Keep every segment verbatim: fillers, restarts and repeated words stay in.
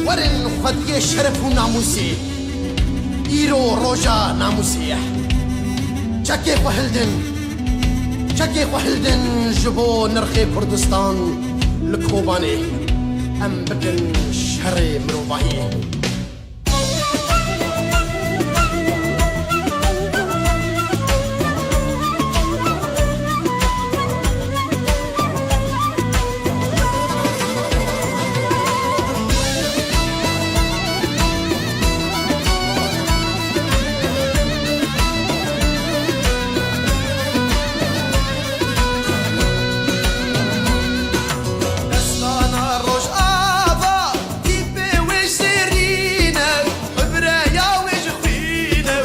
Werin xwediyê şeref û namûsê. Îro roja namûsê ye. Çekê xwe hildin. Çekê xwe hildin ji bo nirxê Kurdistan li Kobanê. Em bikin şerê mirovahiyê. Destana Rojava, tîpê wê ji zêrîn e, hubreya wê ji xwîn e,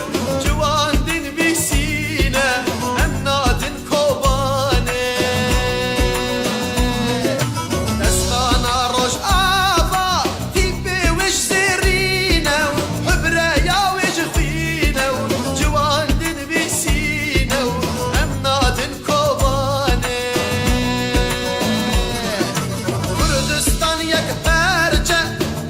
ciwan din bîsîn e, em nadin Kobanê. Destana Rojava, tîpê wê ji zêrîn e, hubreya wê ji xwîn e, ciwan din bîsîn e, em nadin Kobanê. Kurdistan yek perçe,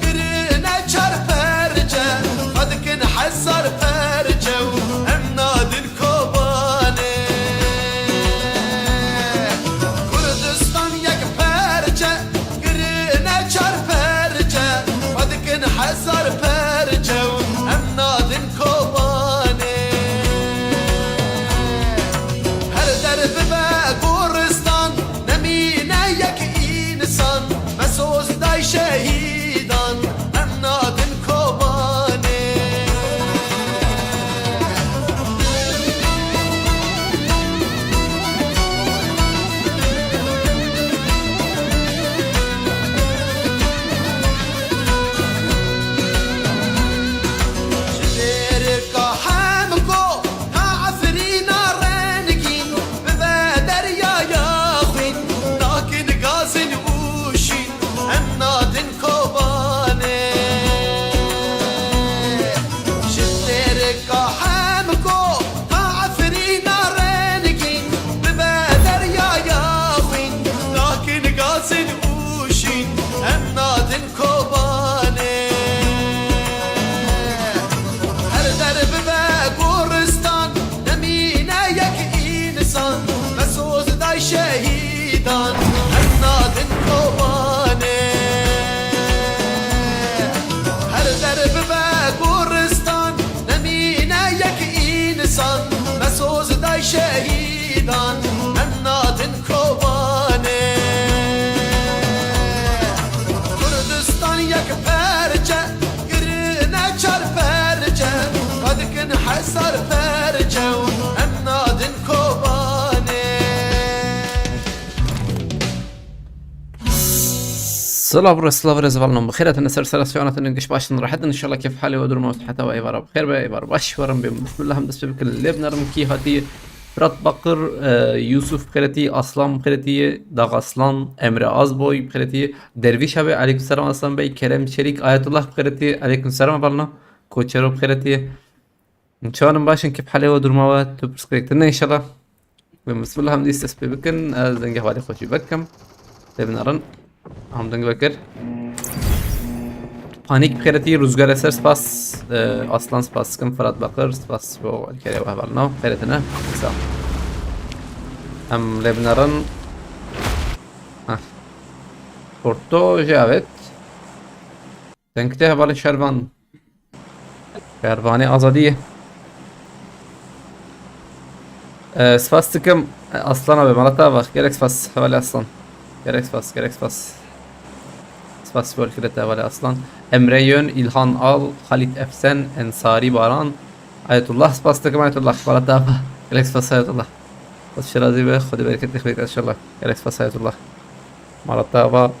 kirine çar perçe, xwe dikin hezar perçe û em nadin Kobanê. Kurdistan yek perçe, kirine çar perçe, xwe dikin hezar perçe û em nadin Kobanê. Her der bibe goristan, nemîne yek însan, me soz day şehîdan, em nadin Kobanê. Ji Dêrika Hemko ta Efrîna rengîn, bibe deryaya xwîn, nakin gazin û şîn, em nadin Kobanê. Ji Dêrika Hemko ta Efrîna rengîn, bibe deryaya xwîn, nakin gazin û şîn, em nadin Kobanê. Her der bibe goristan, nemîne yek însan, me soz day şehîdan, em nadin Kobanê. Her der bibe goristan, nemîne yek însan, me soz day şehîdan, em nadin Kobanê. Kurdistan yek perçe, kirine çar perçe, xwe dikin hezar perçe û em nadin Kobanê. Silav re, silav re, zivalno. Bi xêr hatin, ser sera siyanatin, giş başin, rahat in, inşallah keyf halê we durma heta we êvara bi xêr be, êvar baş werin bê. Bismillah, em dest pê bikin. Lê binerin kî hatî Firat Bakir, e, Yusuf Xêretî, Aslan Xêretî, Daxaslan, Emre Azboy Xêretî, Dervîş abi, aleyküm selam Aslan Bey, Kerem Çelik, Ayetullah Xêretî, aleyküm selam balno, Koçero Xêretî. Çawanım başın kip halê we durma we tu pirsgirêk tine inşallah. Ve bismillah em dî dest pê bikin, ez dengê xwe lê xwe jî vekim. Lê binerin. Ham deng vekir. Panik Xêretî, Ruzgar Eser spas, e, Aslan spas dikim, Firat Bakir spas bo kerê we hevalno. Xêretine. Sağ ol. Em lê binerin. Heh. Porto Javed. Deng te hevalê şervan. Şervanê azadiyê. E, spas dikim, e, Aslan abi, mala te ava. Gelek spas, hevalê Aslan. Gelek spas, gelek spas. Spas bol kire te, hevalê Aslan. Emre Yön, İlhan Al, Halit Efsen, Ensari Baran, Ayetullah, spas dikim Ayetullah, mala te ava. Gelek spas Ayetullah. Xwed şirazî be, Xwedê bereketê xwe bike inşallah. Gelek spas Ayetullah. Mala te ava.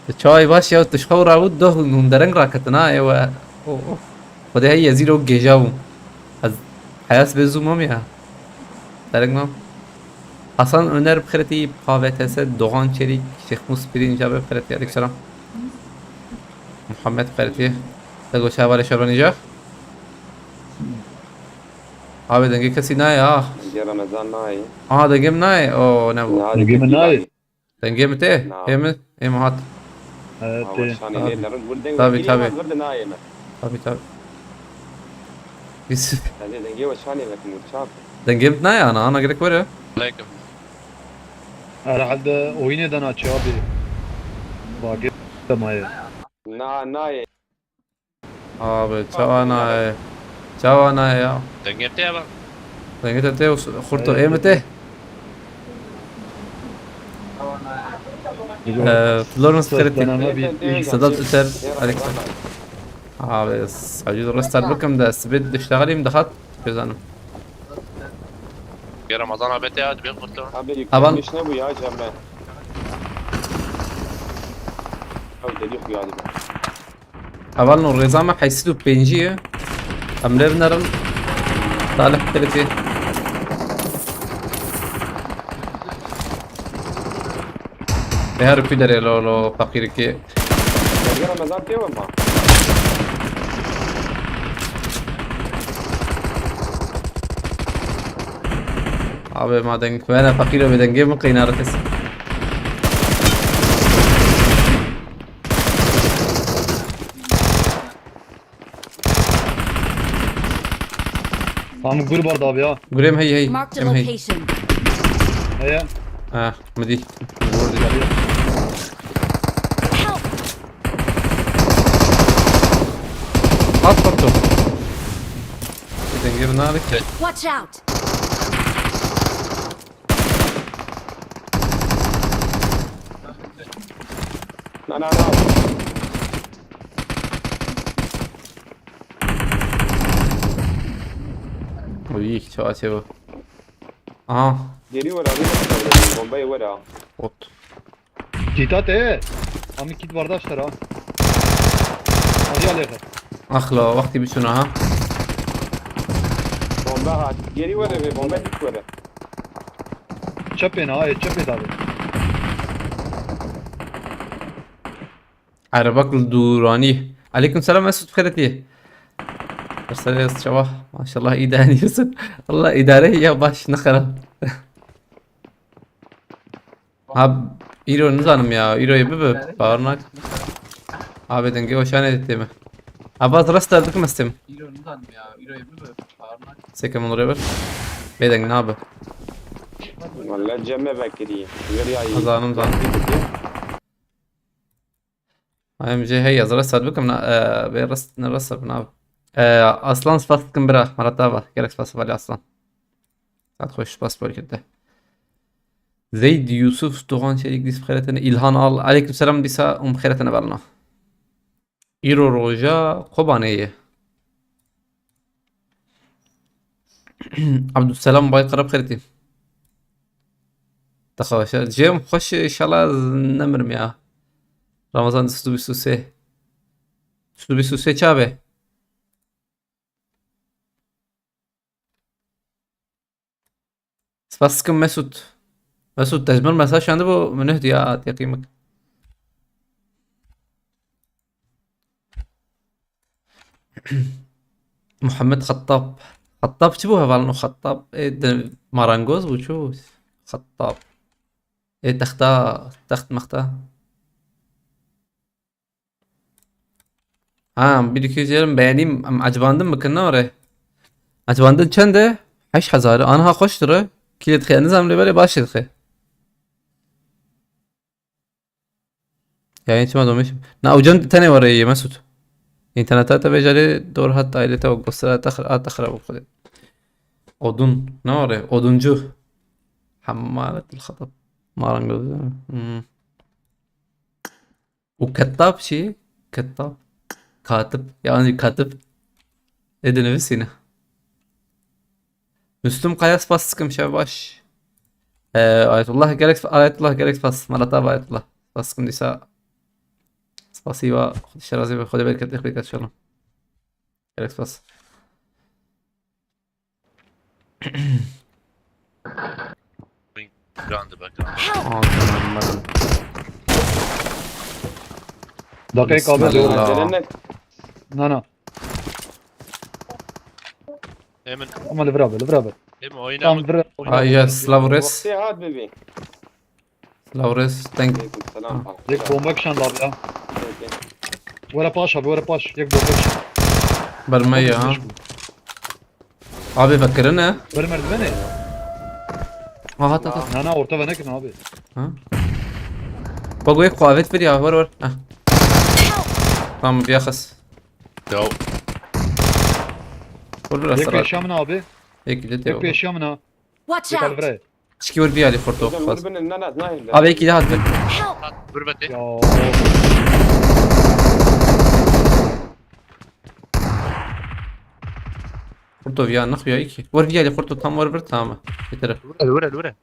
Tu çay baş ya, tu ji xew rawit, doh hûn dereng raketin ha, ê we. Oh, oh. Xwedê hey, ez îro gêja bûm. Ez heyas bê zû mam ya. Dereng mam. Hasan Öner bi xêretî, P V T S, Doğan Çelik, Şêxmûs Pirinc abi bi xêretî, aleyküm selam. Muhammed bi xêretî. Te goşa hevalê şervanî ja. Abi dengê kesî nayê ha. Dengê Remezan nayê. Aha, dengê min nayê. O, ne bu. Dengê min nayê. Dengê min tê? Na. Ê min, ê min hat. Evet. Ha, weşanê Tabii. lê nerin. Vur deng Tabii, girî tabii. Van, vur de nayê me. Tabii, tabii. Biz Hadi dengê weşanê vekin vur çap. Dengê min nayê ana, ana gerek were. Aleyküm. Herhalde oyun eden aç abi. Bak, tamam. Na, nayê. Abi, çawa nayê. Çawa nayê ya. Dengê te ya bak. Dengê te tê, xurto ê mi tê. Ee, Florence Kreti. Deneme bir Sedat Üter, Alex. Abi, acil restart bikim de, sibit diştaxalim dahat, gözanim. Ya Ramazan abi te ya, dibê xurto. Abi Aban- yüklenmiş ne bu ya Cemre? Abi deli yok ya. Hevalno, rêza me heyşt û pêncî ye. Em lê binerin. Salih Kreti. Bê her ku derê lo, lo, feqîrikî. Dengê Ramazan pê ve ma. Abi, ma deng, were feqîro, bê dengê min qeyna rixis. Tamam, gur barda abi ya. Gurê min hey hey. Marked a Em hey. Location. Heye. Ah, mi dî. Help! At foto. Dengê min nadik. Watch out! Na, na, na. Uy, çawa çê bu. Aha. Geri ver abi. Bombayı ver ha. Ot. Kit at e. Ami kit bardaşlar ha. Hadi aleyhe. Axla, wextî biçûna ha. Bomba hat. Geri ver abi. Bomba dik ver. Çepê ne ha, e, çepê dabe. Erebak li dûranî. Aleyküm selam Mesut, xêretî. Serserê çawa. Maşallah, îdare ediyorsun. Allah, îdare ya baş, ne xera. Ha, îro nizanim ya, îroyê bibe, bawer nak. Abi dengê weşanê tê me. Abi, ez restart bikim, ez têm. Seke min rê bir. Bê deng nabe. Vallahi Cemre vekirî. Ver ya iyi. Zanim, zanim. Em jê hey, ez restart bikim, na, e, bê rest, ne restart bin abi. E, Aslan, spas dikim bira, Murat abi. Gerek spas, vali Aslan. Saat xweş, spas bol kirde. Zeyd Yusuf Doğan Çelik, dîs bixêretine. İlhan Al, aleyküm selam, dîsa um bixêretine balna. Îro roja Kobanê ye. Abdüselam Baykara bixêretî. Daxawaşa. Cem xweş, inşallah ez nemirim ya. Ramazan, du sed bîst û sê. Du sed bîst û sê çabe? Spas dikim Mesut. Mesut, te ji min mesaj şandibû, min nehdiya teqîmik. Muhammed Xettab. Xettab çi bû hevalno Xettab? Ê, de, marangoz bû, çi bû? Xettab. Ê, texta, text mexta. Ha, bir iki yüz yerim beğeneyim. Em ecibandin bikin ne orê? Ecibandin çend e? Heşt hezar. Anha xweş dire. Kî lê dixe? Nizam lê belê baş lê dixe. Yani çima domişim. Na ucun tenê orê ye Mesut. İnternete te becerê doğru hatta ailete o göstere te xira te xira bu xudê. Odun. Ne orê? Oduncu. Hemmaletil xatab. Marangoz. Hmm. Û kettab çi? Kettab. Katib. Yani katib. Ê dinivîsîne. Müslüm Kaya, spas dikim, şev baş. Ee, Ayetullah gerek, Ayetullah gerek spas. Malat abi Ayetullah. Spas dikim dîsa. Spasî wa. Xwedî şerazî be. Xwedê bereket, bereket inşallah. Gerek spas. Grande bak. Help! Aa, tamam, anladım. Dakika abi Bismillah. doğru. Acele ne? Na na. Emin, Ama li vir abi, li vir abi. Emin oyna. Tam vir. Ay, yes, Lavres. Wextê hat bibî. Lawrence, thank. Aleyküm selam. Yek bomba kişand abi ya. Were paş abi, were paş. Yek bomba kişand. Ber me ya ha. Abi vekirine. Ber merdivene. Ha ha ta ta. Na na, orta ve nekin abi. Ha. Bak o yek qavet bir ya, var var. Ha. Tamam, bir yakas. Ya Vur biraz. Yek yaşamın abi. Yek gidiyor. Yek yaşamın ha. Watch out! Çiki vur bir ali fırtı. Hocam vur beni, ne ne ne. Abi iki daha attı. Vur beti. Ya. Fırtı ya, ne ya iki. Vur bir ali fırtı, tam vur bir, tamam. Bitir. Vur el vur el vur el.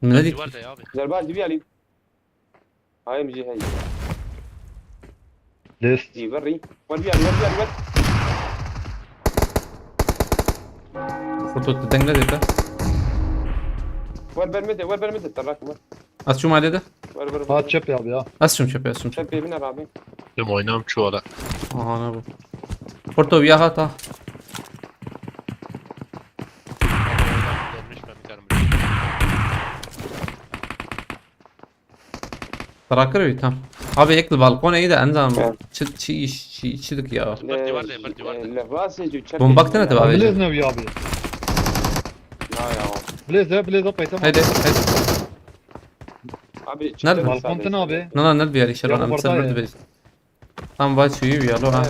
Ne dedik? Duvar da ya abi. Zerba dibi ali. Hayır, bir şey hayır. List. Dibi ri. Var bir ali, var bir ali, var. Fırtı dengre dedi. Var vermedi, var vermedi. Tarak var. Az çum halede. Var var var. Hat çöp ya abi ya. Az çum çöp, az çum çöp. Sen bir bin abi. Tüm oynam çuvala. Aha ne bu. Fırtı ya hata. Gelmiş ben bir tane. Bırakır bir tam. Abi ekli balkon iyi de endam. Evet. Çi çi iş çi çilik ya. Ber divar da, ber divar da. Le rase ju çek. Bomba baktın hadi abi. Blaze ne abi? Na ya. Blaze de, Blaze de paytam. Hadi hadi. Abi Nerede? Balkon tın abi. Na na nerede bir yer işe Ya, lan. orada Sen ya. Nerede bir. Tam var şu bir yalo ha.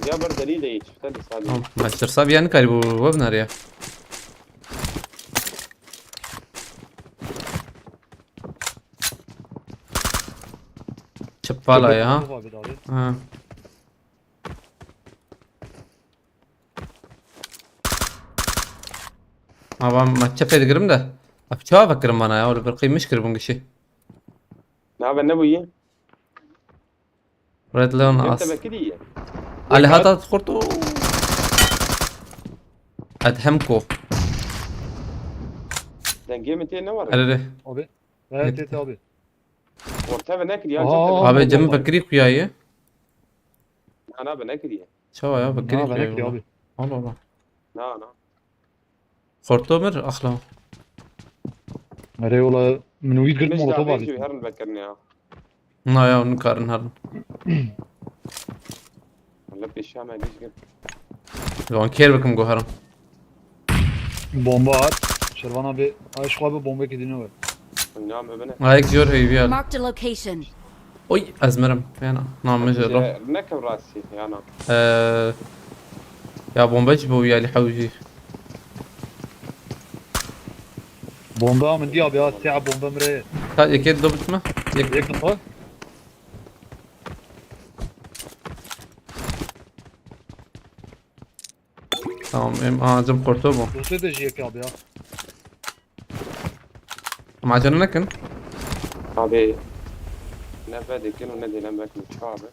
Ya bir deli de hiç. Sen de sadece. Tamam. Master sab yani karibu web nereye? Çipala ya ha. Abi de abi. Ha. Ama ma çepê digirim de. Abi çawa vekirim bana ya, öyle bir kıymış kir bun kişi. Ne haber, ne bu iyi? Red Leon Yok as. da belki de iyi. Ali hata kurtu. Adhemko. Dengê min tê ne var? Erere. Abi. Evet evet abi. Orta ve ne kiriyor? Aa. Abi cem bekri kuyayı. Na na, be ne kiriyor? Çawa ya bekri Ha, ben kuyayı. ekli abi. Allah Allah. Na na. Xorto mir axla. Mere yola min wî girdim Meclis molotof abi abi. Ju herin vekirin ya. Na ya, onu karin herin. Wala pêşiya me giş gir. Wan kêr bikim guherim. Bomba at. Şervan abi. Ay şu abi bomba kedine ver. Dünya me bine. Ayek jor heyviya. Marked a location. Oy, ez mirim. Fena. Namê jê re. Nekim rastî yana. Ee, ya bomba jî bo yalî hewjî. Bomba min diya abi ya. Siyah bomba mire. Ka yekê do bitme. Yek. Yek numara. Tamam, em ağacım korto bu. Dosyada jiyek abi ya. Ama acele nekin. Abi ne be dikin û ne dîlem belki çawa be.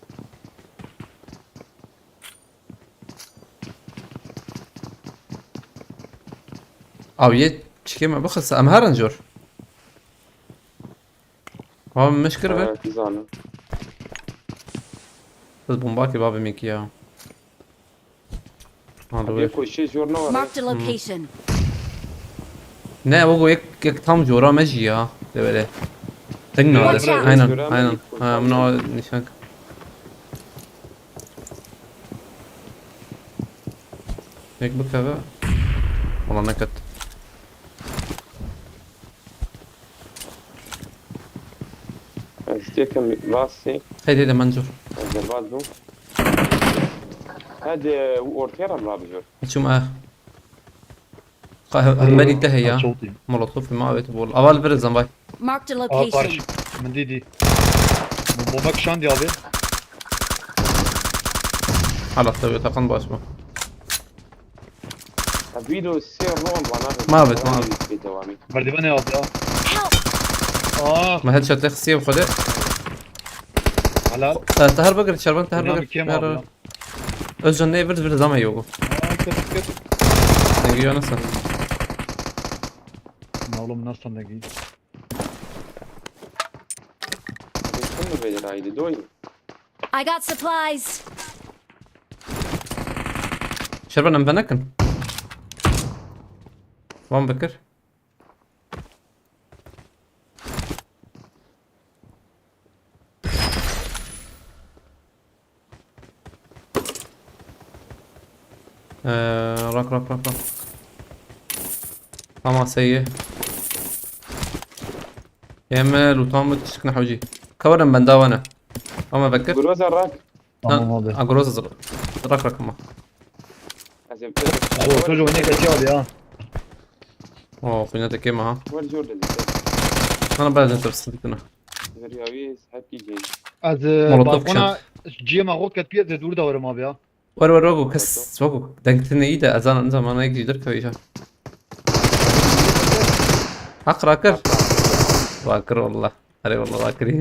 Abi yê çikê me bixis, em herin jor. Abi mişkir be. Evet, zanim. Biz bomba ki babim iki ya. Ha, Abi doğru. koşu jor ne var? Marked a location. Ne, o yek, yek tam jora me jî ya. De böyle. Teng ne Watch de. out. Aynen, Jora me aynen. jî. Ha, bunu nişan. Yek bu kadar. Ulan ne kat. Ez têkim rastî. Heydi de mancur. Ez derbaz bûm. Hadi ortaya ram rabijor. Çum ah. Ka hemberî te heye. Çok iyi. Molotof ma evet bol. Aval bir zambay. Marked a Aa karşı. location. Min dî dî. Bomba kişandi abi. Hala tabii takan basma. Ha, video sê ron bana. Ma evet, ma evet. Bêdewamî. Merdivene abi ya. Help! Aa. Ma headshot xisiye xwede. Helal. Te her bagir, çerban te her Bunlar bagir. kim abi ya? Özcan ne bir bir zaman yok. Aa, kıt kıt. Ne giriyor nasıl? Ne oğlum nasıl ne giy? Kim mi verir haydi doyum? I got supplies. Şerban em venekin. Van bikir. Ee, rak, rak, rak, rak. Tamam, seyî. Yeme lutam mı tişkine hocî. Kavarım ben dawane. Ama bekir. Groza rak. Tamam abi. Agroza zırh. Rak, rak ama. Ez ê bitir. Abi, otur, oynayın, kaçıyor abi ya. Oo, kuyuna tekeme ha. Wer jor dedi. Sana ben de tırsın dikine. Veriyavi hep giyeceğiz. Ez, e, Molotov balkona kuşan. Ciyema got ket piye de dur da varım abi ya. Wer, wer, wego kes, wego. Dengtine iyi de, ezan, ezan bana ek jidir kavişa. Hak rakır. Rakır wallah. Erê wallah rakır.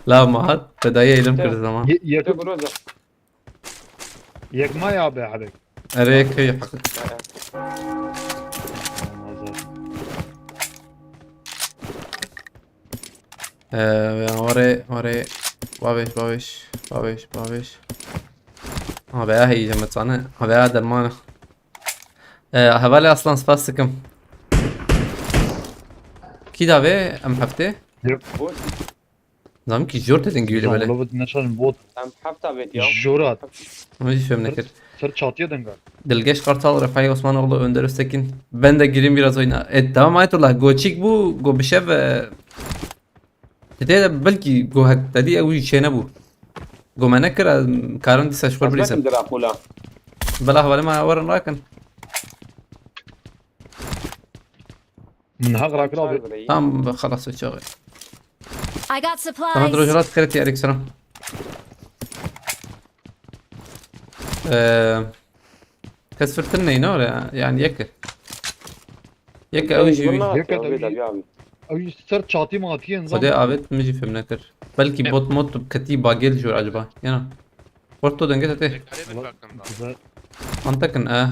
La mahat, fedaya elim kır zaman. Ye-, yek-, Te groza. Yek ma ya be abi. Erê key hak. Ee, ya, orê, orê. Babiş, babiş, babiş, babiş. Abi ya heyecan mı sana? Abi ya derman. Ee, hevalê Aslan spas dikim. Kî davê em heftê? Yok. Zam ki jor dedin gülü böyle. Zam, bot, ne çalın, bot. Em hefta bet ya. Jor at. Ama hiç fehmine kir. Ser çatıya dengar. Dilgeş Kartal, Refai Osmanoğlu, Önder Öztekin. Ben de gireyim biraz oyuna. E, tamam Ayetullah. Goçik bu. Go bişev, e, Tê de belkî go hek te dî ew jî çênebû. Go me nekir, em karin dîsa ji xwe Ez bilîzin. Nekim Drakula. Bila hevalê me werin rakin. Min haq rakira abi. Tam xelas o çaxê. I got supplies. Sana drojirat xeretî erek selam. Ee, kes firtin neyne oraya? Yani yek. Yek ew jî wî. Yek ew jî. Ew jî ser çatî matî en zam. Xwedê avêt min jî fêm nekir. Belkî bot mot ketî bagêl jor acaba. Yana. Porto denge te tê. Ekare bir bakın da. Antekin e.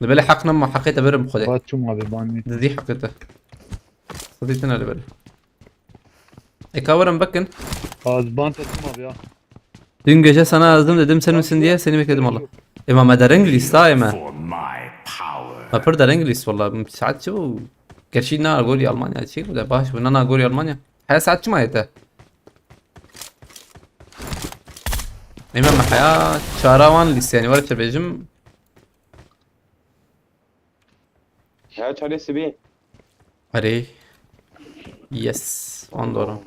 Li belê heq nema heqê te birim xwedê. Ba çûm abi ban wî. Didî heqê te. Xwedê tine li belê. Eka werin bikin. Az ban te çûm abi ya. Dün gece sana yazdım dedim sen misin diye seni bekledim valla. Ema me dereng lîst ha eme. Me pir dereng lîst valla. Saet çi bû? Gerçi na gorî Almanya çi bû de baş bû, na na gorî Almanya. Heya saet çi ma yete? Ema me heya çara wan lîst yani var çe bêjim. Ya çarê sibê. Erê. Yes. Wan dora.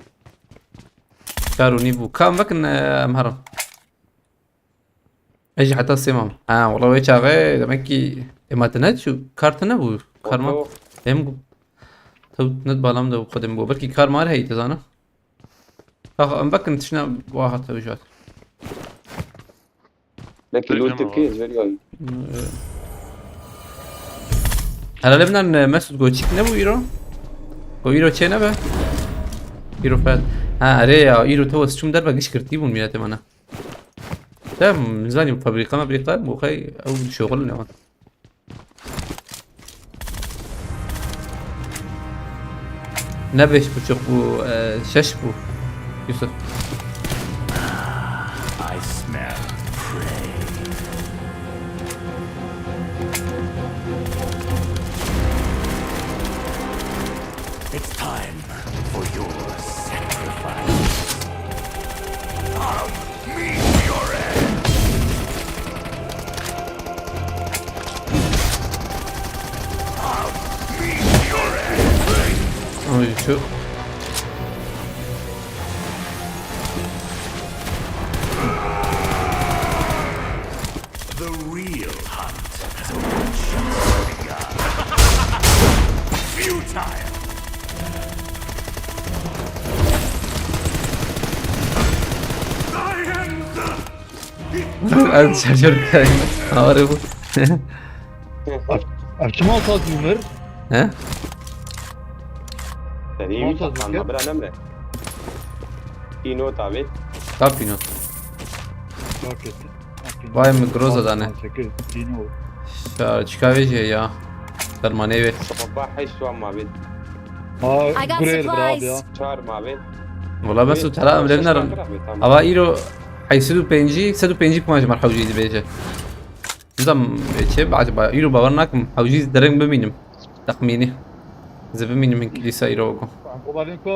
Çar û nîv bû. Ka em vekin, e, em herin. Ez jî heta sê mam. Ha, wala wê çaxê demek ki ema te ne çû. Kar te nebû. Karma. Oto. Em gu-, tewt net balam de xwedê min bû. Belkî kar mar heyî, te zana. Tax, em vekin tiştine wa hat ew jî hat. Belkî lol tirkî ez veriyayî. Herhalde binan, e, Mesut Goçik ne bu îro? Go îro çê nebe? Îro fel. Ha, erê ya, îro te wes çûm derve giş girtî bûn mîletê me ne. Te min zanî fabrîka mebrîka bo xey ew şoxil ne wan. Ne beş buçuk bû, e, şeş bû. Yusuf. I smell prey. It's time for your sacrifice. I'll meet your end. Oy, çok. The real hunt has only just begun. Futile. I am the Ez şaşırdım. Ağrı bu. Ev, ev çima saz Ömer? He? Sen iyi mi? Tamam, saz Tamam, Ömer. Bira nemre. Pînot abi. Ka pînot. Bak et. Vay mi groza dane. Sekiz, Pînot. Şar, çika vê jê ya. Dermanê vê. Baba heşt wan mabê. Ha, I got gurê li bira abi ya. Supplies. Çar mabê. Wala ben Wê, su tera em levner. Ava îro heyşt sed û pêncî, sed û pêncî puan ji me hewcî dibêje. Nizam çê bi acaba îro bawer nakim hewcî dereng bimînim. Texmînî. Zê bimînim hin kilîsa îro ku.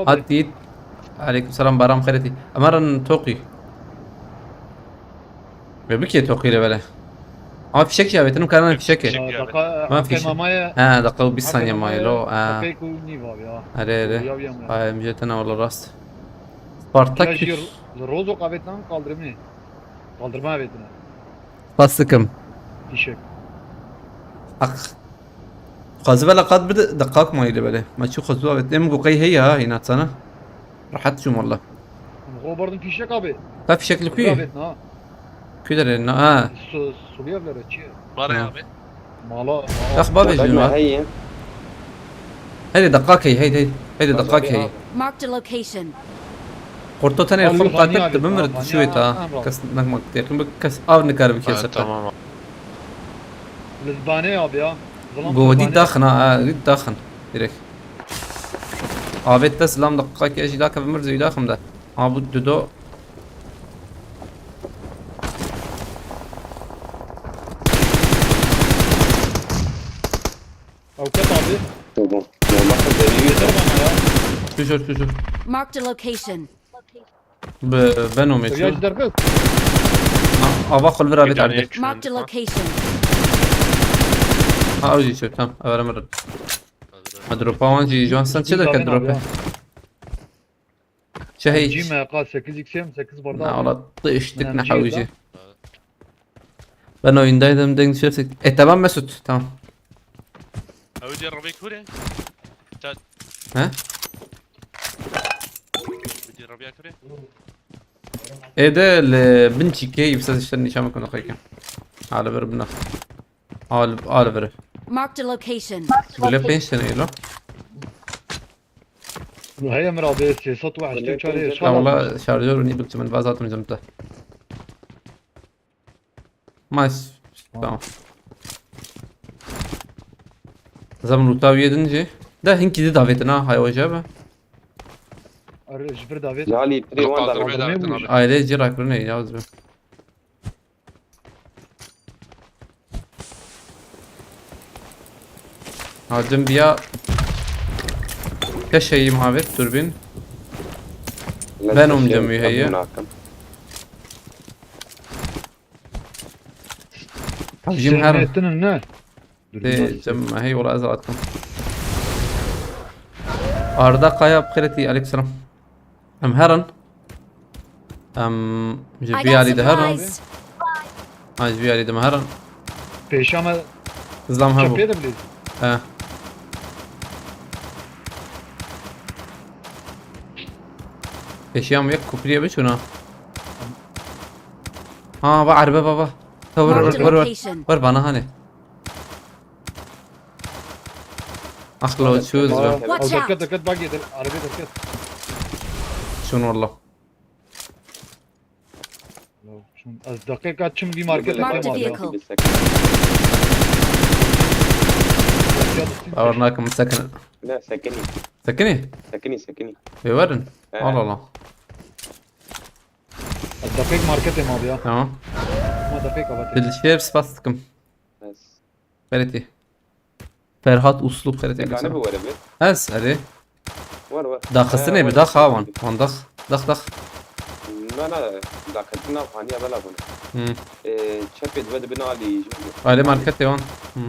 Hat dît. Aleykum selam Baram xeretî. Emaran toqî. Ve bikê toqî re vere. Ama fişek jî avêtin, em karana fişekê. Fişek jî avêtin. Daka Ben hafte fişek. mamaye. Ha, dakika bir Hafte saniye mamaye. Maylo. Ha. Hafte ku nî var ya. Are are. Ya, ya, ya. Ay, em jete ne valla rast. Spartak Ya jî yüz. Rozo avêtin kaldırımı. Kaldırma avêtin. Plastikim. Fişek. Ak. Xwazî vela qat bide deqak mayî li belê. Ma çi xwazî avêt. Em gu qey heye ha hîna tsana. Rehet çûm walla. Robarın fişek abi. Ka fişek li ku ye? Avêtin ha. Ku derê na ha. Su-, Suriye bile çi? Bare Ha. abi. Mala. Yax bavê Çekme jin. heye. Heydi deqak heye, heydi heydi. Heydi deqak heye. Marked a location. Qurto tenê Al, xwe Lizbanya qatil abi, dibin mir Lizbanya tişûyê ta. en rahat. Kes nek mak teqin bi kes av nikare bikê Ha, ser te. Tamam abi. Lizbane abi ya. Zılan Go wedî Lizbane. daxin ha, ha, wedî daxin. Direkt. Avêt te silam deqak ye jî dakeve mir zî daxim de. Ha bu dudo. Avukat abi. Tamam. Normal derî Yeter bana ya. Tujur tujur. Marked a location. Bi ben o Seviye meçû. derkes. Ha, ava xwe li vir avêt erdê. Marked a location. Ha ew jî çev tam. Ev re mirin. Ha dropa wan jî Johnson çi derket dropê? Çi hey? G M K sekiz X M sekiz bardak. Na wala tiştik Önemli ne şey hewî da. jî. Ben oyundaydım denk düşersek. E tamam Mesut tamam. Ew dî revê kure. He? Dî revya kure. Êde li bin çîkê yî bi ses işte nîşan bikin xeyke. Hali bir bina. Al al bir. Marked a location. Böyle pênc tane lo. Heye mir abi sê sed û heştê çarê Öyle şal. Ya wala şarjör ni bikçe min vazatım cemte. Mas. Tamam. Zaman utav yedinci. De hinki de davetin ha hay hoca be. Arı ji bir davet. Yali pirê wan Kaldırmaya da davet edin abi. Aile cirak ne yaz be. Hacım bir ya. Keşeyim abi türbin. Ben umcam üyeye. Hacım her. Etinin ne? Te cem hey wala ez rahatım. Arda Kaya bixêretî aleyküm selam. Em herin. Em ji I vî got alî de herin. supplies. Ha ji vî alî de me herin. Pêşa me Zlam hebû. çepê de bilêz. He. Pêşiya me yek kupriye biçûna. Ha va erbe baba. Te wir Marked wir a wir wir. Location. Wir bana hani. Axlo çûz be. Watch Derket out! derket bak yeter. Arabayı derket. Şun wallah. Şun az dakika çim bir market Marked yapayım abi ya. vehicle. Awar nakim sekin. Ne sekini. Sekinî? Sekini sekini. Vê werin. He. Allah Allah. Az dakika market yapayım abi ya. Tamam. Ama dakika kapat. Dilşêr spas dikim. Bes. Xeretî. Ferhat Uslu xeretî. Tekane bi were bi. Ez erê. War war. Daxistinê bi dax ha wan. Wan dax. Dax dax. Na na. Daxistina haniya bela bun. Hmm. Ee, çepê dibe dibin alî. Alê marketê wan. Hmm.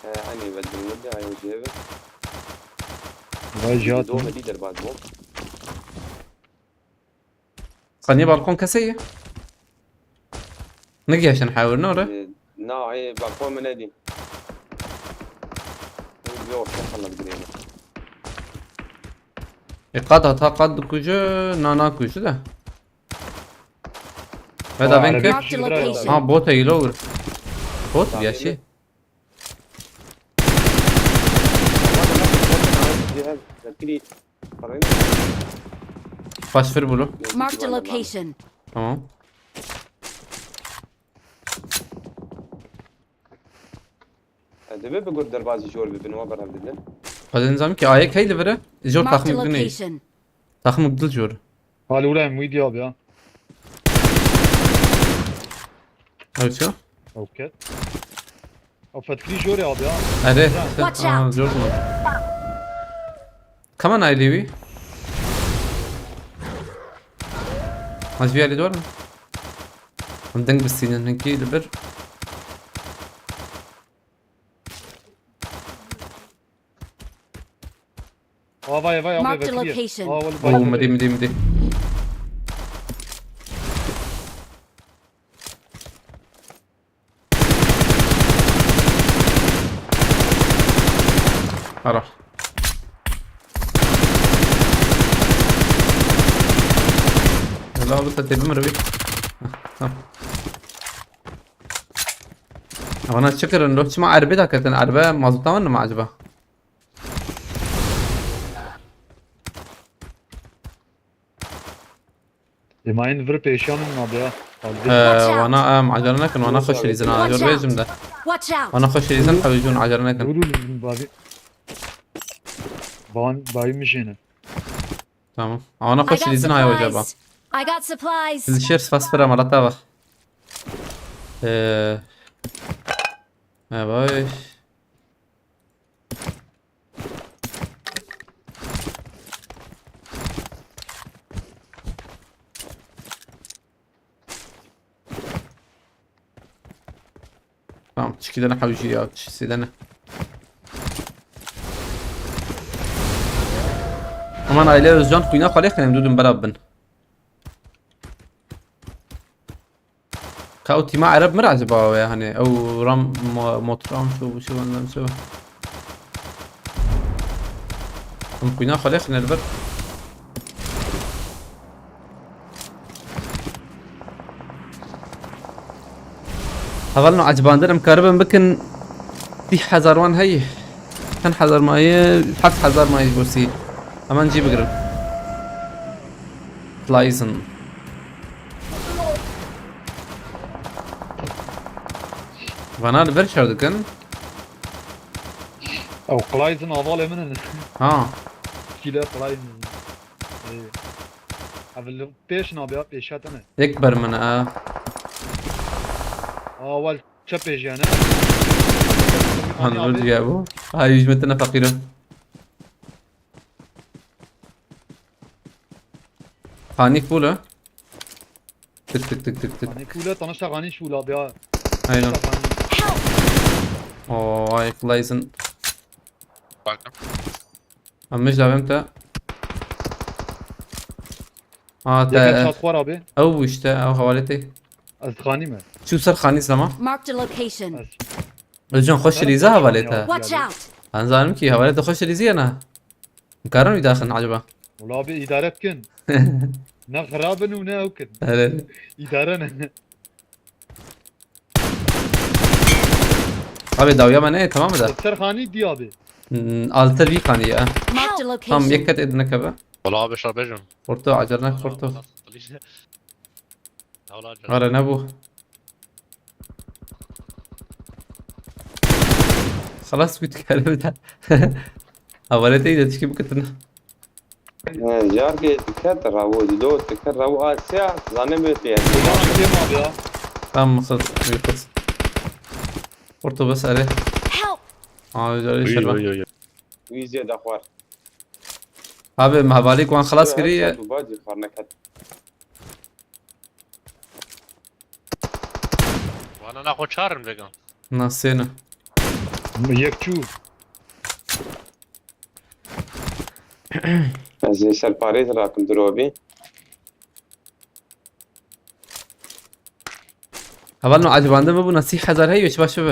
Ee, hani ve dibin de ayo cebe. Vay cihat. Do me lider bak bu. Qaniye balkon kesê ye? Nigiyaşin hewir ne ore? Ee, na, ee, bak bu me ne di. Yok, sen falan gireyim. E qad hata qad dikuje na na kuje de. Veda Aa, ben arabayı ke. Marked a location. Ha bot e lo. Bot ya şey. Zekiri. Başfir bulu. Marked a location. Tamam. Dibê bi gur derbazî jor bibin, we berhev didin. Qadın zam ki ayek heyli vere. Jor Marked a takım gidin. location. Takım gidil jor. Hali ulan muydu abi ya? Evet şu. Avukat. O Fetkili jor abi ya. Hadi. Watch Aa, out. jor mu? Kaman aile wi. Az bir yerde var mı? Em deng bistînin hinkî li bir. Ava eva ava Marked a bekliyor. location. Aa, wal- Oo, midî, midî, midî. Ara. Helal olsun, tebim Rabbi. Heh, tamam. Bana çıkırın, lo çima erbe de ketin, erbe mazota var mı acaba? Ê, ma hîn vir pêşiya min nabe ya. Ee, wana em acele nekin, wana xweş lîzin ha, jor bêjim de. Watch out! Wana xweş lîzin, hewî jûn acele nekin. Dur dur dur babi. Ban bayi mi jene. Tamam. Wana I xweş got lîzin ha, hoca ba. Supplies! I got supplies! Li şer spas fira malata va. Ee, ha, baş. Tamam, çikî dene hewjî ya, çi sê dene. Aman aile Özcan kuyuna xalê xenem dudum bera bin. Ka ew tîma Ereb mir acaba we, hani ew ram mo- motram şu bu şu benden şu. Him kuyna xalê xiner ber. Hevalno, ecibandin em karibin bikin sî hezar wan hey. Çend hezar mayî? Heft hezar mayî ji bo sî. Hemen cî bigirin. Plaîsin. Vana li vir şer dikin. Ew Klaisen avalê min in. Ha. Kîle Klaisen. Ê. Ev li pêş nabe ya, pêşa te ne. Yek ber min e. Awal çe pêjiyane. Han vir diye bu. Ha, yüz metre fakir. Panik bu la. Tık tık tık tık tık. Hani kule tanışta gani şula ya. Aynen. Hani Oo, ay Klaisen. Bakın. Em mij davem te. Ha Yeke te. çat xwar abi. Ew işte, ew havalê te. Ez xanî me. Çu ser xanî zama. Marked a location. Ez. Özcan xweş rîza havalê te. Watch out! Ben zanim ki havalê te xweş rîziye ne. Karan wî daxin acaba. Wala abi idare bikin. Ne xirabin û ne ew kin. Evet. İdare ne? Abi dawiya me ne, tamam mı da? Ser xanî diye abi. Hmm, Alter bir xanî ya. Marked a Tamam, location. yek ket edine kebe. Wala abi şuna bêjim. Orta acar ne orta. Wala Ara ne bu? Xalas wî dikare bir de. Havalê te de tişkî bikitin. He, car ke diket rawo do diket rawo asya zane me pê. Tamam kim abi ya? Tamam, mısır. Yıkız. Orta bas are. Help! Aa, öyle şey var. Wî zêde xwar. Abi, me havalî wan xelas kiriye. Tu bacî xwar neket. Wana na xwe çarin vegan. Nasêne. Yek çû. Ez ê ser parêz rakim dirobî. Heval no acibande bibûna sî hezar hey, çi baş be.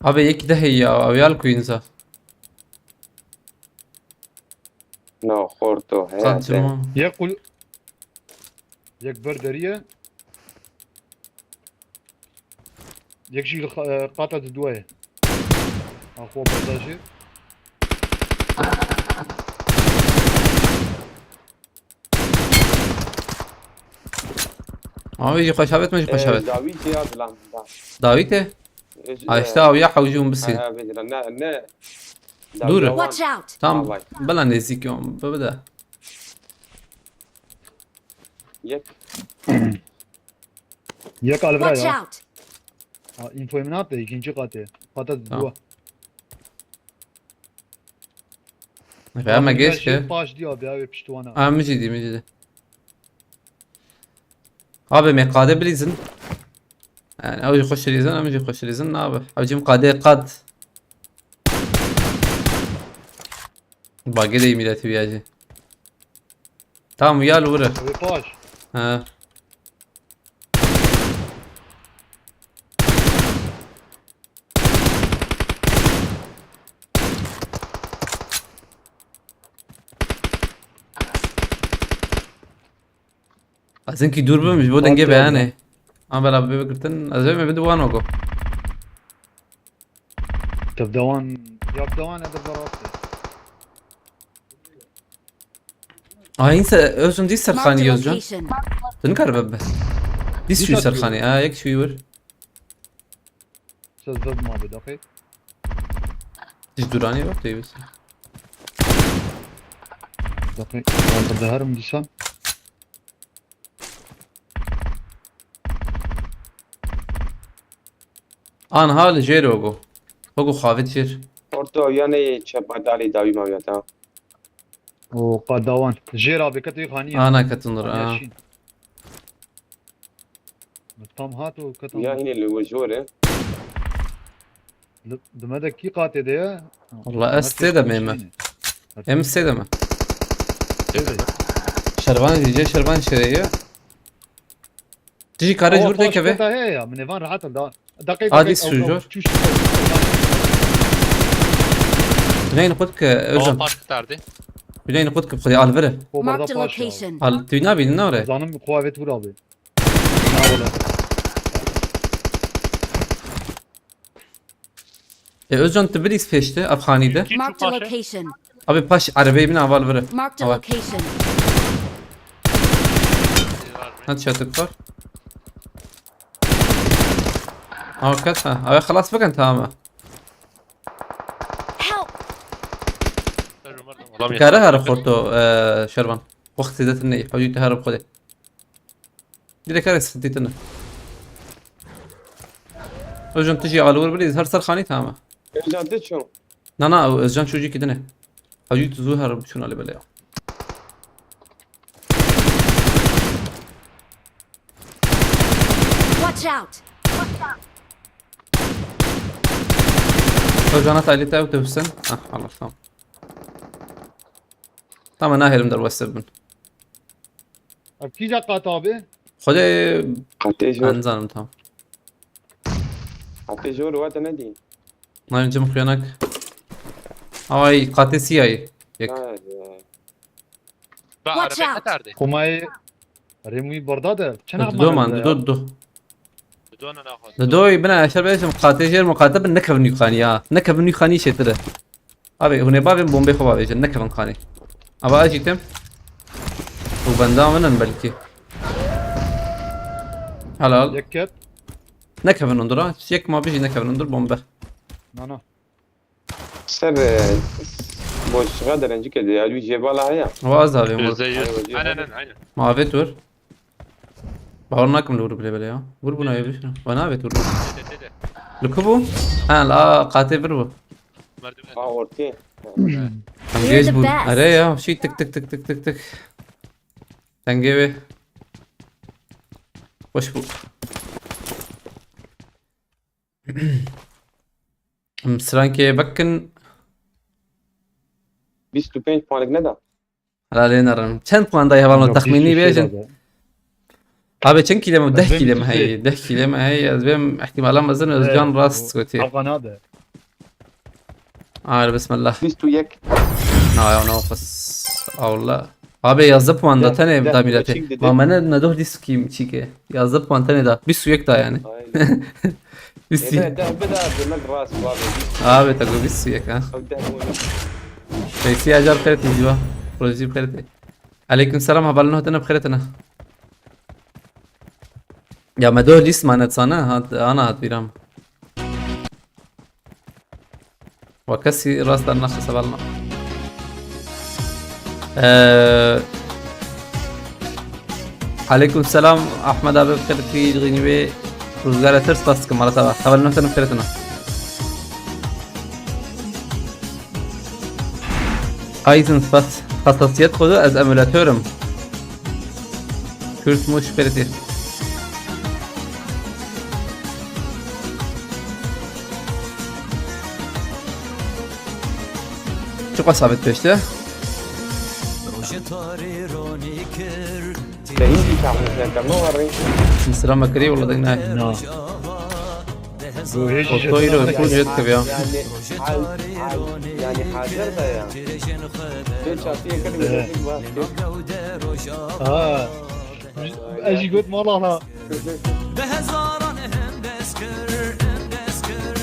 Abi, yek de hey ya, abi, al Queensa. No, xorto he. Saçma. Yek kul. Yek ber deriye. Yek jî li xa- e, qata di duwaye. Axwa berdajê. Abi, jî xweş habet me, jî xweş habet. Dawî tê ya dilan. Dawî te? Ha, işte, abi ya hewcûn bisî. Ne, ne. Dur. Watch out! Tam Vay. bila nêzîk yon, bibide. Yek. Yek alvira Watch ya. Out! Ha, infoyu min hate, ikinci katı. Kata Tamam. dua. Ve me geç ki. Paş diyor abi abi piştuvana. Ha, mi cidî, mi cidî. Abi, me qade bilîzin. Yani, ew jî xweş rîzin, em jî xweş rîzin, ne abi. Ew jî qade qad. Bagê de mîletî wî ya jî. Tamam, ya li wir e. Ew ê paş. He. Ez hinkî dûr bim, ji bo dengê beyanê. An bela bê girtin, ez ê me bidin wan ogo. Tevdewan, ya dewan e, de rastê. Aa, inse, Özcan dî serxanî Özcan. Marked a location. Tu nikare vebe. Dî şûyî serxanî. Aa, yek şûyî wir. Söz verdim abi, dakika. Hiç duranî yok değil misin? Dakika, ben burada harım dîsan. An hal jêr ogo. Ogo xavit jêr. Orta yanê çepa dalî dawî mawiyata. O qadawan. Jêr abi, ketê xanî ya. Ana ketin dur, Xanî ya ha. Şîn. Tam hat û ketin. Ya hînê li we jor e. Li, di me de kî qatê de ye? Walla ez tê de me me. Em sê de me. Sê de. Şervan, dîce şervan çereye. Tijî kare jor de keve. Heye ya, min êvan rahat da. Adî sujor. Çûş. Bineyni xud ke Özcan. Park tardi. Bineyni xud ke xudi alvere. Marked a location. Al, tu nabî nare. Zanim xu evet vur abi. Na wala. E, Özcan, tu bilîs pêşte, ev xanî de. Marked a location. Abi paş erebeyê min aval vire. Marked a location. Headshot kar. Awa kes ha. Abi xelas bikin, tamam. Help! Kare her xorto, e, Şervan. Wextê de tine, hewcî tu her xwedê. Direkt her sıkıntı tine. Özcan tijî alwir bilî, her ser xanî tamam. Özcan tu çû? Na, na, Özcan çocuğu ki dine. Hewcî tu zû her çûn alê bele ya. Watch out! Özcan at alê te ew tevsin. Ah, Allah, tamam. Tamam, nahêlim derweste bibin. Ev kîja qat abi? Xwedê Qatê jor. Ez nizanim tam. Qatê jor we te nedî. Nayên cim xuyanak. Ay, qatê siyayê. Yek. Ay, ay. Ba Watch arabê out. Qetardê. Xumayê Remûyî berda de. Çend Dido man, dido, dido. Dido ne naxwe. Dido bine eşer bêjim, qatê jêr muqate bin nekevin yuxanî ya. Nekevin yuxanî şêtir e. Abi, hûn ê bavên bombê xwe bavêjin, nekevin xanê. Ava ez jî tim. Û benda min in belkî. Helal. Yek ket. Nekevin hundir ha. Yek ma bijî nekevin hundir bombe. Na, na. Ser, e, boşluğa derencik ediyor. Ya, bir cebala ya. Ava ez davêm. Yüzde yüz. Aynen, aynen, aynen. Ma avê tur. Bawer nakim li wir bile bile ya. Vur buna ev. Bana evet vur. Tê de, tê de. Li ku bû? Ha, la qatê vir bû. Merdiven. Ha, ortaya. Em geç bûn. Are ya, şey tık tık tık tık tık tık. Dengê wê. Hoş bu. Em strankê vekin. Bîst û pênc puanik neda. Helalê nerin. Çend puan dayê hevalno, texmînî bêjin? Abi çend kîle me? Deh kîle me heye. Deh kîle me heye. Ez bêm ihtimala mezin Özcan rast gotî. Abi bismillah. Bîst û yek. Na ya, nafis. Allah. Abi yazdî puan da tenê da mîletê. Ma mene ne doh dîs kîm çîke. Yazdî puan tenê da. Bîst û yek da yani. Bîst û yek. Ebe, deh bida, demek rast abi. Abi, te got bîst û yek ha. Abi, deh bûne. Feysi acar xêretî ziwa. Proji xêretî. Aleyküm selam, hevalno hatine bi xêretine. Ya me doh lîst manet sana, hat, ana hat bîram. Wa kesî rast dernaxist hevalno. Ee, Aleyküm selam, Ahmet abi, xêr tî, xînî wê, Ruzgara Tirs, spas dikim, mala te va. Hevalno hatine bi xêretine. Aizen spas, hassasiyet kodu, ez emülatörüm. Kürt Muş Belediye. Çok asabet peşte. Te hîn jî çaxnaşiyan te min warî. Misra me kirî wala deng ne. No. Bu hiç Oto îro full jet kiriya. Yani hal, hal, yani hazır da ya. Bir çatıya kadar Evet. bir bak. Aa. Ez jî gotim Allah Allah. Bi hezaran him dest kir, him dest kir.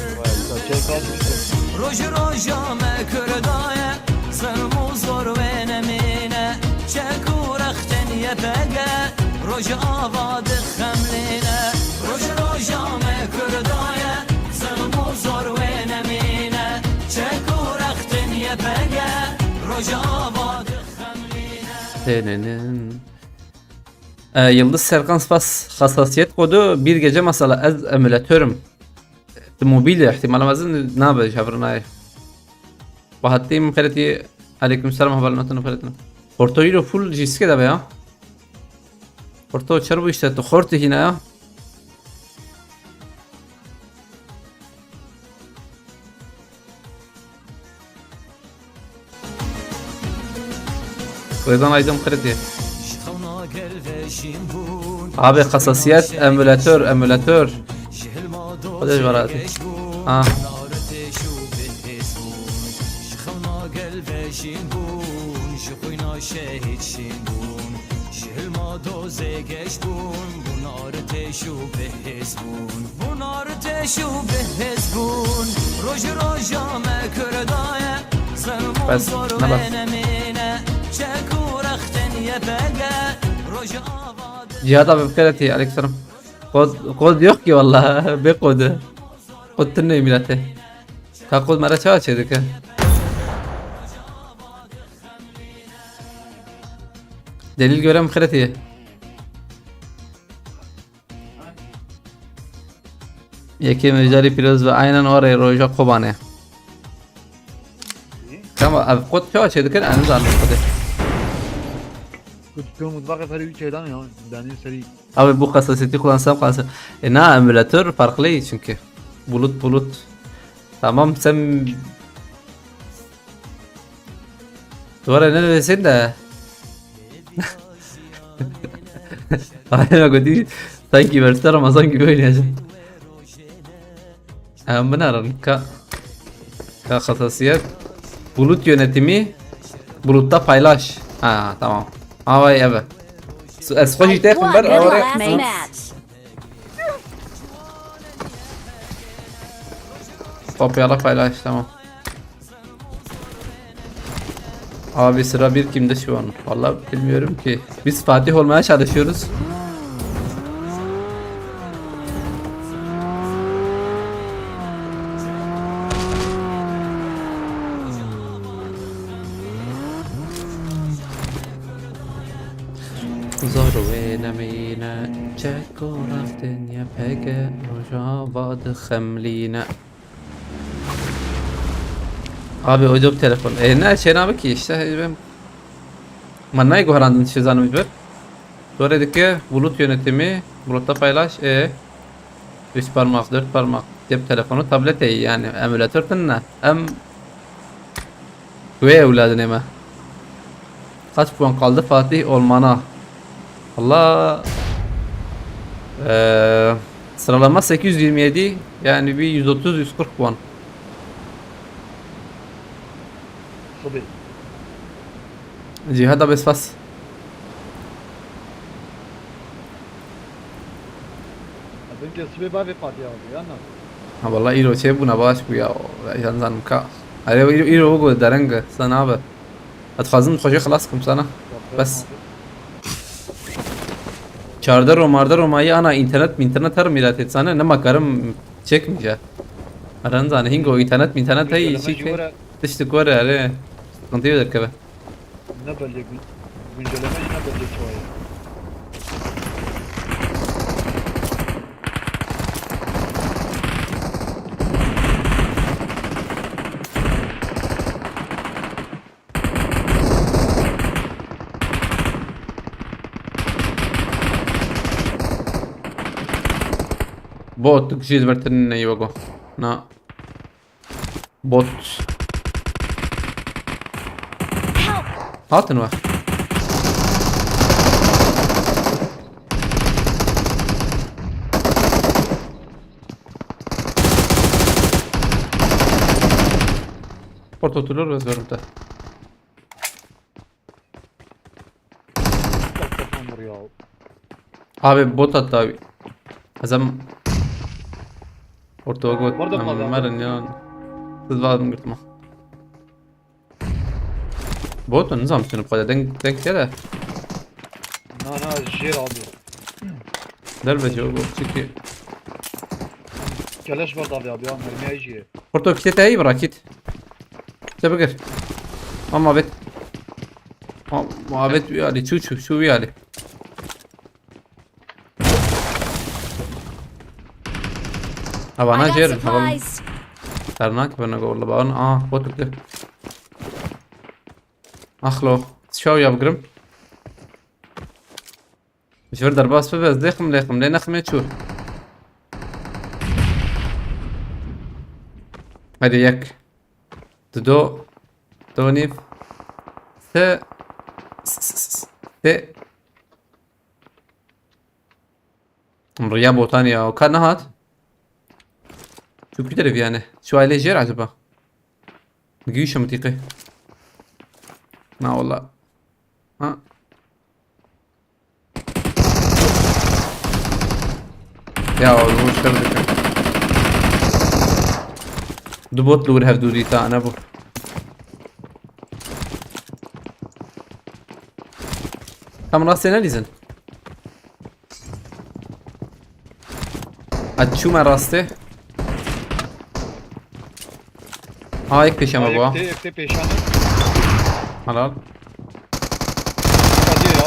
Çek al. Roj roja me kurdaye, zilm û zor wê nemîne. Çek û rextên Y P G, roj ava dixemlîne. Roj roja me kurdaye, zilm û zor wê nemîne. Çek û rextên Y P G, roj ava dixemlîne. Tenenen. Ee, Yıldız Serkan spas, hassasiyet kodu bir gece masala, ez emülatörüm. Mobil ihtimala mezin nabe, jabir naye. Bahattin Xereti, aleyküm selam, haber notunu Xereti. Porto Euro full jiske de be ya. Porto çer bu işte, tu xorti hina ya. Rêdan Aydın Xereti. Abi, hassasiyet, emülatör, emülatör. Hadi var abi. Ha. Bes, ne bes? Cihat abi, Xereti, aleyküm selam. Kod, kod yok ki vallahi. Be kodu. Kod tırnı millete. Ka kod mera çawa çêdike? Delil görem Xereti. Yekê Mecarî pîroz ve aynen o rê roja Kobanê. Tamam, ev kod çawa çêdikin? Em zanin kodê. Kutu mutfak eferi üç aydan ya. Daniel seri. Abi bu hassasiyeti kullansam kalsın. E na emülatör farklı çünkü. Bulut bulut. Tamam sen... Duvara ne desin de. Aynen o değil. Sanki verse Ramazan gibi oynayacağım. Em binarin ka, ka hassasiyet. Bulut yönetimi. Bulutta paylaş. Ha, tamam. Ha, vay eve. Su- Ez xwe jî têxim ber awre. Kopyala paylaş, tamam. Abi sıra bir kimde şu an? Vallahi bilmiyorum ki. Biz Fatih olmaya çalışıyoruz. Zor wê nemîne, çek û rextên Y P G, rojava dixemlîne. Abi, o yok telefon. E, ne şey ne ki işte, e, ben... Man ne guharandın şey zanım bir. Doğru dedi ki bulut yönetimi, bulutta paylaş, e, üç parmak, dört parmak, cep telefonu, tablet e yani, emülatör tınna. Em, ve evladın eme. Kaç puan kaldı Fatih olmana? Allah. Ee, sıralama sekiz yüz yirmi yedi, yani bir yüz otuz, yüz kırk puan. Tabii. Cihada besfas. Bence sibê bavê Fatih abi ya nasıl? Ha, vallahi îro çê bûna baş bû ya. Yan zanim ka. Erê îro, îro bû dereng. Sen abi. Ez dixwazim xwe jê xilas kim sana. Bes. Çardero mardero mayî ana, internet mi, internet her mîratê sana, nema karim çekmeyecek. Aran zane hingo internet mi, internet hey, Güncelleme şey ji were tiştik were erê. Sıkıntı yok derkeve. Ne belge gün-, güncelleme ne belge çoğayı. Bot, tu kişi izbertin ne yogo. Na. Bot. Hatin we. Porto oturur ve zorunda. Bak, bak, lan buraya. Abi bot attı abi. Azam orta got. Orada mı kaldı abi? Merin ya. Siz var mı gitme? Bot mu, nizam seni bu kadar denk denk ya da. Na na, jêr abi. Derbe yok bu çünkü. Keleş var abi abi ya, mermiye jêr. Porto kit te iyi bırak kit. Te bigir. Ama bet. Muhabbet bir hali, çu çu şu bir hali. Ha I bana got jêr, ha bana. Supplies. Ternak bana golla bana. Aa, bot bitti. Ahlo. Şov ya bigrim. Ji vir derbas bibe, ez lêxim lêxim lê neximê çû. Hadi yek. Dido. Do nîv. Se. Se. Riya botan ya. O ka nehat. Çû kî derê yani. Şu aile jêr acaba? Giyişe mi tîqê? Na wala. Ha. Ya bu şer dikim. Du bot li wir hevdû dîta ne bu. Tam rastê nelîzin. Ez çûme rastê. Ha, yek pêşe me bû ha. Yekte, yekte pêşanı. Helal. Hadi ya.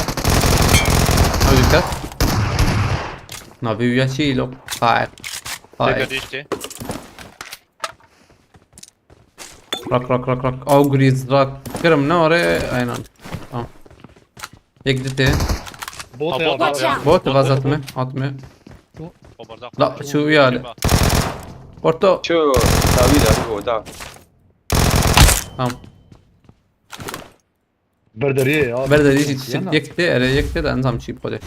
Ha, dikkat. Navê wîya çi îlo? Hayır. Hayır. Teka düştü. Rak rak rak rak. Au gris rak. Kırım ne oraya? Aynen. Tamam. Yek dite. Bot Ha, ya. bot. Watch out. Bot Bot, vaz bot, atma. Atma. Bombardak. La, şu yani. Orta. Şu tabi de bu da. Tamam. Berderiye ya. Berderiye Yana. Yekte, ere yekte de enzam çî bixwe.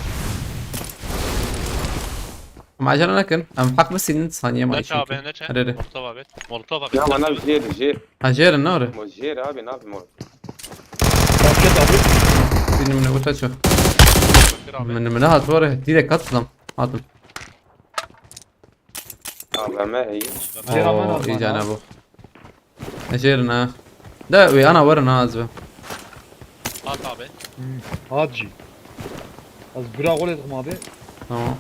Ama acele nekin. Em hak bi sînin saniye ma Ne işin ki. çabe ne çe? Hadi, hadi. Molotov abi. Molotov abi. Ya bana jêr jêr. Ha, jêr ne ore? Mo jêr abi ne yapayım oğlum? Basket abi. Sînin min ota ço. Bir abi. Min min hat var. Direkt atlam. Atım. A V M iyi. Jêr aman Oo, atma iyi ya. cana bu. Jêr ne? Da, we ana var ne az be. At abi. Hacı. Az bira gol ettim abi. Tamam.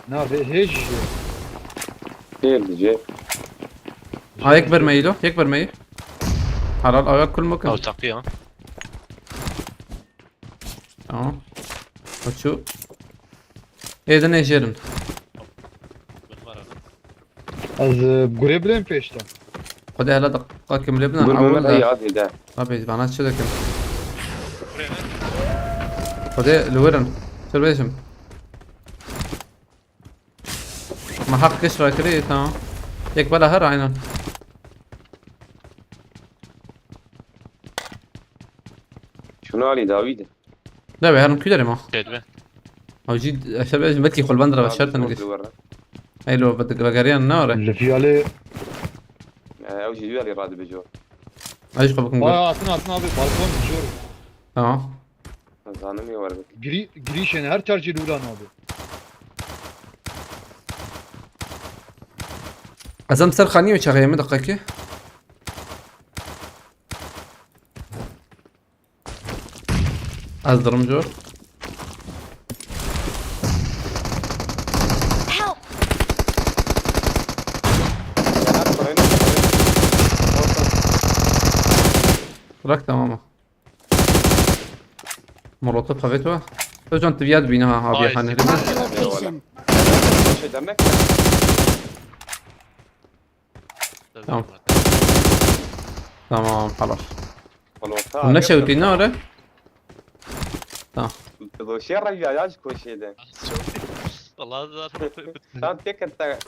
Ne abi, hiç. Jêr jêr. Ha, yek vermeyi lo, yek vermeyi. Halal ayak kulmak. Al takı ya. Tamam. Açu. Êdin êjerin. Bunlar abi. Az e, görebilirim peşte. Hadi hele dakika kim lebna. Dur Awul Mehmet da. iyi hadi de. Abi bana çi dekin. Buraya ne? Hadi luwerin. Serbestim. Ma hak geç rakiri, tamam. Yek bala her aynen. Şunu Ali David. Da be, herim küderim ha. Şeydi be. Avcı, işte belki kolban da şart tanıdık. Eylo, bak, bagariyan ne ara? Lefiyale. Ew jî duya lê radibe jo. Ayış kapı kungur. Vay atın atın abi, balkon düşüyor. Tamam. Zanim ya var. Giri, girişen her tercih Lulan abi. Azam ser xaniye çaxeye mi dakika ki? Az durum jo. Help! Bırak tamam o. Molotof tavet var. Özcan tiviyat bina ha abi Ay, hani. siktir. Marked a location. Şey demek. Tamam. Tamam, halas. Oğlum, orta Ne abi, şevki ne öyle? Tamam. Bu şey ya ya koşuydu. Vallahi zaten Sen tek hatta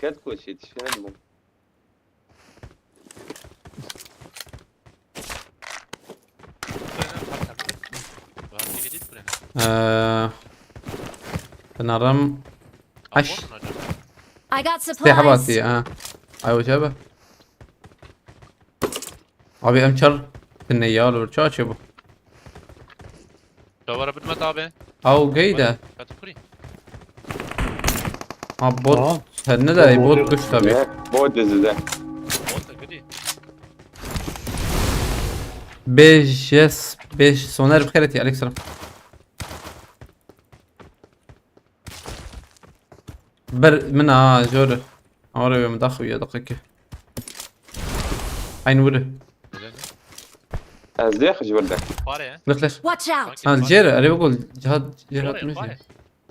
ket koşuydu. Şey ne bu? Ee, Pınarım. Aş. Abon acaba? I got Sehaba supplies. diye ha. Ay hoca be. Abi em çar tine ya olur. Çağ çe bu. Cevara bitmedi abi. Au geyde. Katı kuri. Ha bot. Aha. Her ne de Bot bot yok. kuş tabi. Ne? Bot dizide. Olsa gidi. Beş yes. Beş soner bir kere Aleyküm selam. Bir min ha jor. Oraya bir daxu ya dakika. Aynı vuru. Ez dê xij wir de. Pare. Lixler. Watch out! Ha jere. Araba gol. Cihat. Cihat Pare, mi pare. şey?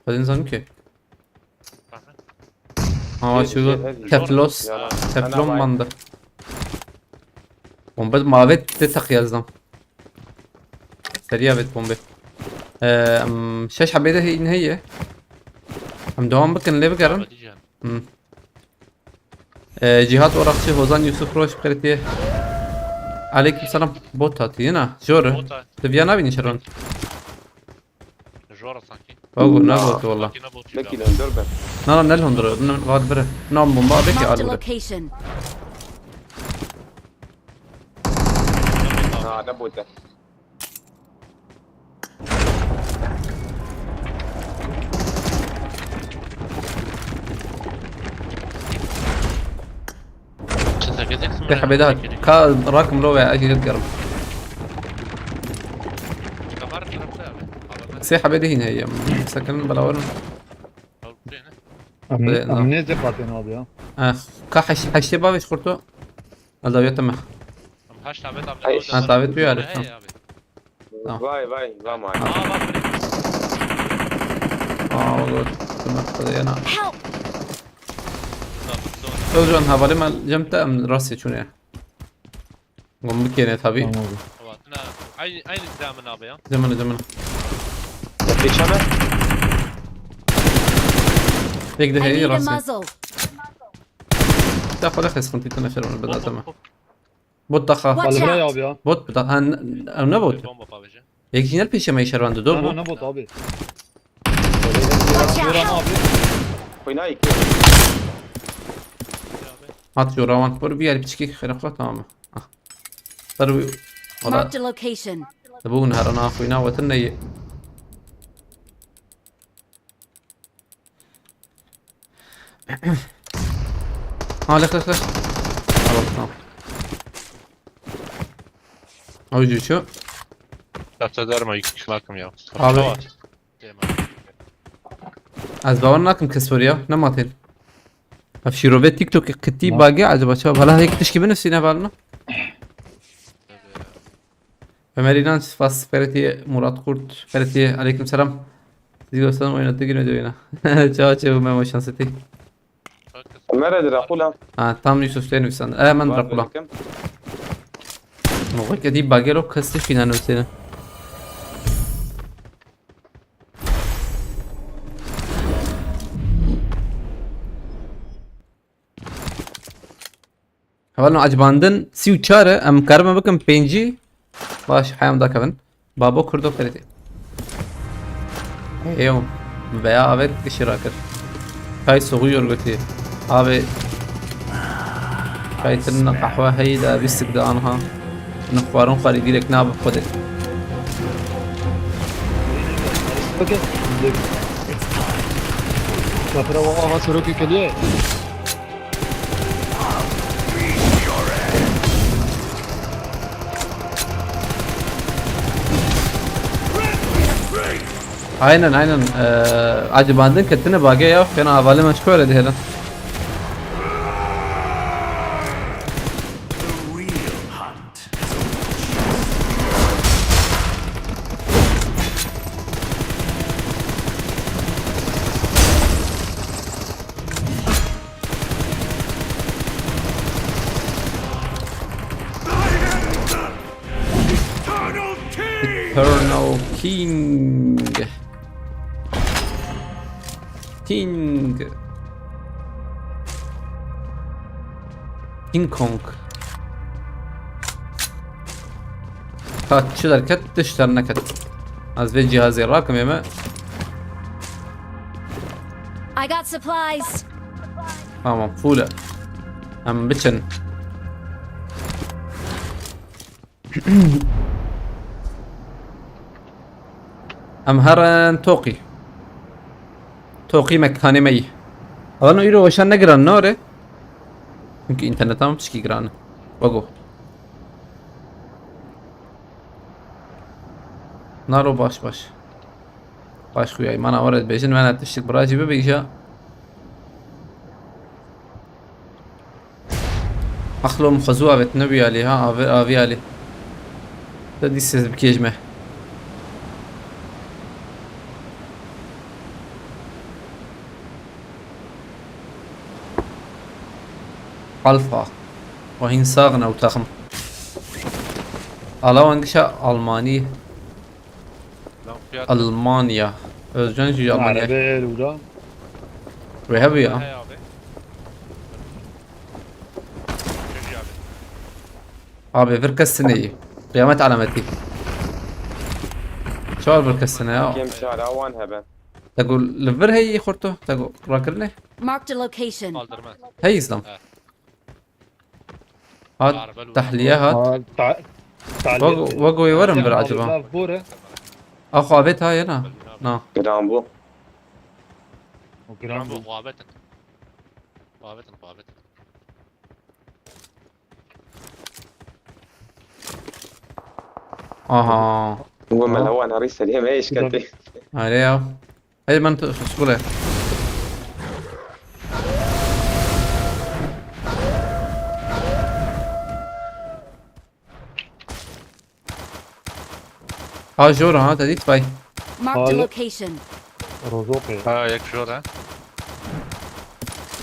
Hadi zanım ki. Pare. Ha Jere, şu jere, teflos. jere. Teflon Ana bandı. Bomba mavet de tak yazdım. Seriya vet bombe. Ee, em, şeş habede heyin heye. Em devam bikin lê bigerin. Hadi can. Hmm. Ee, Cihat Orakçı, Hozan Yusuf Roş Peritiye. Aleyküm selam. Bot hatî yine. Jor. Bota. Divya nabînî şeron. Jora sanki. Bago ne bot valla. Sanki ne bot. Leki döndür be. Nara nel hundro. Var bire. Nam bomba abi ki Marked a alure. Location. Ha, ne bote. Çizgi tek Te habede hat. Ka rakım lo ve acil garim. Kamar tarafta abi. Alana. Sê habede hîn heye. Sakın belawarın. Al buraya ne? Em Buraya, em ne zepaten abi ya. Ah, ka heş heşte baviş kurtu. Aldaviyata mı? Am haş davet abi. Ay, Orada ha, var. davet bir Buraya, yerde, hey tamam. Abi. Tamam. Vay vay vay vay. Aa bak buraya. Aa, olur. Tırnak da yana. Help! Tamam, doğru. Özcan havalim al cemte em rastı çune. Gom bikene tabi. Tamam abi. Tamam. Na, aynı aynı zaman abi ya. Zamanı zamanı. Yetişeme. Tek de I hey need a rastı. Muzzle. Ya xwele xesxin tîtine şervanı beda Bomba, tamam. bomba, Bot daxa. Watch Alibra ya out! Abi ya. Bot bida. Ha, n- n- ne bot? Bomba pavêje. Yek jinel pêşe me şervandı. Dur No no bu. Ne bot abi. Watch Yoram out! Abi. Xwîna iki. At yo rawan. Bor bir yer piçki xerefla tamam mı? Ah. Sar bu. Valla Marked a location. bu gün her ana xwîna wetin neyi. Ha lek lek lek. Tamam tamam. Avucu şu. Tahta derma yük bakım ya. Abi. Tamam. Ez bawer nakim kes weriya. Ne matin. Ev şîrove TikTok kitî Ma- bagê acaba çawa? Vala hek tişkî binivîsîne val min. Ömer İnanç, Fas Fereti, Murat Kurt Fereti, aleyküm selam. Sizi gösterdim oynadı gün ödüğüne. Çawa çevu Memo şanseti. Mere Drakula. Ha tam Yusuf Hüseyin Hüseyin. E, hemen Var Drakula. dedim. Muğuk edî bagelo kes tişkî nanivîsîne. Hevalno acibandin sî û çar e, em karime bikin pêncî. Baş heyam dakevin. Babo Kurdo Ferîdê. Eyo. Veya avet kişi rakir. Çay soğuyor götü. Abi. Çay tırına kahve heyda bistik de anha. Nexwarin xwarî direk nabe xwedê. Okey. Kafira wa aha sorokê keliye. Aynen aynen. Ee, acibandin ketine bage ya. Fena havale me çi kore dihêlin. Eternal King. King. King Kong. Kaççı derket, dışlarına ket. Ez vê cihazê rakim ême. I got supplies. Tamam, full e. Em biçin. Em herin toqî. Toqî mekanê me yî. Ewan îro weşan ne giran ne ore. Çünkü interneta min tişkî giran e. Wego. Nalo baş baş. Baş xuyayî mana were dibêjin, wena tiştik birajî bibe îja. Aqlo min xwezû avêt ne wî alî ha, avê, avî alî. Te dî sez bikêj me. Alfa. Ve hîn sax ne ew taxim. Ala wan gişa Almanî. Lan fiyat Almanya. Özcan jî Almanya. Arabê lûda. Wê hebiya. Hey abi. Çocuğu abi. Abi vir kes tine yî. Qiyamete alameti. Çawa vir kes tine ya? Kem çara wan hebe. Te got li vir heyî xurto. Te got rakirine. Marked a location. Kaldırma. Hey İslam. Evet. Hat, Darbe lûna. Tahliye hat. Aa, ta-, tahliye. Wego, wego yê werin bir acaba? Bore. Axwe avêt ha ye na? Na. Giran bû. O giran bû. Giran bû, xwe avêtin. Xwe avêtin, xwe avêtin. Aha. Bû me lewan herî serê me eşketê. Are ya. Hey, ben tu-, skule. Ha, jor ha, te dît vay. Marked a Al- location. Rozok e. Ha, yek jor e.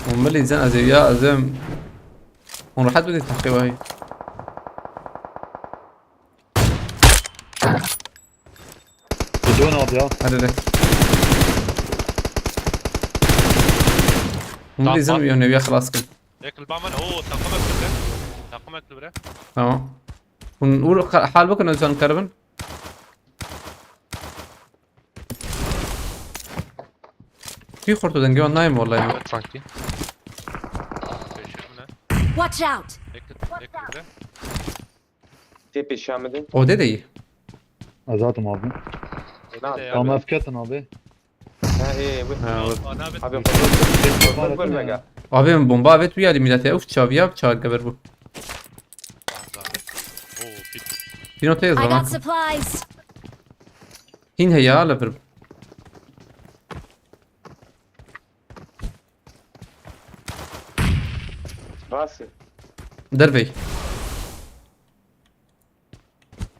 Hûn bilî zen ez ê ya, ez êm. Hûn rehet bidî teqî wahî. Gidiyorsun abi ya. Hadi de. Hûn Tamam. Dîzin û yewneviya xilas kin. Yek li ba min. Oo, takım ekli bire. Takım ekli bire. Tamam. Hûn ûr qa-, hal bikin, ez jan keribin. Kî xurt dengê wan nayêm wallahî. Evet, sanki. Peşimine. Watch out! Ekli, ekli bire. Tê pêşiya min de. Odê de yî. Ez hatim abi. Odê de ya. Tamam, ev ketin abi. Ha, ê, wê. Ha, wê. Abi, xwe vur, vur, vur, vega. Abi, min bomba avêt wî alî, mîletê ew çaviya çawa geber bû. Oo, pit. Pîno tê I got zaman. Supplies. Hîn heye, ha, li vir. Rastî. Dervey.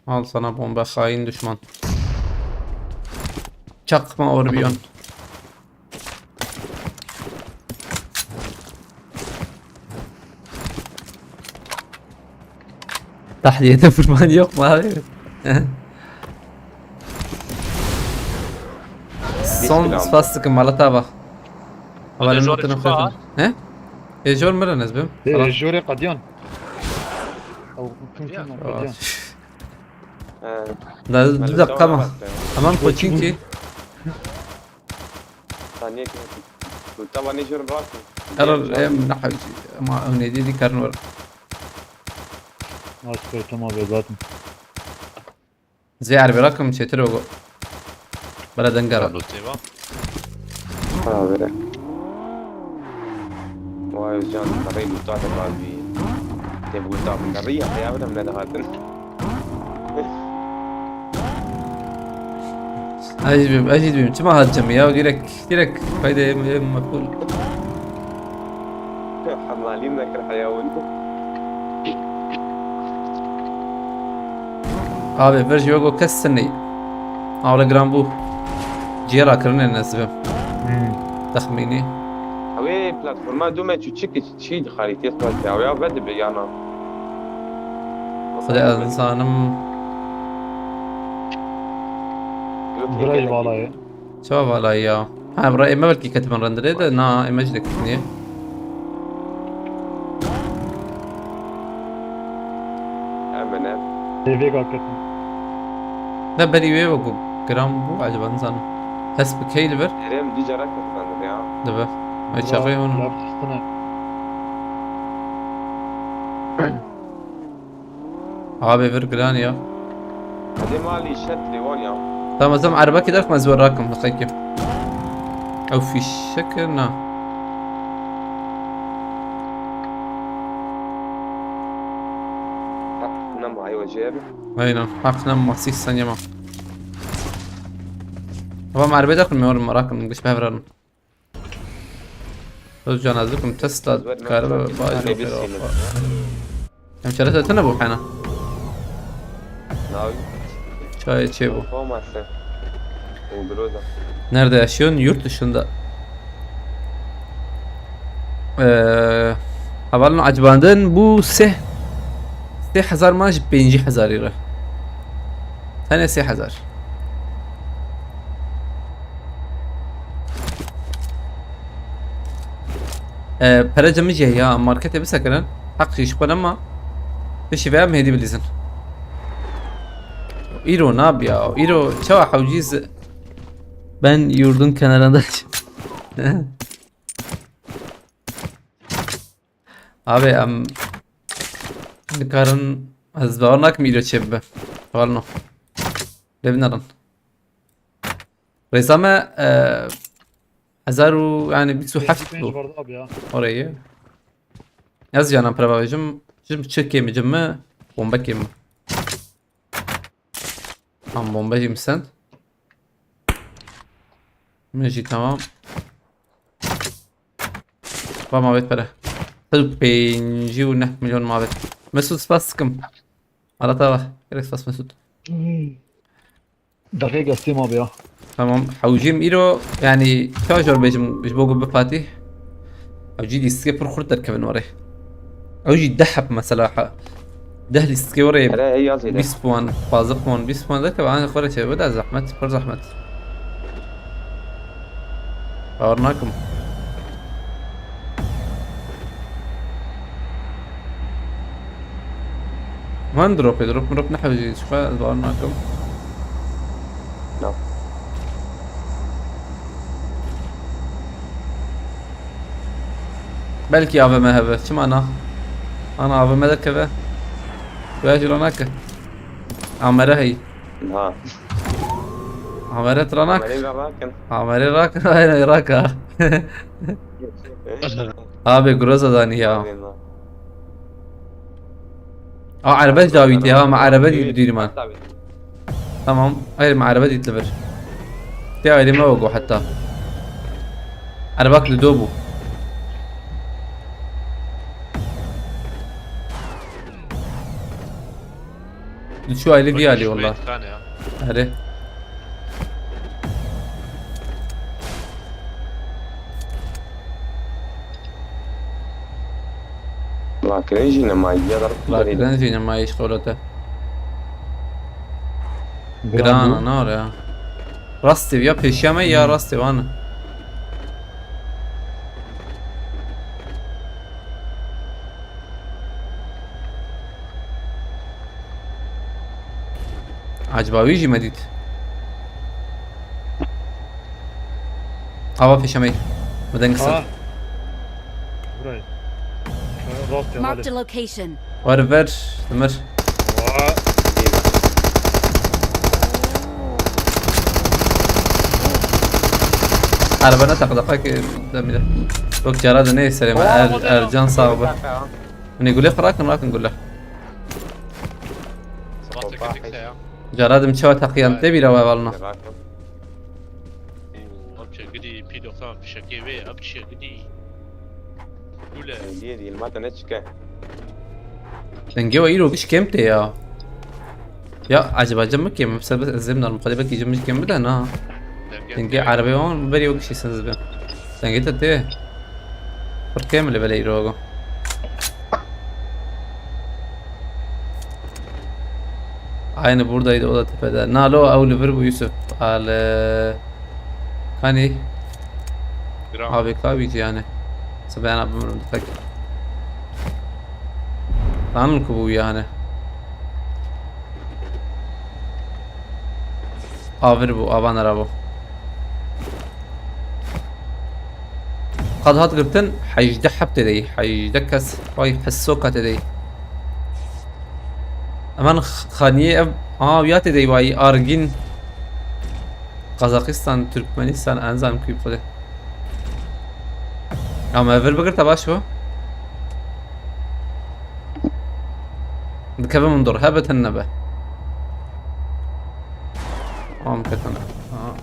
Al sana bomba, hain düşman. Çakma Orbion. Tahliyede vurman yok mu abi? Son Bismillah. Spas sıkın, Malatava. Hadi, Havalin jor notunu çıkma koydum. Ha? He? E, jor mirin ez bim. E, Tamam. Jore qadiyan. Ew, kim kim Ya. Qadiyan. He. Da, du dakika ama. Tamam, koçinki. Saniye ki. Bu tabanı jor bırak. Erol, em, ne hacı, ama öyle dedi, karın var. Nasıl tamam be zaten. Zê erbê rakim çêtir o bere dengera. Tablo têva. Ha, bere. Vay can, rey lûta te bazî. Te bu ta min rey ya, ya bire ne hatin. Ez jî bim, ez jî bim. Çima hat cem ya, direkt, direkt fayda em, em makul. Hemalî nekir heya win. Abi, vir ji wego kes tinî. Awle giran bû. Ciyê rakirinê ne ez dibim. Hmm. Texmînî. Ew ê platforma dû me çû çi ki çi xarîtiyê xwestiya. Ew ya vedibe yana. Xwedê ez nizanim. Yok, Bira gelek. Ji vala ye. Çawa vala ya? Ha, bira ême belkî ketibin rendirê de, na ême jî diketiniye. Hemen he. Tê vêga ketin. Ne berî wê wekû Giran bû, acaba nizanim. Hest bi key li vir? Herêm dî cara ketiben dibe ya. Dibe. Ay çaxê hûn. Laf distine. Abi vir giran ya. Hadi mali şet lêwan ya. Tamam, ez em erbekî derxim, ez we rakim, xekim. Ew fîşek na. Hep nema, aywa cêbi. Aynen, heq nema, sîh saniye ma. Tamam, erbê derxim, me orim, rakim, giş bevrarim. Özcan, ez dikim Tesla karibe baş. Em çerete tine bu hena. Çay çê bu. Nerede yaşıyorsun? Yurt dışında. Ee, Havalın acibandın bu seh, seh hazar maaş, pêncî hazar lira. Tane seh hazar. E, pere cemî jî ya marketê bisekirin. Heq jî ji xwe nema. Pişî ve em hêdî bilîzin. Îro nab ya. Îro çawa hewcî zi-, ben yurdun kenarında. Abi em dikarin ez bawer nakim îro çê bibe. Walno. Lê binerin. Rêza me, e, hezar û, yani, bîst û heft bû. Pêncî pênc vardı abi ya. Orayı. Ez canan pira bavêjim. Jim çi kêmi cim mi? Bombe kêmi. Tam bombe jim sen. Min jî tamam. Va mavêt pere. Sed û pêncî û neh milyon mavêt. Mesut, spas dikim. Arata va. Gerek spas Mesut. Deqê gestê ma be ya. Tamam. Hewcîm îro, yani, çawa jor bêjim ji bo ku bifatî? Hewcî lîstikê pir xurt derkevin warê. Ew jî deh heb mesela ha. Deh lîstikê warê. Here, hey, yazê de. Bîst puan, pazdeh puan, bîst puan derkeve, anca xwe re çêbibe de zehmet, pir zehmet. Bawer nakim. Man dropê, drop mirop nehewcî, çiqa ez bawer nakim. No. Belkî A V M hebe, çima na? Ana A V M derkeve. Goya jî nake. Amere hey. Ha. Amere tranak. Amere rakin. Amere rakin, aynen raka. Abi groza dani ya. Aynen. Aa, araba dawît ya, ma araba dît dîrman. Tamam, hayır, ma araba dît li vir. Te ayrı me ogo hatta. Arabak li do bu. Şu aile bir hali valla. Hadi. Lakirin jî nemayiş ya da. Lakirin jî nemayiş xewlete. Gran. Gran, nar ya. Rastê ya pêşiya me ya rastê wan. Acaba wî jî me dît? Ava pêşemey. Me deng ser. Burayı. Rastê. Marked a location. Were ver, Demir. Araba ne takı dakika ki demire. Yok, cara da neyse, Ercan sağ ol. Hani gule xwe rakin, rakin gule. Sabah teketik ya. Cara dim çawa teqiyan te bîra we valna. Apçe gidî pî doksan fişekê wê, apçe gidî. Gule. Gidî, gidî, ma te ne çike. Dengê we îro giş kêm tê ya. Ya acaba cem mi kêm? Mesela ez zêm narim, xwedê belkî cem mi kêm bide na. Dengê erebê wan berî wek şî sez be. Dengê te tê. Pir kêm li belê îro go. Aynı buradaydı, o da tepede. Nalo ew li vir bû Yusuf. Al, e, Kanî. Abi kavî yani. Sebena bimirim tek. Tanım ku bu yani. Avir bû, ava nera bû. Qad hat girtin, hejdeh heb tê de yî, hejdeh kes, vay hesoka tê de yî. Hemen x-, xaniyê ev, aa, ya tê de yî vay, Argin. Kazakistan, Türkmenistan, en zanim ku xwedê. Ya me vir bigirte baş bû. Dikeve min dor, hebe tenine be. Am ketine. Ha.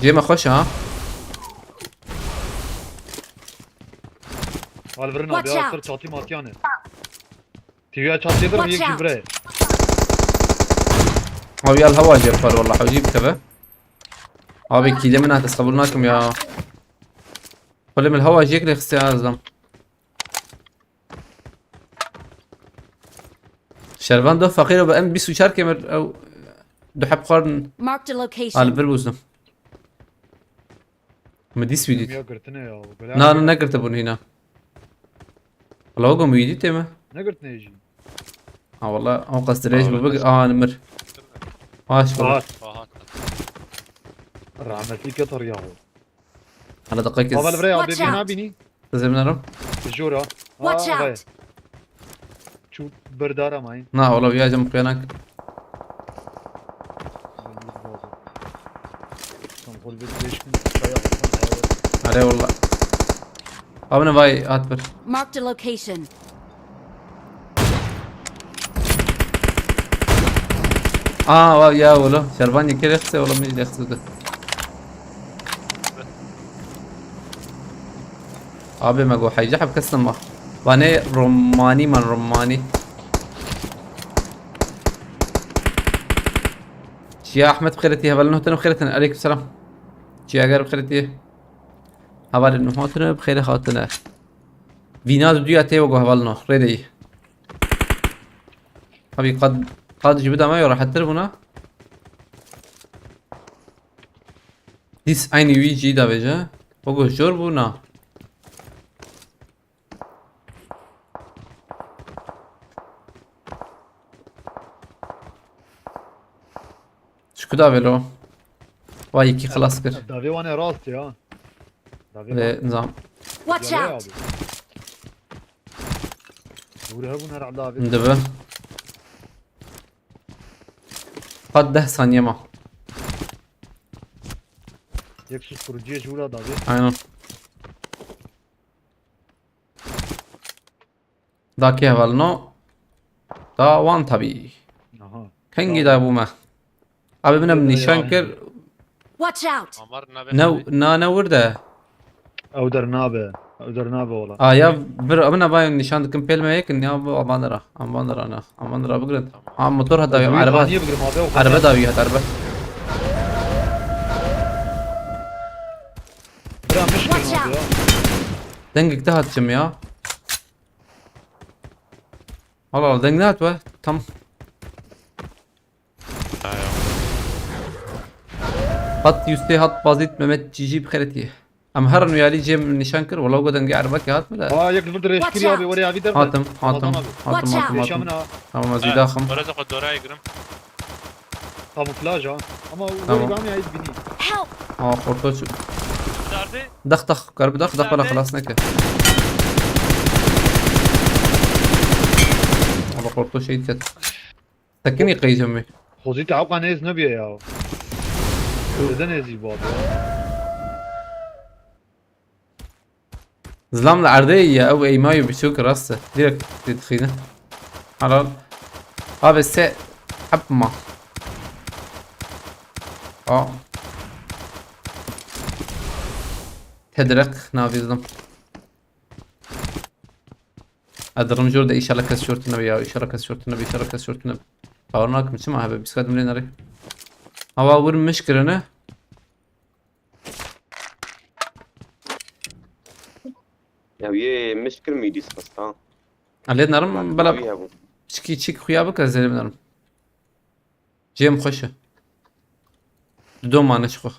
Cê me xweş e ha. Alvirina Watch bya out. Sir çatî matiyane. Tiviya çatî bir Watch yek out. Jî bire. Abi ya hewa jê xwar wallah hewcî bikeve. Abi kîlê min hat ez qebûl nakim ya. Xulê min hewa jêk lê xistê azam. Şervan do feqîr be em bîst û çar kemir ew du heb xwarin. Marked a location. Al bir bûzdim. Mi dîs wî dît. Ya girtine ya. Na, na, negirtibûn hîna. Wala wegom wî dîtê me. Negirtine jî. Ha wala, ew qas dirêj bû big, aa, nimir. Baş bû. Bahat. Bahat. Rahmetli ketir ya. Hala dakika kes. Aval birey abi. Watch out. Bina bini. Zeminerim. Jora. Watch out. Çû berdara mayîn. Na, wala, viyacım kuyanak. Tam holbet beş gün çaya. Are wala. Abine vay at bir. Marked a location. Aa, wa ya wala. Şervan yekê rexse wala mi rexse de. Abi me go heyce heb kestim ma. Vane Romani man Romani. Çiya Ahmet bixêretî hevalin hotin bixêretin. Aleyküm selam. Çiya ger bixêretî. Hevalin hotin bixêre hatine. Vîna duya tê wego hevalino. Rêdeyî. Abi qad, qad ji bidama yo rahattir buna. Dîs aynî wî jî davêje. Wego jor bû na. Çiku davê lo? Vay, yekî xilas kir. Davê wane rast ya. Davê Lê rast. Nizam. Watch out! Dûr hebûn her davê. Dibe. Qat deh saniye ma. Yek susturucuya jûra davê. Aynen. Da kê hevalino? Da wan tabî. Aha. Kengî da bû me? Abi min em nîşan kir. Watch out! Amar nabe Ne, xwedî. Na ne wir de. Ew der nabe. Ew der nabe wala. A ya bir, min ava nîşan dikim pêl me yekin ya bu aman ra. Aman ra ne. Aman ra bigrin. Tamam. Ha motor heta ya araba. Niye bigrim abi? Araba da bir hat araba. Bira miş Watch out! Dengik de hatçım ya. Al al, deng nehat we? Tam. Ha, ya. Hat yüzde hat bazit Mehmet Cici bixêretî. Em herin uyalî cem nîşan kir. Wala go dengê erbekê hat mi de? Aa, yek bir de reşkiri abi, were abi derbe. Hatim, hatim, hatim, hatim, hatim. Tamam, ez wî daxim. Were de xwe dorayê girim. Kamuflaj ha. Ama tamam. Were abi ya binî. Help! Aa, korto çu. Derdê. Dax, dax, kar bi dax, dax bana xelas neke. Ama korto şehit ket. Tekinî qeycem mi? Xozî te hewqa nêz nebiye ya. Neden ezî bu abi ya? Zilam li erdê ye, ew êmayî biçûk rast e. Direkt didixîne. Helal. Abi se hepma. A. Tedrek navî zilam. Edirim jor de inşallah kes şortine be ya, inşallah kes şortine be, inşallah kes şortine be. Bawer nakim çima hebe, biskadim lê nerê. Hava vurmuş kirine. Ya yê mişkir mîdîs xista. Lê narim bela. Çiki çik xuya bike zêlim narim. Cem xweş e. Dido mane çi xwe.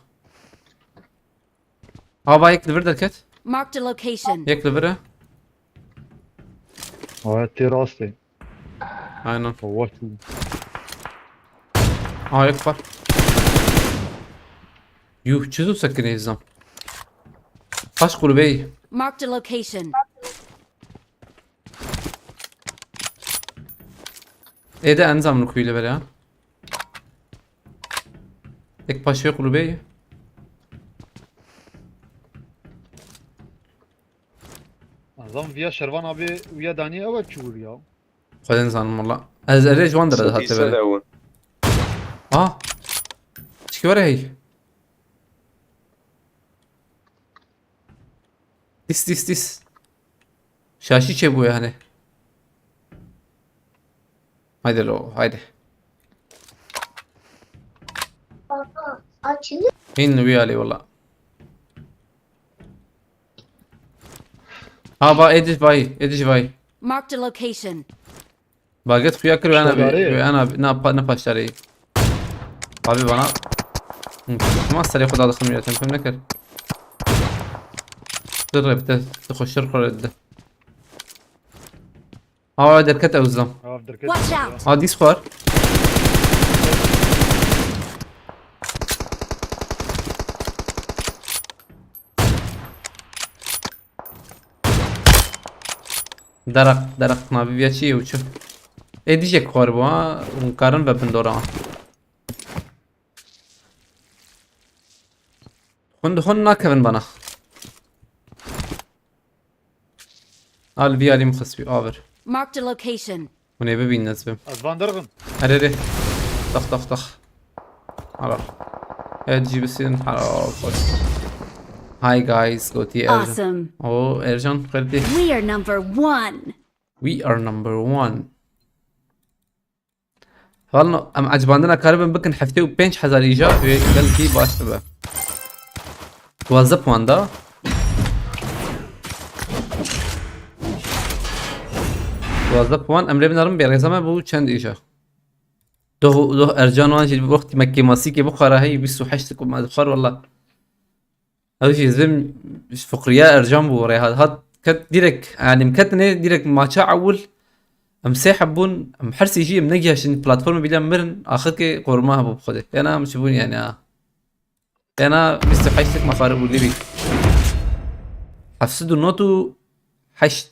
Ava yek li vir derket. Marked a location. Yek li vir e. Aya tê rastê. Aynen. Hava çû. Aa, yek var. Yuh, çi zû sekinê zam. Paş kulübeyi. Marked a location. Êde enzam rukuyla bere ha. Ek paşê kulübeyi. Zam viya Şervan abi uya daniye ew çû ya. Xwedên zanim wala. Ez erê ji wan dere Sotî dihate sed bere. Ew. Ah. Çiki were hey. Dis, dis, dis. Şaşî çêbûye hani. Haydi lo, haydi. Baba, açılıyor. Hîn li wî alî wala. Ha ba êdî vay, êdî vay. Marked a location. Baget xuya kir, wena bi, Şedarê. Wena bi, na pa, ne paşdarê. Abi bana. Hı, ma serê xwe dadixim ya, tem pem nekir. Dur re bite, tu xoşir xore de. Awa derket ew zam. Av derket Watch ya. Out! Ha, dis xwar. Deraq, deraq navî viya çi ye û çi? Ê dijek xwar bû ha, hûn karin ve bin dora. Hûn, hûn nakevin bana. Al vî alî min xist wî, aver. Marked a location. Hûn ê bibînin ez bim. Ez van derxim. Erê rê. Tax, tax, tax. Helal. Evet, cibisîn helal. Hi guys, gotî Ercan. Awesome. O Ercan, xêr dî. We are number one. We are number one. Valla em ecibandina karibin bikin heftê û pênc hezar îja wê belkî baş bibe. Duwazdeh puan da. Duwazdeh puan, em rê binerin bê rêza me bû çend îja. Doh, doh Ercan wan jî wextî me kêmasîkê bixwara hey bîst û heşt ku me dixwar wala. Ew jî zim fiqriya Ercan bû rê hat, hat ket direk, yani em ketine direk maça ewil. Em sê heb bûn, em hersî jî em negihaştin platformê bîle mirin, axirkê qoruma hebû bi Xwedê. Tena em çi bûn yani ha. Tena bîst û heşt me xaribû lîbî. Heft sed û nod û heşt.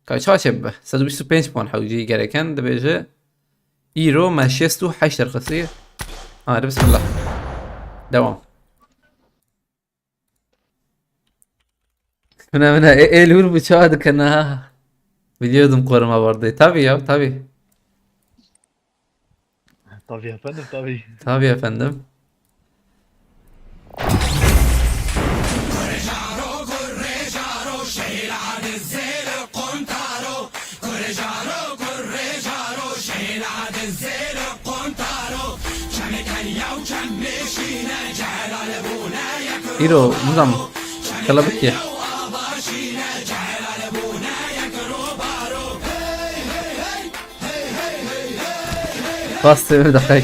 Ka çawa çê bibe? Sed û bîst û pênc puan hewcî gereken dibêje. Îro me şêst û heşt derxistî. Hadi bismillah. Devam. Mine, mine, ê, ê li wir bû çawa dikene ha? Biliyordum koruma vardı. Tabii ya, tabii. Tabii efendim, tabii. Tabii efendim. Îro, nizam, kelebekî. Bas, bir dakika.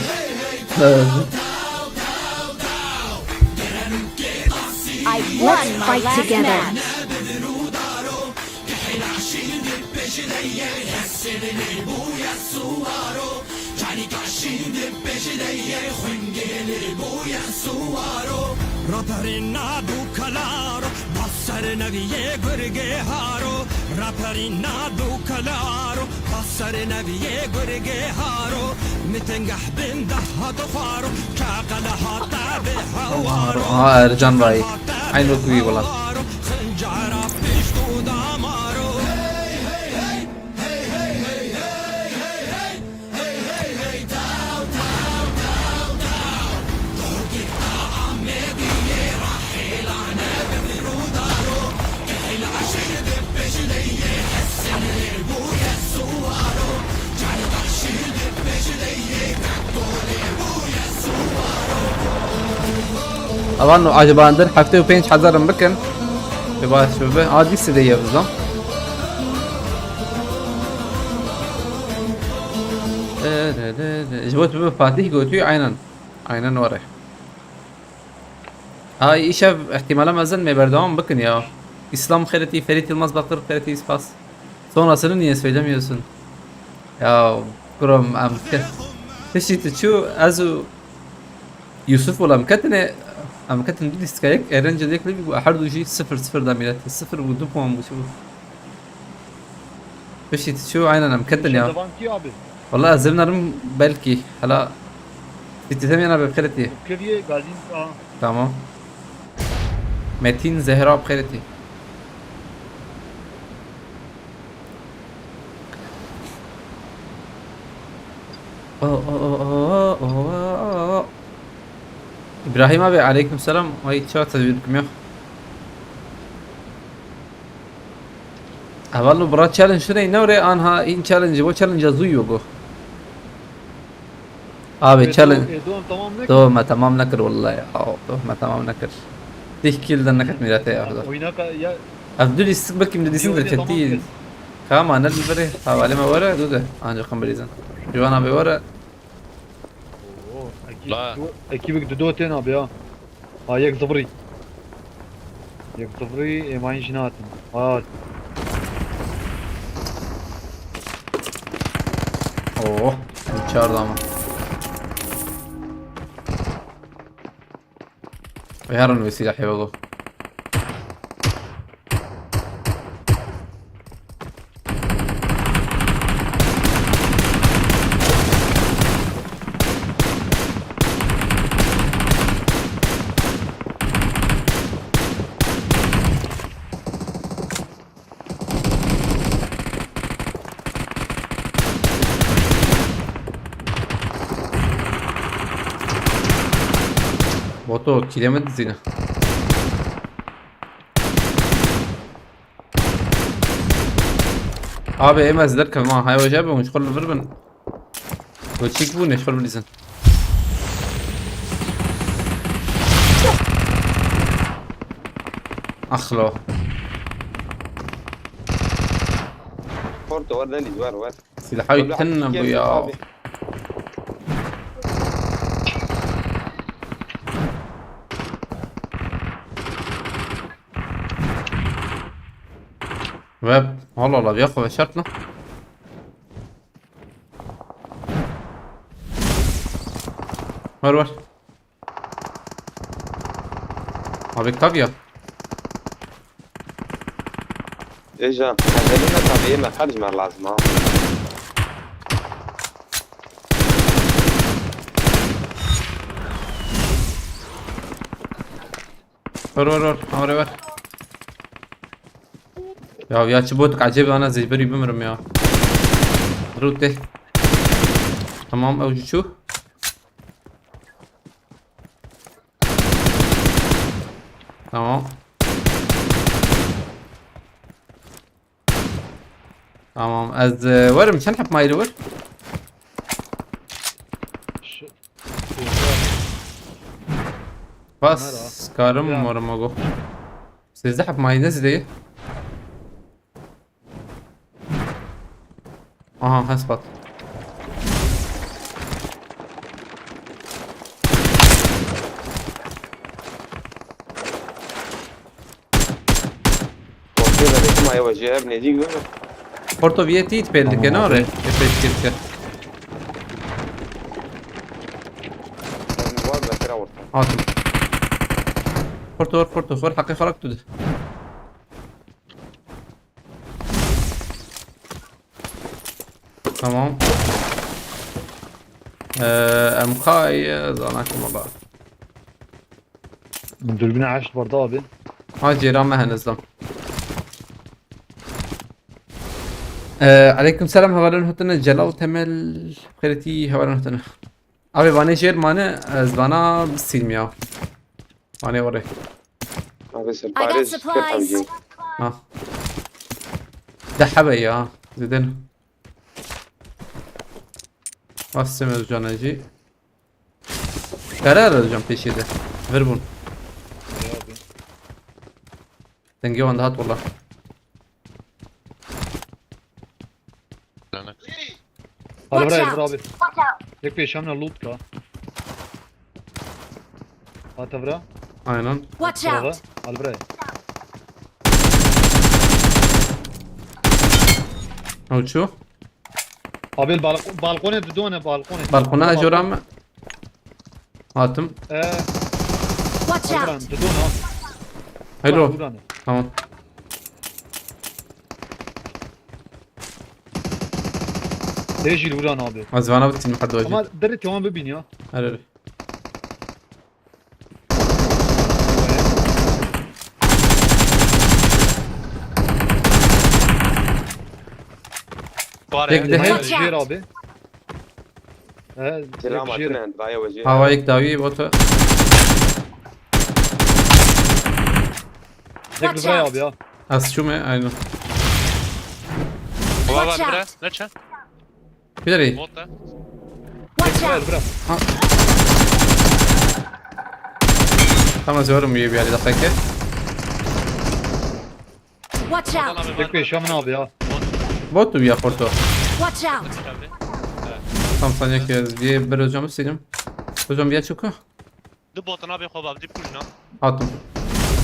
I won my last match. Raperîna du kelaro, basser neviyê gurgê haro. Raperîna du kelaro, basser neviyê gurgê haro. Mitingeh bin deh hat xwaro, çaqele hat tabê hewaro. Ha, Ercan Bey. Aynı okuyu bula. Xincara pişt û damaro. Avan acaba dir heftê û pênc hezar in bikin. Bi baş bibe. A, dîsê de ye bizam. De, de, de, de. Ji bo tu bi Fatih gotiyo, aynen. Aynen were. Ha, îşev ihtimala mezin me berdewam bikin ya. İslam Xeretî, Ferit Yılmaz Bakır, Xeretî spas. Sonrasını niye söylemiyorsun? Ya, kuro, em ke-, piştî tu çû, ez û Yusuf û em ketine, em ketin du lîstika yek, êrence yek lê bû, her du jî sifir sifir da mîretê. Sifir bû, du puan bû, çi bû? Piştî tu çû, aynen em ketin ya. Şerdevan kî abi? Wala ez zênarim belkî. Hela. Sîtî temyana bi xêretî. Kiriye Galîn, a. Tamam. Metin Zehra bi xêretî. Oh, oh, oh, oh, oh, oh, oh. İbrahim abi, aleyküm selam. Ay, çawa tedbir kim ya? Hevalno, bira challenge tune ne re anha in challenge, bo challenge zû yogo. Abi, challenge. Ê, do-, ê, do-, tamam nekir. Do me tamam nekir wallahi ya. Do me tamam nekir. Tih kill de neket mîrete ya. Oyna ka-, ya. Ev du lîstik, belkî du lîstik de çektiyin. Kama ne li verê, hevalê me were, du de. Ancak kan bilîzin. Ciwan abi were. Oo, ekî-, La. Du-, ekîbik du do tên abi ya. Ha, yek zivirî. Yek zivirî, êmayîn jî natin. Hat. Oo, çar dama. Herin wê sîlahê wego. Boto, kîlê min dizîne. Abi, em ez derkevim ha. Hay hoca be, hûn ji xwe li vir bin. Koçik bû, ne ji xwe bilîzin. Axlo. Porto, wer delî, wer, wer. Silaha wî tin nebû ya. Abi. Ve, Allah Allah, ya xwe şart lan. Ver, ver. Abi, tak ya. Êja, hevelî me tabi yê me xerc me lazim ha. Ver, ver, ver. Amre ver. Ya, ya çi botuk acayip ana zeyberî bimirim ya. Rute. Tamam, ew jî çû. Tamam. Tamam, ez, e, werim, çend heb mayî li wir? Şu-, Bas, Kamera. Karim Ya. Werim ogo. Sêzdeh heb mayî ne zîde ye? Aha, hespat. Porto viyetî pêl dike, ne re? Epey dike. Hatim. Porto, Porto, xor, heqê xalak tu de. Tamam. Ee, em kay, e, zanakim valla. Dürbüne aşt barda abi. Ha, cêra me henizdan. Ee, aleyküm selam, hevalên hotine. Celal Temel, xêretî, hevalên hotine. Abi, vanê jêr mane, ez vana bistînim ya. Vanê were. Abi, I got surprise. Ha. De hebe ya. Zeden. Bastım Özcan'a jî. Karar Özcan peşinde. Ver bunu. Dengê wan dihat wala. Lanet. Hadi Watch bırak, out. Bırak abi. Yek peşemle loot ka. Hadi bırak. Aynen. Watch out. Hadi bırak. Hadi bırak. Ew çû? Abi balkon, balkonê didone balkonê. Balkona jora me. Hatim. Ee, Watch out! Alperen didon ha. Hello. Buran. Tamam. Dejil vuran abi. Ez vana bitînim hadi hocam. Ama deri tamam bibin ya. Her her. Var Tek ya. de Hayır, hep. Watch out. Jêr abi. He, Selam direkt Jêr. Atine, dayê we jê. Havayek dawî bota. Direkt Watch buraya out. Abi ya. Ez çûme aynen. Baba Watch bire. out. Ne çe? Biderê. Bot da. Watch Buraya out! bırak. Tamam, zor mu bir yerde dakika. Watch out! Direkt yaşamın abi ya. Bot mu ya porto? Watch out! Tam saniye ki diye bir hocam istedim. Hocam bir açık. Du botan abi xwe bavdî pûjna. Attım.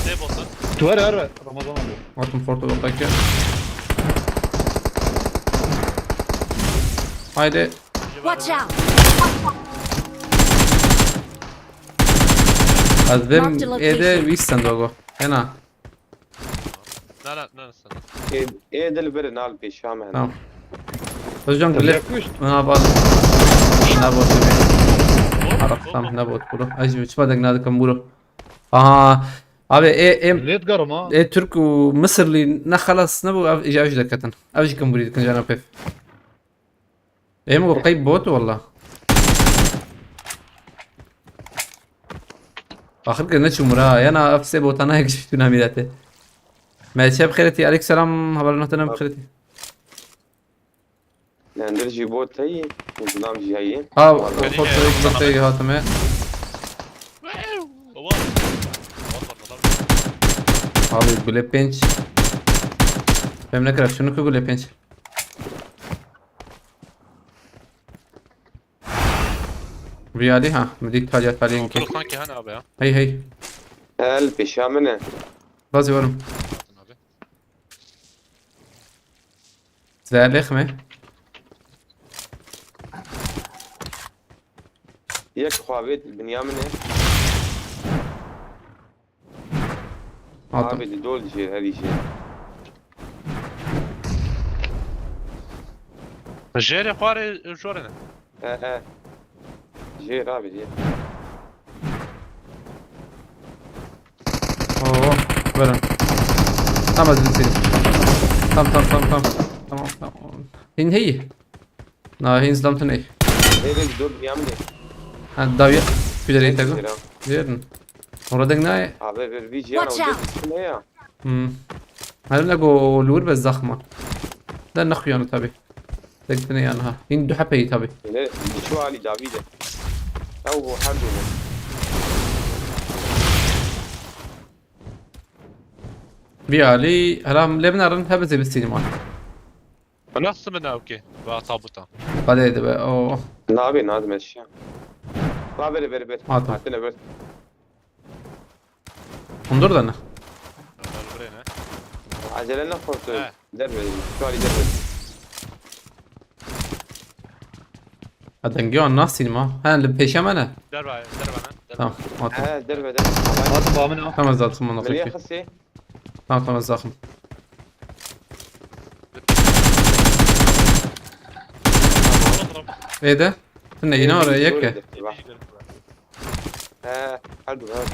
Sê botan. Tuvar her Ramazan abi. Attım porto dakika. Haydi. Watch out! Ez bim Marked a ede location. Wissen dogo. Ena. Nara, nara sana. Ê, ê dil birin al pêşa me. Tamam. Hocam Tabii gülüp. yakmış. Ne yapalım? Ne bot? Arap tam ne bot bro. Acı uçma dek ne dıkım bro. Aha. Abi e em Millet garım ha. e Türk û Mısırlı ne xelas ne bu ev ica ucu dekatin. Ev jî kim burî dikin cana pef. Em go qeyb bot walla. Axir ke ne çûmur ha. Yana ev sê botana yek jî tuna mîrete. Melçe bi xêretî. Aleyküm selam. Haber notena bi xêretî. Lendir jî bot heyî, û zilam jî heyî. Ha, Vallahi. fotoğrafı da hatime. Baba. Abi gule pênc. Pem ne kadar? Şunu ku gule pênc. Viyali ha. Midi talya talya ki. Sanki hani abi ya. Hey hey. Hel pêşa min e. Bazı varım. Abi. Zerlek mi? Yek xwe avêt dinya min e. Attım. Abi di dol jê herî jê. Jêrê xwarê jorê ne. He he. Jê rabê jê. Oo, böyle. Tam hazır seni. Tam tam tam tam. Tamam tamam. Hin hey. Na hin zlam tun ey. Ê vê di dol dinya min e. Ha, dawiye. Küdere ite go. Selam. Verin. Orada ne? Abi ver vî jiyana Watch û out. dê ne ya. Hmm. Her ne go lur be zahma. Da naxu yani tabi. Tek tane yani ha. Hin du hepeyî tabi. Ne, çu alî dawî de. Ew bu her du ne. Viyali. Helam lebnarin hebe zebistini ma. Nasıl mı navke? Va tabuta. Hadi de be. O. Nabe, nadim eşya. Va ver, ver, ver. Attım. Hatine ver. Ondur da ne? Buraya ne? Acele ne kortu? He. Derve. Şu hali derve. Ha, dengê wan nasînim ha. Ha, li pêşe me ne? Derva, derva ne? Derva. Tamam, attım. He, derve, derve. Hadi bağımın ha. Tamam, ez attım onu. Meliye Peki. xisi. Tamam, tamam, ez attım. Êde. Tune yine oraya yek. He, her du, her du.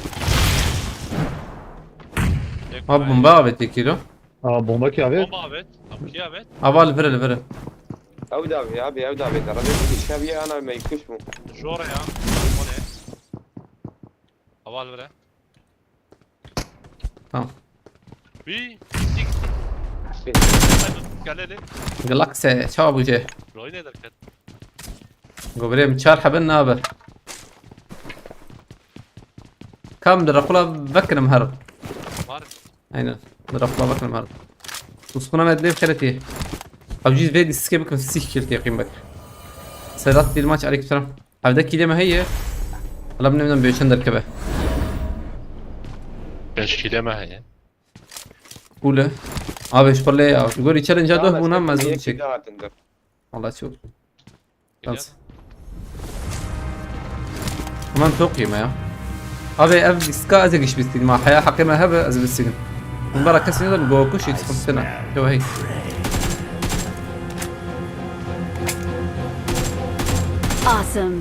Ha, bomba avêt kilo. Aa, bomba ki abi. Bomba evet. Tamam ki evet. Aval vire vire. Ew da abi, abi, ew da abi. Rabê bir şey abi, ana me kuş mu? Jora ya. O ne? Aval vire. Tamam. Bir. Sik. Şey, Geleli. Galaxy çawa bûje? Roy ne derket? Gobrê min çar hebe nabe. Kam di requla vekirim her. Var. Aynen. Di requla vekirim her. Usxuna me dê xeretî. Ew jî vê dîskê bikim sîh kil têqîm bek. Sedat Dilmaç aleykümselam. Evde kîlê me heye. Hala min nêmdan bêçen derkeve. Beş kile me heye. Cool e. Abi, şkolê ya. Gorî challenge-a doh bûna, mezûn çek. Daha hatin dur. Allah çok. Gel. Tamam, çok iyi ya. Abi, ev diska ez ê giş bistînim. Ma heya heqê me hebe, ez bistînim. Min bara kesî nedin, go kuş, hiç sıkıntı ne. Yo, hey. Awesome.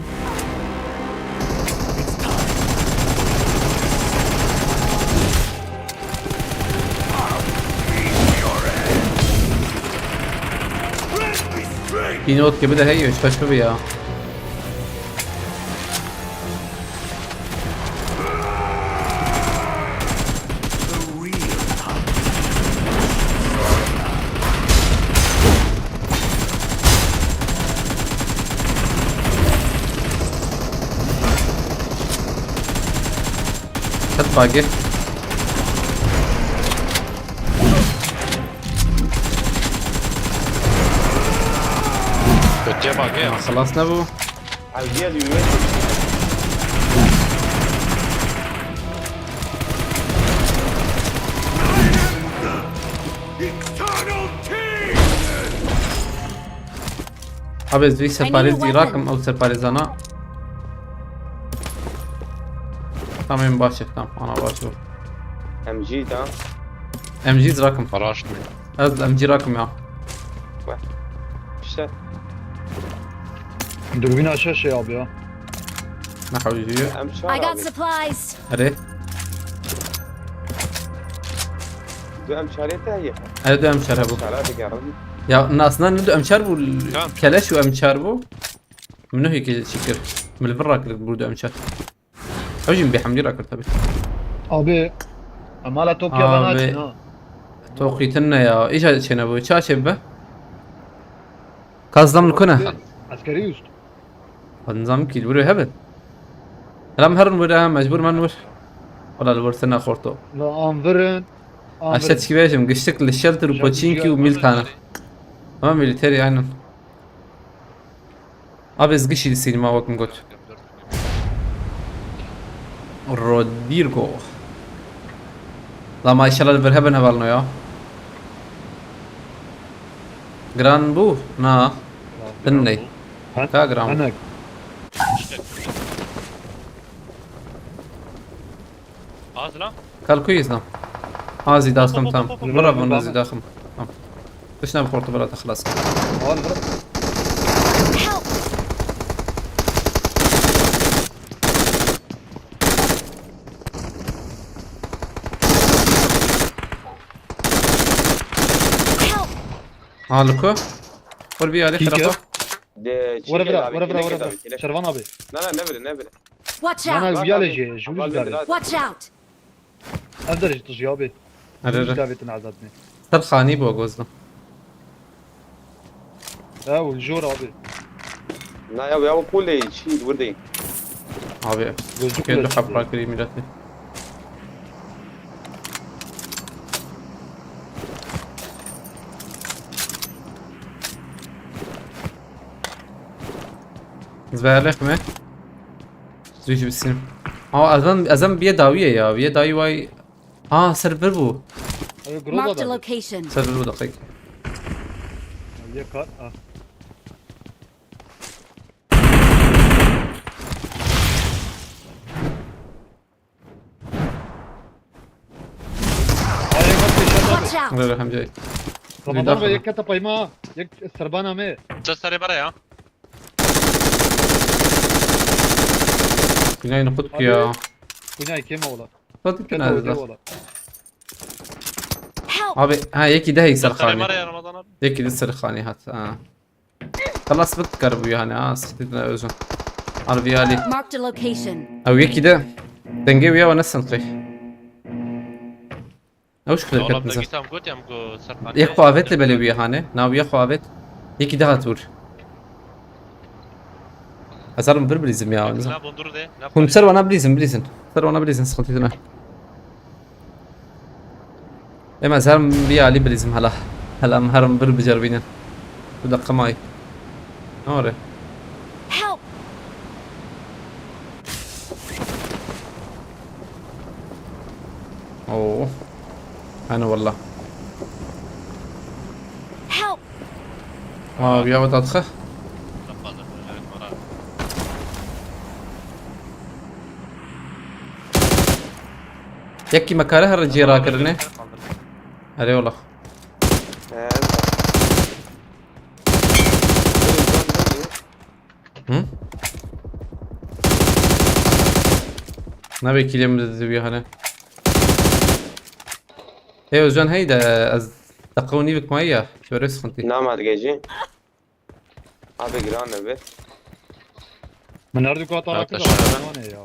Pinot gibi de hey, üç kaç gibi ya. Ket bagê. Götüye bak ya. Xelas nebû. Ev diye düğme. Abi, ez vî serparêz zî rakim, ew serparêzana. Tamam, baş e, tamam, ana baş e. M G da. M G zî rakim. Paraşt mı? Ez M G rakim ya. Bak. İşte. Dürbün aşağı şey abi ya. Ne hawî diyor? M çar I got abi. Supplies. Erê. Du M çarê te heye. Erê, du M çar hebû. Çara digerin. Ya, aslında ne du M çar bû, tamam. Keleş û M çar bû. Min nuhê ki çi kir. Min li vir rakir bû du M çar. Ew jî min bê hemlî rakir tabii. Abi, em hala Tokyo'ya ben açın ha. Tokî tune ya. Îca çêne bû. Ça çê bibe? Kazlam li ku ne? Askeri üst. Nizam ki, li wir hebin. Lam herin wir ha, mecbur men wir. Wala li wir tune xorto. La anvirin. Aşte çi bêjim, giştik li shelter û poçinki û mîl tane. Ama militeri aynen. Abi, ez gişî distînim, wek min got. Rodrigo. La ma, inşallah li vir hebin hevalno ya. Giran bû? Na. Giran bû. Ka giran bû? Az lan. Kalkuyiz lan. Azî daxim tam. Hop, hop, hop, hop. Bira bun azî daxim. Tamam. Dişine bir portu bira da xelas. Al bira. Help! Help! Haliku. Vur bir yali tarafa. De, wara bira, wara bira, wara bira. Şervan abi. Na, na, ne bire, ne bire. Watch out! Na, na, uya le je, ju uya le. Watch out! Ev derê ji tijî abi. Erê, erê. Ji davetin azad ne. Ser xanî bû, gozda. Ew, li jor abi. Na ya, ya, kulê çî, wirdê. Abi, gözlük kê du hepra kirî milletê. Zverlek mi? Zû jî bisînim. Aa, ez em, ez em biyê dawiyê ya. Biyê dawî way. Aa, ser vir bû. Ew Groza da. Marked a location. Ser vir bû, deqek. Yeka, ah. Ay, bak, peşe bak. Watch out! Öyle hem şey. Ramadan ve yek kata payma, yek serbana me. Çe serê bere ya. Günay nukut ki ya. Günay kim ola? Hadi günay da. Help! Abi, ha, yekî de hey serxanî. Yekî de serxanî hat, ha. Xelas bit kar bû yani, ha, sıkıntı ne özün. Al bir ali. Marked a location. Ew yekî de dengê wî ya ne senqê. Ew şikil ket nizam. Yek xwe avêt lê belê wî hane. Nav yek xwe avêt. Yekî de hat vur. Ez herim vir bilîzim ya. Hûn ser wana bilîzin, bilîzin. Ser wana bilîzin, sıkıntı ne. Ema ez herim vî alî bilîzim hela. Hela em herim vir biceribînin. Tu deqe may. Nore. Help! Oo. Hene wallah. Ma, ya weta dixe. Yekî me kare here cê rakirinê. Erê wala. He, Hı? Nabê kîlê min dizî wî hane. Hey, Özcan, hey de ez deqe û nîvik maye ya. Şöyle sıkıntı. Nama digejî. Abi giran e be. Min her du kata rakir. Arkadaşlar, da ne ya?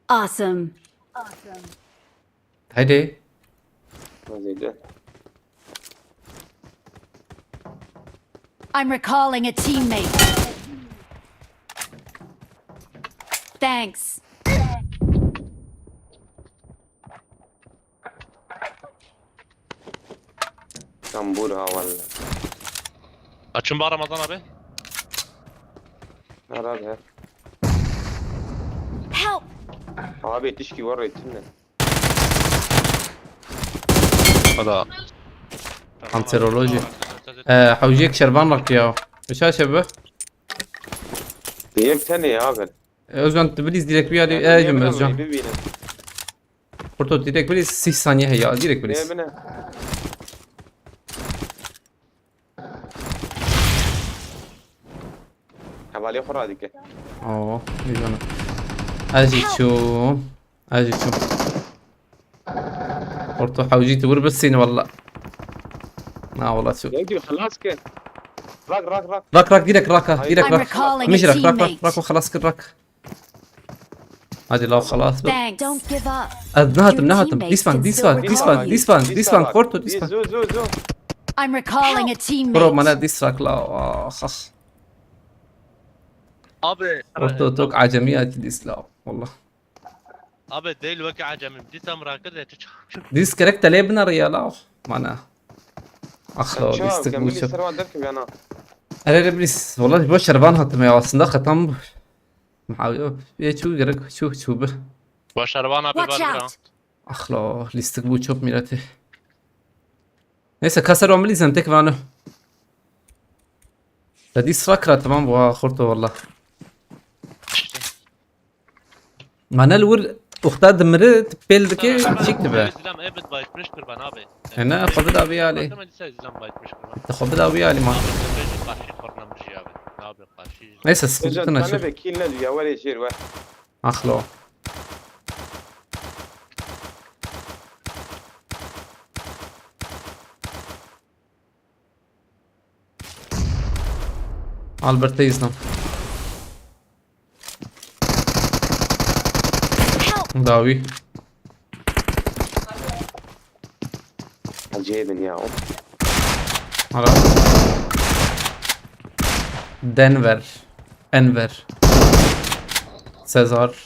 Awesome. Hadi. Hadi de. I'm recalling a teammate. Thanks. Tam bur ha valla. Açın bağ Ramazan abi. Herhalde. Help! Abi tişki var içinde. Hala. Anteroloji. Ee, hawciyek şervan rak ya. Işa şebi. Yek tane ya abi. Özcan, tu bilîz direkt bir yerde. Ejim Özcan. Kurto direkt bilîz sih saniye heye ya, direkt bilîz. Ne bine? Hevalê xwe radike. Oo, ne canım. Ez jî çûm. Ez jî çûm. Orta hewcî tu bir bisîn valla. Na valla çû. Yek diyor, xelas ke. Rak, rak, rak. Rak, rak, direkt rak ha, direkt rak. Mij rak, rak, rak, rak, xelas kir rak. Hadi la xelas. Thanks. Don't give up. Ez nehatim, nehatim. Dispan, dispan, dispan, dispan, dispan, korto, dispan. Zo, zo, zo. I'm recalling a teammate. Bro, mana disrak la. Ah, ah. Abi, Orto tok acemi ya dis la. Valla. Abi değil weke acemim. Disam rakir de tu çak. Dis kerek tele bina ya la. Mana. Axlo, distik bu çok. Servan derkim yana. Ere reblis. Valla bu şervan hatım ya aslında xetam bu. Abi, yê çû gerek çû, çû bi. Başarvan abi. Watch out! Axlo, lîstik bû çop mîretê. Neyse, kaser wan bilîzem tek vano. Te dî sra kira, tamam, bu xorto valla. Manel wir uxta dimiri, pêl dike, çik dibe. Zilam evet baytmış kir ben abi. Ene, xwe bida vî alî. Bakın, Melisa zilam baytmış kir ben. Te xwe bida vî alî, man. Abi, karşı korna bir şey abi. Abi, karşı. Neyse, sıkıntı ne şu. Be kill ne diyor, var ya, şey var. Axlo. Albert Eisner. Dawî. Acayip ya. Ara. Denver. Enver. Sezar.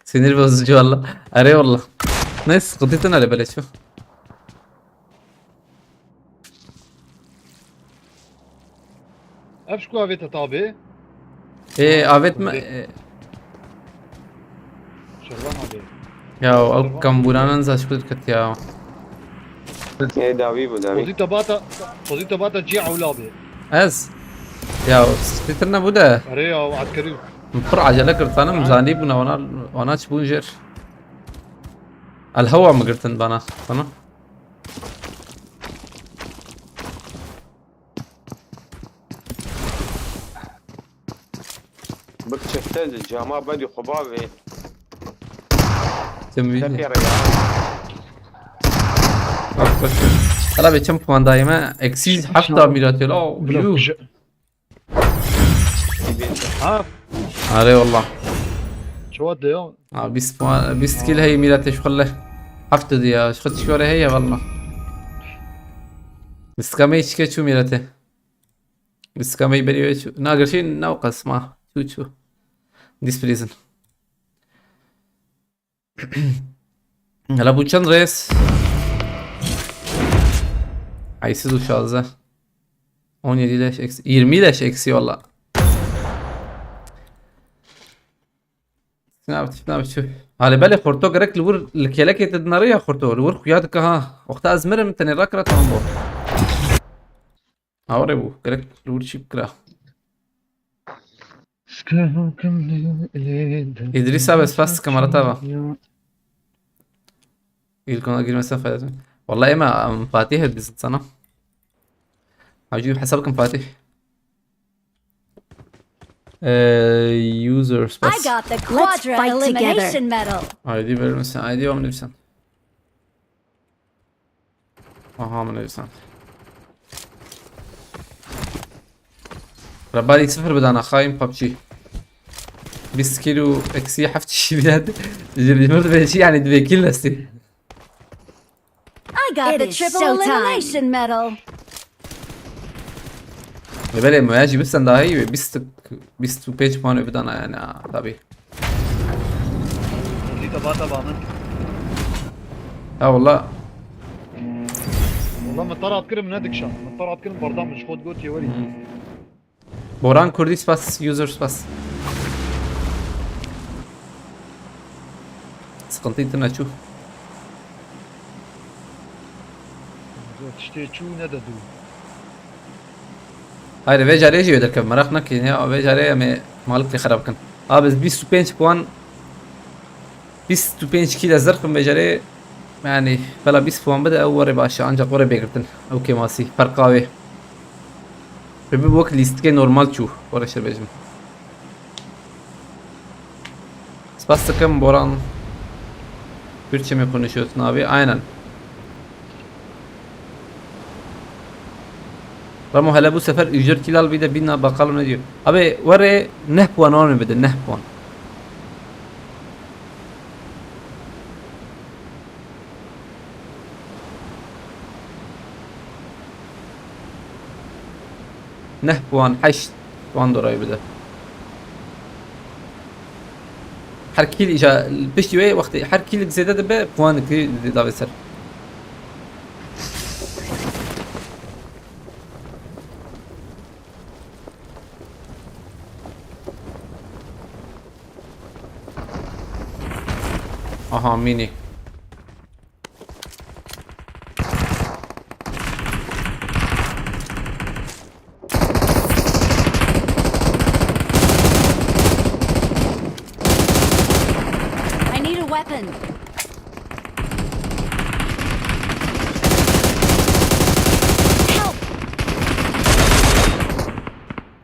Sinir bozucu valla. Are valla. Neyse, sıkıntı ne öyle böyle çok. Ev şu avêt tabê. Ê, avêt me, ê. Şervan abi. Ya, ew kambûranan za ji ku diketiya. Ê, dawî bû, dawî. Pozîta bata, pozîta bata cî ewla bê. Ez? Ya, sittir nebû de. Erê ya, etkirî. Min pir acele kir, tanim, zanî bûna, wana, wana çi bûn jêr. El hewa mi girtin bana, sana. Bik çifte cama bedî xwe bavê. Tim wî. Tepê re ya. Bak, bak. Hala be çim puan daîme. Eksi heft mîratê la. Blok. Yuh. Ha. Are valla. Çawa de ya? Ha, bîst puan, bîst kill hey mîratê şu xille. Heft diya. Şu xil çikare heye valla. Bîst kamê çike çû mîratê. Bîst kamê berî wê çû. Na girşî na qesma. Çû çû. Displeasing. Hele bu çend reis? Ay, siz û şazde. On yedi leş eksi. Yirmi leş eksi valla. Nav, nav, çi? Halê belê xorto gerek li wir li kêlekê te dinare ya xorto. Li wir xuya dike ha. Wexta ez mirim tenê rakira tamam bû. Ha, orê bû. Gerek li wir çî bikira. İdris abi, spas dikim, ara te va. İlk ona girmesen fayda etmez. Vallahi ema, em, Fatih hep bizim sana. Hacı hesap kim Fatih? Ee, user I spas. Got the Quadra Elimination Medal. I D verir misin? I D var mı sen? Aha, min nivîsand. Rebalî sifir bidana xayîn PUBG. Bîst kîl û eksi heft kişî bîne. Ji, ji mir dibê çi, yani dibê kîl destî. I got the triple elimination medal. Lê belê me ya jî bistenda heyî wê bîst, bîst û pênc puan wê bidana yani, ha, tabii. Lî te bata ba min. Ya wallah. Wallah min te rat kirim ne dikşa. Min te rat kirim berda min ji xwe digotiye werî. Boran Kurdî spas, user spas. Sıkıntı tune çû. Tiştê çû ne de dû. Hayır, vê carê jî wê derkevim, meraq nekin ya, vê carê em ê malik lê xerab kin. Abi, bîst û pênc puan, bîst û pênc kîl ez derxim vê carê, yani, bela bîst puan bide, ew were baş e, ancak were bêgirtin, ew kêmasî, ferqa wê. Pê bi wek lîstikê normal çû, were şer bêjim. Spas dikim Boran. Türkçe mi konuşuyorsun abi? Aynen. Ramo hele bu sefer ücret kilal bir de bin bakalım ne diyor. Abi were neh puan wan bide, neh puan. Neh puan, heşt puan dorayê bide. Her kîl îca piştî wê wextê her kîlik zêde dibe puan dikî davê ser. Aha, mini. I need a weapon. Help!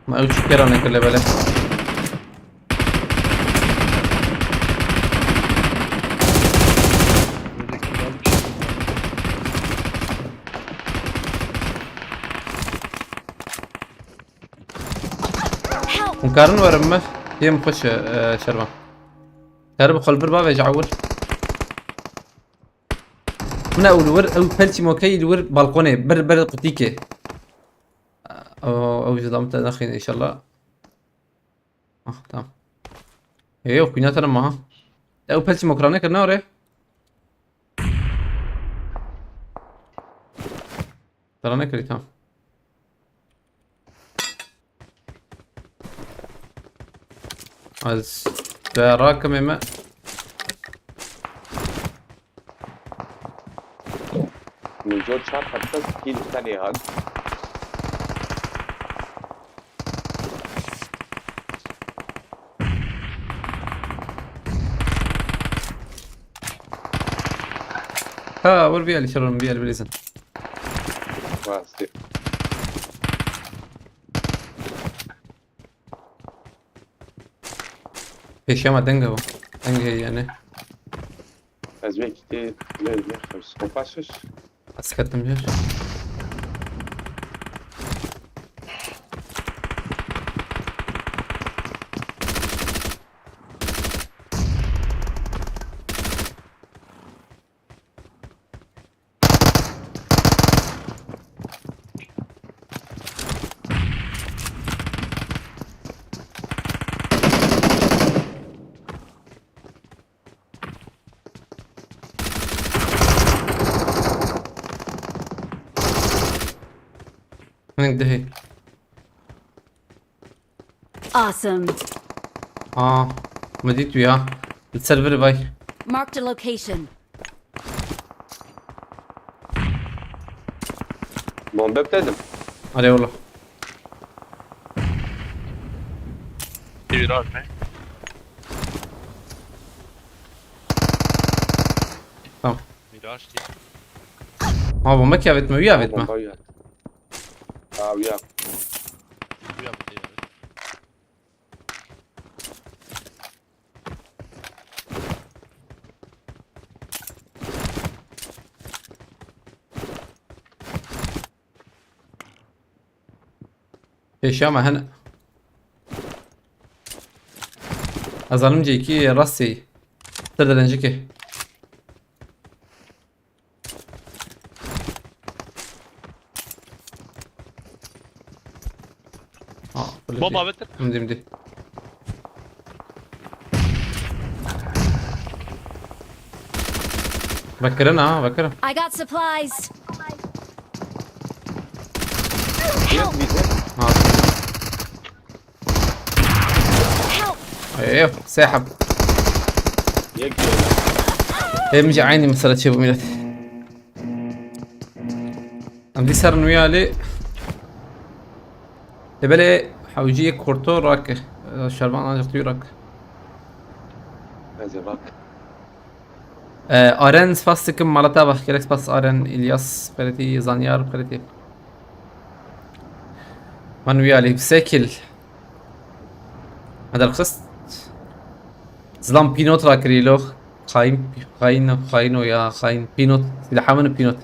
Ma ew çi kera nekir lê belê. Hûn karin werin me? Têm xweş e, e, şervan. Kar bi xwe li vir bavêje ewil. Hûn ew li wir, ew pelçî mokeyî li wir balkonê, ber, ber qutîkê. Ew, ew ji dam te nexîne inşallah. Ah, tamam. Ê, yok, kuyna tanım ha. Ya, o pelçim okra ne kırna oraya? Tara ne kırı, tamam. Az ve rakım eme. Min jor çar heft kîl tenê hat. Ha, vur bir el şuranın, bir el bilirsin. Rastî. Pêşiya me deng e. Deng heye yani. Ez vê kitê lê lê xwest. Kopaşiş. Ez ketim jêr. Hinek dihê. Awesome. Aa, me dît ya. Li ser vir vay. Marked a location. Bombe bitedim. Hadi oğlum. Miraj ne? Tamam. Miraj diye. Ha, bomba ki evet mi? Üye evet mi? Bomba ya. Abi ya. Bu yaptı yani. Pêşiya me hene. Ez zanim cêkî rastî. Tir direncikê. Ha, Bomba bitir. Himdî himdî. Vekirin ha, vekirin. I got supplies. Yok bize. Ha. Help! Eyo, sehab. Yek. Hem ji aynı mesela çebu millet. Em dî ser nûya lê. Lê belê hewcî yek kurto rak. Şervan ancak tu rak. Hadi bak. Ee, Aren spas dikim mala te bak. Gerek spas Aren, İlyas, Xeretî, Zanyar, Xeretî. Man wî alî sekil. Me derxist. Zilam pînot rakirî lo. Xayin, xayin, xayin o ya, xayin. Pînot, silaha min pînot.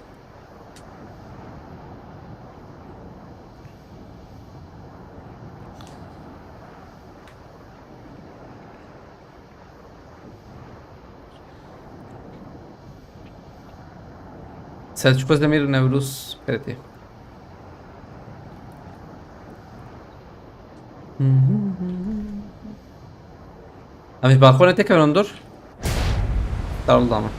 Selçuk Özdemir, Nevruz, P R T. Em ji balkonê têkevin hundir. Darıldı ama.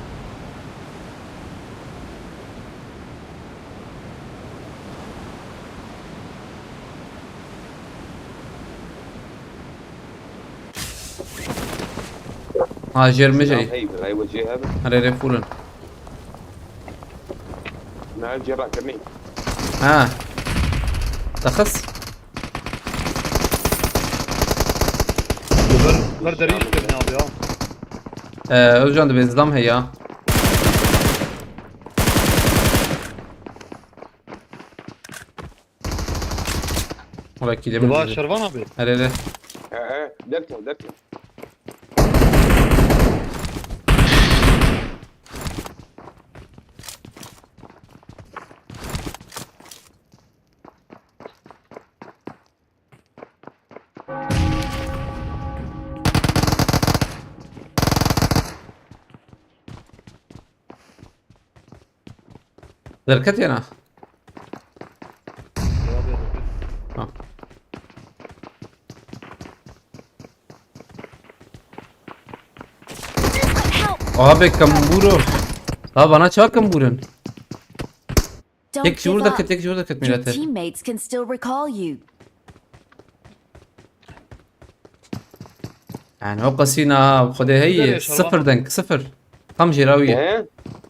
Ha, jêr min jî. Hey, bilay wecê hebe. Herê rê full in. Na cera kemî. Ha. Daxis. Ber, ber derî işte ne abi ya. Ee, Özcan da bezlam he ya. Ola ki Diba demir. Şervan abi. Herê rê. He he. Derken derken. Derket yana. Ha. Help! Abi kamburo. Ha, bana çawa kamburun? Don't Tek give şurada up. ket, tek şurada ket Your millete. Teammates can still recall you. Yani o kasina xwedê heye Nereye şarvan sıfır abi? Denk, sıfır. Tam jêrawiye. He?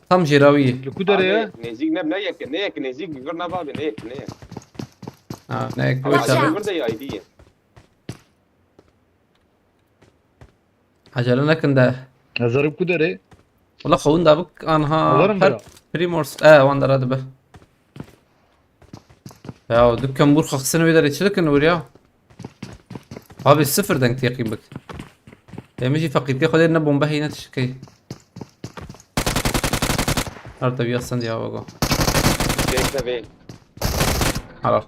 Tam jêrawiye. Li ku derê ye? Abi, Nêzîk ne ne yek ne yek nêzîk bir ne babi ne yek ne yek. Ha, ne Watch koyta. out. Bir de yaydı ye. Acele nekin de. Nazarım ku derê. Wala xewin da bik anha Nazarım her bira. Primors. E, wan dara dibe. Ya dükkan bur xaxsını bir dere çilikin vur ya. Abi sıfır Denk teqîm bik. Em jî feqîrkê xwe dê ne bombe heyne tişkey. Her tabi yasan diye hava go. Geçte ve. Hala.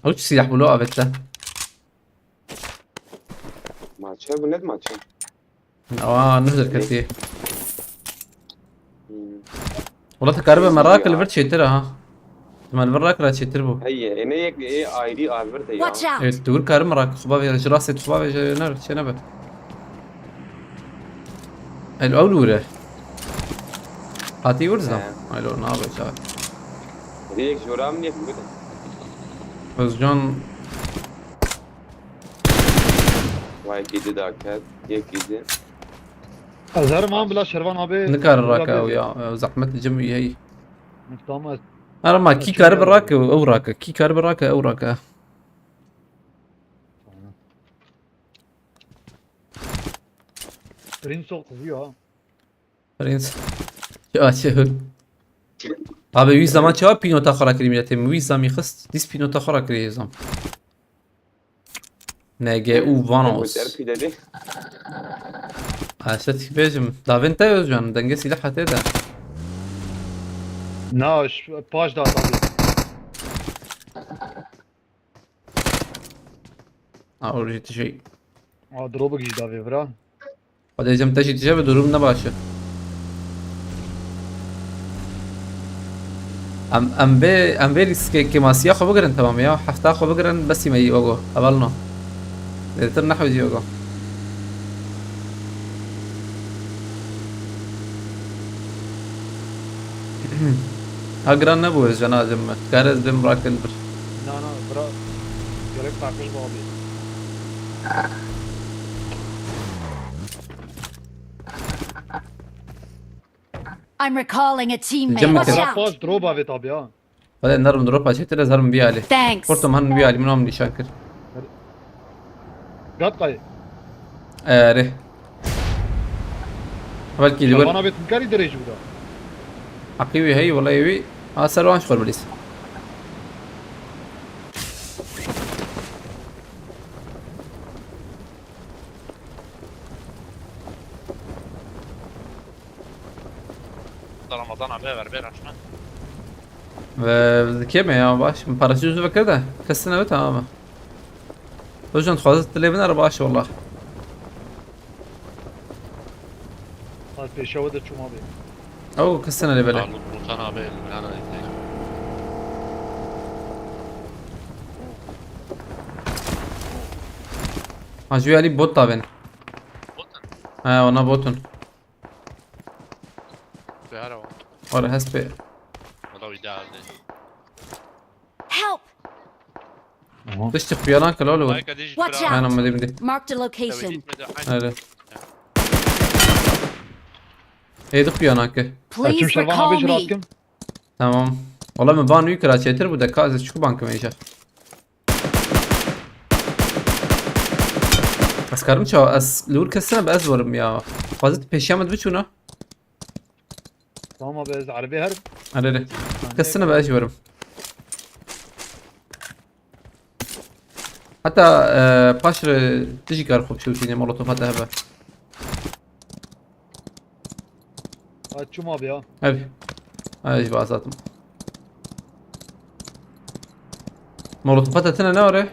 Uç silah bulu avette. Maçı bu ne maçı? Aa, ne zirketiye. Hmm. Wala te karibe me Neyse rakil ya. Vir çêtir ha. Me li vir rakira çêtir bû. Heye, e ne yek e ayrı alver de ya. Watch out! Evet, tu vir karibe rak xuba ve ji rastê tu xuba ve ji ner çê nebe. El ew li wir e. Hatî wir zam. He. Alo, ne yapıyor çağı? Hadi yek jora mı yek bu? Özcan. Vay gidi daket, yek gidi. Ez herim an bila Şervan abi. Nikare rake ew ya. Ew zehmet cim wî hey. Tamam. Her ma kî karibe rake ew rake. Kî karibe rake ew rake. Prince ol kızı ya. Prince. Ya şey. Abi wî zaman çawa pînota xwe rakirî milletim. Wî zamî xist. Dîs pînota xwe rakirî zam. N G U Vanos. Guter pî dedi. Aşet ki bêjim. Davên te Özcan. Denge silah hate de. Na, şu paş da tabii. Ha, orji tişey. Aa, drop'u giydi abi bra. Xwedê cem te jî tije bi durum ne baş e. Em, em vê, em vê lîstikê kêmasiya xwe bigirin, temam ya. Hefta xwe bigirin, besî me yî ogo. Hevalno. Zêdetir nehwêjî ogo. Ha giran nebû ez cenazem me. Kare ez bêm rakin bir. Na, na, bra. Gerek takmış bu abi. I'm recalling a teammate. Cem Watch Mete. Bra out! paş drop abi tabi ha. Hadi nerm drop açıktır, ez herim bir ali. Thanks. Portum han bir ali, min am nişan kir. Gat kay. Erê. Belki de Şaban abi tüm kari derece bu da. Aqî wî heyî, wela wî. A ser wan xor bilîs. Ramazan abi ver ver açma. Ve keme ya baş. Parası yüzü bakır da. Kesine evet tamam mı? Hocam fazla dilevin ara baş valla. Hadi peşe de çum abi. O kesine de böyle. Alın Mutan abi elinden aydı. Hacı Ali bot da ben. Ha, ona botun. Behar o. Ora hespe. O da idealdi. Help! Dişti kuyanan kal oğlum. Mayka diş Watch bira. out. Ben ama demdi. Marked a Tabii location. gitmedi. Aynen. Öyle. Heydi kuyanan ki. Açım Please Şaban recall abi me. rahatım. Tamam. Ola min van wî kira çêtir bû de ka ez çiku bankime îşe. Ez karim çawa ez li wir kesine be ez werim ya. Xwazit pêşiya min dibiçûna. Tamam abi ez arabê her. Erê. Kesine be ez werim. Heta e, paş re dijî kar xwe bişewtîne molotof heta hebe. Açım abi ya. Ev. Ay ji bazatim. Molotofa te tine ne ore?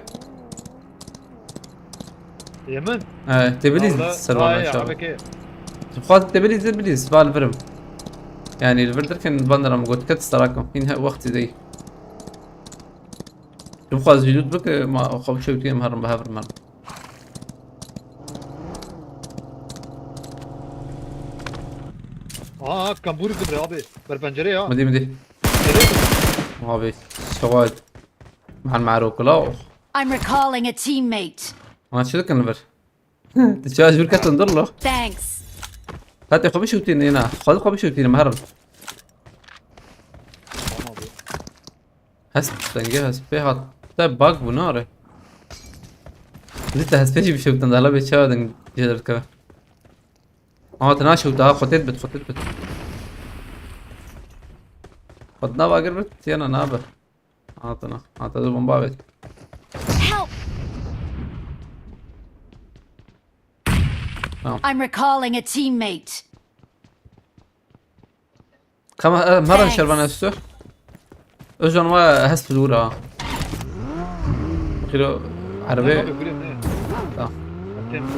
Yemin. Ay, te bilîz Abla, serwana ay, şav. abi ki. Xwaz te bilîz, te bilîz, val virim. Yani li vir derken van deram got ket starakom. Hin he wextî dey. Tu xwaz jî lut bike ma xwe bişewtînim herim bi hev herim. Aa, kambur gibi abi. Ber pencere ya. Midî midî. Abi, şewal. Mal maro kulaw. I'm recalling a teammate. Ana çi dikin li vir? Tu çawa jûr ketin dur lo? Thanks. Hadi xwe bişewtînin êna. Xwe xwe bişewtînin herim. Tamam abi. Hesp dengê hespê hat. Te bak bû nare. Zî te hespê jî bişewtin de hala bê çawa deng jê derdikeve. Ama te naşewta ha xwe têt bit, xwe têt bit. Xwe nav agir bit, yana nabe. Hatana. Hata da bomba bit. Help! Tamam. I'm recalling a teammate. Kama e, maran Thanks. şervan üstü. Özcan wa hesp dura. Xiro Abi arbe. gülüm ne? Tamam. Atem. Ne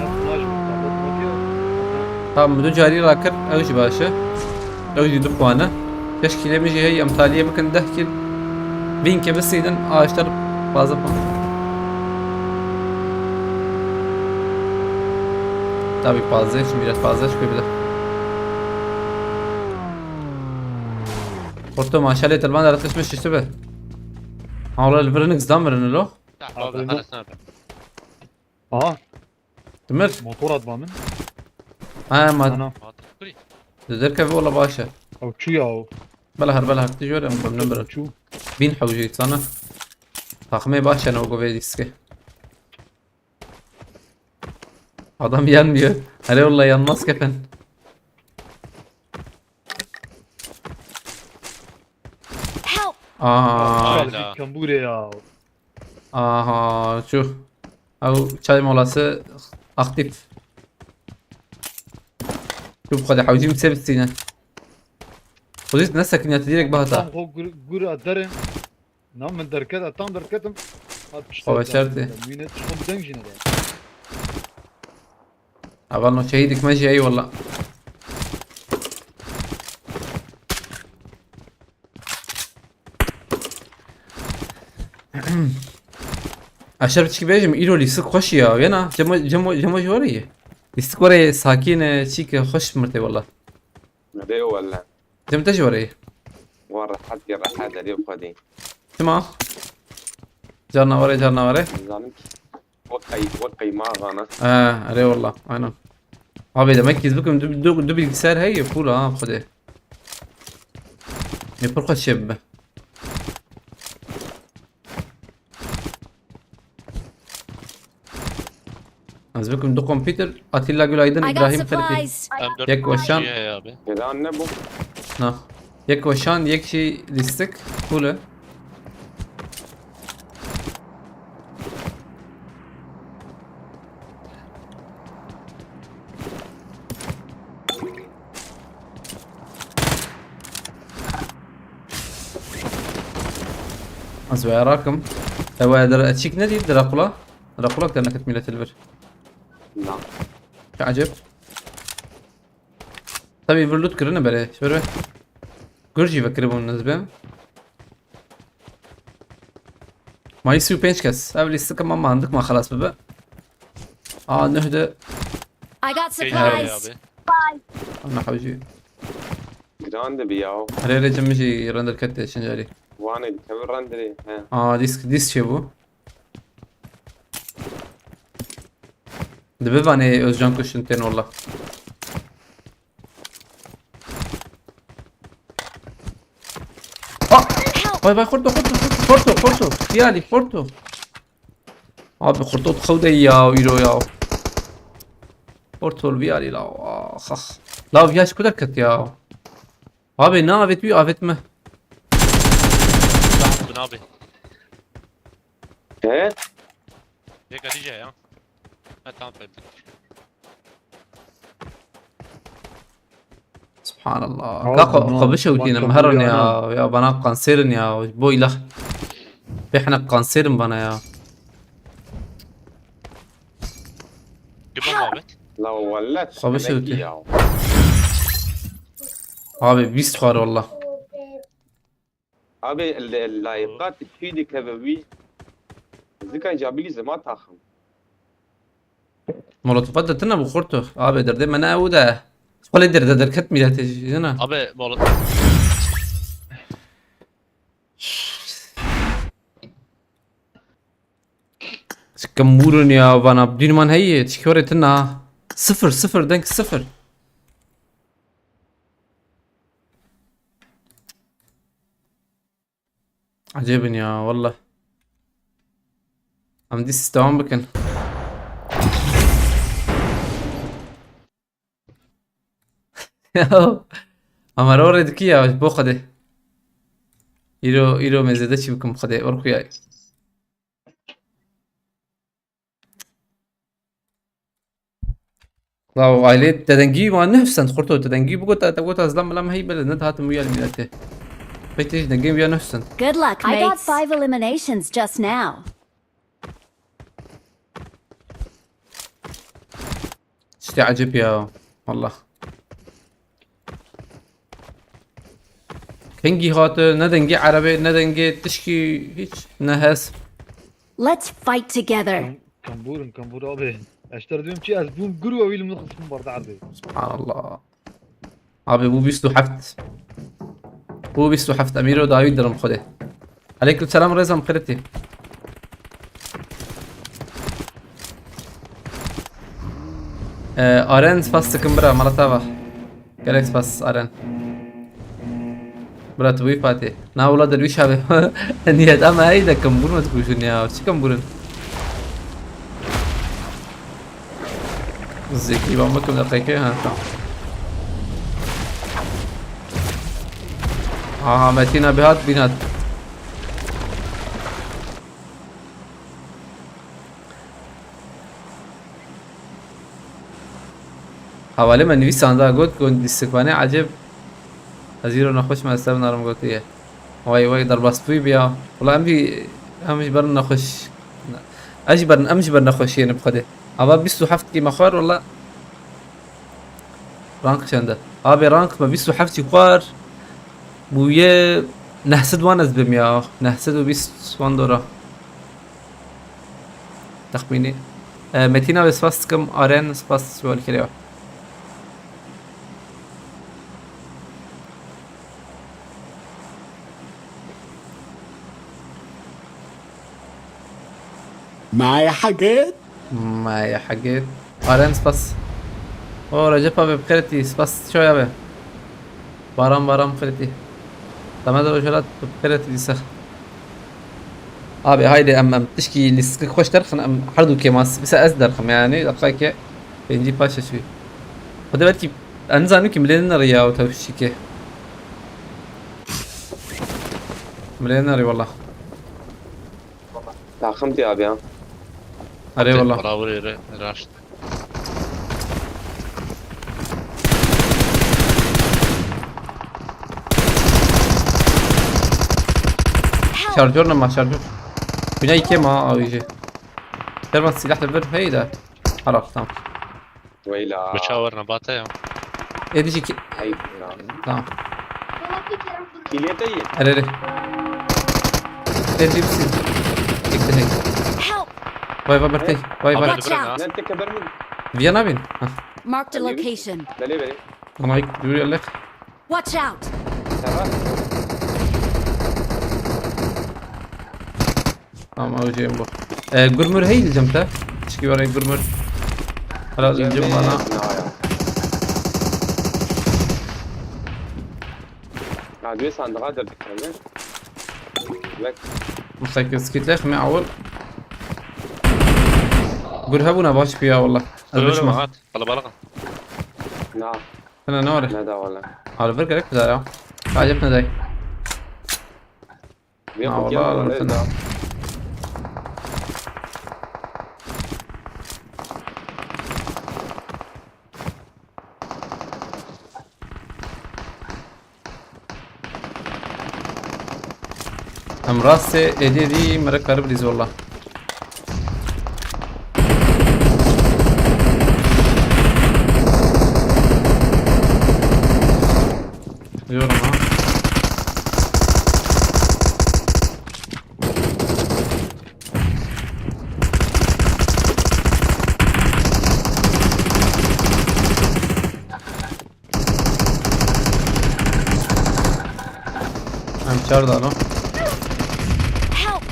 flash bu tablet bakıyor. Tamam, du carî rakir, ew jî baş e. Ew jî dixwane. Şeş kîlê min jî heye, em taliyê bikin deh kîl. Vîn ke bisînin, a ji te re pazdeh bûn. Tabî pazdeh, ji mîret pazdeh ji pê bide. Orto maşalê telban de retiş min şişti be. Ha, ola li vir hinek zdan mirin lo. Tamam abi, Abi, arasına abi. Aha. Demir. Motor at ba min. Ha, ma. Ana. Hat kurî. Di derkevî wala baş e. Ew çû ya o. Bela her, bela her, tu jor em bim nimir. Çû. Bin hewjî sana. Takımê baş e, ne o govê diske. Adam yanmıyor. Hele valla yanmaz kefen. Help! Aa. Hayda. Kambure ya. Aha, şu. Ew çay molası aktif. Şu bu kadar hewcîm sebistine. Polis ne sakın yatı direkt bahata. Tam o gur, gur atarım. Na min derket, ez tam derketim. Hat pişta. Xwe şertê. Mînet xwe deng jî neda. Aval no şehîdik me jî, eyvallah. Aşağı biçik bêjim, îro lîstik xweş ya. Yena, cemo, cemo, cemo ji were ye. Lîstik were ye, sakin e, çîk e, xweş mirtê wallah. Rê wele. Cem te ji were ye. Wa rehet ye, rehet e, lê xwedî. Çima? Carna were, carna were. Zanim ki. Wek qey-, wek qeymaxana. He, erê wallah, aynen. Abi demek ki bikim du, du, du bilgisayar heye, full ha, xwedê. Ne pir xweş şey be. Ez bikim du kompîter, Atilla Gülaydın, I got İbrahim Fethi. Supplies. M dört Yek weşan. Şey abi. Neden ne bu? Na. Yek weşan, yek şey lîstik. Cool e. Ez wê rakim. Ew e der-, çîk nedî Drakula? Drakula ki derneket millet li vir. Na. Çi acayip. Tabii vir loot kirine bere. Şöyle. Gurji ve kiribun nizbe. Mayıs û pênc kes. Ev lîstik ma mandik ma xelas bibe. A, nuh de. I got Şey supplies. Abi. Ana hawji. Giran de bir ya. Rê rê cim jî render kete şincarî. Wane bir tevir renderî. He. A, disk, disk şey bu. Dibe vanê Özcan kuştin tên walla. Ah! Vay vay, xorto, xorto, xorto, xorto, xorto. Fiyali, xorto. Abi xorto xew de ya, îro ya. Xorto fiyali la, ah, ah. La viyaş kuda ket ya. Abi ne avet bir avet mi? Tamam abi. He? Yek Hatice ya. Ha, tamam, peki. Subhanallah. Ka xwe, xwe bişewtînim, herin ya, ya bana kanserin ya, bo ilah. Pê hinek kanserin bana ya. Kim o muhabbet? La wallet. Xwe bişewtî. Abi bîst xwar wallah. Abi, li, layîqa tu çî dikeve wî? Zika cabilî zima taxim. Molotofa de tine bu xorto. Abi, derdê me ne ew de. Xwelê derde derket mîletê jî, ne? Abi, molot- Çikim mûrin ya, vana dînman heye, çikorê tine. Sıfır, sıfır, denk sıfır. Acayip ya, wallah. Em dîs devam bikin. Ya, ama oraya dikî ya, bo Xwedê. Îro, îro me zêde çi bikim Xwedê, orxuyay. Law ailê te dengî wan nehfsend xurto, te dengî bigota, te gota zlam lam hey bele, ne dihatim wîya li mînetê. Pek te jî dengê wîya nehfsend. Good luck, I got mates. Five eliminations just now. Tiştê ecêb ya, wallah. Kengî hate, ne dengê erebê, ne dengê tişkî, hiç, ne hes. Let's fight together. Kam-, kambûr in, kambûr abi. Ez ji te re dibêm çi, ez bûm gur û ewî li min xistin ber derdê. Subhanallah. Abi bu bîst û heft. Bu bîst û heft, Emîro dawî dirim Xwedê. Aleyküm selam, rêzam xêretî. Ee, Aren, spas dikim bira, mala te ava. Gelek spas Aren. Bira, tu bûyî Fatî. Na wila derwîş abi. Niyet ama hey de kimbûn me dikujin ya. Çi kimbûn in? Zekî, ban bikim deqeke, ha, tamam. Aha, Metin abi hat, bîn hat. Hevalê me nivîsanda got, got, lîstikvanê ecêb. Ez îro nexweş me, ez te binarim gotiye. Way way, derbasbûyî biya. Wala em jî, em jî ber nexweş. Ez jî ber, em jî ber nexweşiyê ne bi Xwedê. Ava bîst û heft kî me xwar wala. Rank çend e? Abi rank me bîst û heft jî xwar. Bûye neh sed wan ez bim ya. Neh sed û bîst wan dora. Texmînî. E, Metin abi spas dikim. Aren spas ji we kiriye. Maya hegit. Maya hegit. Aren spas. O Recep abi bi xêr tî. Spas çoya be. Baran baran bi xêr tî. Demet Rojhelat tu bi xêr tî dîsa. Abi haydi em, em tişkî lîstik xweş derxin, em her du kêmas. Bisa ez derxim yani. Deqayke pêncî paşe şûyî. Xwedê belkî, ez nizanim ki milê neriya û tewşîkê. Milê nerî wala. Taxim tê abi ya. Erê wala. Beraber yere raşt. Şarjör nema, şarjör. Bina iki ma A W C. Derman silah da bir, hey de. Halas, tamam. Weyla. Bıçağı var, nabata ya. Êdî jî ki. Ayıp ya. Tamam. Kiliye te ye. Erê, erê. Êdî bir şey. Çekti hey. Help! Vay vay, bertey. Vay vay. Watch out! Ne te keber mi? Viya nabîn. Hah. Marked a location. Belê belê. Ama ilk duruyor lek. Watch out! Tamam. Tamam, alacağım bu. Ee, gurmur hey diyeceğim te. Çiki var gurmur. Hala diyeceğim bana. Ha, diyor sandığa da bir tane. Bak. Mutlaka skit lek mi awul? Gur hebûna baş piya wallah. Ez biçma. Kalabalık. Na. Sana ne var? Ne da wala. Harbi gerek bir daha ya. Acep ne day? Yok, ha, yok, vallahi yok, alırım seni. Em rastê êdî êdî mere karib dî zola. Diyorum ha. Em çar dano. Help!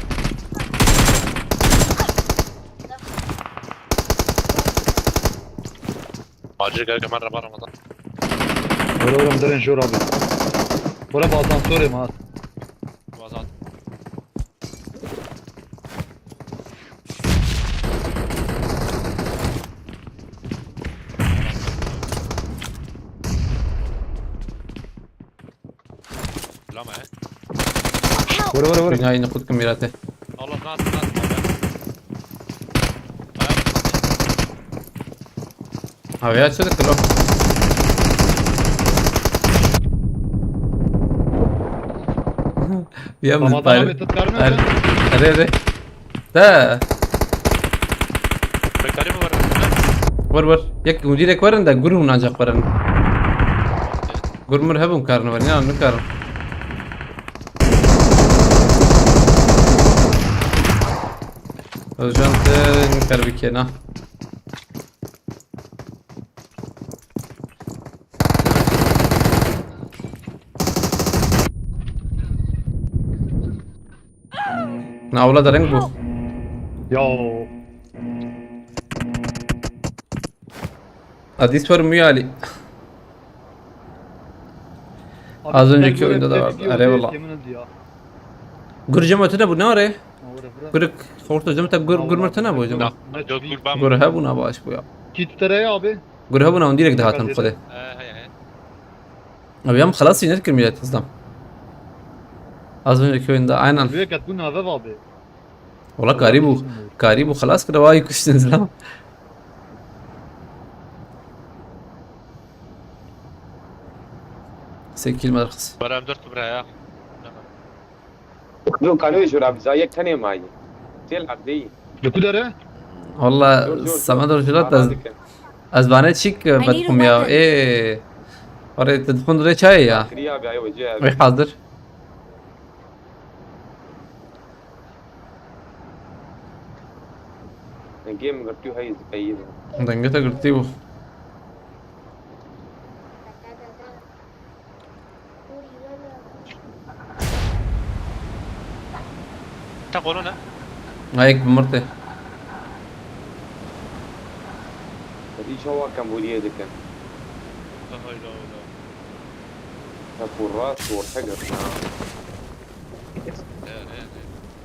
Acil gel, hemen raba Ramazan. Were were, em derin jor abi. Were bi asansörê me hat. Wazat. Lama he. Were were were. Binayê xwe dikim mîratê. Allah rahat rahat. Abi ya, çi dikir o? Ya, Ramazan abi, tu dikar mı? Erê, erê. De. Bekarî mi var? Vur, vur. Yek mudirek verin de, gur hûn ancak verin. Gur mur hebûn karin verin, ya, nikarin. Özcan te nikar bikê, na. Na, wala dereng bû. Ya. Adî sor muyalî. Az önceki oyunda da vardı. Are valla. Gurcema tine bu ne are? Gurik, xorto cem te gur, gur mirtine bu cem. Yok, gur bam. Gur he buna baş bu ya. Kit tere abi. Gur he buna on direkt de hatın kode. He, he, he. Abi ya xelas inet kirmeyet izlam. Az önceki oyunda aynen. Büyük et bu nave abi. Wala karî bû, karî bû xelas kir, vay kuştin zilam. Sê kîl me rixis. Bara M dört bira ya. Dur, kanê jûra biza yek tenê mayî. Têl erdeyî. Li ku dere? Wala Dur, dur, dur. Samet Rojhilat ez, ez vane çîk I need a vedixwim ya. Weapon. Ê. Orê tu dixwin rê çayê ya. Kiriya be, ayo, cê. Wê hazir. Dengê min girtî hey zikeyî. Dengê te girtî bû. Te konu ne? Ayek bi mirtê. Îşa wa kembûriyê dikin. Hayda, hayda. Te ku rast orte girtin ha.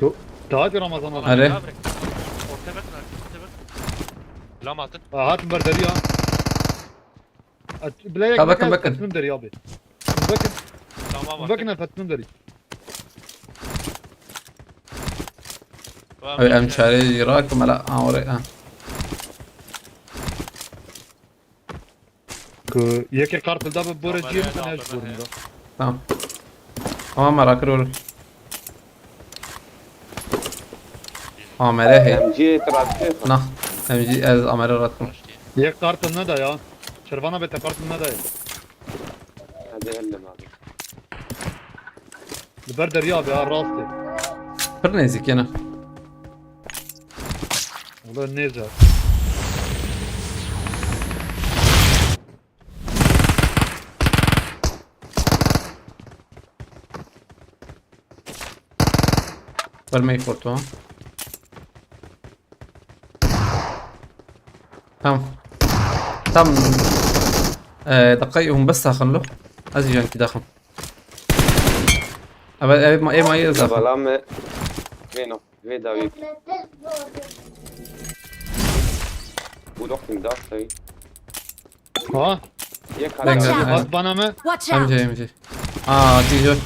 Tu, daha ki Ramazan abi. Are. Orta bakın, orta bakın. Lam atın. Ha, hatim ber deriya. At, bile yak Ha, bakın, bakın, bakın. Fetnum deri abi. Bakın. Tamam, bakın, bakın. Fetnum deri. Abi, em çare Irak mela, ha, oraya, ha. Ku yekê kartil da bi bore Tamam, ciyê evet, bikene tamam, ji bor min tamam. Da. Tamam. Tamam, merak ediyorum. Amere hey. M G trakte. Na, M G ez amere rahatım. Yek kartil ne da ya? Çervana be te kartil ne da ya? Hadi ellim abi. Li ber derya be ha, rastê. Pir nêzîk yene. Wala nêze. Vermeyi kortu. Tamam. Tam. Ee, dakika, hûn bes daxin lo. Ez jî yankî daxim. Evet, evet, ma, ê ma yê zaxim. Bala me. Vêno. Vê dawî. Bu doxtim da, tabii. Ha? Yek Watch hale out. Hat bana mı? Watch out! M G, M G. Aa, T J.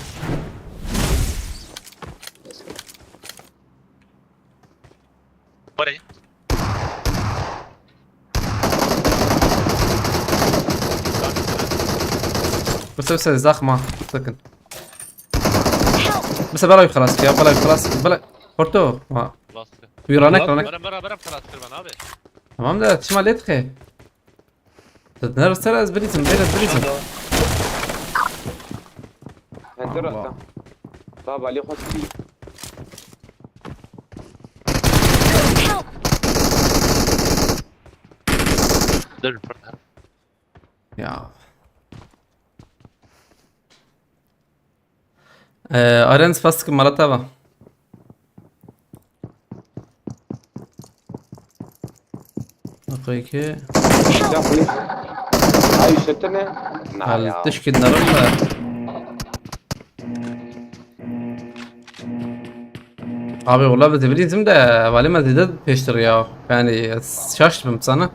Orayı. بس بس زخمة سكن. بس بلاي خلاص يا بلاي خلاص بلاي. Porto. Ha. Bastı. Wî ranek, ranek. Bera, bera, bera, xelas kir ben abi. Tamam da çima lê dixê. Nerede ser ez bilîzim, bêre ez bilîzim. Hende rasta. Baba lê xwe kirî. Help! Dur, fırla. Ya. Ee, Aren, spas dikim, mala te va. Dakika iki. Ya polis. Ay, şetine. Na Al, ya. Tişkin narım da. Abi, wala bi zibilîzim de hevalê me zêde pêştir ya. Yani, ez şaş dibim sana.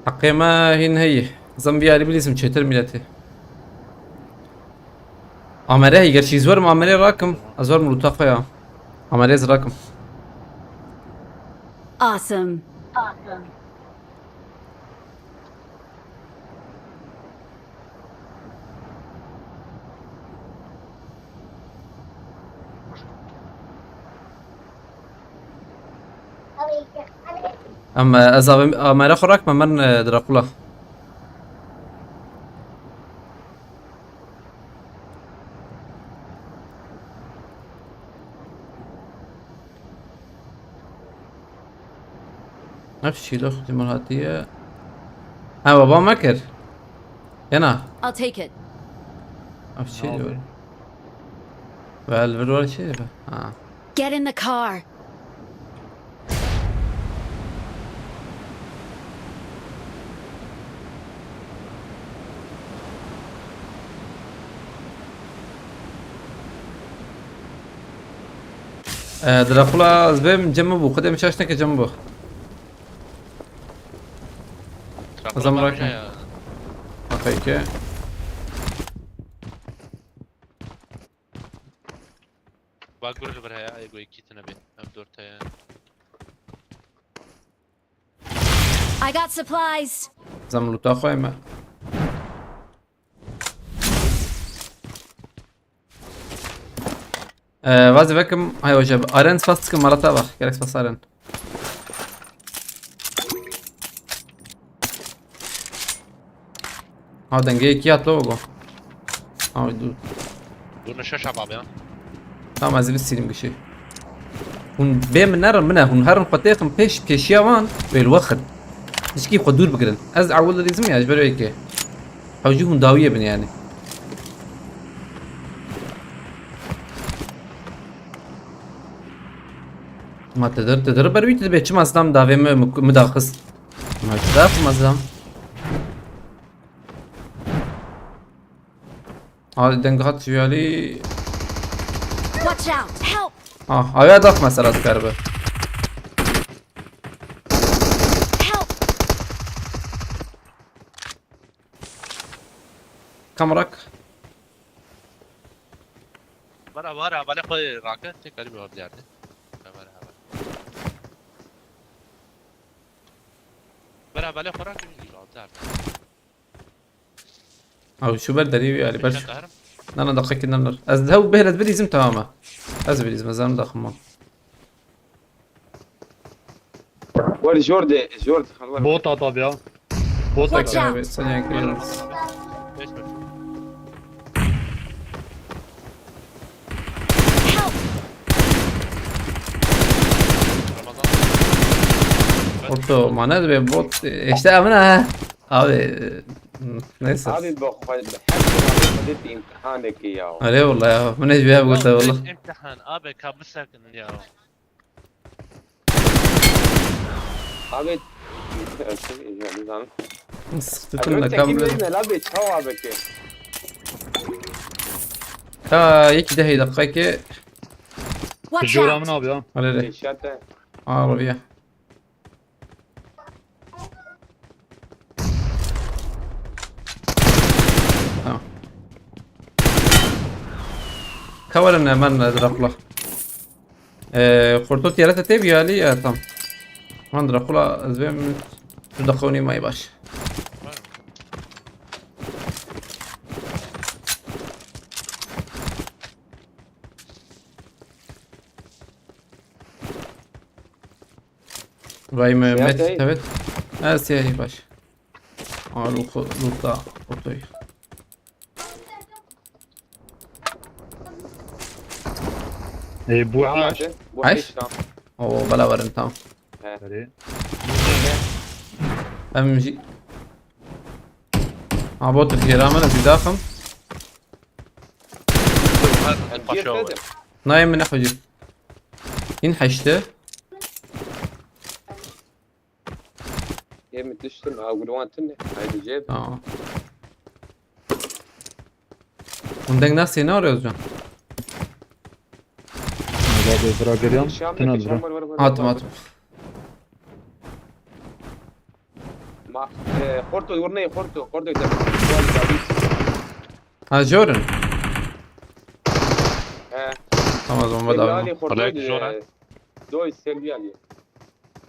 Heqê me hîn heyî. Zembiyarî bilîzim çêtir mîletê. Amere heyî, gerçî ez werim amerê rakim. Ez werim lûta xwe ya. Amerê ez rakim. Awesome. Em, e, ez avê, amere xwe rakime, min, e, Drakula. Ev şîlox ji min hatiye. Ha, baba me kir. Yana. I'll take it. Ev çi diyor? Ve el vir var çi diyor? Ha. Get in the car. Ee, Drakula, ez bêm cem bû. Xwedê min şaş neke cem bû. Drakula Azam bak bırak. Ya. Okey ki. Bak gur ji vir heye, ego iki tane be. Em dört heye. I got supplies. Zam luta xwe me. Ee, vazî vekim, hay hoca, aren spas dikim, malata bak, gerek spas aren. Ha, dengê yekî hat lo go. Ha, dur. Dur ne şaş abi ya. Tamam, ez bir silim gişi. Hûn bê min nerin, min e, hûn herin xwe têxin pêş, pêşiya wan, wê li we xin. Tişkî xwe dûr bigirin. Ez ewil dizim ya, ji ber wê yekê. Hewcî hûn dawiyê bin yani. Ma tedir, tedir ber wî tu dibê çima Zidam davê min, min, min daxist. Ma tu daxist ma Zidam. Hadi deng hat ji alî. Watch out! Help! Ah, avya dax mesela dikaribe. Help! Kamrak. Bara, bara, bale xwe rake, tek alî bir diğerde. Kamera, kamera. Bara, bale xwe rake, bir diğerde. Abi şu ber derî wî alî ber. Şaka harim. Nana daqiqe ki nana. Ez hew bêhlet bilîzim tamam e. Ez bilîzim, ez zanim daxim. Wer jor de, jor de, xalwar. Bot at abi ya. Bot at. Watch out. Abi, sen yani. Beş beş. Help! Ramazan. Orta, ma ne dibe bot, işte amına ha. Abi, e, neyse. Abi bak, her zaman bir imtihan ki ya. Öyle vallahi ya. Bu ne bir yapı valla. İmtihan abi, kabul sakın ya. Abi, yani zaten. Sıktıkın da kabul edin. Abi çekim abi, çav abi ki. Ta iki de dakika ki. Watch out! Jura min abi ya. Öyle de. İnşaat. Aa, arabaya. Tamam. Kawalan hemen Drakula. Ee, kurtu tiyarete te bir hali ya tam. Lan Drakula ezbem şu dakika oynayayım ay baş. Vay me Met, evet. Ha, siyahî baş. Aa, Luka, Luka, otoy. Ê, bu Tamam, eş. Bu Eş? Eş, tamam. Oo, bela verin, tamam. He. Erê. Em jî. Ha, bot jêra min, ez jî daxim. Em jî Nayê min nexwecî. Hîn heşte. Ê min tiştin, a gurwan tune. Haydi cêb. Tamam. Hûn deng nasê ne arê Özcan? Valla bê bira geriyan. Şam tine ne bira. Hatim, hatim. Ma, e, Xorto, werneyê Xorto, Xorto te. Ha, jor in. He. Tamam, o zaman Selvi bedava. Ali Xorto, Alek jor, e, ha? Doy Selvi Ali.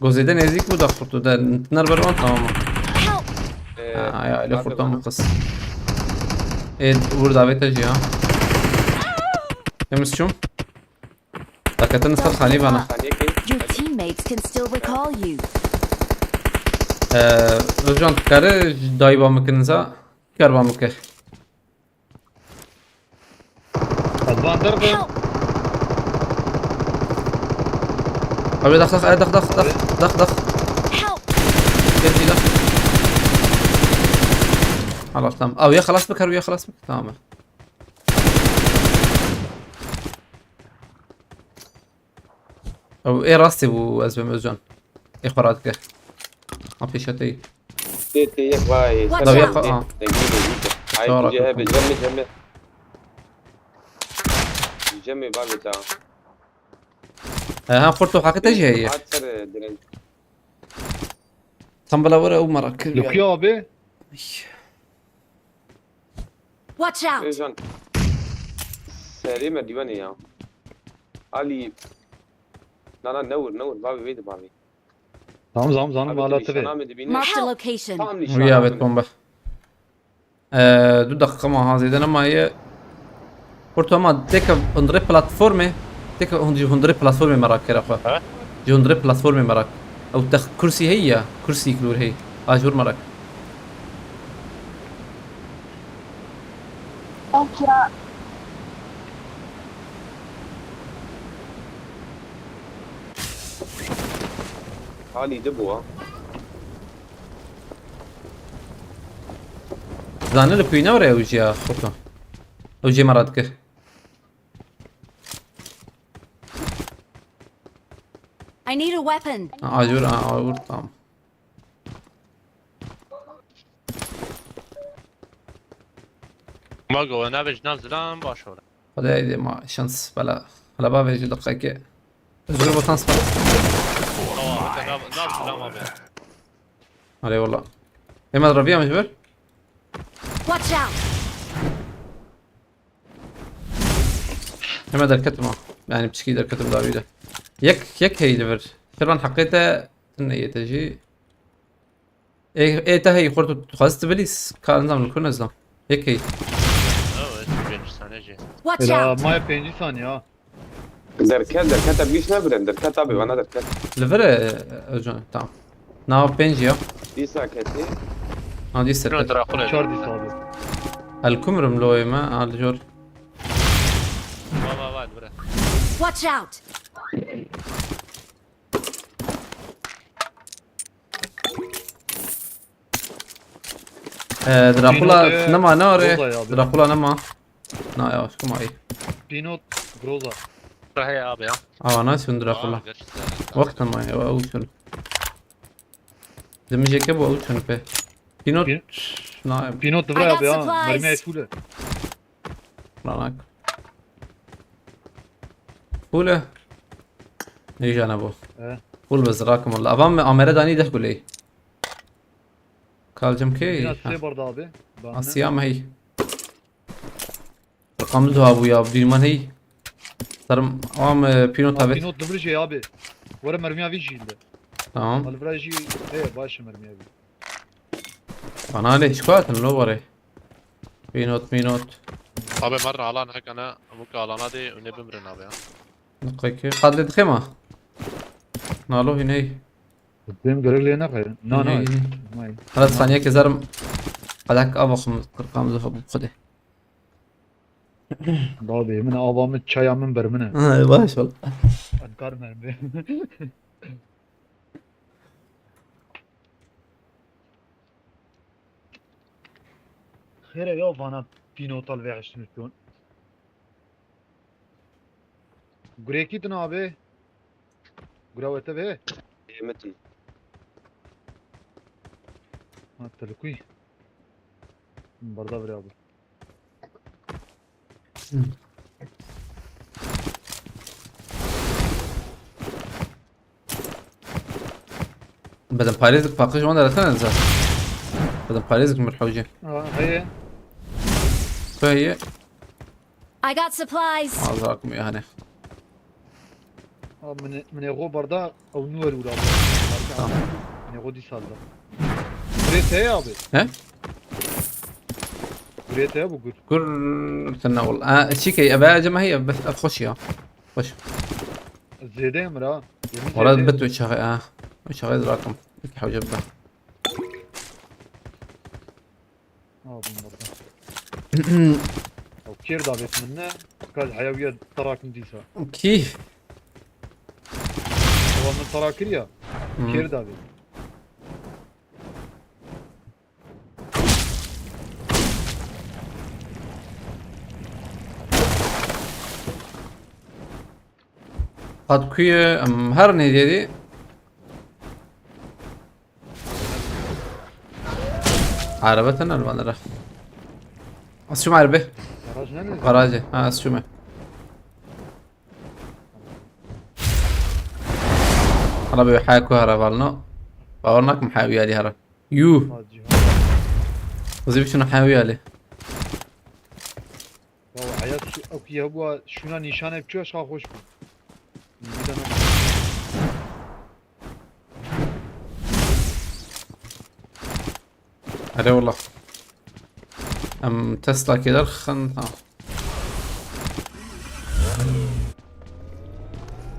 Go zêde nêzîk bû da Xorto de. Ner ber wan tamam. Help! E, ha, ya, Ali Xorto mu qis. E, vur davete jî ya. Temiz çûm. Daketin ser xanî vana. Your teammates can still recall you. Ee, Özcan, tu kare ji dayî ba min kirin za? Kar ba min kir. Ez van derdim. Help! Abi dax, dax, dax, dax, dax, dax, dax. Help! Gel bir dax. Halas, tamam. Abi ya halas bikir, ya halas bikir. Tamam. Ew ê rastê bû ez bim Özcan. Ê xwe radike. Ha pêşa te yî. Tê tê yek vay. Watch Dawiya out. xwe ha. Dengê de yî. Ay Çawa kucê hebe rakam? cem me cem me. Cem me bavê ta. He ha xurto haqî te jî heye. Hat ser direnç. Tam bila were ew merak kir. Li ku ya abi? Watch out! Özcan. Serê me dîwanê ya. Ali. Nana newir newir bavê wê de bavê. Tamam tamam zanim Abi hala tu tabi. nîşana min dibînî. Marked a Tam location. nîşana Rüya min. Evet bomba. Ee, du dakika ma ha zêde nemaye. Xurto ma têke hundirê platformê. Têke hund-, ji hundirê platformê merak kere xwe. Ha? Ji hundirê platformê merak. Ew text kursî heye ya. Kursî klûr heye. Ajur merak. Halî de bû ha. Zane li kuyne were ew jî ya. Xurto. Ew jê merak dike. I need a weapon. Ajur, a, ajur, tamam. Mago, we navê ji nav zilam baş ore. Xwedê êdî ma şans bela. Hala bavê ji deqekê. Zor botan spas. Awa, te nav, nav zilam abi. Alê wala. Ême raviya min ji vir. Watch out! Ême derketim ha. Yani piçkî derketim dawî de. Yek, yek hey li vir. Şirvan heqê te tune yê te jî. Ê, ê te hey xurt tu xwest bilîs. Ka nizam li kur nezam. Yek hey. Awa, ez pênc saniye jî. Watch Ela out! maya pêncî saniye ha. Derket derket te bîş nebirin derket abi bana derket. Li vir e, Özcan, tamam. Nava pênc ya. Dîsa ketî. Ha dîsa. Şunu Drakula. Çar dîsa abi. El kumrim loyê me, ha li jor. Va va va, bire. Watch out! Ee, Drakula Pînot, e, nema ne are? Groza ya abi. Drakula nema. Na ya, aşkım ay. Pînot Groza. Bire hey abi ya. Awa nasıl Drakula? Aa, gerçi. Wexta ma ya, ew çün. Demijeke bu ew çün pe. Pînot. Pîn- Na, Pînot I divre got abi ha. supplies. Mermiye fule. ranak. Pule. Ne jana bu? He. Pul bez rakım Allah. Avam me amere dani deh guley. Kalcım ki. Yine sê barda abi. Bahane. Asiya me hey. Rakamlı dua bu ya. Dünman hey. Sarım am e, pînot Ha, abi. Pînot divrije abi. Were mermiya vî jî li. Tamam. Alvira jî heye baş mermiya vî. Bana ne şikayetın lo vare. Pînot pînot. Abi merra alan hekana, muka alana de, ne bimrin abi ya. Nıkkı ki. Kadle dixema. Nalo hiney. Dem gerek lê nexê. Na na. Hiney. May. Hala saniye kezarım. Qadak avaxım qırqam zıfa bu xudi. Babê min ava min çaya min ber min e. Ay baş ol. Enkar mermi. Xêre ya vana pînota li vê eştin çûn. Gurekî din abi. Gura we te vê. Yemetin. Ha te li kuy. Berda vire abi. Bedem parêzik paqij wan deresene za. Bedem parêzik mir hewce. Ha heye. Heye. I got supplies. Azrak mı yani. Ha min min ê xwe berda ew nû wer wira. Tamam. Min ê xwe dîsa da. Gurê te ye abi. He? Gurê te ye bu gur. Gur tena wal. Aa, çi key ebe acaba hey ebe xoş ya. Xoş. Zêde ye min ra. Yemin Wala zêde. Bit uçağı ha. Uçağı zrakum. İki hewce be. Ha bun berda. Ew kêr davêt min ne. Kal heya wiya terakim dîsa. Ki. Ewa min tera kiriya. Hmm. Kêr davêt. Qad kuye, em, her nêdiyê dî. Araba tene li van re. Ez çûme arabê. Garaj ne? Garajê. Ha, ez çûme. Hala bir haya ku hara valno. Bawer nakim haya wî alî hara. Yuh. Hacı. Hızlı bir şunu haya wî alî. Ya hayat şu, ok ya bu şuna nişan hep çoğu aşağı hoş bu. Bir tane. Erê wela. Em Teslakê derxin, ha.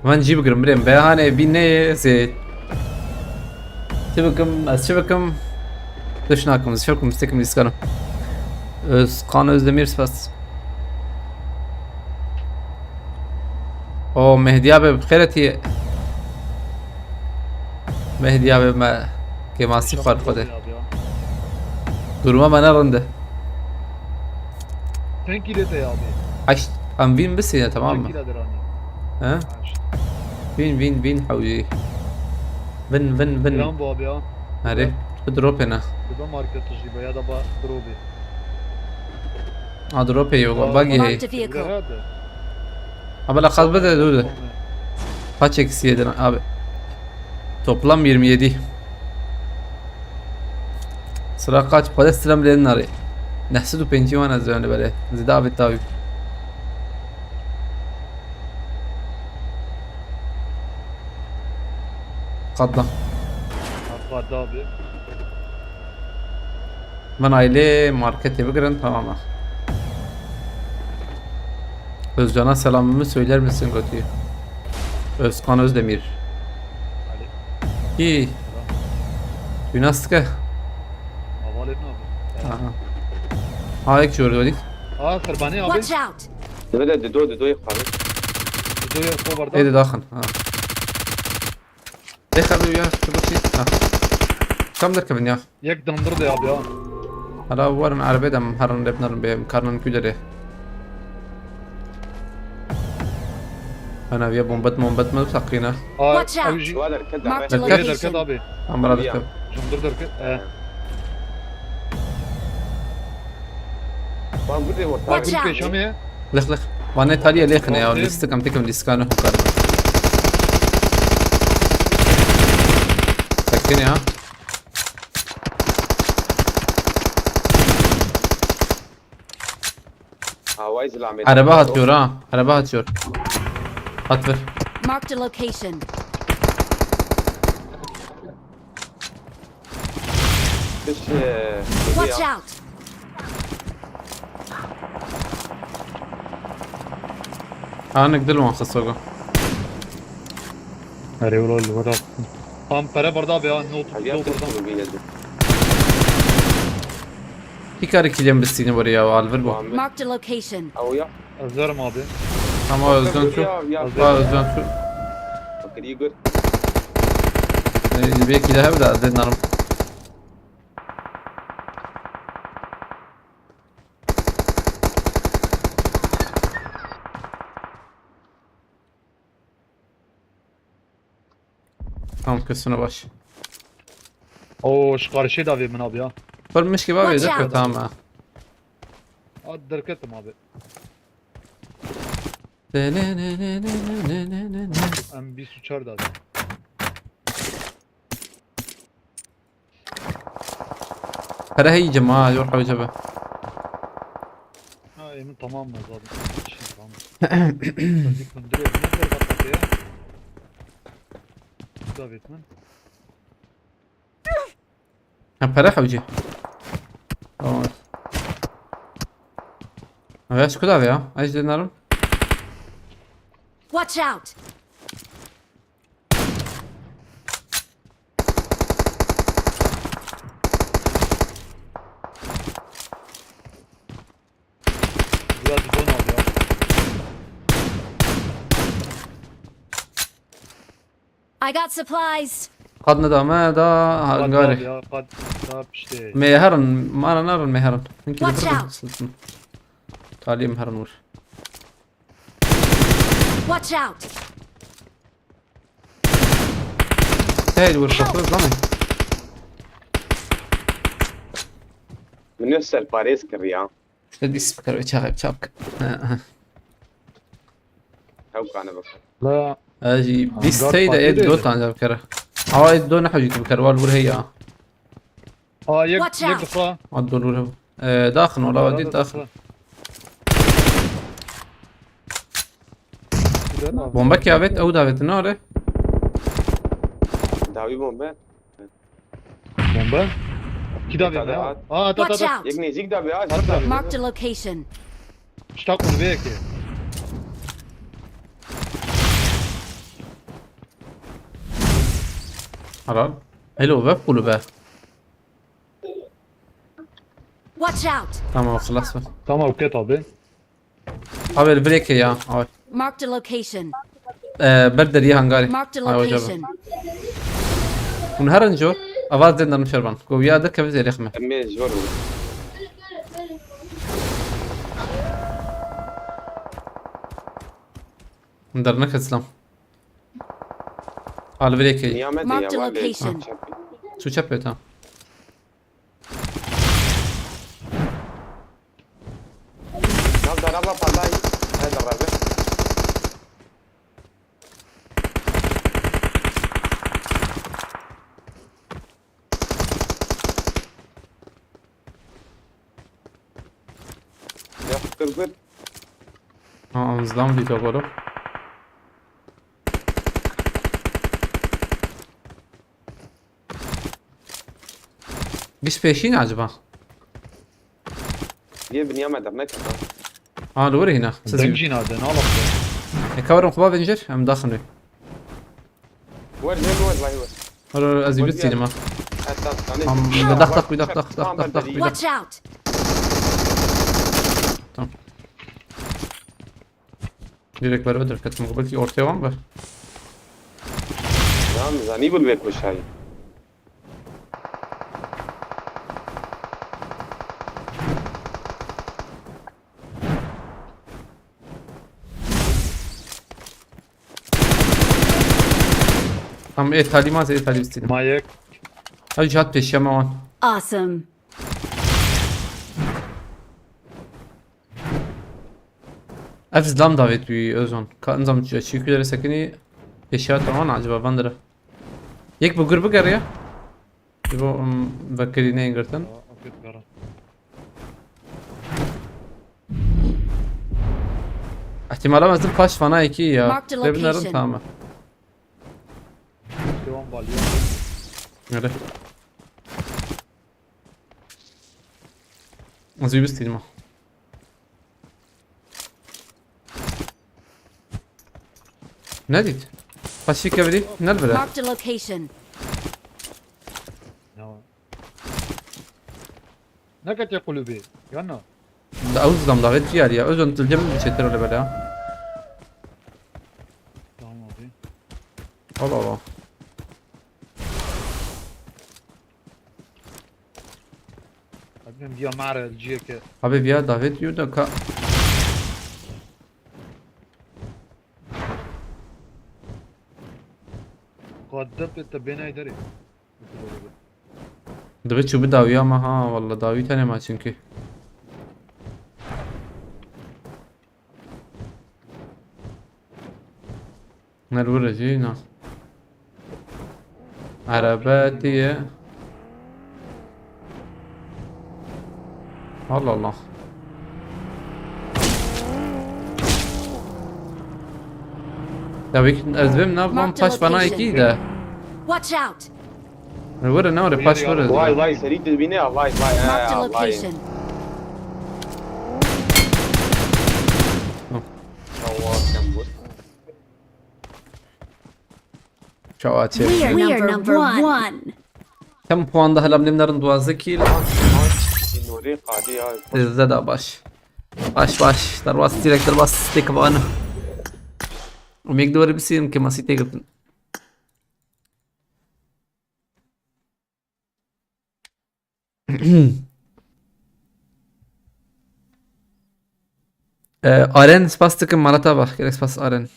Van cî bigirim birêm. Behanê bî neyê zê. Çi bikim? Ez çi bikim? Tişt nakim. Ez çi bikim? Stekim lîskanim. Özkan Özdemir spas. O Mehdiya be bi xêretî. Mehdiya be me kêmasî xwar xwe de. Duruma me ne rind e. Çend kîlê te ya abi? Heşt. Em vîn bisîne, tamam mı? Çend kîla diranî? He? Heşt. Vîn, vîn, vîn hewcî. Vin, vin, vin. Giran bu abi ya. Nerê? Bi dropê ne? Bi market tijî be ya da ba dropê. Ha, dropê yok. Aa, buggy hey. Marked a vehicle. Abi la qaz bide, dur de. Kaç eksi yedi lan abi? Toplam yirmi yedi. Sıra kaç? Para sıram bilen nari. Nehsud u penci wan ez yani böyle. Zida abi tabi. Qadda. Qadda abi. Min ailê marketê bigirin, tamam e. Özcan'a selamımı söyler misin, gotiye. Özkan Özdemir. Alo. Kî? Selam. Wî nas dike? Hevalê min abi. Aha. Ha, yek jor dodî. Aa, Qurbanî abi. Watch out! Deve de dido, dido yek xanî. Dido yek xo berda. Ê, didaxin. Ha. Ê xebê ya, tu bikî. Ha. Kam derkevin ya. Yek dandir de abi ya. Hala werin erebê de em herin rê binarin bê, em karnan ku derê. Ana viya bombet mombet me saqîne. Aa, Watch out! Ew jî. Wa derket Marked a derket. Derket. Derket abi. Amra derket. Dandir derket. He. Van gurê orta. Watch out! Pêşa me ye. Lix, lix. Vanê taliye lêxine ya, lîstik em tekim lîstikane hukar. Tekin ya. Hawayî zilamê. Araba atıyor ha. Araba atıyor. At ver. Marked a location. Kış, e, Watch out! Anik dil wan xwe sogo. Erê wala li wada. Tam pere berda be ya, not, Hadi not yaptım berda. Bunu bir geldi. Kî kare kîlê min bistîne were ya, Alvir bû. Muhammed. Marked a location. Ew ya. Ez verim abi. Ama Özcan şu. Ya, ya. Ha, Özcan şu. Bakır iyi gör. Ee, belki de hep de denerim. Tamam, kesine baş. Oo, şu karşıya da bir min abi ya. Fırmış gibi abi, Watch out. Tamam ha. Hadi derketim abi. Em bir suçar da. Para heyce ma, yor hawca be. Ha, emin tamam mı zaten? Şimdi tamam. Hadi kundurayım. Ne kadar kapatıyor? Bu da bitmez. Ha, para hawci. Tamam. Aya şu kadar ya. Ay, işte, narim. Watch out! Biraz bir don al ya. I got supplies. Qad neda me da hangarê. Qad ya, qad da piştê. Me herin, mara nerin me herin. Hinkî Watch out. Taliyê me herin wir. Watch out. Hey, li wir xwe zanî. Min ne serparêz kir ya. Şte dîs bikar ve çaxê çak. Hewkane bikir. La Jî bîst Hangar tey de parçası ê do değil. Tancar bikere. Awa ê do ne hewcî tu bikere, wal wir heye. Aa yek Watch yek out. dixwa. Ad dol wir hev. Ee, daxin wala wa dî daxin. Bombe ki avêt, ew davêt nare. Dawî bombe. Bombe. Kî davê Tane ya? at. Aa at at at. Watch At. out! Yek nêzîk davê, at, at davê. Marked a location. Şta kulübe yekê. Helal. Hello, web kulübe. Watch out! Tamam, xelas ver. Tamam ket abi. Abi, break ya. Abi. Marked a location. Ee, ber deriyê hangarê. Marked a Ay, hocam. Location. Hûn herin jor. Avaz zêndan şervan. Go ya de kevin zêrê xime. Em ê zor bû. Hûn derneke zilam. Alvirê key. Niyamet Marked ya, a wale. location. Tu çep et ha. Nav daraba palay. He darabe. Ya fikir bir. Ha, anzdan bir gabalo. Giş peşin acaba? Yê binyame derneke ha. Ha, li wir hîna. Siz Dem yû. jî nade, ne alakası? E, kaverim xwe bavêjir, em daxin wê. Wer wer wer vay wer. Halo, ez yû Wer bit sînema. Hatta tanê. Tamam, bir dak, dak, bir dak, dak, dak, dak, bir dak. Watch out! Direkt beraber dur, katım belki ortaya var mı? Tamam, zanî bul ve koşayı. Tamam, e, talî ma, e, talî bistînim. Ma yek. Ew jî hat pêşiya me wan. Awesome! Ev zilam davêt wî Özon. Ka nizam çi, çi kudere sekinî pêşiya te wan acaba van dire. Yek bi gur bigeriye. Ji bo, um, vekirî neyên girtin. Aa, afiyet olsun. Ihtimala mezin paş fana iki ya. Marked a Lê binerin location. Tamam. Devam balya. Öyle. Az bir bistînim ha. Ne dît? Paşî kevirî, ne bire? Marked a location. Ne var? Ne kete kulübü? Yana. Da ew zam davet diyar ya. Özün dilcem bir çetir öyle böyle ya. Tamam abi. Allah Allah. Abim diya mare el ciyeke. Abi bir ya davet diyor da ka... Kadde pete benay deri. Dibe çubu dawiya ma ha, valla dawi tane ma çünkü. Nervure jî na. Araba diye. Allah Allah. Ya bir ez benim ne yapmam Marked a taş bana location. iki de. Watch out! Vurun ne var paş vurun. Vay vay seri dibine vay vay Marked a ha vay. Location. Çawa sen vur. Çawa çevir. We are number one. Tem puan da helam nemlerin duazı kill. Nuri qadi ya. Sizde de baş. Baş baş. Derwas direkt derwas tek bana. Umik duvarı bir sıyım ki masite girdim. Ee, Aren spas tıkın malata bak. Gerek spas Aren.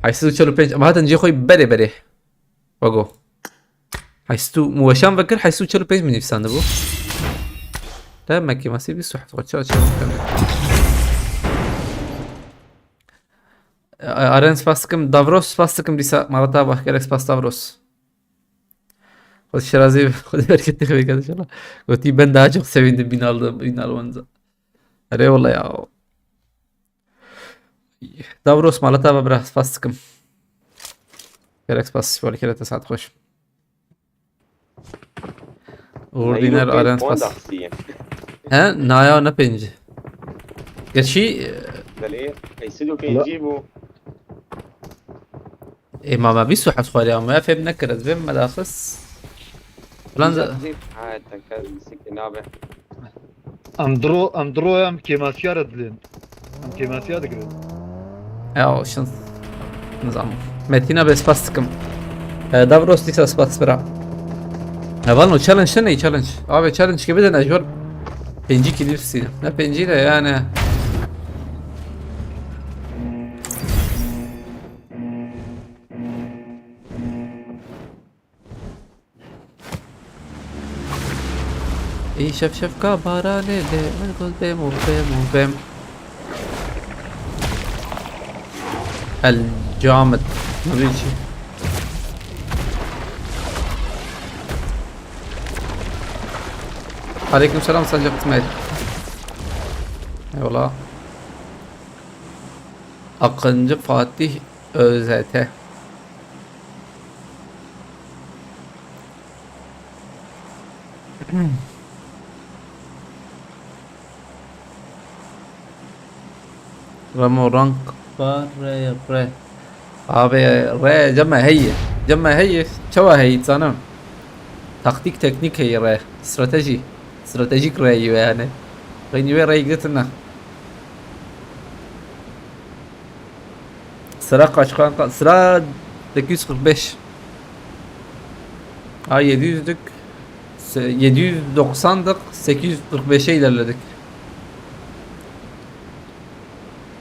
Heşt sed û çel û pênc, em hatin cihê xwe berê berê. Wago. Heşt sed û, min weşan vekir, heşt sed û çel û pênc min nivîsandibû. Te mekî masî bîst û heft xwe çawa çawa bikim. Aren spas dikim, Davros spas dikim dîsa, mala te ava, gelek spas Davros. Xwedî şirazî, Xwedî bereketê xwe bike inşallah. Gotî ben daha çok sevindim bin aldım, bin almanıza. Erê wala ya. Davros mala te ava bira, spas dikim. Gelek spas, wala kere te saet xweş. Uğur Diner, Aren spas. He, naya ne pêncî. Gerçi, e, Belê, heşt sed û pêncî bû. Ê, ma me bîst û heft xwarî, ama ya fêm nekir, ez bêm me daxist. Plan de. Ha, tenker sikê nabe. Em dro, em dro em kêmasiya re dilên. Em kêmasiya digirin. Ya, o şans. Nizam. Metina be spas dikim. E, Davros dîsa spas bira. Heval no challenge ne, challenge. Abi challenge gibi de ne jor. Pêncî kîlî sî. Ne pêncî de yani. Îşev şevka baranê lê min got bêm û bêm û bêm. El camit. Navê çi? Aleyküm selam, Sancak İsmail. Eyvallah. Akıncı Fatih Özete. Remo rank ba re re. Abi re cema heye. Cema heye. Çawa heye zanim. Taktik teknik heye re. Strateji. Stratejik re yiwe yani. Reyni ve re gittin. Sıra kaç kanka? Sıra sekiz yüz kırk beş. Ha, yedi yüzlük, se-, yedi yüz doksandık, sekiz yüz kırk beşe ilerledik.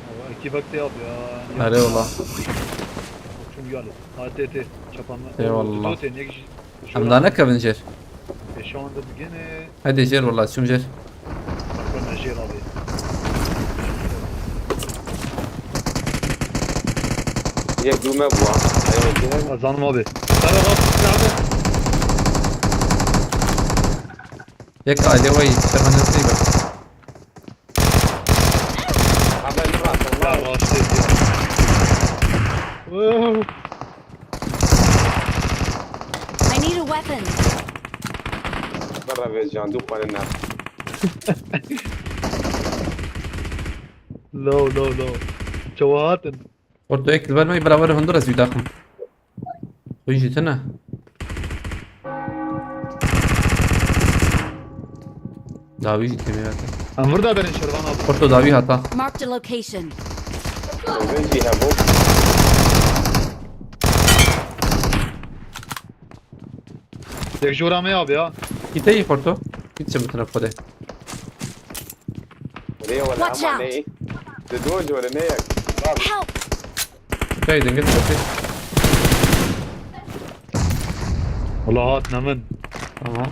Ama iki vakti yap ya. Hadi ola. Koçum geldi. A T T. Çapanla. Eyvallah. Tutote, ne kişi? Em da nekevin jêr. Pêşan de digene. Hadi jêr wala, çûm jêr. Bakın ne jêr abi. Yek dûme bû ha. Eyvallah. Zanim abi. Sara rast abi. Yek aile vay, seven nasıl bak. Abi ne var? Ya rast ya. Wow. I need a weapon. Berra vê can du xwarin ne. Low, low, low. Çawa hatin? Orta ek ver mi? Beraber hundur ez yudaxım. Oyuncu tane. Dawî jî têmê vete. Em vir da derin Şervan abi. Porto dawî hata. Marked a location. Vin jî hebû. Yek jora me abi ya. Kîte yî Porto. Kît çi bitine xwedê. Rê wele. Watch ama out. Ne. Di do jore ne yek. Bak. Help! Çay dengê sesi. Wala hat ne min. Tamam.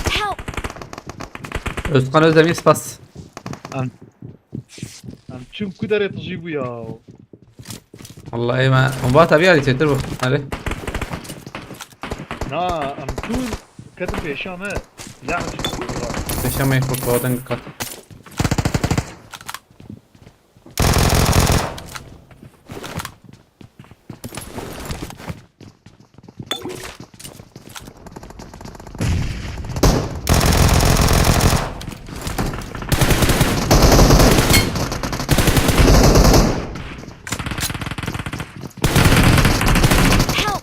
Help! Özkan Özdemir spas. Em, em çim ku derê tijî bû ya. Vallahi me, hûn va tabi alî çêtir bû. Hadi. Na, em çûn ketin pêşa me. Ya, pêşa me xwe xwe deng kat. Help!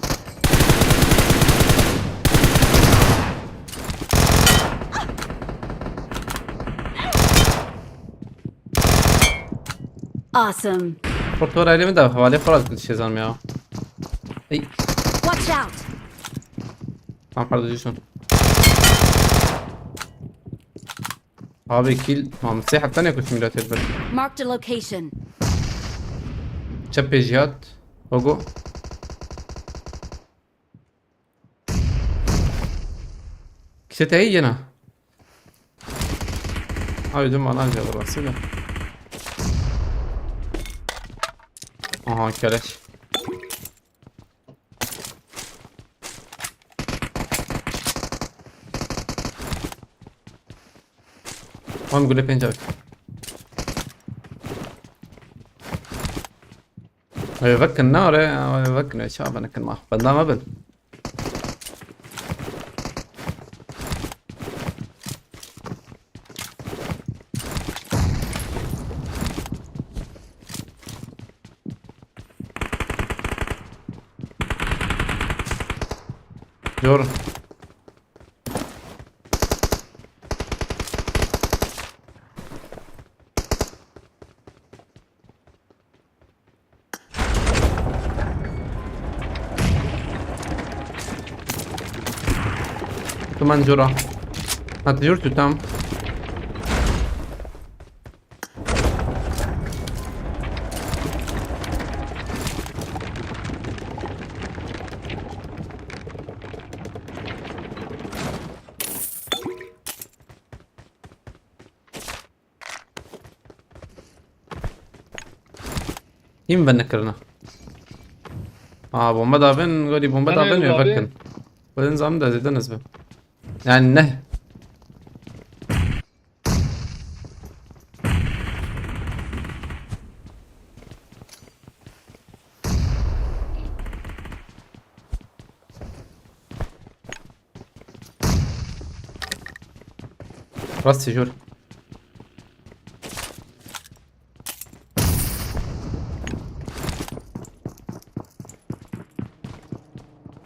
Awesome. Portora elimi de havale falan kılıç yazalım ya. Ey. Watch out! Tam pardon düşün. Abi kill. Mam se hafta ne kuş millet etmez. Marked a location. Çepê jî hat. Ogo. Kişe te yena. Ay, dün bana geldi rastı da. Aha, keleş. Tamam, gule pênc abi. Ew vekin nare, ew vekin, ew çawa vekin ma. Benda me bin. Dur. Tu man jora. Ha, tu jor tu tam. Hîn ve nekirina. Aa, bomba da bin, gorî bomba da bin, ew vekin. Xwedin zam de zêde nizbe. Yani ne? Rastî jor.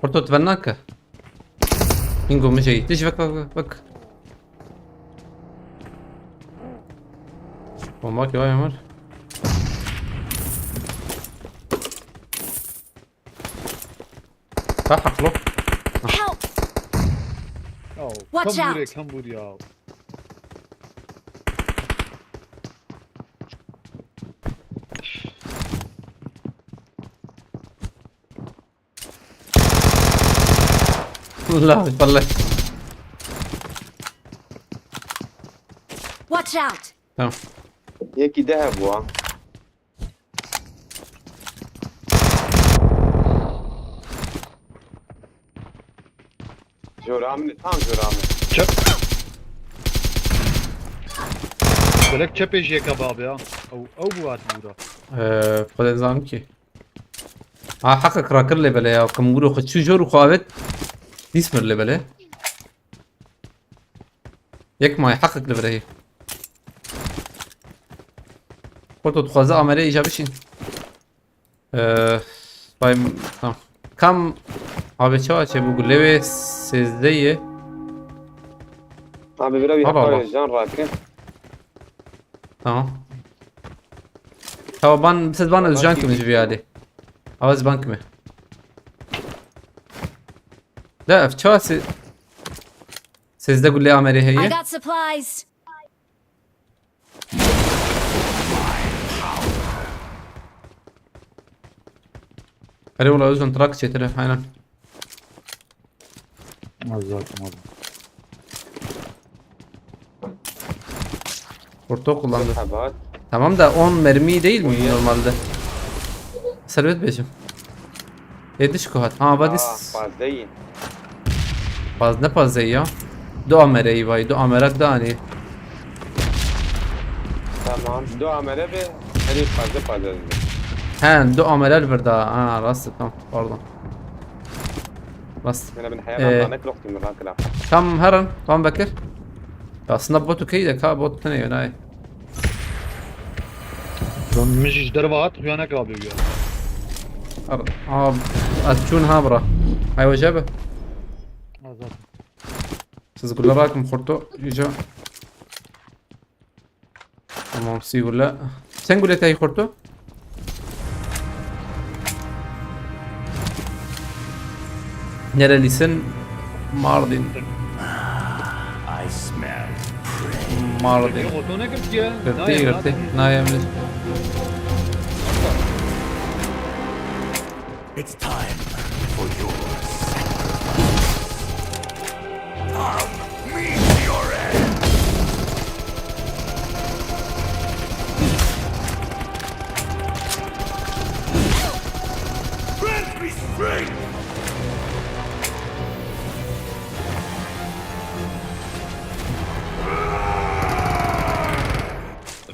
Xurto, tu ven nake. Bingo, min jeyî. Tij vek, vek, vek, vek. Bomba ki vay Ömer. Bak, haklı. Help! Oh, Watch out! Kam vur ya. Allah Allah. Watch out! Tamam. Yekî de hebû ha. Jora min, tam jora min. Çep. Belek çepê jê kebab ya. Ew, ew bu hat bûra. Ee, Xwedê zan ki. Ha, heqek rakir lê bele ya. Kim guro xwe çû jor û xwe avêt. Dîs mir lê bele. Yek may heqek li vir heye. Xwe tu dixwaze amere îca bişîn. Ee, spay, tamam. Kam abi çawa çê bû, gulê wê sêzdeh ye. Abi bira bir hava can rakin. Tamam. Tamam, ban, siz bana can kimi ji viyadi. Avaz ban kimi. Da, ev çawa se-, sêzdeh gulê amerê heye. I got supplies. Erê wala, Özcan, trak çêtir e, aynen. Azat, azat. Orta kullandı. Tamam da on mermi değil mi normalde? Servet Beyciğim. Êdiş ku hat. Ha, vadis. Aa, fazla iyi. Paz ne pazey ya? Du amereyî vay, du amerak da hani. Tamam. Du amere be. Hani fazla fazla dedi. He, du amere li vir da. Ha, rast, tamam, pardon. Rast. Yine bin hayal Ee, anlamak loktu mi lan kala. Tam herin, tam Bekir. Aslında botu key de ka bot tane yönay. Lan min jî ji derve hat, xuyanek abi ya. Ar-, ab-, ez çûn ha bira. Ay, we jebe. Azat. Siz gule rakim xurto, ica. Tamam, sî gule. Sen gule tey xurto? Nerelisin? Mardin. I smell prey. Mardin. Oto ne girtiye? Girti, girti. Nayem. It's time for your sacrifice. Come, meet your end. Grant me strength.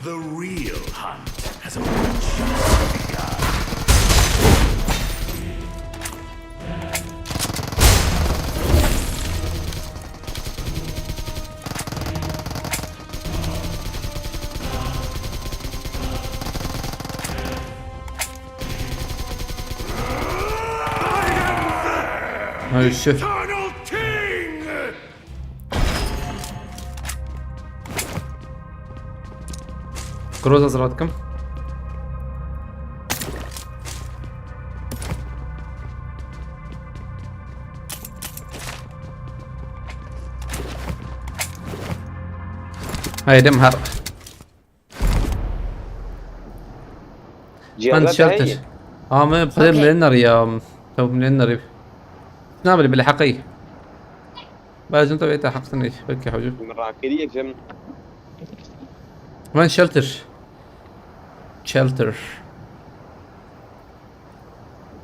The real hunt has only just begun. Hayır, şef. Eternal King! Groza zıratkim. Haydi har. Cihazlar Fan daha shelter. Iyi. Ama bxede Okay. Millenary ya. Tabii Millenary. Ne yapayım bile hakkı. Bazı tabii ta hakkını belki hocam. Merakeli yekşem. Van shelter. Shelter.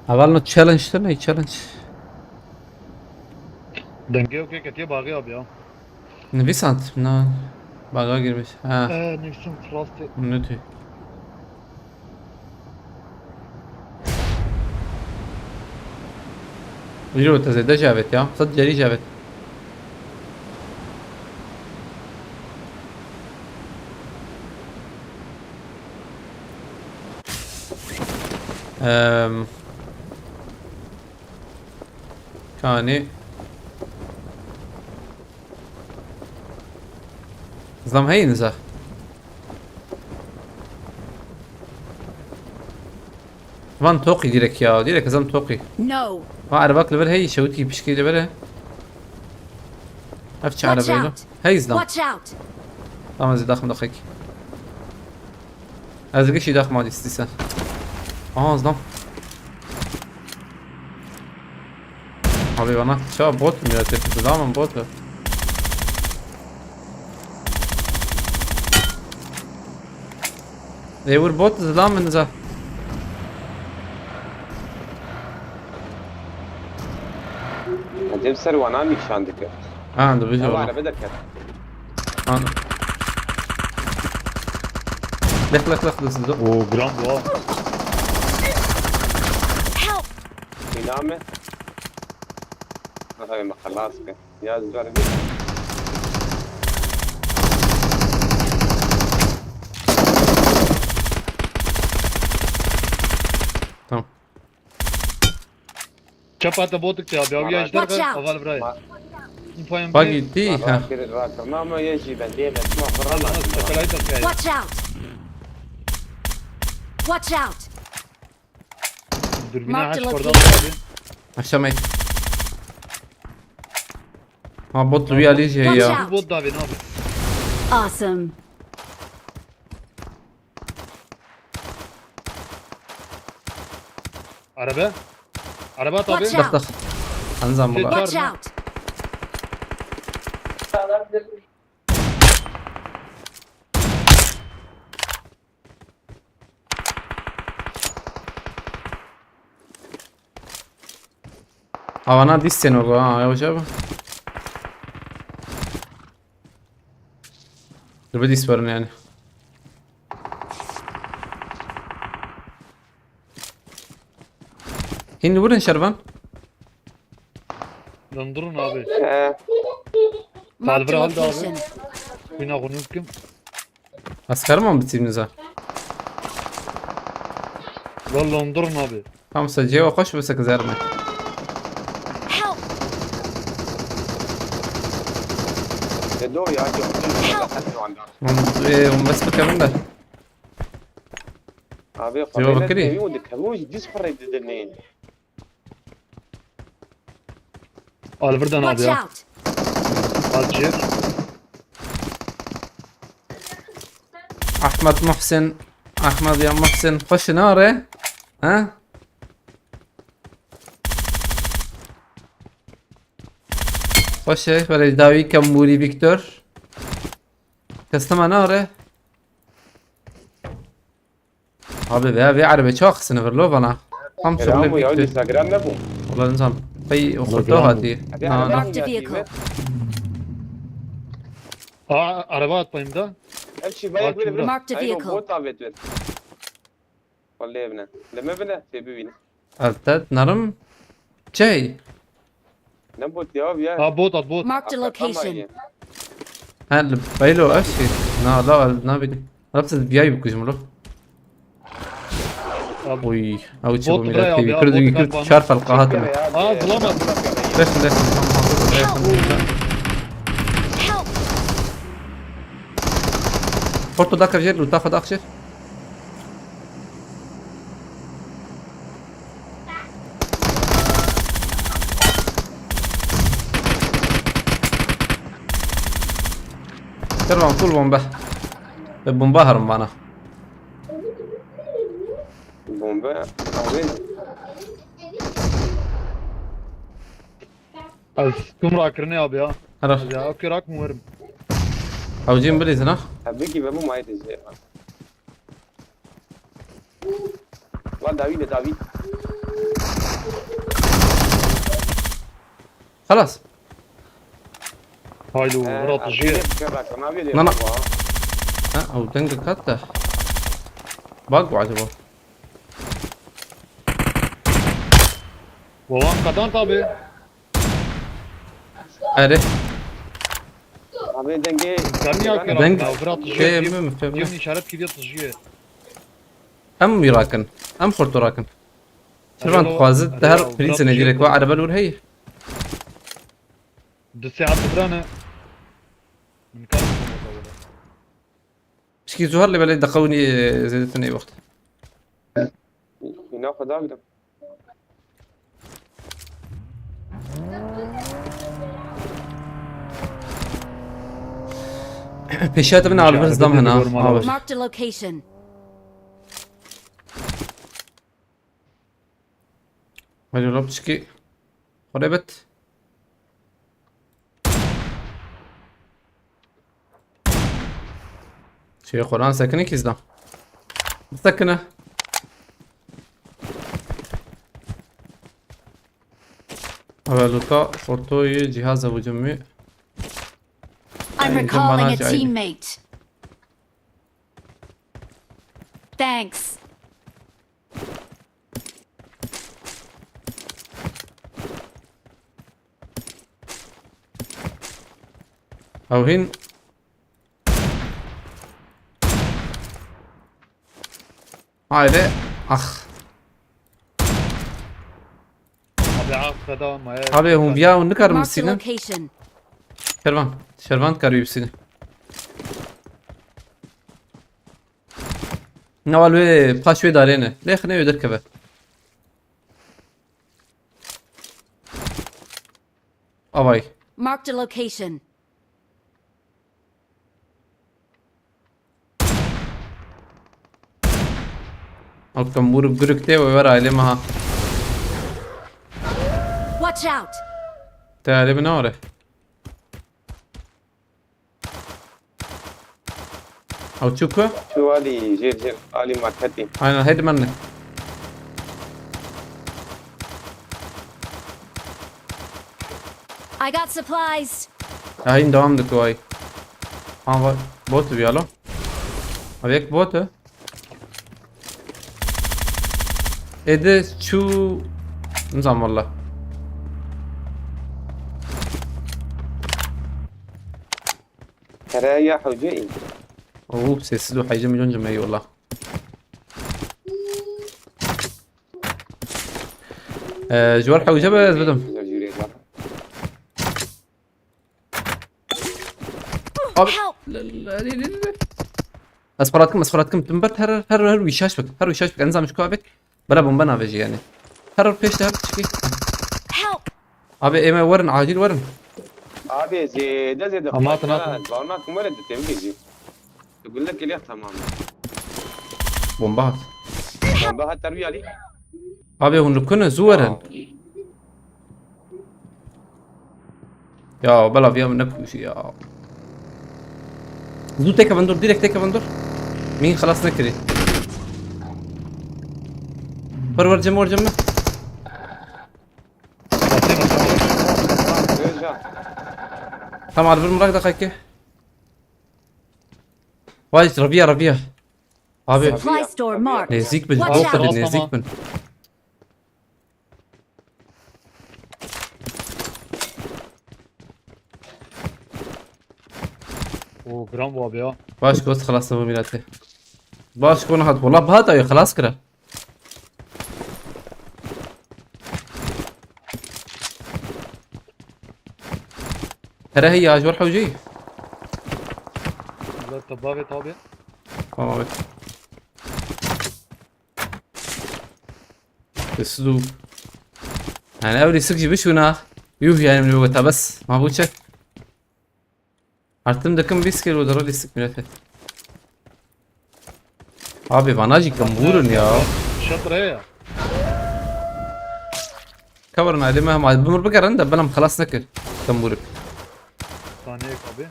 Aval no challenge te ne challenge. Denge yok ya ketiye bağı abi ya. Nivîsand, na, baga girmiş. Ha. Ee, nivîsand rastê. Ne diyor? Îro te zêde jî avêt ya. Sed carî jî avêt. Ehm. Kanî. Zam heyî niza. Van toqî direk ya. Direk zam toqî. No. Ha, erbak li vir heyî, şewitî pişkî li vir e. Ev çi Watch erebeyê lo? Out. Heyî zam. Watch out. Tamam, ez daxim daxik. Ez gişî daxma dîstî sen. Aha, zam. Abi bana ça bot mu ya? Tepki lan bot mu? Ê wir bot zilam min za. Acem ser wana nîşan dike. Ha, du bir. Ev araba derket. Ana. Lek, lek, lek, lek, lek. Oo, gram bu ha. Help! Iname. Hadi ben xelas ke. Ya zor bir. Tamam. Çapa te botik ya, bir aviya Mara. Ejder Watch out. Aval bray. Ma- Info. Bagi di, ha. Rakir, rakir, nama ye jî ben diye ben, ma Al, al, tepelayı tak ya. Watch out! Watch out! Dürbüne Marked haş a korda location. Abi. Aşamayın. Ha, bot bir alî jî ya. Watch out. Bu bot da abi, ne abi? Awesome. Araba. Araba at abi. Watch out. Dax, dax. Anzam bu. Watch out. Havana dîstên wego ha, yavaş yavaş. Dur bir dîs verin yani. Hîn li wir in şervan? Dondurun abi. Ee. Marked a location. Bina konu kim? Asker mi bitiriniz ha? Lan dondurun abi. Tamam, sadece o hoş bir sakız erme. Help! Te do ya, yok. Help! Ee, on beş bakalım da. Abi, Cevap xwedê bakirî. Nedikevî û dikevî û jî dîs xwe rê didinên. Al birden abi ya. Watch out! Al çir. Ahmet Muhsin. Ahmet ya Muhsin. Xweş nare. Ha? Xweş e, belê dawî Kemûrî Vîktor. Kes nema nare. Abi veya vê erebe çawa xistine vir lo vana. Tam Selam şuxulê bu ya, Vîktor. Instagram ne bu? Wala nizam. Pey xurto hatî. Hadi Na, araba na. Marked a vehicle. Aa, araba at payımda. Ev çi bayek bile bile. Marked a vehicle. Bot davet ver. Vallahi evine. Leme bile, şey bibîne. Altet, narim. Çey? Ne bot ya, ya? Ha, bot at, bot. Marked a location. Ha, li Beylo ev şey. Na, la, na bîne. Rap siz V I bikujim lo. Abi, Oy, ew çi bot bû bira millet ya, bir ya, kırdı bot bir kırdı bak. Çar felqa hatime. Aa, bulamadım. Beş millet. Help! Porto da kavşer, luta xwe da xşer. Kervan full bombe. Ve bomba harim bana. Bombe. Abi. Ez tüm rakirine abi ya. Hara. Ya, okey, rak mı varım? Hawcîn bilîzin ha. Tabii ki ben bu maytı şey. Lan David de David. Xelas. Haylo, Ee, Murat abi, Jiye. Ne bak, abi de Na, na. bak, ha. Ha, ew dengek hat te. Bak bu acaba. Wawan qedand abi. Erê. Abi dengê Sen niye akıyor Deng-, abi? Murat Jiye. Şey, Cem, mi, mi, mi. Cem işaret gidiyor Jiye. Em wî rakin. Em xurto rakin. Şirvan Alo, dixwaze alo, te her Murat prîzine Jiye direk ve korkma. Erebe lûr heye. Du saat birane. Min kar Pişkî zuhar lê belê deqewnî zêdetin ê wext. Hîna xwe dagirim. Pêşiya te bin alvir zam hena. Alvir. Marked a location. Hadi lan pişkî. Xwedê bit. Şey, Kur'an sekine kizdan. Sekine. Eve luka ortoyu cihaz avucum mu? I'm Ay, recalling a cahil. Teammate. Thanks. Ew hîn. Haydi. Ah. Abi, ah, qeda me. Abi, hûn viya hûn nikarin Marked a bisînin. Location. Şervan. Şervan dikar wî bisînin. Newal wê paş wê darê ne. Lê xine wê derkeve. Avay. Marked a location. Aktam vur gürük te ve ver aile maha. Watch out! Te aile mi ne var? Ew çi ku? Çû alî, jêr, jêr, alî marketê. Aynen, hêdî min ne. I got supplies. Ya, hîn devam dike ay. Ama bot bi alo. Abi yek bot e. Ede çû. Nizam valla. Kereye ya hewce î. Oo, sessiz û heyce milyon cime eyvallah. Ee, ji wer hewce be ez bidim. Güzel jüriye var. Abi. Help! La, la, la, la, la. Ez xwe radikim, ez xwe radikim. Tu min ber her, her, her wî şaş bik. Her wî şaş bik. Enzam ji ku abêt. Bela bombe navêjî yani. Her pêş de her piçkî. Help! Abi ême werin, acil werin. Abi zêde zêde Ama xwe atın, atın. Barnak mı öyle de tebrik ediyorum. Gülle geliyor tamam. Bomba hat. Bomba hat terbiye Ali. Abi hûn li ku ne? Zû werin. Tamam. Ya bela viya min nekujî ya. Zû têkevin dur, direkt têkevin dur. Min xelas nekirî. Wer wer cem, wer cem me. Tamam, bir mirak da kayke. Vay, raviya, raviya. Abi, Supply store marked. Nêzîk bin, Watch çok out. Hadi nêzîk bin. Oo, gram bu abi ya. Baş kot xelas bu milletê. Baş konu hat. Valla bahat ayı xelas kira. Tere heye, ji wer hewceyî. Güzel tabavet abi. Tamam abi. Pislu. Yani ew lîstik jî bişûna. Yuh yani min weta bes. Ma bu çek. Artım dikim vîst kilo dara lîstik milletê. Abi bana jî kim vurun ya. Şat reye ya. Kabarın aileme hem al. Bimur bigerin de benim xelas nekir. Kim vuruk. Saniye abi.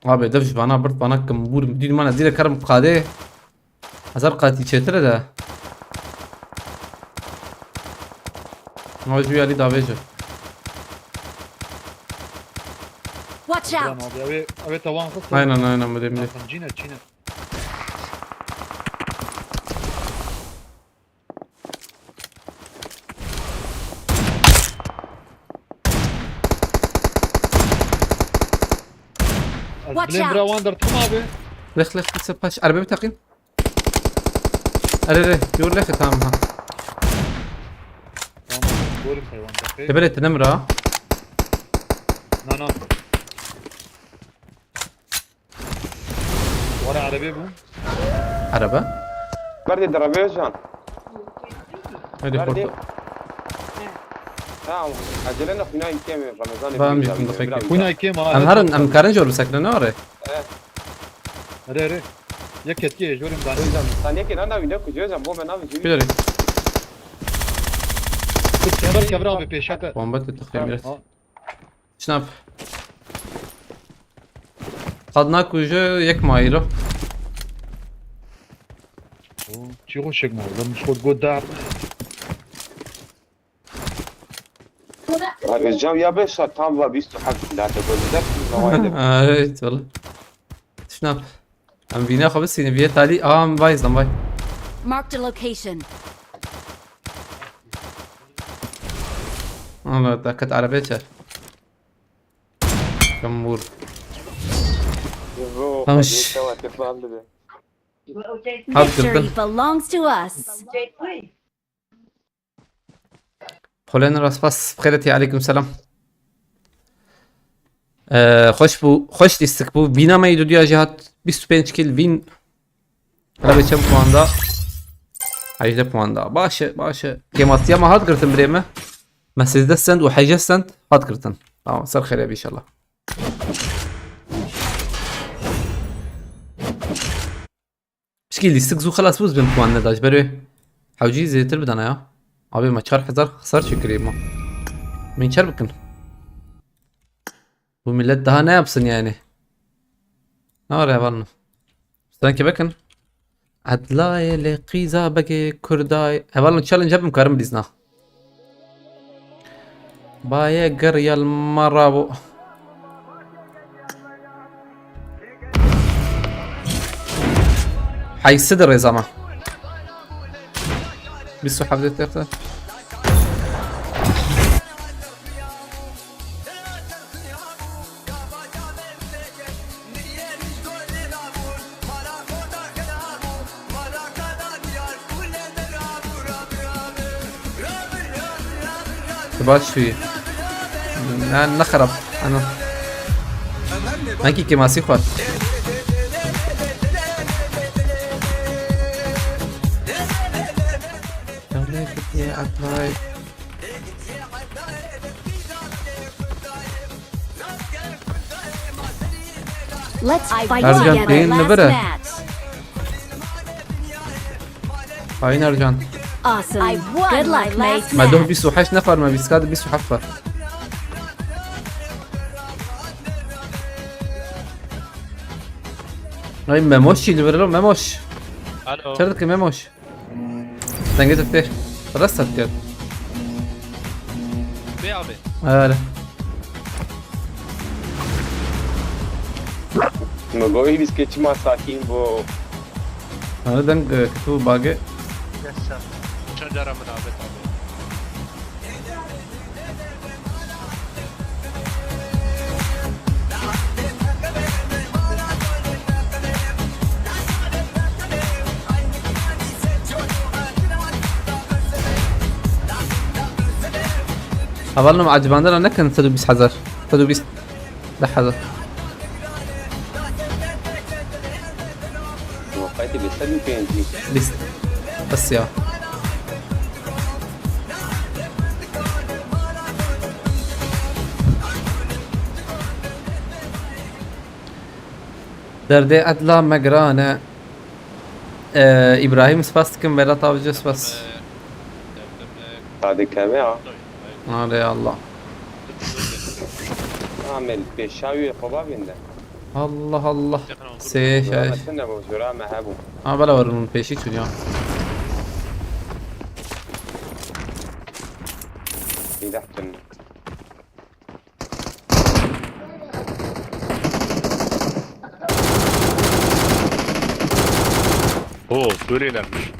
Abi dev ji vana bird, vana kim bûr, dîn mana zîre karim qadê. Hezar qatî çêtir e de. Ama ji alî davêje. Watch out! Abi, abi, abi, tavan xist. Aynen, aynen, bu demli. Çine, çine. Ez Watch bilên out. Bira wan derdikim abi. Lix, lix, lix, paş. Erbe bir takın. Erê, erê. Yor lexê, tamam ha. Tamam, gorim hayvan. Tebelê te nemra. Na, na. Wara erebê bû. Erebe? Berdê di revê can. Hadi Berdê. Xorto. Tamam. Acele ne xwîna îkêm Ramazanê. Bam bî yî, xwîna bî, îkêm. Bira Xwîna bî. Îkêm ha. Em herin, em karin jor bisekine ne are? Eh. Erê, erê. Yek ketiye, jor im dane. Can, sen yekê ne navî ne kucê can, bo me navî jî. Bilerek. Kevir, kevir abi pêşete. Bomba te tıklayayım biraz. Ha. Şınav. Qadna kuje yek mayîlo. Oo, çi xweşik ma. Lan xort got dar. Abi, cam ya beş saat tam var, bîst û heft saat gözler. Ay, valla. Şınav. Em vîna xwe bisînin, vîye talî. Aa, em vay zan vay. Marked a location. Ama daket arabaya çar. Kamur. Tamam. Hat Victory kırdın. Belongs to us. Polen Raspas, bixêretî, aleykum selam. Ee, xweş bû, xweş lîstik bû. Vîna me yê dudiya jî hat bîst û pênc kîl vîn. Hele çend puan da? Hejdeh puan da. Baş e, baş e. Kêmatiya me hat girtin birê me. Me sêzdeh sent û hejdeh sent hat girtin. Tamam, ser xêrê be inşallah. Pişkî lîstik zû xelas bû, ez bin puan neda ji ber wê. Hewcî zêtir bidana ya. Abi me çar hezar xesar çekirî ma. Min çer bikin. Bu millet daha ne yapsın yani? Ne var hevalno? Sen ki bakın. Edlayê lê qîza begê kurdayê. Hevalno challenge hebim karim bilîzna. Baye ger yal ma rabo. Heysi de rêza me. Bîst û heft dexte. Baş şuyu. Ne, ne xerab. Ana. Hangi keması xwar? Let's fight Ercan together. Bey'in Last nibire. Match. Hain Ercan. Awesome. I won. Good luck, mate. Me doh bîst û heşt nefar, me bîst ka bîst û heft var. Ay Memoş çî li vir lo Memoş. Alo. Çer dikî Memoş? Dengê te tê. Rest hat ket. Bê abi. Öyle. Me goyî dîs ke çima sakîn bo. Öyle deng, e, kutu bagê. Yaşa. Çacara min abi tabi. Hevalno, ecibandina nekin sed û bîst hezar. Sed û bîst. Deh hezar. Waqaytî bê sed û pêncî. Bîst. Bes ya. Derdê edla me giran e. Ee, Îbrahîm, spas dikim, Vedat Avcı, spas. Sade keve ya. Arê Allah. Amel pêşawî xwe bavênde. Allah Allah. Sê Jura şaş. Me tune bû, jura me hebû. Ha, bela werin hûn pêşî çûn ya. Sîleh tune. Oo, Suriyelilermiş.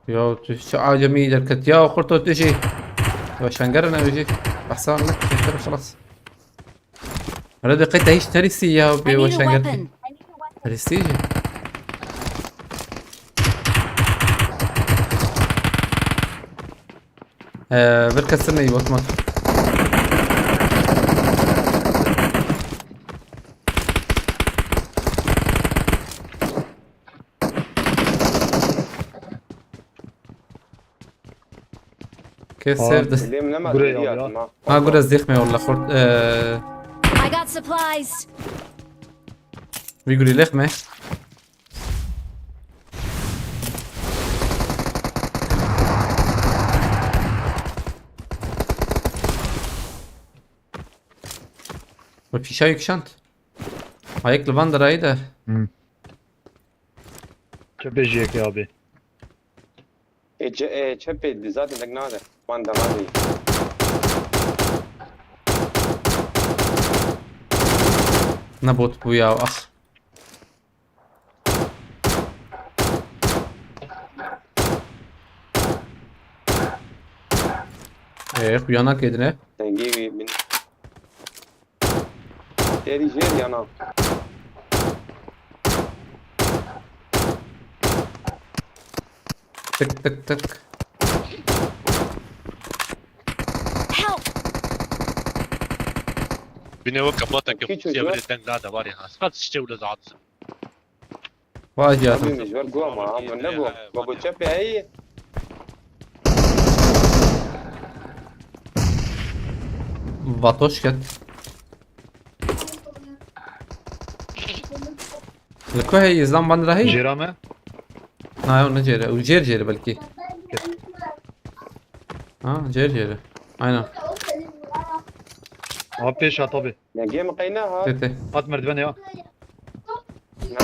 Ya tu çi acemî derket ya, xurto tu jî. Ya şengere ne jî. Behsa ne, şengere xelas. Hele de qey te hiç terîsî ya bê. I need a weşengirtî. Weapon. Terîsî jî. Ee, bir kesin neyi bakmak. Kes sevdi. Lêm nema gurê ya. Ha, gure zêxme walla xort. Ee, I got supplies. Vî gurî lêxme. Ve fîşa yekşand. Ayek li van derayî de. Hmm. Çepê jiyekê abi. E, ce-, e, çepê di zaten dek nade. Van de nade. Ne bot bû ya, ah. Ee, xuya nakedine. Dengê wî min. Derî jêr yana. Tık tık tık. Help! Bine weke mateke Kî çocuğu? Kusiya bire deng nade var ya. Skat işte öyle zaten. Vay canına. Abi, ji ber ku ama, ama ne bu? Babo çepê heye. Vatoş ket. Li ku heye, zan bandira heye? Jêra me? Na, ew ne jêre. Ew jêr jêre belkî. Ha, jêr jêre. Aynen. Abi pêş hat abi. Dengê min qey nehat? Tê, tê. Hat merdiven ya. Ne, ne,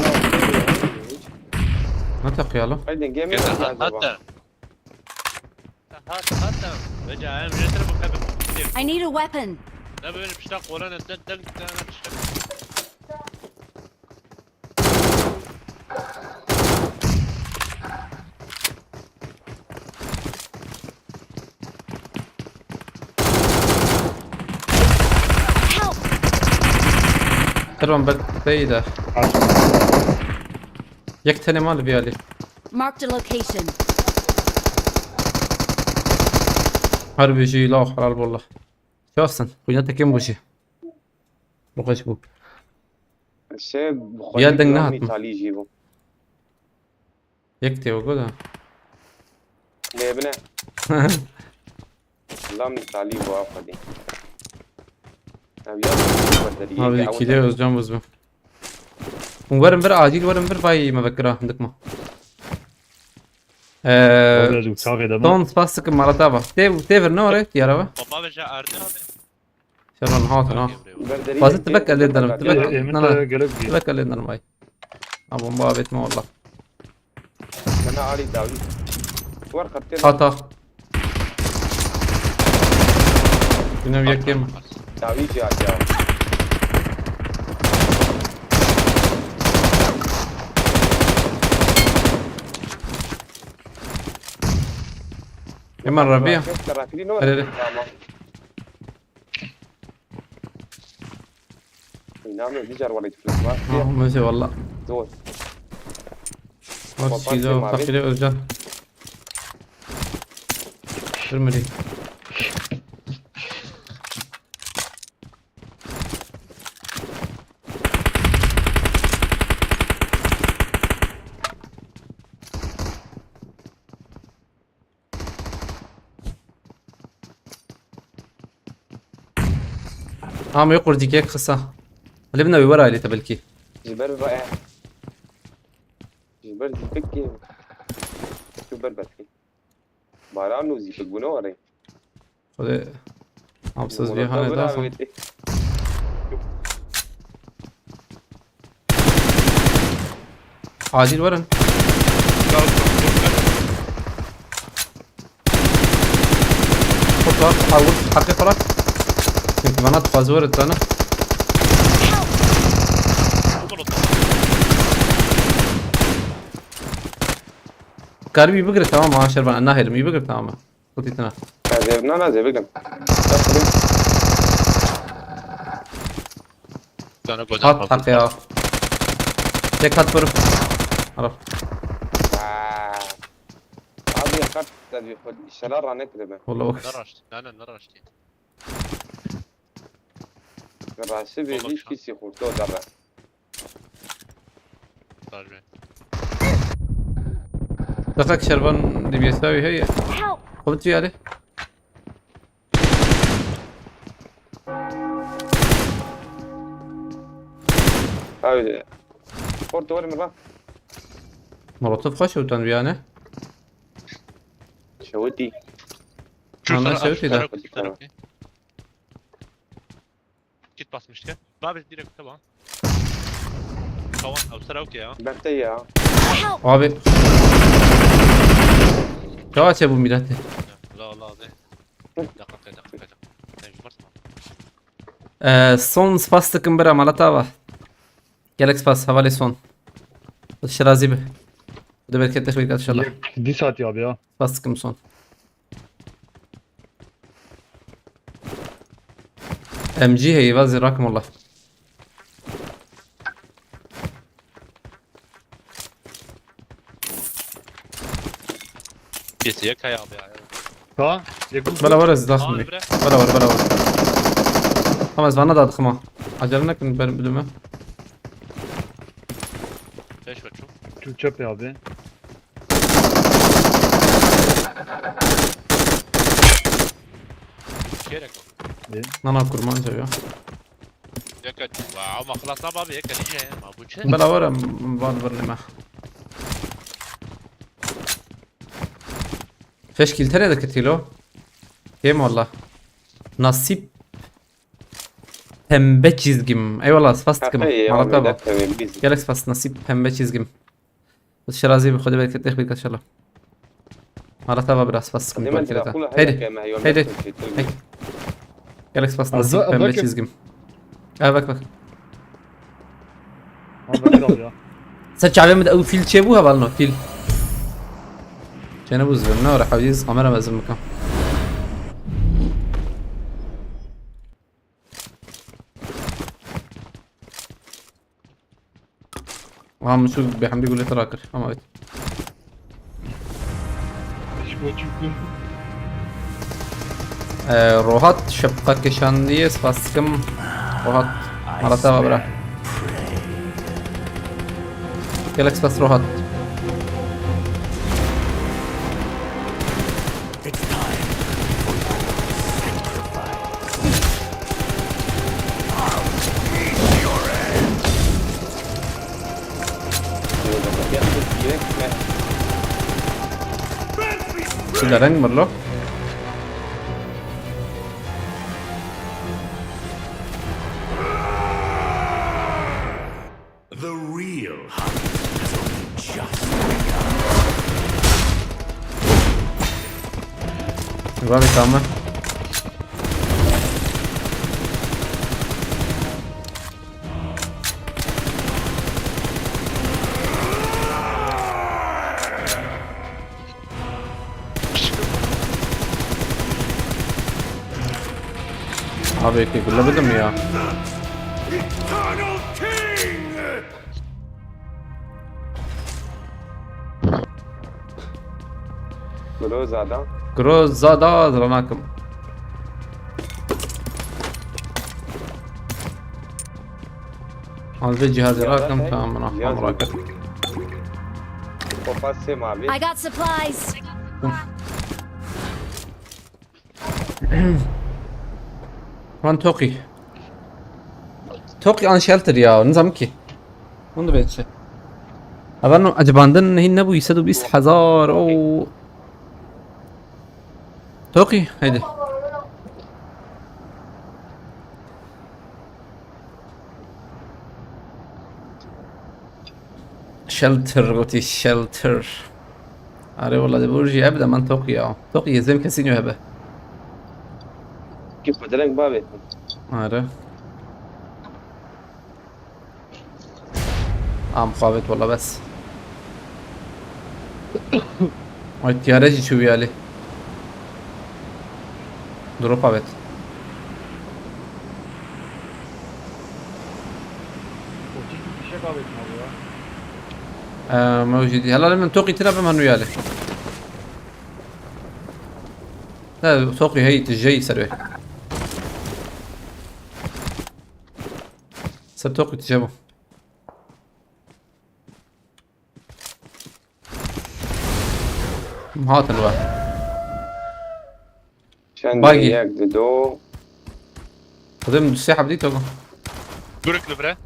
hiç. Ne teqiyalo? Qey dengê min nehat acaba? Hat, hat. Hat, hat. Veca, em jetir bu kadar. I need a weapon. Ne böyle pişta kolana sen deng, sen pişta. Help! Teron ber teyde. Yek tenê mal bir ali. Marked a location. Harbi jî la helal wallah. Şahsen, xwîna tekin bû jî. Bu xweş bû. Şey, bu Ya xwedî deng gram nehatme. Îtalî jî bû. Yek tê wego da. Lê bine. Lam Îtalî bû, afedî. Ev ya berderiye Abi ki, kîlê Özcan buz bu. Hûn werin vir acîl, werin vir vay me vekira, hindik ma. Ee, Abi, çaxê de Stone spas dikim mala te va. Tê, tê vir ne ore, diyara va. Baba ve ja erdin abi. Şeron hatin ha. Berderiye Bazı tübek elde ederim, tübek. Ê, ê, min Na, na. te gerek bî. Tübek elde ederim ay. Ha, bomba avêtme valla. Bana alî dawî. War xetê. Hata. Yine bir yakayım. Dawî jî hatiya. Hemen Rabia. Kes tarafî ne var? Hele, hele. Tamam. Name dicar wala tuflek var. Ha, meze valla. Zor. Bak, Bak, Çiğdem, Kemal abi. Fakire Özcan. Sürmedi. Ama yok, orada iki kısa. Lê bina wî were ailete belkî. Ji ber ve. Ji ber zîpikê. Tu ber belkî. Baran û zîpik bûne were. Xwedê hamsiz vê hane daxin. Acil werin. Xurt var, al vur, heqê xwe rat. Çünkü bana fazla öğret sana. Karibî bigire tamam mı? Aşer bana naherim, iyi bigire tamam mı? Xwedî tine. Ez ê, na, na, ez ê bikim. Bes xwedî. Hat heqê ya. Tek hat vur. Ara. Aa. Abi, qet te bi xwe inşallah ranekiribe. Wala bak. Neraştî. Ne, ne, neraştî. Raşi be, hiç kişi kurtu o derre. Darbe. Daxak şervan D B S abi hey. Help! Xwedî tu yare. Abi. Kurtu var mı lan? Molotof kaç utan bir yani? Şeviti. Ana şeviti de. Kit basmıştı. Babes direkt tamam. Tamam, abi sıra okey ya. Berte ya. Abi. Kavaçe bu milleti. La la abi. Dakika, dakika, dakika. Sen cumartesi mi? Ee, son spas takım bira malata va. Gelek spas, havale son. Şirazi bi. Bu da bereket, bereket inşallah. Yek, bir saat ya abi ya. Spas takım son. M G heye, vazî rakim wala. Kesin ya kaya abi ya. Ha? Yek. Bela var ez daxim. Abi bre. Bela var, bela var. Ama ez vana da dıxma. Acele nekin benim bilime. Beş var çok. Türkçe abi. Gerek yok. Nana kurmanca ya. Yeka, wow, ma xelas naba abi, yeka nice, ma bu çi? Bela were, var birneme. Feşkil tere de ketilo. Kêm valla. Nasip pembe çizgim. Eyvallah, spas dikim. Malata bak. Gelek spas, nasip pembe çizgim. Şirazi bi, Xwedê bereket, bereket inşallah. Malata va biraz spas dikim. Hadi. Hadi. Gelek spas, nasip pembe çizgim. Aa, bak, bak. Sen çavê min de ew fîl çêbû hevalno, fîl. Çêne bû zivir, ne ora hewîz, kamera mezin bikim. Aha, min şû bêhemdî gulê te rakir. Ama evet. Ee, Rohat şefqa kişandiye, spas dikim. Rohat, malata va bira. Gelek spas Rohat. Dereng mirlo. The real hunt has only just begun. Vay be, tamam. Abi, eke gülle bidim ya. Eternal King! Groza da. Groza da, zira nakim. Az bir cihazı Cihazı rakim, ne? tamam, bunu Cihaz hamura ne? kat. Kopasê mavî. I got supplies. Van Toki. Toki an shelter ya, nizam ki. Bunu da ben şey. Haber no, acabandın neyin ne bu? Yüz otuz hezar, o. Toki, haydi. Shelter, gotî shelter. Are wala de bu jî hebe de min Toki ya. Toki yezem kesî nîyo hebe. Ki xwe direng bavê. Are. Am xabet wala bes. Ay tiyare jî çû viyalî. Drop avêt. Otistik bir şey kaybettim abi ya. Ee, mewjudî. Helal min Toki tira be manu yalî. Ne, Toki hey tijey serê. Ser Toki tije bu. Hatin we. Çend Bagî. Yek, di, do. Xwedê min du sê heb dît ogo. Guruk li vire.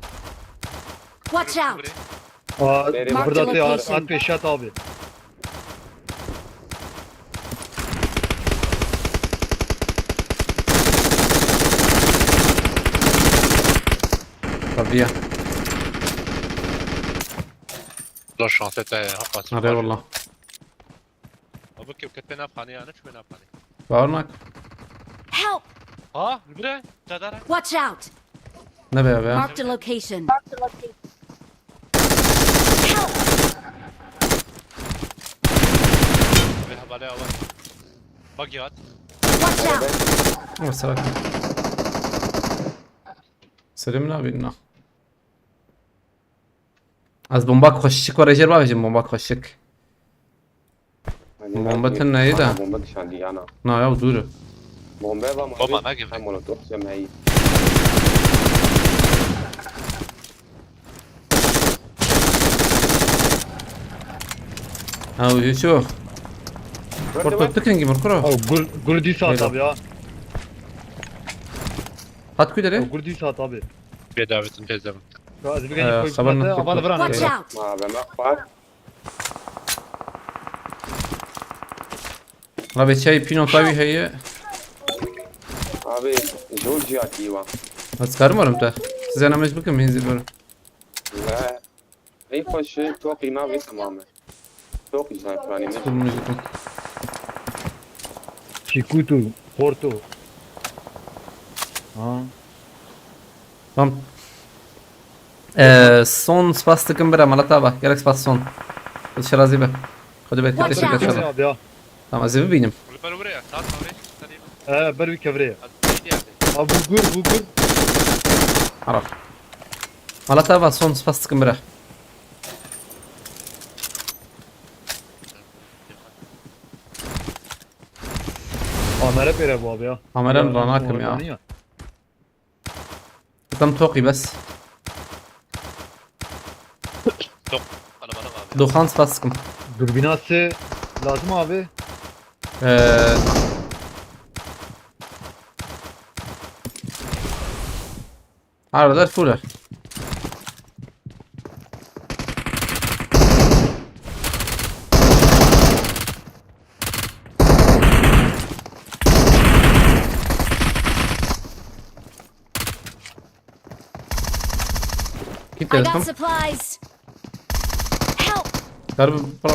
Watch out! Aa, Nereye burada bak? te Location. At Reşat abi. Tabii ya. La şanse te ya. Hapa. Are wala. Abi kim kete nav xanê ya, ne çme nav xanê. Bawer nak. Help! Ha, li vire. Dadara. Watch out! Ne be abi ya. Marked a location. Help! Ve havale avar. Bak ya. Watch out! O sakin. Selim ne abi, ne? Az bomba koşuk var, ejer babacım, bomba koşuk. Bomba tın neydi? Bomba dışarı yana. Na ya, dur. Bomba var mı? Bomba ne gibi? Hem molotof hem hey. Ha, o hiç yok. Porto tıkın gibi kuro. Oh, gul, gul dîsa Öyle. Abi ya. Hat kudere? Oh, gul dîsa abi. Bir davetin teyze mi? Ya, ez bir Ee, koy xeber pate, ne? aval vran. Watch out! Ma ben bak bak. Abi çay pino tabi heye. Abi Georgia diwa. Az karım varım ta. Size namaj bakın, benzin var. Ve ey hoş çok inavi tamamı. Çok güzel planı. Durmuş bakın. Çikutu, Porto. Ha. Tamam. Ee, son spas dikim bira, malata bak. Gerek spas son. Şirazi be. Hadi be, Watch teşekkür out. ederim. Abi ya. Tamam, ez ê bibînim. Li ber vire ya. Saat avre. Sen iyi mi? Ee, ber bir kevre. Hadi iyi geldi. Abi bu gur, bu gur. Ara. Malata bak, son spas dikim bira. Amere pere bu abi ya. Amere Ya, mi lan, hakim ya? Orada niye? Tam toqî bes. Çok kalabalık abi. Doxan spas dikim. Dürbinası lazım abi. Ee, Arada full. I got supplies. Help! Garbi, bro.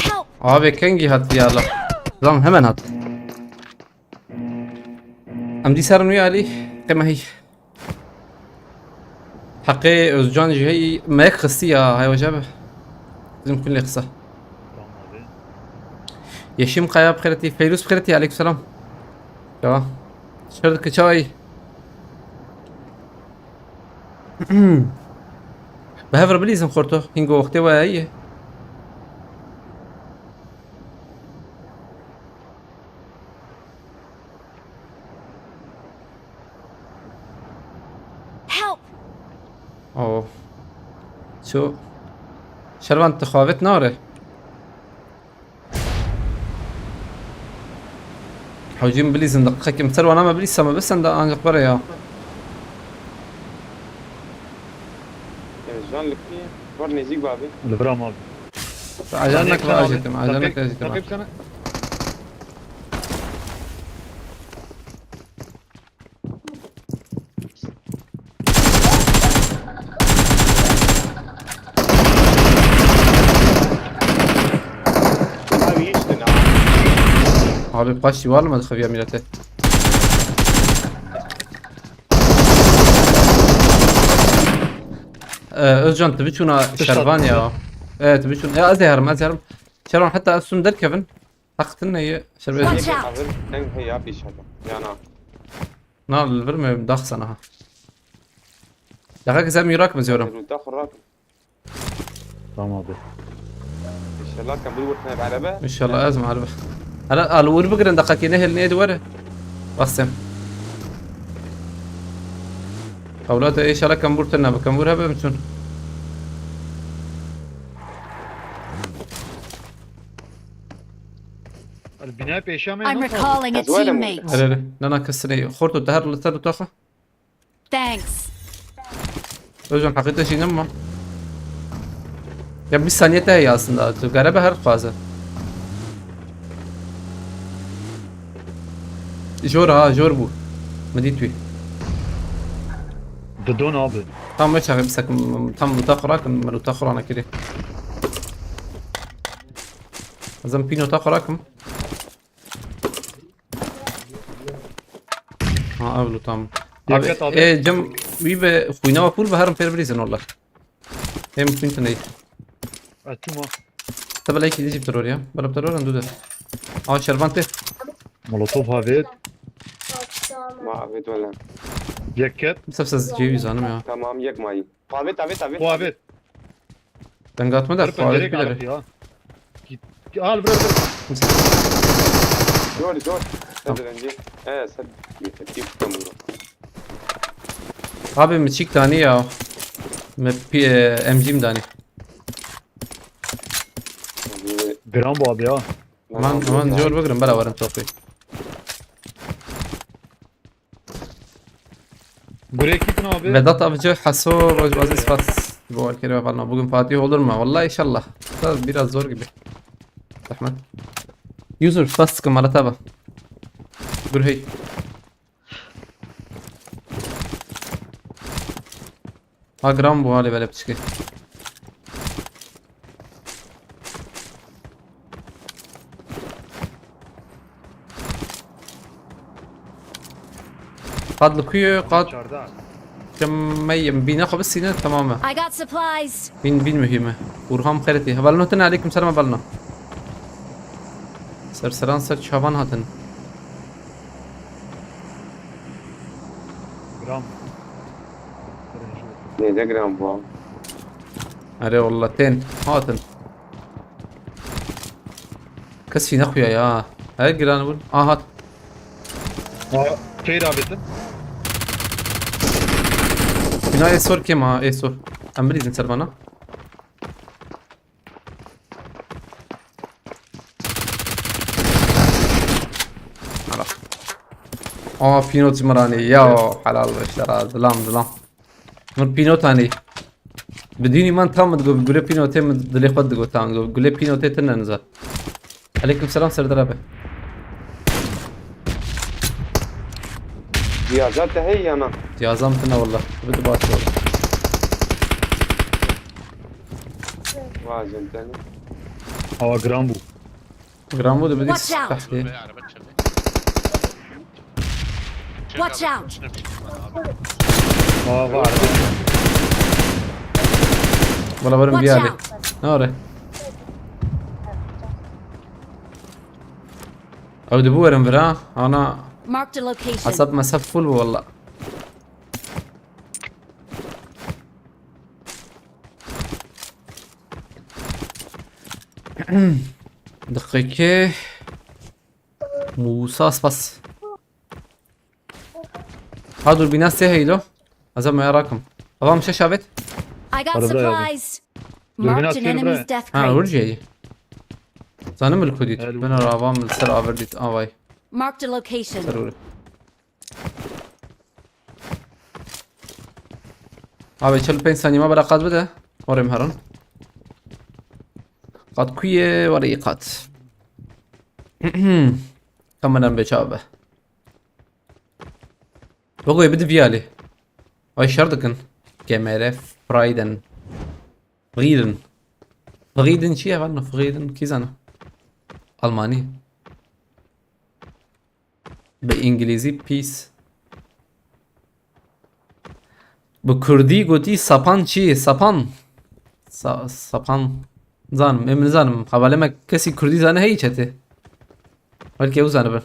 Help! Abi kengî hat ya la. Lan hemen hat. Em dî serin wî alî. Qemehî. Heqê Özcan jî hey me yek xistî ya, hay wece be. Bizim kulê qisa. Yeşim Kaya bi xêretî, Feyruz bi xêretî, aleyküm selam. Ya. Şer dike çawayî. Bi hev re bilîzin xorto, hingo wextê we ye. Help! Oh. Ço. Şervan, tu xavêt nare. Hewcî min bilîzin, deqeqekê min ser wana me bilîsa me bisin de ancaq were ya. Can likî, war nêzîk be abi. Li vir am abi. Acele neke, acele neke, acele neke. Takip sana. Abi paştî var mı xeviya millete? Ee, Özcan, tu biçûna şervan ya. Evet, tu biçûn. Ya, ez ê herim, ez ê herim. Şervan, heta ez sum derkevin. Heq tune ye, şerbet. Watch out! Ev, ev heya pêşe de. Yana. Na, li vir me daxsana ha. Daxek zem yurak mı ziyorum? Daxu rak. Tamam abi. İnşallah kabul wurtne bi araba. İnşallah ez mi araba. Hala al vur bigirin, daxekê ne hel ne duwere. Bastem. Ewlad, inşallah kembûr tune be, kembûr hebe biçûn. Binaya pêşiya me. I'm nasıl recalling a teammate. Hele hele. Nana kesine. Xorto, te her li ser utaxa. Thanks. Özcan, heqî te jî nema. Ya bîst saniye te heye aslında. Tu gerebe her xwaze. Jor ha, jor bû. Min dît wî. Didon abi. Tam me çaxê bisekim, tam luta xura kim, me luta xura nekirî. Ez em pînota xura kim. Ha, ev lutam. Abi, abi. E, cem, wî be xwîna pûl be herim pêr bilîzin walla. Hem xwîn tune. Açuma. Te belê ki dîjî teror ya. Bela teror en dude. Aa, şervan tê. Molotov havet. Ma havet wala. Yek ket. Sef ses ceviz hanım ya. Tamam, yek mayî. Havet, havet, havet. Havet. Deng atma da, pencereye kalktı ya. Git. Al, bırak, bırak. Zor, zor. Tamam. Sen de bence. He, sen yeter. Bir tutamıyorum. Abi mi çik tani ya. Mi pi-, e, M G mi dani. Gram bu abi ya. Aman, aman, zor bakırım, beraber çok iyi. Gurê kî tune abi? Vedat Avcı, Haso, Rojbazî Sifat. Bawer kere ve balna. Bugün Fatih olur mu? Vallahi inşallah. Biraz, biraz zor gibi. Zahmet. User, spas sıkın, Marat abi. Gurhey. Ha, gram bu hali böyle piçki. Qad li ku ye, qad. Çarda. Cem me yem bîna xwe bisîne, tamam e. I got supplies. Bîn, bîn muhîm e. Urham xeretî. Hevalno tene, aleyküm selam hevalno. Ser seran ser çavan hatin. Gram. Neyde gram bu? Erê walla tên hatin. Kesî nexuya ya. Her giran bûn. Aha. Aa, feyr avêtin. Bina ê sor kêm ha, ê sor. Em bilîzin ser bana. Hala. Aa, pînot ji min ranê. Ya, helal be, işte, dilam, dilam. Min pînot anî. Bi dînî man tam min digot, gule pînotê min dilê xwe digot tam digot. Gule pînotê tine niza. Aleyküm selam Serdar abi. Cihaza te heye ya na? Cihazam tine walla. Bide baş walla. Vay canım. Hava giran bû. Giran bû, dibidî Watch out! Tehdî. Watch out! Hava var. Wala werin Watch biyalê. out! Ne were? Ew dibû werin vira. Ana Marked a location. hesab mesab full bû walla. Deqîqe. Musa spas. Ha, dûrbîna sê heylo. Ez ê me rakim. Avam şeş avêt. I got Arabada ya. Supplies! Dürbün Marked an atıyorum enemy's buraya. death Ha, crate. urceyî. Zanim li ku dît. Hello. Bina ravam li ser aver dît. Avay. Marked a location. Ser ûrê. Abi çil pênc saniye me bera qat bide. Orê me herin. Qat ku ye? Were î qat. Kamera bê çav be. Wego bide viyalê. Vay şer dikin. Gemere Frieden. Frieden. Frieden çi ye? Vano Frieden kî zana? Almanî. Bi îngilîzî peace. Bi kurdî gotî sapan çi? Sapan. Sa sapan. Zanim, em nizanim. Hevalê me kesî kurdî zane heyî çetê. Belkî ew zanibin.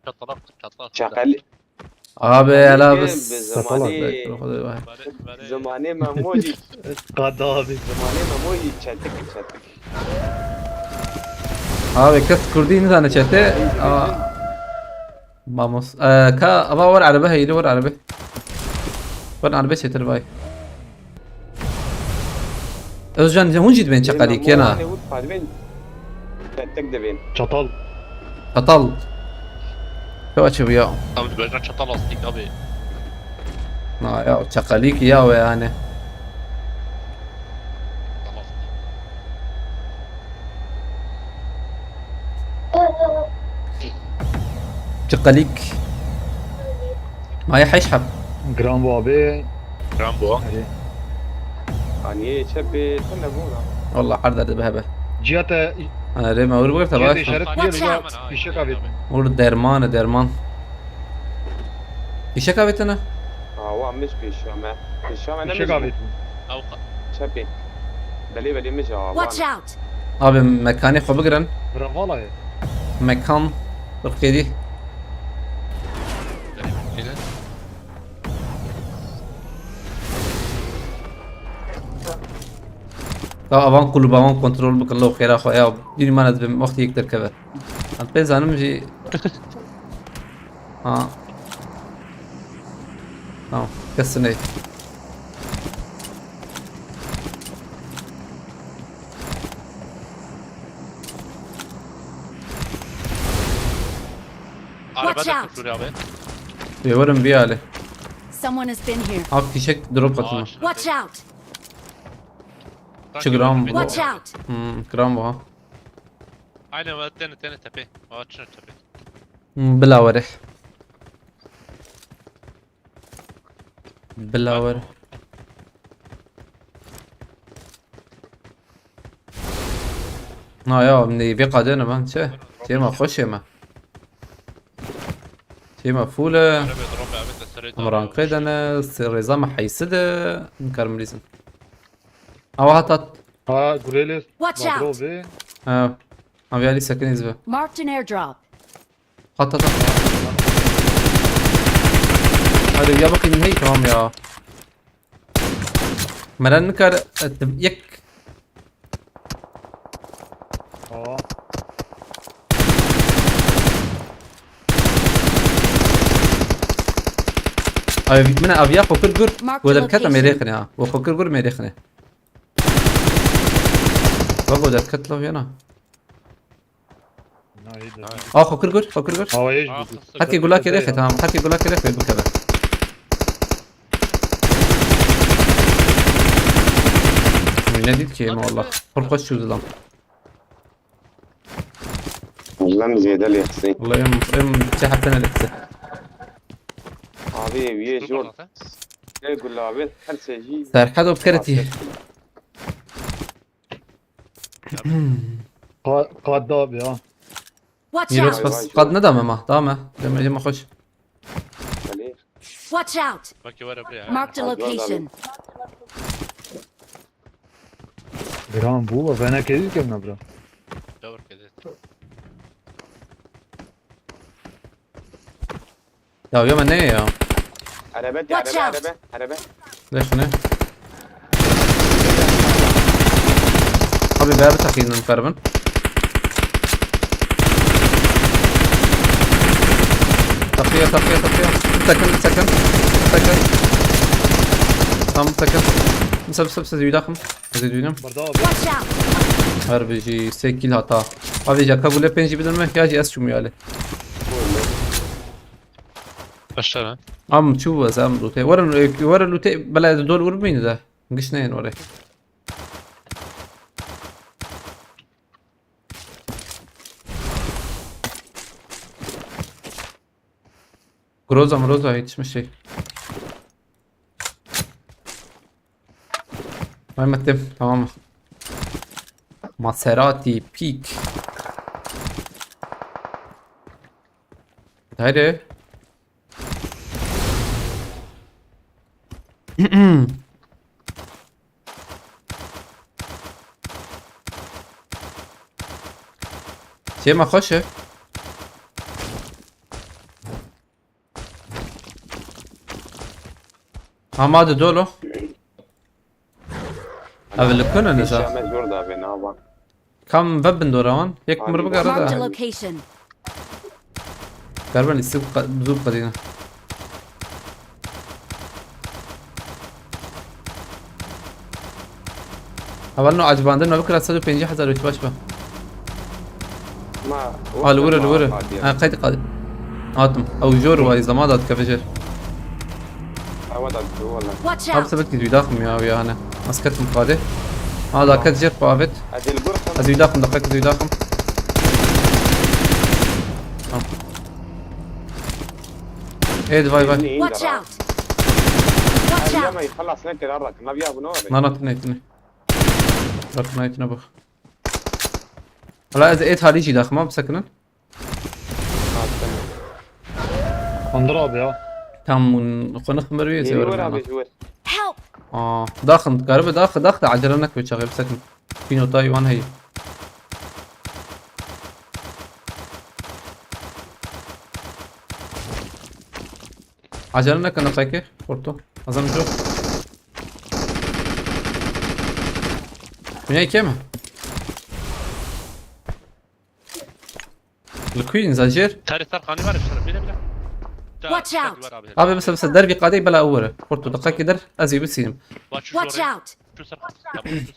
Çatalak, çatalak. Çakal. Abi ela Bi biz. zimanê, Bek, bek, bek. Bare, bare. Zimanê Memo jî, Qada abi. zimanê Memo jî çetik çetik. Abi kes kurdî nizane çete. Aa. Mamos. Ee, ka ava war araba heyli war araba. War araba çetir vay. Özcan hûn jî dibên çeqalî kena. Çetik dibên. Çatal. Çatal. Kewa çi bu ya? Abi dibêjin çatal astik abi. Na ya çeqalî ki ya we yani. Çatal astik. Çeqalîk. Maya heş heb. Giran bû abi. Giran bû. Erê. Kaniyê çepê tune bû da. Wallah her derde bi hebe. Ciya te Erê me wir bigirte ciya baş. te işaret Bak diye Watch ya out. fişek abi. Ur derman derman. Fişek avêtine? Awa min ji pêşiya me. Pêşiya me ne Fişek min abi. ji. Çepê. Belê belê min ji awa. Watch out! Abi mekanê xwe bigirin. Bira vala ye. Mekan. Rifkêdî. Ya avan kulübavan kontrol bikin lo xêra xwe ya. Dînî man ez bim wextî yek derkeve. Ez pê zanim jî. Ha. Tamam. Kesin ey. Araba Watch da out. Kuturi abi. Ê werin biyalê. Someone has been here. Abi fişek drop atma. Ağaç. Watch out! Çi gram bu? Watch out! Hmm, gram bu ha. Aynen, var, tene tene tepe. Ağaçın tepe. Hmm, bila were. Bila were. Na ya, ne vê qadê ne ben çi? Çê me xweşê me. Çê me fûl e. Araba drop abi de sırayı. Em rankê de ne, rêza me heysi de. Nikarim lîzim. Awa hatat. Ha gurelê. Watch out! Ve. Ha. Abi Ali sakın izle. Marked an airdrop. Hat hat hat. Hadi ya bakayım hey tamam ya. Meren nikar et yek. Aa. Abi bitmene abi ya kokir gur. Mark Bu the da kata location. merexne ha. Bu kokir gur merexne. Bak o da katla yana. Na iyi de. Aa kokir gur, kokir gur. Havaya Ah, gidiyor. Hati gula kere tamam. Hati gula kere bikebe. Ne diyeyim ki Allah. Korkunç çözdü lan. Lan zêde lê qisey. Vallahi em em çe hepten etti. Vê, vê jor. Vê gulabi, her şey jî. Serhado pkeretî. Qa-, qat da abi ha. Watch Mîros out! Bas qat nedame ma. Dame. Deme, deme xweş. Elê. Watch out! Bakê were buraya. Marked a location. Giran bû, ve ne kedi kemna bira. Doğru kedi. Ya, ya, me ne ya? Erebe, Watch erebe, out! Erebe, erebe. Leş ne? Abi, ber bir takıyın karabın. Takıya, takıya, takıya. Bir takım, bir takım. Bir takım. Tamam, bir takım. Mısır, mısır, mısır, yudakım. Hadi düğünüm. Burada abi. Watch out! Her bir şey, sekil hata. Abi, jaka gule penji bilirme. Ya, jî ez çumuyali. Başlar ha. Am çu ez am lute. Were, were lute, bela dol urmeyni de. Giş neyin oraya. Groza mroza yetişmiş şey. Mehmet'im, tamam mı? Maserati, Peak. Haydi. Şey mi, xweş e? Ama de dolu. Ev li ku ne neza? Şame zor da be nava. Kam ve bin dora wan? Yek mir bigere Marked a da. Location. Garben isim qa-, zû qedîne. Heval no acibandin me bikira sed û pêncî hezar wî baş be. Ma Ha, li wir e, li wir e. Ha, qeyd qadi. Hatim. Ew jor wa îzlama da dikeve jêr. Ewa da dû wala. Watch Abi out! sebek dî daxim ya, ya hane. Ez ketim qadê. Ha, da ket jêr pavet. Ez ê li gor xwe. Ez wî daxim, daqek ez wî daxim. Tamam. Ê, vay, vay. Watch out! Watch out! Yama xelas nekir arrak. Naviya bu ne? Na, na, tine, tine. Bak, na, tine bak. Hala ez ê talî jî daxim, abi, sekinin. Kondur abi ya. Tam xwe nixmir wê Yeni zêwir ver bana. Abi, ji wer. Help! Aa, daxin, garibe daxi, daxi, acele nekir çaxê bisekin. Pînotayî wan heye. Acele nekir nefeke, xorto. Azam jo. Dünya ikiye mi? Li ku yîn zajêr? Tarî ser xanî var, işte, bile, bile. Watch out! Abi, mesela, mesela, dervî qadê bela ewre. Xorto, diqekî der, ez ê bisînim. Watch out!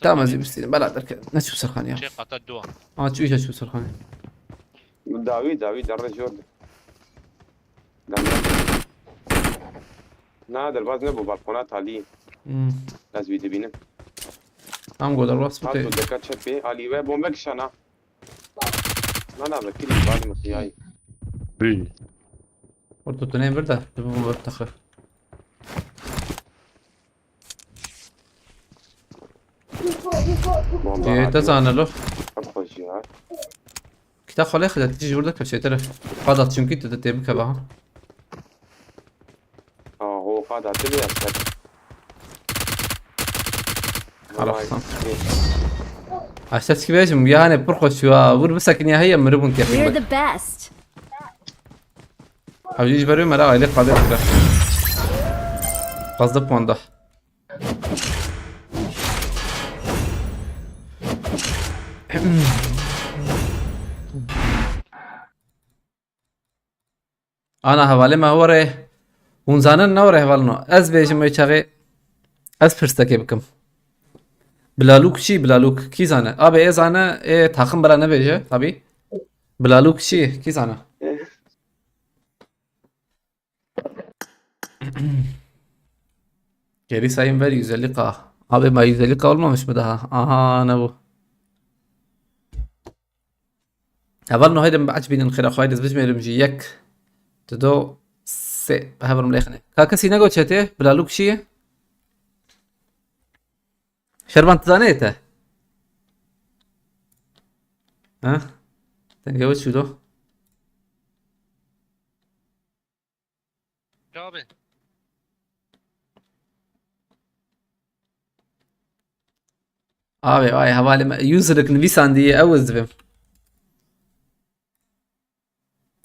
Tamam, ez ê bisînim. Bela derke. Ne çû ser xanî ya? Şey, qata dua. Aa, çû, îja çû ser xanî. Dawî, dawî, derre jor de. Derre. Na, derbaz ne bu, balkona talî. Hmm. Ez wî dibînim. Tam go derbaz bite. Hato deka çepê, alî we bombe kişana. Nana be, kilî balî mi xiyayî. Bî. Orta tu neyê vir de, tu bu bir takı. Bomba Ee, hatî. Te zane lo. Çok hoş ya. Kita xwalê xide, tijî jûr de kevşê tere. Qadat çimkî tu de tê bikeve ha. Aho, qadat tu ya. Araftan. Aşta çi bêjim, ya hane pir xweş ya. Vur bisekin ya heye, miribûn kefî. We're the best. Hewcî ji ber wê mera aile qadê bikire. Pazdeh puan da. Ana hevalê me were. Hûn zanin ne were hevalino. Ez bêjim wê çaxê. Ez pirstekê bikim. Bilalûk çi? Bilalûk kî zane? Abi ê zane, ê taxim bira nebêje, tabî. Bilalûk çi? Kî zane? Geri sayım ver yüz elli K. Abi, ben yüz elli K olmamış mı daha? Aha, ne bu? Heval no, haydi, aç binin xêra xwe, haydi, ez bijmêrim jî yek, dido, Sê, heverim lêxine. Ka kesî nego çetê, bilalûk çi ye? Şervan, tu zanê te? Ha? Dengê we çû do? Çabe. Abi, ay, hevalê me, userek nivîsandiye, ew ez divêm.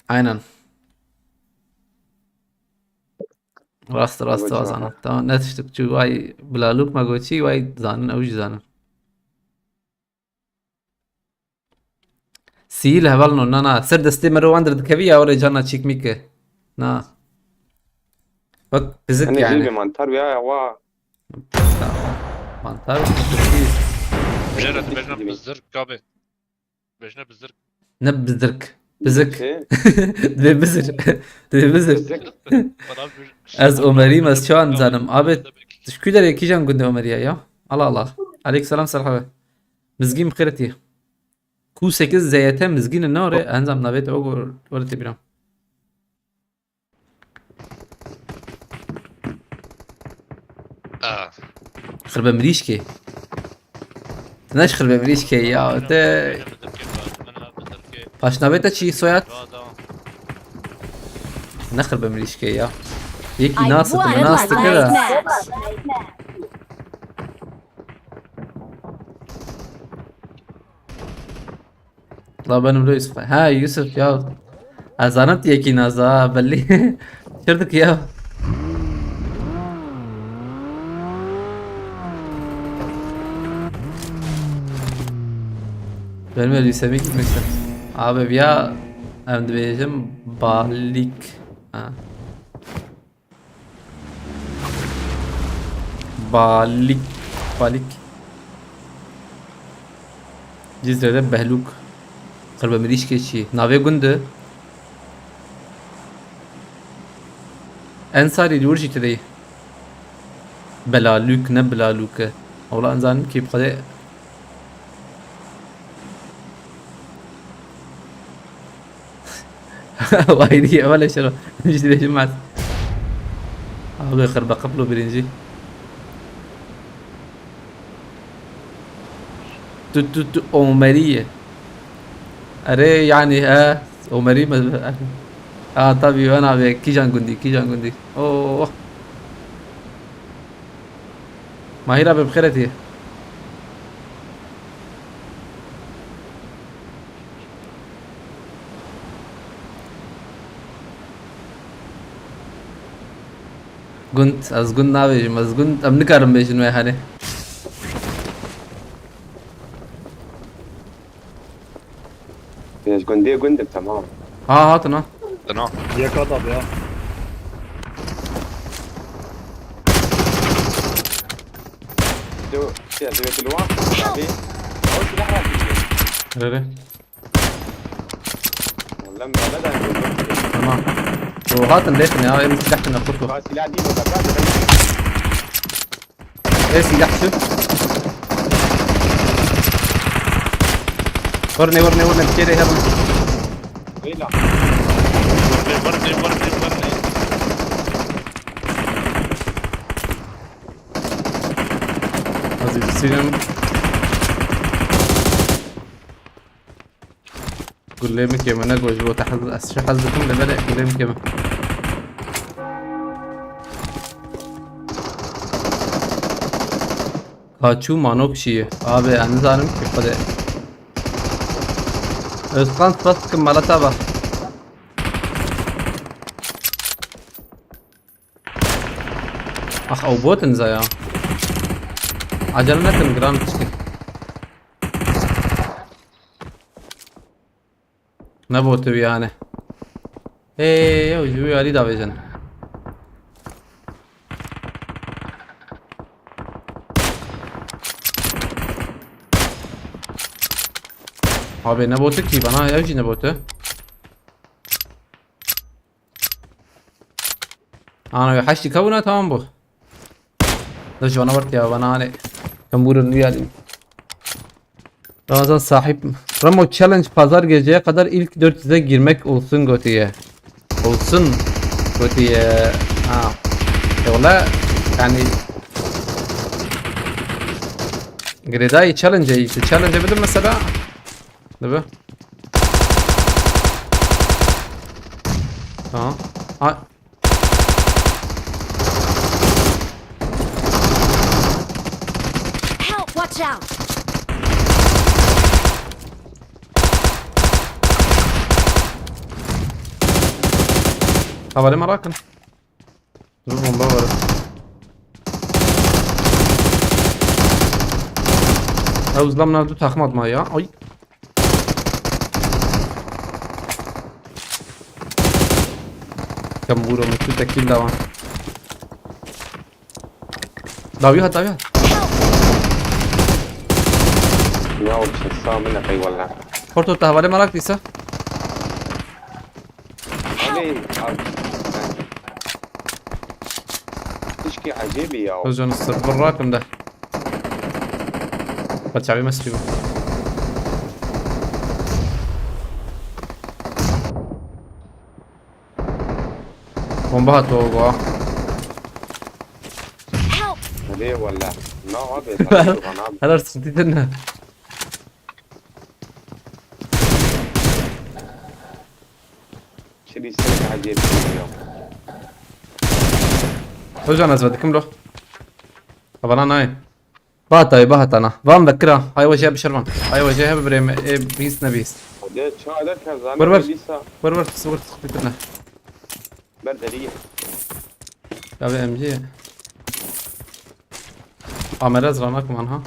Aynen. Rast, rast, Ew çawa? Zanin. Tamam, ne tiştik çû, vay, bilalûk me got çi, vay, zanin, ew jî zanin. Sî li heval no, na, na, ser destê me re wan derdikevî ya, orê cana çîk mîk e. Na. Bak, bizik Hani yani. Zilbe mantar ya, ya, wa. Mantar, bizik. Jere dibêjne bizirk, abi. Bêjne bizirk. Ne bizirk. Bizik. Şey. Dibê bizir. Dibê bizir. Bizirk. Bana bir Ez Omerî me, ez çawan zanim. Abi, tu ji ku derê, kîjan gundê Omerî ya? Allah Allah. Aleyk selam, serhabe. Mizgîn bi xêretî. Ku sekiz Z Y T Mizgîn e, ne orê? Enzam navê te o gor, orê te bîram. Ah. Xirbe mirîşkê. Tu ne ji xirbe mirîşkê ya, te. Paşnavê te çi, soyad? Ne xirbe mirîşkê ya. Yekî nas dike, nas dike de. La benim lo Yusuf. Ha, Yusuf ya. Ez zanim tu yekî nas da, ha, belli. Çirdik ya. Benim elbisemi gitmek istedim. Abi ya, em dibêjim balik. Ha. Balik. Balik. Cizre'de Behluk. Xirbe mirîşkê çi? Navê gund e. Ensarî li wir jî tedê. Belalûk, ne Bilalûk e. Wala em zanin kî bi Xwedê. Wayriye, wele şero. Hiç direşim var. Abi, xirbe qiplo birinci. Tu, tu, tu, Omeriye. Erê, yani, he, Omeri mi? Ha, tabii, ben abi, kîjan gundî, kîjan gundî. Oh. Mahir abi, bi xêr hatiye. Gund, ez gund nabêjim, ez gund, em nikarin bêjin wê hanê. Ji gundê gund im, temam. Ha, hatin ha. Dina. Yeka da be ya. Deu, şey, deu, deu, deu. Abi. O silah var. Nerede? Lan bana da. Tamam. O hatin lêxin ya, em silah tine kurtu. Ba silah değil o da. Ê silah çi? Vurne, vurne, vurne, bir kere hemen. Beyler. Vurne, vurne, vurne, vurne. Aziz Sinem. Gulê min kêm e, ne got ji bo te hez, ez çi hez dikim, lê belê gulê min kêm e. Kaçû manok çi ye? Abi, ez nizanim ki, Xwedê. Özkan, spas dikim, mala te be. Ax, ew bot in zaya. Acele nekin, giran tişkî. Ne bot ew yani. Ê, ew ji wî alî davêjin. Abi ne botu ki bana, ev jî ne botu. Ana, heştî kevûna, tamam bû. Da ji vana wert ya, vana anê. Kembûrun wî alî. Ramazan sahip. Ramo challenge pazar geceye kadar ilk dört yüze girmek olsun gotiye. Olsun. Gotî, e, ha. E, wala, yani, girêdayî challenge, tu challenge bidin mesela. Dibe. Tamam. Ha. Help, watch out! Hevalê me rakin. Dur, bomba var. Ew zlam nav du takmat ma ya. Ay. Kam vuro, mutlu tekil dawa. Dawi hat, dawi hat. Ya, o çin sağ mı ne kay valla. Porto, te hevalê merak dîsa. Abi, abi. Tişkî ecêbî ya. Özcan, sırf bir rakım da. Bak, çavi mı sıkıyor? Bomba hat o, go. Help! Hadi valla. Ne abi? Sana abi. Heler sıkıntı ne? Çilî sê hecê bîyo. Özcan, ez vedikim lo. Abana nayê. Bahatayê, bahatana. Van vekira. Hay wece bişer van. Hay wece hebe birê me. E, bîst ne bîst. Hadi çağda kazanı. Vur, vur. Lisa. Vur, vur, vur, sıkıntı ne? Ber derî. Ya be M G. Amere ez ranak man ha.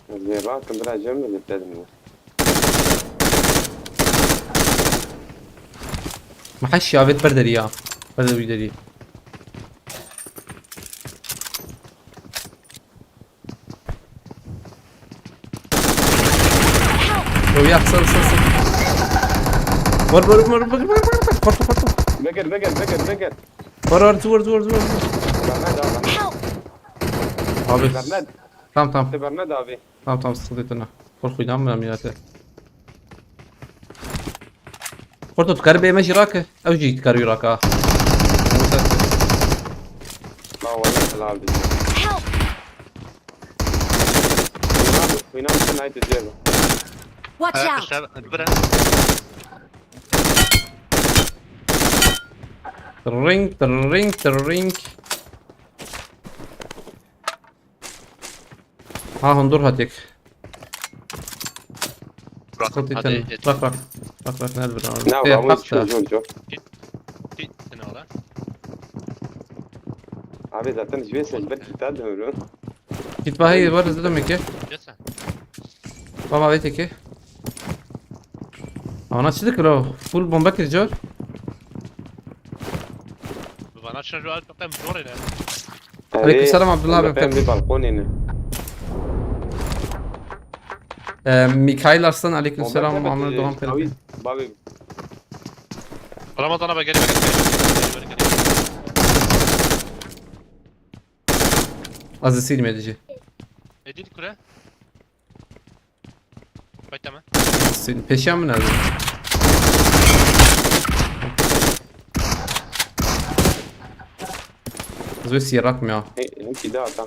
Ez ê rakim bira cem mi dedim ya. Meheş ya, vet ber derî ya. Ber derî derî. Yo, ya, sal, sal, sal. Vur, vur, vur, vur, vur, vur, vur. Korktu, korktu. Vekir, vekir, vekir, vekir. Vur, vur, vur, vur, vur. Bernard abi. Help! Abi. Bernard. Tamam, tamam. Bernard abi. Tamam, tamam, sıkıntı yok. Korkuydu ama ben ya. Xorto, tu karî bê me jî rake? Ew jî dikarî wî rake. Ma wala helal bi. Help! Wîna, wîna, wîna, nayê tu cêr. Watch out! Ayak aşağı, bire. Tırring, tırring, tırring. Ha, hundur hatik. Bırak, sıkıntı hadi, yeter. Bırak, bırak. Bırak, bırak, nerede bir abi? Ne Şey, var? Bak da. Git, git, git, ne ola? Abi zaten ji vê sesber kîta dönüyorum. Git bahayı var, izledim ki. Gel sen. Baba, evet ki. Ana çizik lo. Full bomba kırıcı var. Bana şunu al, bakayım, zor ile. Aleykümselam Abdullah abi. Ben bir balkon ini. Ee, Mikail Arslan, aleykümselam. Muhammed Doğan Pelin. Abi. Ramazan abi, gel, gel, gel. Aziz Selim edici. Edil kure. Bak tamam. Senin peşen mi nerede? Özbek siyarak mı ya? He, he, ki daha tam.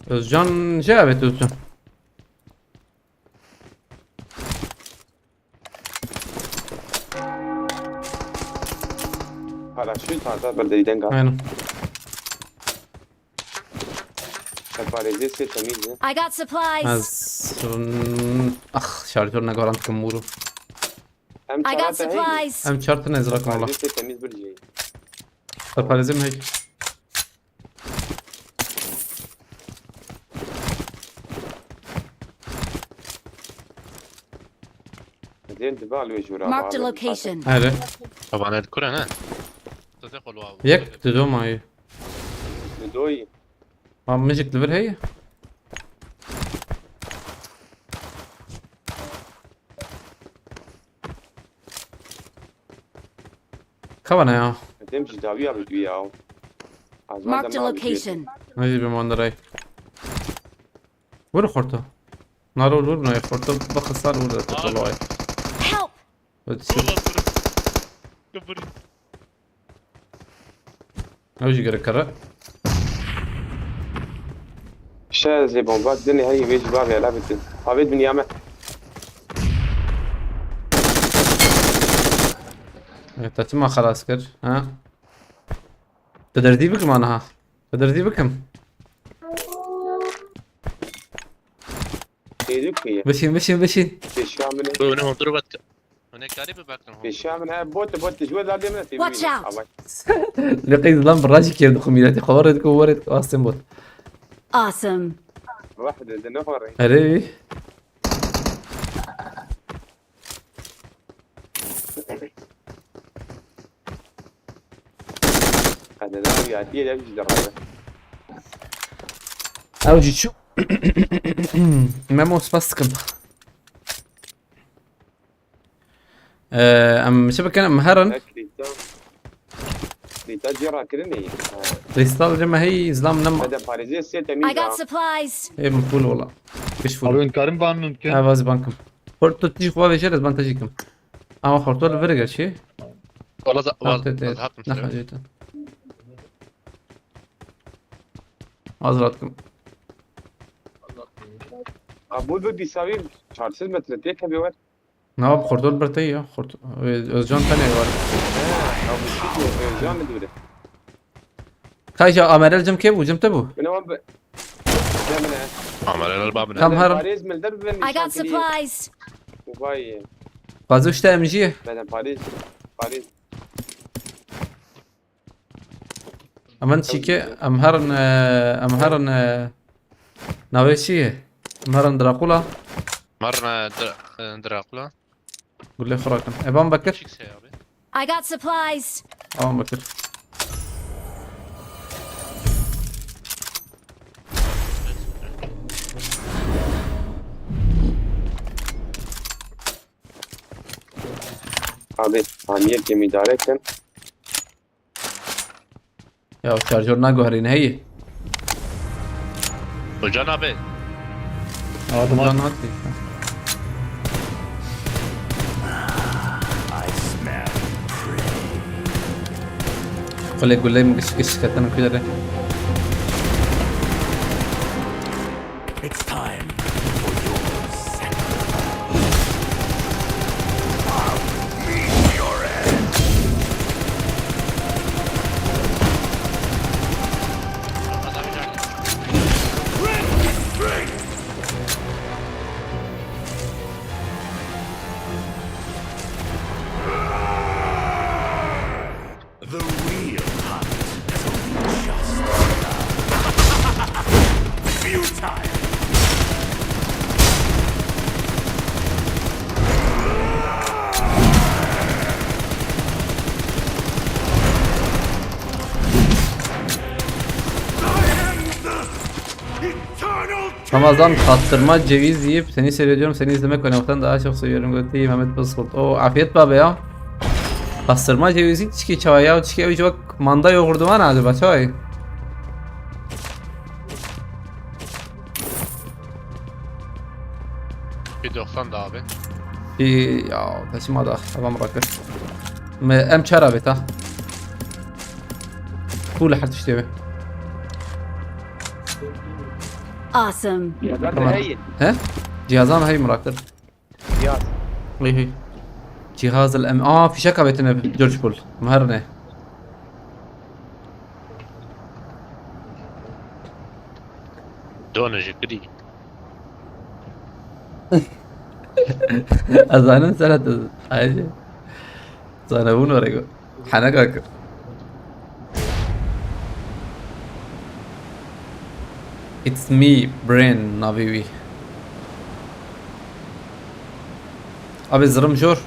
Özcan, şey, evet, Özcan. Paraşüt hatta bir de giden gal. Aynen. Separezi se temiz. I got supplies. Ez, ah, şarjör ne garant kim vuru. Hem I got çarata hey. Supplies. Hem çartı ne zrak valla. Separezi se temiz bir şey. Separezi mi hey? Zên dibe alwê jûra. Marked a location. Here. Taban el kure ne? Yek, tu do mayî. Tu doyî. Ma mijik li vir heye? Kawana ya. Dem ji dawiya bi duya. Marked a location. Hadi bir mandarayı. Vur xorto. Naro vur, nayê xorto bixisar vur de tolay. Help! Valla vurun. Vurun. Ew jî gerek kere. Şe zê bomba dinê heyî vê jî bavê ela bitin. Havê dinya me. Evet, te çima xelas kir, ha? Te derdî bikim aniha. Te derdî bikim. Têdû ku ye. Bişîn, bişîn, bişîn. Pêşiya min e. Hûn ê hundir vet. Hûn ê karî bibekin hundir. Pêşiya min e. Bot, bot, ji we ladê min e. Watch out. Lê qey zilam bi rajî kêr dixwe mîletê xwe. Were dike, were dike, astên bot. Awesome. Wah de, de ne xwe rê. Erê. Qedena û yatiyê de jî diraye. Ew jî çû. Memo, spas dikim. Ee, em çi bikin? Em herin. Krîta. Krîta cê rakirinê. Krîstal cê me hey, zilam nema. Bede parêzê sê temî. I got supplies. Ê min pûl wala. Giş pûl. Abi, hûn karin ban min bikin? Ha, vaz bankim. Xort tu tijî xwe vêjê, ez ban te jî kim. Ama xorto li vir gerçi. Wala za-, Ha, vaz, te, te, vaz hatim ne sere. Hacete. Az rahat kim. Abi, bu, bu dîsa bir çar sed metre têkevê wer. Na, bi xorto li ber te ya, xorto. Ö-, Özcan tenê var. He, ya bu şu diyor, Özcan ne diyor? Kayca, Amerel cim kê bû, cim te bû? Bine wan be. Demine. Amerel babine. Tam harim. Parêz milder bi I got nişan kiriye. Supplies. Vay. Gazi işte M G. Beden Parêz. Parêz. Em çîke, em herin, e, em herin, e, navê çi ye? Em herin Drakula. Em herin, e, Dra-, e, Drakula. Gulê xwe rakin. Evan Bekir. Çik se abi? I got supplies. Evan Bekir. Abi, hamiyekê îdare kin. Ya şarjör naguherîne heyî. Hoca nabe. Adam Can hatti. Xulê gulê min giş giş ketin kulere. It's time for your sacrifice. I'll meet your end. Red strength. The real hunt has only just begun. Futile! Eternal Ramazan, pastırma, ceviz yiyip seni seyrediyorum. Seni izlemek oynamaktan daha çok seviyorum. Götü Mehmet Bozkurt. O afiyet be abi ya. Pastırma, ceviz hiç ki çay ya. Çiki ev bak manda yoğurdu var acaba çay? Bir doksan da abi. Bir ya taşıma da adam bırakır. Me em çara beta. Full her tiştê be. Awesome. Tamam. He? Cihazan hey Murakir. Cihaz. Hey hey. Cihaz el em. Aa, fişek abetine George Bull. Meherne. Done ji kidî. Ez zanim sera tu. Ayşe. Zana bûn were go. Heneka kir. It's me, Brain, navê wî. Abi zirim jor.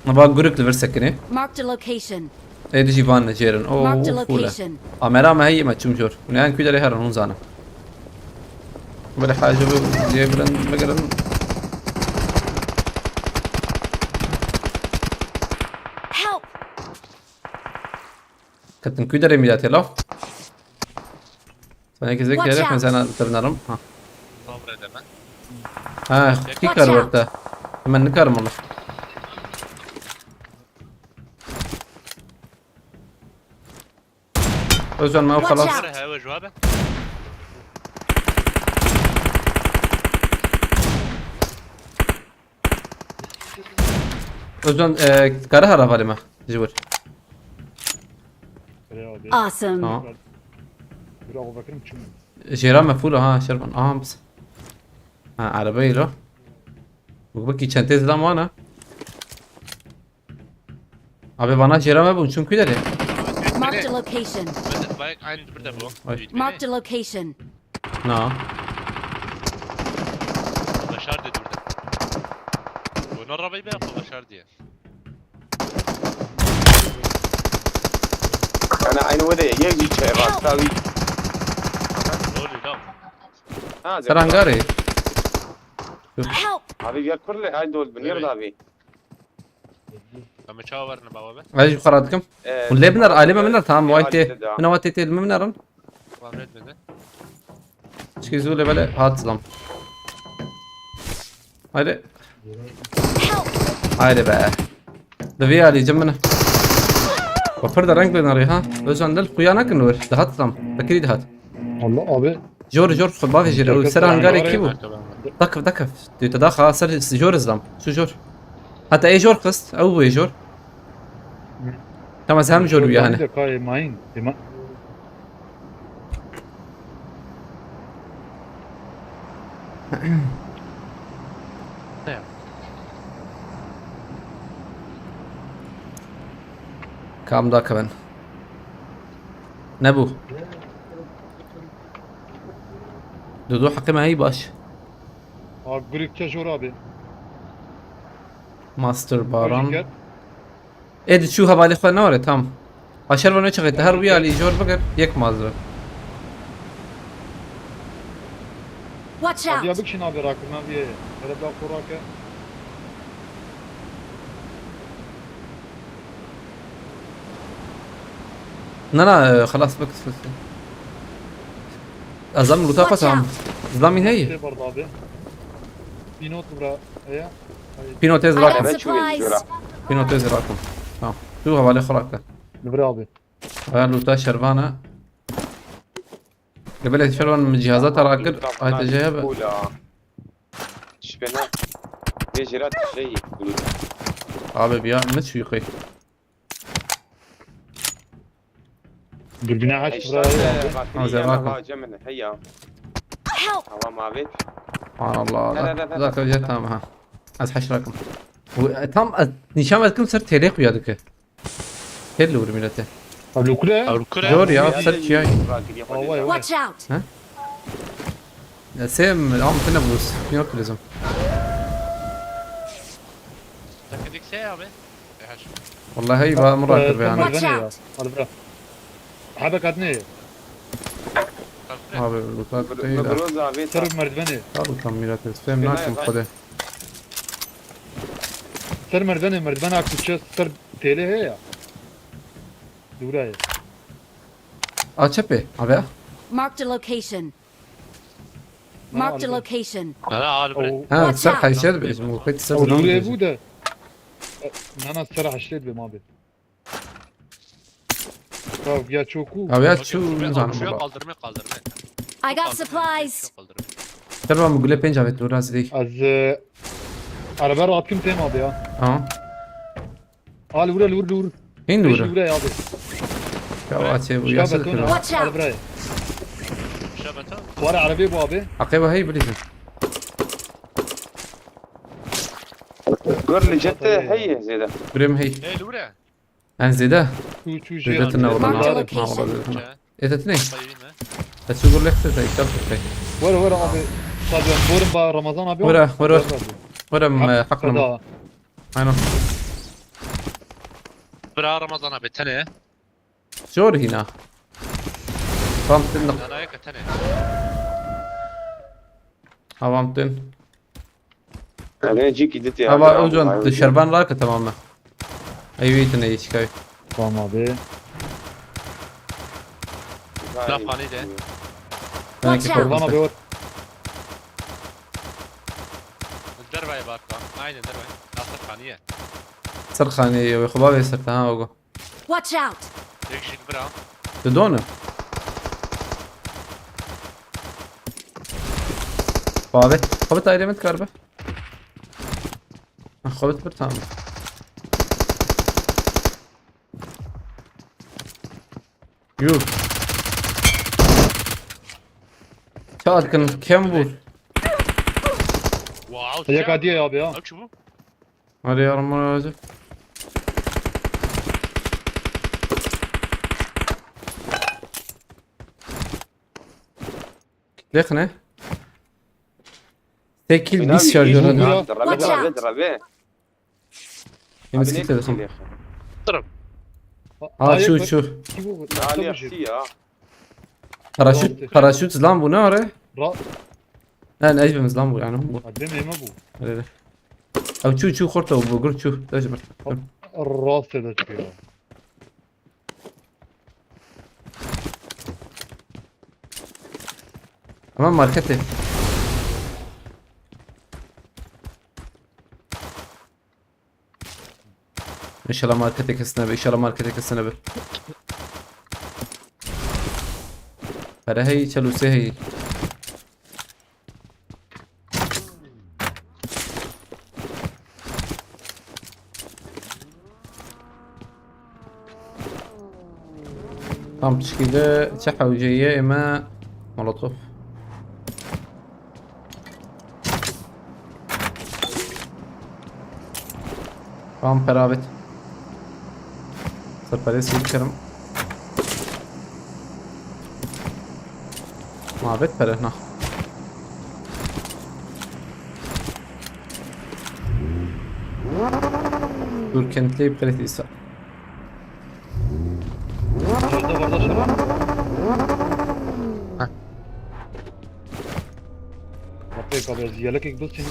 Ba gurik li vir sekinê. Marked a location. Ê dijî van jêrin. O, Marked a location. Amera me heyî me çûm jor. Hûn yan ku derê herin hûn zanin. Böyle hacı bu diye bilen bigirin. Help! Ketin ku derê mîdatê la. Sen herkese gerek mi sana tırnarım? Ha. Sabredeme. Ha, kî kar werte? Min nikarim wala. Özcan, me ew xelas. Watch out! Özcan, e, kare hara valê me. Ji wir. Awesome. Tamam. Jêra me full ha, Şervan. Aha, bas. Ha, arabeyê lo. Bu, bu ki çentê zilam wana. Abi bana jêra me bûn, çim ku derê? Marked a location. Bak, aynı burada bu. Ay. Marked a location. Na. Başar dedi burada. Bu ne arabayı be yapma başar diye. Ana aynı wede yek jî çay rasta wî. Ne oluyor lan? Ha, ser hangarê. Help! Abi ya kurle ay dol binir da abi. Em çawa werine baba be? Ez ji xwe radikim. Ee, Hûn lê biner, alê me biner, tamam, e, waytê. Alê de. Min waytê tê, min binerin. Tamam, red bende. Çikî zû lê bele hat zilam. Haydi. Haydi be. Di vî alî cim min. Wafir de reng bênarî ha. Özcan dil xuya nakin wir. Dihat zilam. Fikirî dihat. Allah abi. Jor, jor, xwe bavêjê, ew ser hangarê kî bû? Dakif, dakif. Tu te daxa ser jor izlam. Şu jor. Heta ê jor xist, ew bû ê jor. Tamam, ez hem jor wî hene. Kayê mayîn. Ema- Kam dakevin. Nebû. Dudu heqê me heyî baş. A, gurî ke jor abi. Master Baran. Ê diçû hevalê xwe newere tam. Aşer ve ne çaxê te her wî alî jor bikir yek mazve. Watch out! Abi ya bikşin abi rakirna bir yere. Hele daha korake. Na, na, e, xelas bik. Ez em luta xwe tam. Zlamî heye? Şey var abi. Pinot bura. Eya. Pino tez rakim. Pino tez rakim. Tamam. Tu hevalê xwe rakir. Bira abi. Aya luta şervana. Lebele şervan min cihaza te rakir. Ay te jeye be. Şibena. Vê jêra tişreyî. Abi biya ne çûyî qey. Dürbüne aç buraya. Ha, zerra. Heya. Tamam abi. Subhanallah. Zaten jet tamam ha. Ez heşrakim. Bu, e, tam, e, nîşan verdim ser têlê xuya dike. Têl li wir milete. Abi lukure. Abi lukure. Zor ya, ser çiyay. Watch out! Ha? Ya sem, am tine bus. Yok lezim. Takıdık şey abi. Wallahi va min rakir be yani. Watch out! Hadi bırak. Hadi kadne. Abi lutak değil ha. Sırf merdiveni. Abi tam millet istem nakim kode. Ser merdiveni, merdiven akıçı, ser tele he ya. Duraya. A çepê abi. Marked a location. Marked a location. Hala ağır bre. Ha, ser haşer be, şimdi bu pek ser. O duraya bu da. Nana ser haşer be abi. Ya, ya çoku. Abi ya şu zanim baba. Kaldırma, kaldırma. I got supplies. Kaldırma. Ser ben bu gule penc avet dur az değil. Az, e, araba rahatım tem abi ya. Tamam. Al vur, al vur, vur. Hin vur. Vur abi. Ya açe bu yasal kırma. Watch out. Al buraya. Var arabayı bu abi. Akıba hey bilirsin. Gör licette hey zede. Gurem hey. Hey vur. En zêde. Çû, çû jê. Zêde tune ola. Marked a location. Ê te tune. Ez çû gurlek te te, îşte te. Were, were abi. Tabii, buyurun ba Ramazan abi. Were, were. Were, em, hak nam. Aynen. Bira Ramazan abi, tene. Zor hina. Tam tine. Tene. Havam tine. Eve cî kî ditiya. Ava Ocan, şerban rake tamam mı? Eyvî tine yê çikay. Tamam abi. Laf hanî de. Watch out. Tamam abi. Aynen derve. Nasıl kaniye? Ser xaniyê ye wê xwe bavê ser te ha ogo. Watch out! Tek jil bira. Didone. Bavê. Xwe bit ayrê min dikar be. Ha, xwe bit bir tamam. Yuh. Çal kin kem vur. Wow. Yek adiye abi ya. Aç bu. Hadi yarım var ağacı. Kitlek ne? Tek kill biz şarjörü. Buyur. Rabe, rabe, rabe. Yemiz kitle dedim. Ha şu şu. Daha ne yaptı ya? Paraşüt, paraşüt lan bu ne ara? Ra... Ne ne izbimiz lan bu yani bu. Adem yeme bu. Öyle. Ev çu çu xorta bu gur çu. Dajma. Rast ede çıkıyor. Ama markete. İnşallah markete kesine be, inşallah markete kesine be. Para hey, çaluse hey. Tam pişkî de çi hewce ye ême molotof. Tam peravêt. Serperê sî bikerim. Mabet pere na. Dur kentleyip krediysa. Şurada barda şurada. Kapıyı kapıyı yelek ek dostum.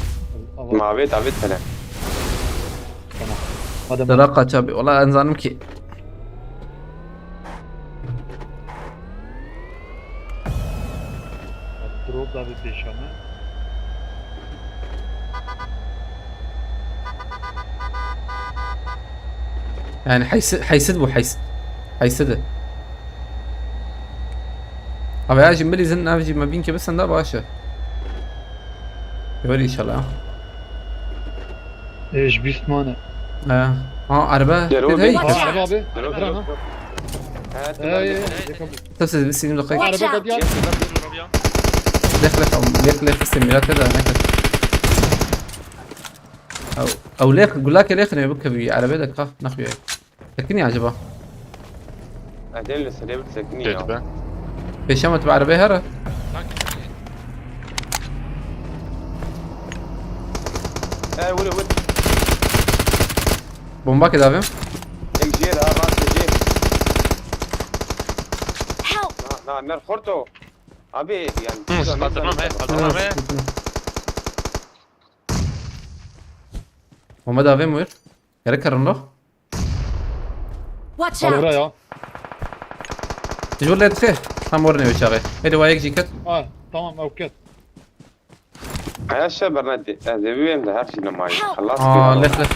Mabet, abet hele. Tamam. Hadi. Dara kaç abi? Ola en zanim ki. Drop da bir peşanı. Yani heysi-, heysid bu heysid. Heysid. Abi ya şimdi bilizin navcı ma bin kebesen da başa. Gör inşallah. Eş bistmane. Ha. Ha araba. Gel oğlum, Hey. bin- Aa, araba abi. Dur, dur, Araba dur. abi. Evet, Ee, evet. yakın. Tabii siz bir sinir dakika. Watch Araba out! da diğer. Watch out! Lek lek al. Lek lek simülatör de ne kadar. Ew, ew lêx, gulakê lêxinê bikevî, erebê de ka, naxuye. Sekinî acaba? Adem li serê bir sekini ya. Kötü be. Pêşema tu erebê here? He, vur, vur. Bomba ke davê. Ek jê daha var, jê. Help! Na, na, mer xorto. Abi, yani. Hı, kaldırmam he, kaldırmam he. Bomba davê mi wir? Gerek karin lo? Watch Al out! buraya. Tijur lê dixê. Tam ornê wê çaxê. Hêdî wa yek jî ket. Ha, tamam, avket. Aya şe bernadî. Ez ê bibêm de her şey normal. Help! Allah Aa, lêx lêx.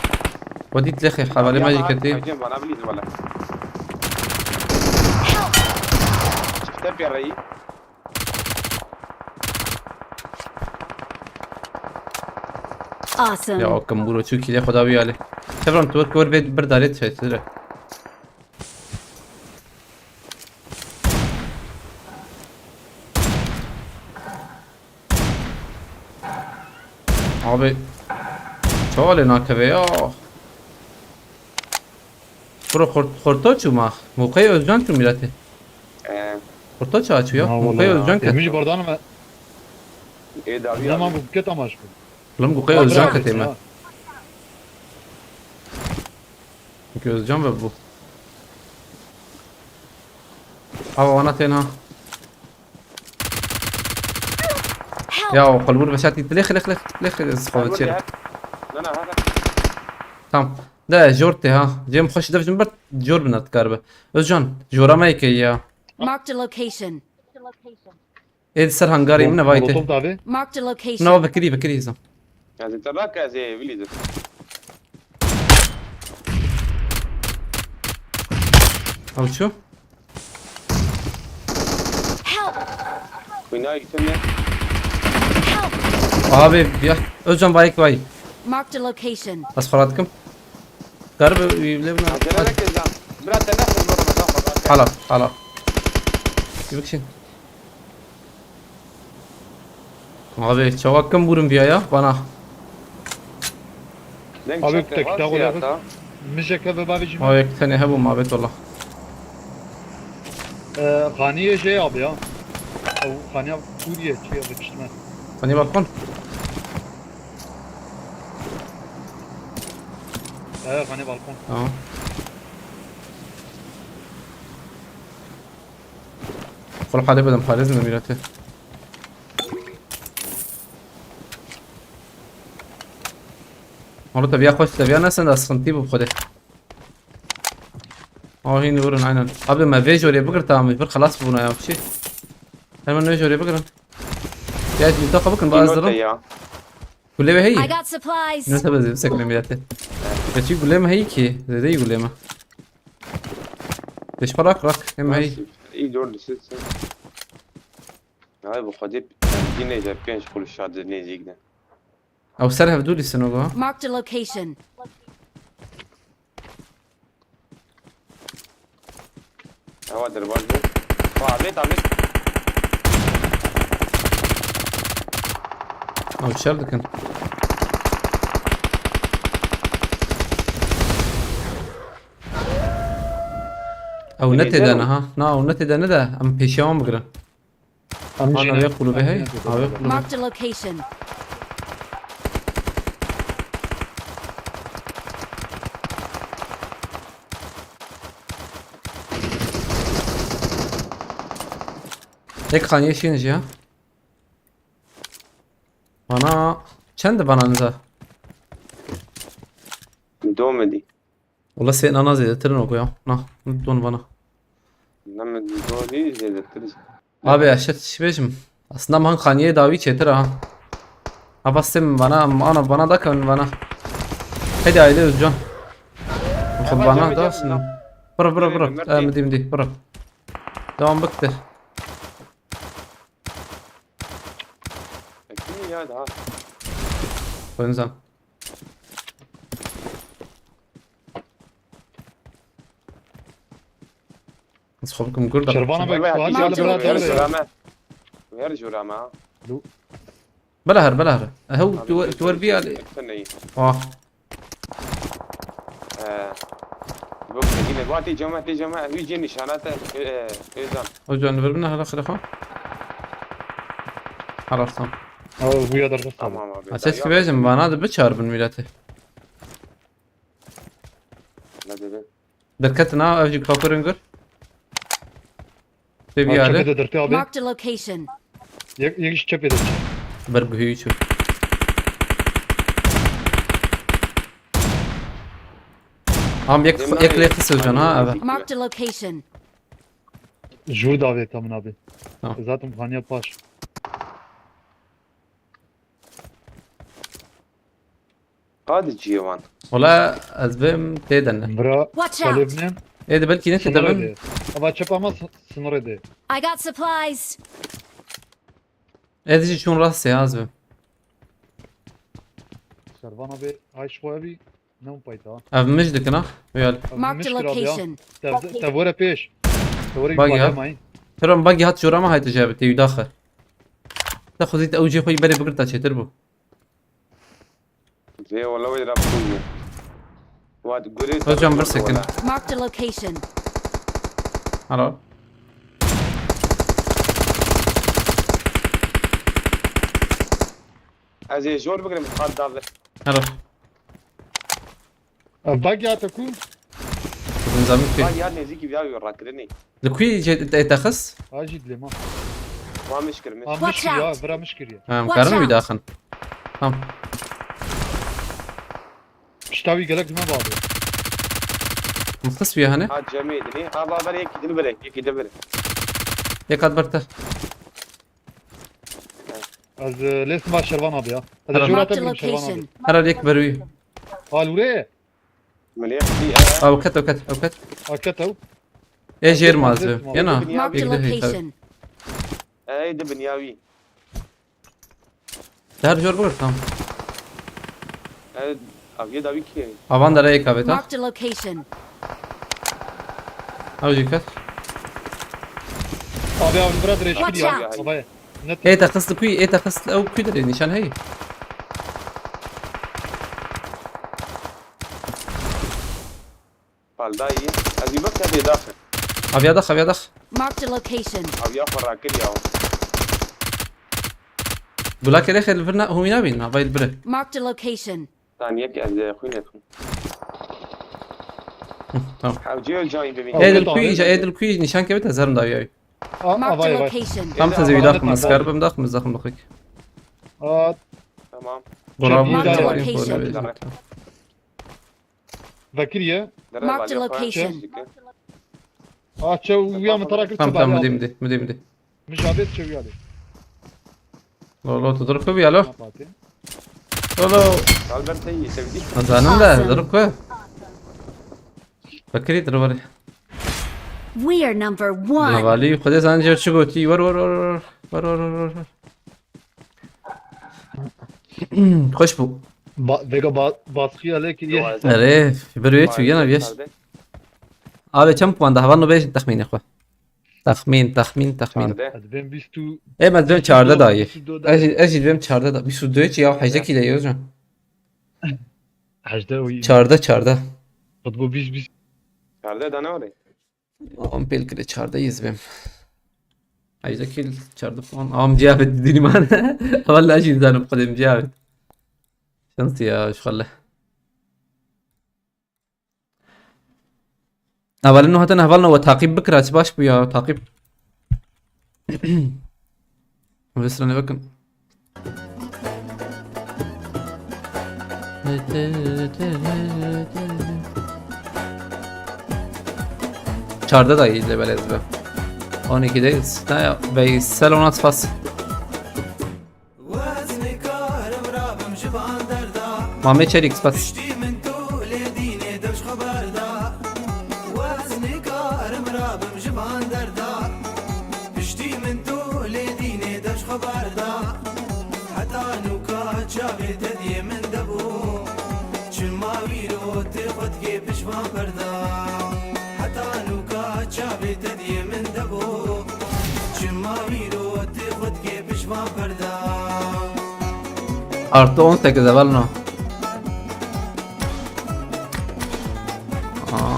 Wedît lêxê, hevalê me jî ketî. Hocam bana biliriz valla. Help! Çifte piyarayı. Awesome! Ya o kemburo çûkî lê xweda wî alê. Kevran tu wek wer bê bir darê tişe tire. Abi. Çawa lê nakeve ya. Bro xort-, xorto çû ma. Mewqeyê Özcan çû mîratê. Ee, Xorto çawa çû ya? Ha, Mewqeyê vallahi. Özcan ket. Demiş bardan mı? e, davi Zaman abi. bu ket amaç bu. Lim mewqeyê Özcan ket ême. Çünkü Özcan ve bu. Abi ona tên ha. Help! Ya o qelbur beşatî lêx lêx lêx lêx ez xwe Vur çêrim. ya. Na, na, ha, ha. Tamam. De jor te ha. Cem xweş dev jim bir jor bin dikar be. Özcan, jora me yekê ya. Marked a location. Ê di ser hangarê min ne vayte. Molotov davi. Marked a Na location. bikirî bikirî zam. Ez ê te rake, ez ê vilî dir. Ew çi? Help! Xwîna yî tune. Help! Abi ya. Özcan bayık bay. Marked a location. Ez xwe radikim. Garib wî bilê bina. Acele neke can. Bira te nexwe zor Ramazan xwe rake. Hala hala. Bir bakayım. Abi çavak kim vurun bir ya bana. Deng Abi, çek te, tek var daha siyah olacak. ta. Mijeke ve bavê jî. Abi bir tane hebu muhabbet valla. Ee, Xaniyê jê abi ya. Ew Xaniya Kûriyê çi ya, dikiştime. Hani balkon. Ee, Xaniya balkon. Tamam. Xul hale bedim, parêz mi mirate? Maro tebiya xweş, tebiya nesin de sıkıntı bu xwedê. Aa, hîn vurun, aynen. Abi me vê jorê bigirta, me bir xelas bûna ya, bir şey. Hemen vê jorê bigirin. Ya, bir dakika bakın, Note bazıları. Ya. Gule ve I hey. Got supplies. Ne tabi zim sekme mirate. Ya çünkü gule mi hey ki? Zede iyi gule mi? Beş parak rak, hem hey. Nasıl? İyi dördü sizsin. Abi bu kadar yine de pênc kuruş şadı ne zikne. Ew ser hevdû dîsin o go. Marked a location. Hava derbaz bu. Aa, Ahmet, Ahmet. Ew şer dikin. Ew ne têde ne ha? Na, ew ne têde ne de em pêşiya wan bigirin. Ana wê kulübe hey. Awê kulübe. Marked a location. Tek xaniyê şîn jî ya. Bana çend bana niza? Domedi. Wala sê nana zêdetir in o ya. Na, don bana. Nemedi dodi zêdetir. Abi eşet şibêjim. Aslında man xaniyê dawî çêtir ha. Ava sê min bana, ana bana da kevin bana. Hadi aile Özcan. Xwe bana da sin. Bırak bırak bırak. Em di, em di, bırak. Devam biktir. Kim ya daha? Benzem. Ez xwe bikim gur da. Şervana bek Bak, Suat bak, geldi bırak her geldi. jurama. Her jurama. Bela her, bela her. Ehe, tu tu ver bir ali. Sen neyi? Ah. Ee, bu yine bu atı cama, atı cama. Hüce nişanata. Ee, Özlem. O can ver bana hala xelefa. Halas tamam. Abi bu ya da tamam. Tamam abi. Ateş gibi ejim bana da bir çağır bin milleti. Ne dedi? Derketin ha, evcik kakurin gör. Te bir Çöpe yerde. de dırtı abi. Marked a location. Yek yek çöpe de. Bir büyüğü çöp. Am yek yek lehti sözcan ha abi. Marked a location. Ju davet tamam abi. Tamam. Zaten Xaniya paş. Hadi Civan. Ola ez bim têden ne. Bra Watch out! Talebne. Êdi belki ne Sınır têden. edi. Ama çöp ama sınır edi. I got supplies. Êdi jî çûn rastê az bim. Şervan abi ay şu abi. Ne payta? Ev mij dikin ha. Uyal. Marked a location. Tevore pêş. Tevore Bak ya. yukarı mayın. Teron bagi hat jora ma hayte cebe te yudaxe. Te xuzit ew cê xwe berê bigirta çêtir bû. Zê wala wê rap kûn. Wat gurê. Hocam bir second. Marked a location. Hello. Ez ê jor bigrim hat dave. Hello. Bagi hate ku? Bin zamî ku. Ha ya nêzîkî vîya wî rakirinî. Li ku jê te xist? Hajî dilê ma. Wa miş kirmiş. Ha miş kir ya, vira miş kir ya. Em Watch karin wî out. daxin. Tamam. Pişta wî gelek dime bağlı. Min xist wî hene. Ha cemê dinî. Ha baber yekî din bire. Yekî din bire. Yek hat ber te. Ez, e, lê sima Şervan abi ya. Ez Herhalde. Jura Marked a tebînim Şervan abi. Location. Herhalde yek berûyî. Alûre. Min yek dî, e. Ew ket, ew ket, ew ket. Aket ew. Ê jêr ma mazve. Yena. Yek dî. Yek Marked a de heyta. Location. Ey, di binya wî. Di her jor bigir tam. E, aviye dawî kê? Avan dere yek avêta. Marked a location. Ew jî ket. Abi abi bira dirêj Watch kiriya. out. Abi. Ne Ê te xist li kuî, ê te xist ew kuî derê nîşan heyî. Paldayî. Ez ê bixte bê daxin. Aviya dax, aviya dax. Marked a location. Aviya xwe rakiriya. Gula kerê xêl vir na, hûmî nabîn, avayî bire. Marked a location. Saniyek ez, e, xwînê dixwim. Tamam. Hewcê û cayî bibîn. Ê dil Tamam. Kuî, ja ê dil Kuî nîşan keve te zerim dawiya. Marked a Avay avay. location. Tam te zî wî daxim, ez kar bim daxim, ez daxim daxik. Aa, Tamam. Gora Marked bû. location. Vekiriye. Dere Marked baliya location. xwe. Aa, çew ya min tara kir. Tamam tamam, midî midî midî midî. Mijabet çew ya de. Lo lo, tu dur kubi alo. Pate. Lo lo. Albert, te yî sevdî. Nazanim de Awesome. Dur ku. Bekirî dur were. We are number one. Navalî xwedê zanî jêr çi gotî. Wer wer wer wer. Wer wer wer wer. Xweş bû. Ba, vega ba, baskıya lê kiriye. Erê, bir wê çûyena vêş. Abi çend puan da heval nobê texmînê xwe. Texmîn, texmîn, texmîn. Çardeh. Ez ben bîst û Ê me dibêm çardeh dayî. bîst û dört. Ez jî, ez jî dibêm çardeh da. Bîst û duyê çi ya, hejde kî de yo can. Hejde û Çardeh, çardeh. Futbol bîst bîst. Çardeh da ne were? On pêl kire çardeh yî zibêm. Hejde kî çardeh puan. Am ciya bi dînî man. Valla jî zanim xwedê ciya bi. Şans ya, şu xelle. Hevalin no hatene hevalin we taqîb bikira, çi baş bû ya, taqîb. Vê sirane vekin. Çardeh dayî de belez be. On iki deyiz. Ne ya? Veysel ona spas. Mamê Çelîk, spas. Artı on sekiz level no. Aa.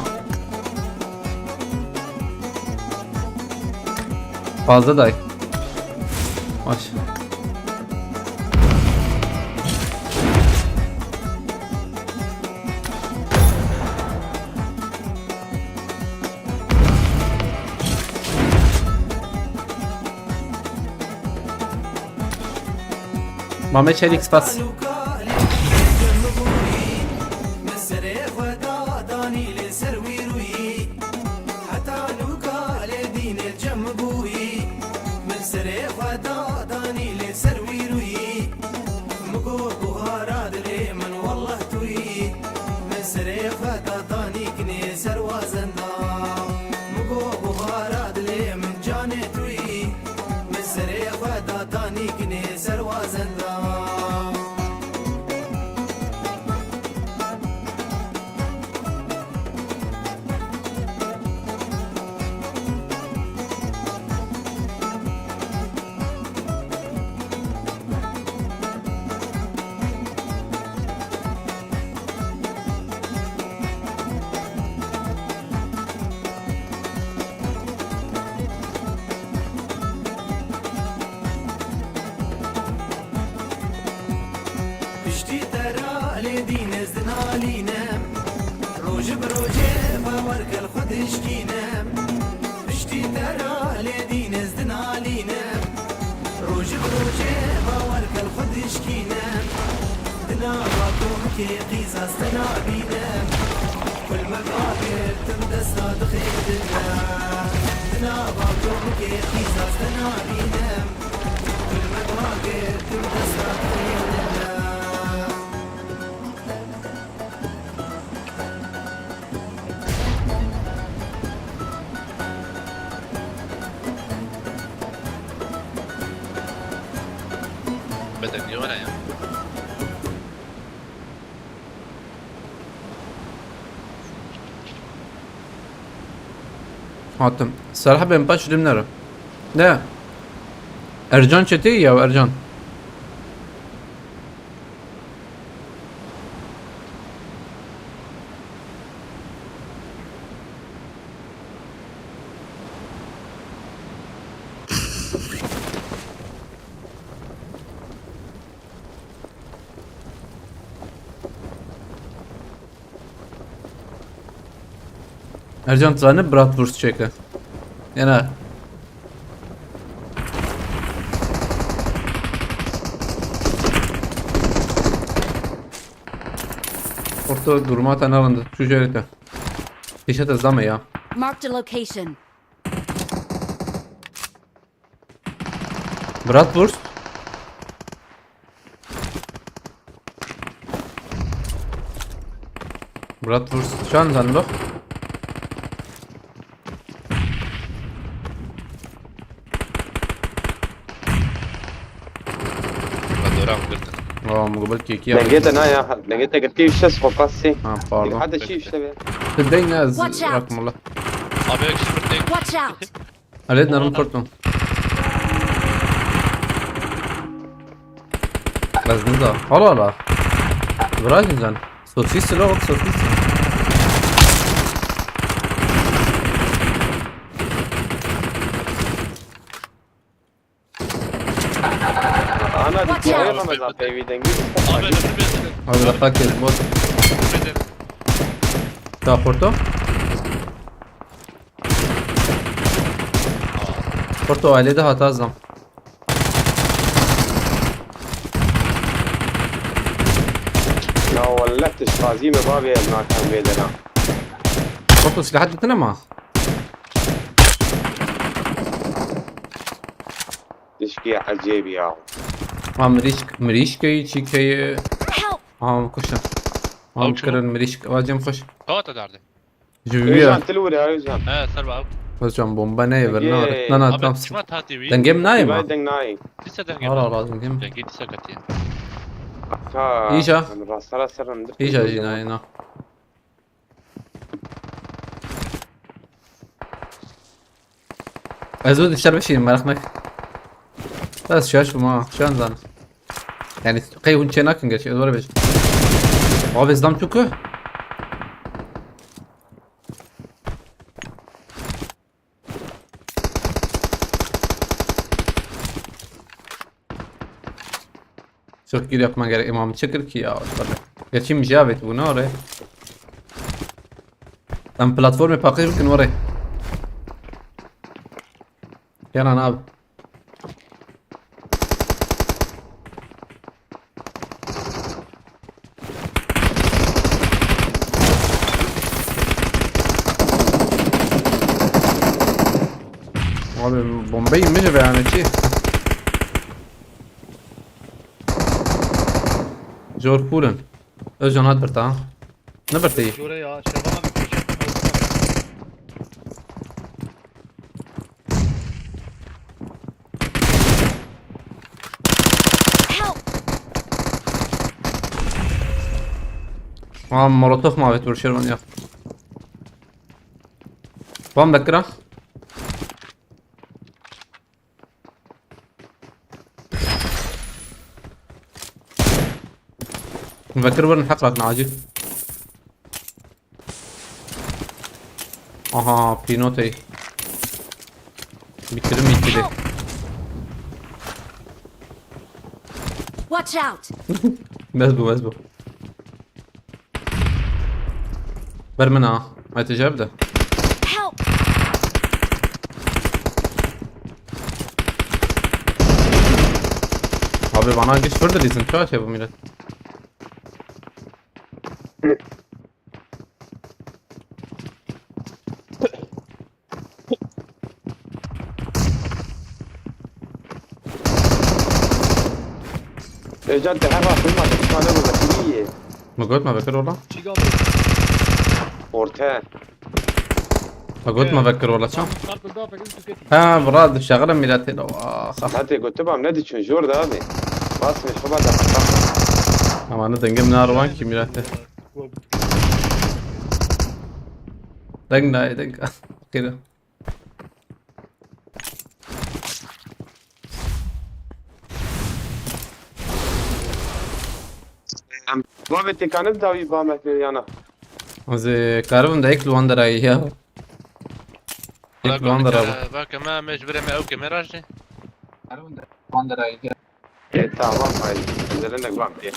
Fazla day. Baş. Mame Çelik, spas. Piştî te re lê dîn ez dinalînim. Roj bi rojê bawer kel xwe dişkînim. Piştî te re lê dîn ez dinalînim. Roj bi rojê bawer kel xwe dişkînim. Di nava komkê qîza te nabînim. Kulmek agirtim desta dixêdime. Di nava komkê qîza te nabînim. Kulmek Bedel niye var ya? Hatim. Serhebên paş lim nere. Ne? Ercan çetê ya Ercan. Ercan, tu zanî bratwurst çêke. Yena. Orta duruma te nerinde? Şu jêrê te. Pêşe te zame ya. Marked a location. Bratwurst. Bratwurst. Çan zan lo? Dora min girtin. Aa, muqbil kêkiya. Dengê te na ya. Dengê te girtî şeş xwe pasî. Ha, pardon. Hadi şî işte be. Tu deyne ez Watch out. Rakmala. Abi ek sıfır tek. Watch out! Alê, nerim kurtum. Ez niza. Hala hala. Bırakın sen. Sosis la bak, sosis. Ana, bir Watch out. Kere ama zaten evi dengi. Abi, ben öpüyorum. Abi, rahat gel, bot. Öpüyorum. Daha porto. Porto ailede hata zam. Ya wallah, tişkazî me bavê ez nakem vê dera. Porto silahat ditine ma? Tişkî ecêb ya. Ha, mirîşk, mirîşkeyî çîkeyî. Help! Ha, kuşa. Ha, Ew çû. Kirin mirîşk, vacem xweş. Kawata derdê. Ji vî Özcan, ya. Til wire, Özcan. He, ser bak. Özcan, bomba ne ver, ne ver? Peki. Na, na, abi, tam. Çima tatî wî? Dengê min nayê ma? Deng nayê. Dîse dengê. Ara, ara, dengê min. Dengê dîse ketiye. Ha, Îja. Em rastara serin. Îja jî nayê, na. Ez û dişer bişînim, meraq nek. Ez şaş bûm ha, şu an zan. Yani qey hûn çê nakin gerçi, ez were bêjim. Abi, ez dam çû ku? Çok gir yapman gerek, imam çekir ki ya. Gerçi mi javet bu ne oraya? Em platformê paqij bikin oraya. Kenan abi. Abi, bombayı mı yani ki? Zor pulun. Özcan hat bir daha. Ne bir değil? Şuraya ya, Şevval abi, peşin. Help! Aa, molotof muhabbet vuruşuyor bana ya. Van Bekir'a. Bekir, verin heq rakin acil. Aha, pînotey. Bitirim ikili. Watch out! Bes bu, bes bu. Ber min ha. Ay, tecrübe de. Help! Abi, bana geç şurada dizin. Çok şey bu millet. Özcan, te her vaqt filma te tane bu bakiriye. Me got me vekir wala. Çiga be. Orta. Me got me vekir wala çam. Kartı da peki tüketin. Ha, bira, dişeğire milletê. Ah, ah. Hadi götü bam, ne diçün jor da abi. Basmış baba da. Ama ne dengim ne arwan ki milletê. Deng ne, deng. Kira. Em, bavê têkanê dawî ba me kir yana. Ez ê karibim de ek li wan derayî ya. Ek li wan derayî. Bak, me, me ji birê me ew kemera jî. Karibim de wan derayî ya. E, tamam, haydi. Zelenek bam diye.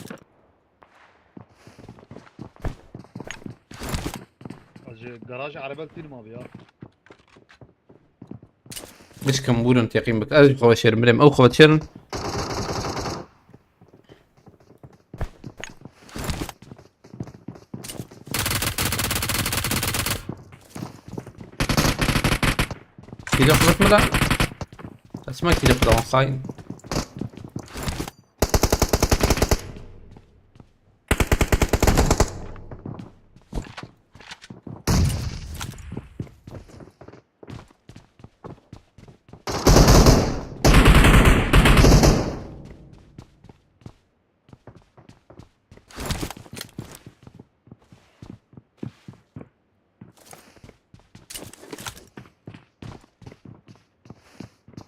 Hacı, garaj araba tînim abi ya. Bişkim bûrin teqîm bik. Ez xwe şerim birêm. Ew xwe şerin. Kilo xwet mila. Esma kilo xwet wan xayin.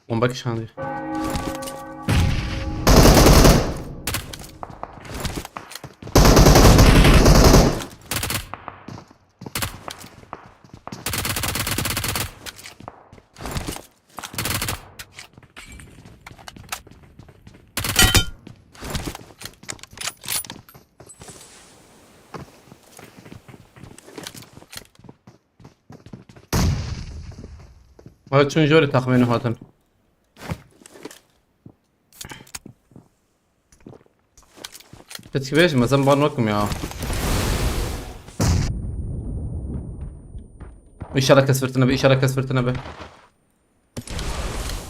Bomba kişandiye. Hadi çün jori taxmîn hatin. Piçkî bêjim, ez em ban wekim ya. Înşallah kes firtine be, înşallah kes firtine be.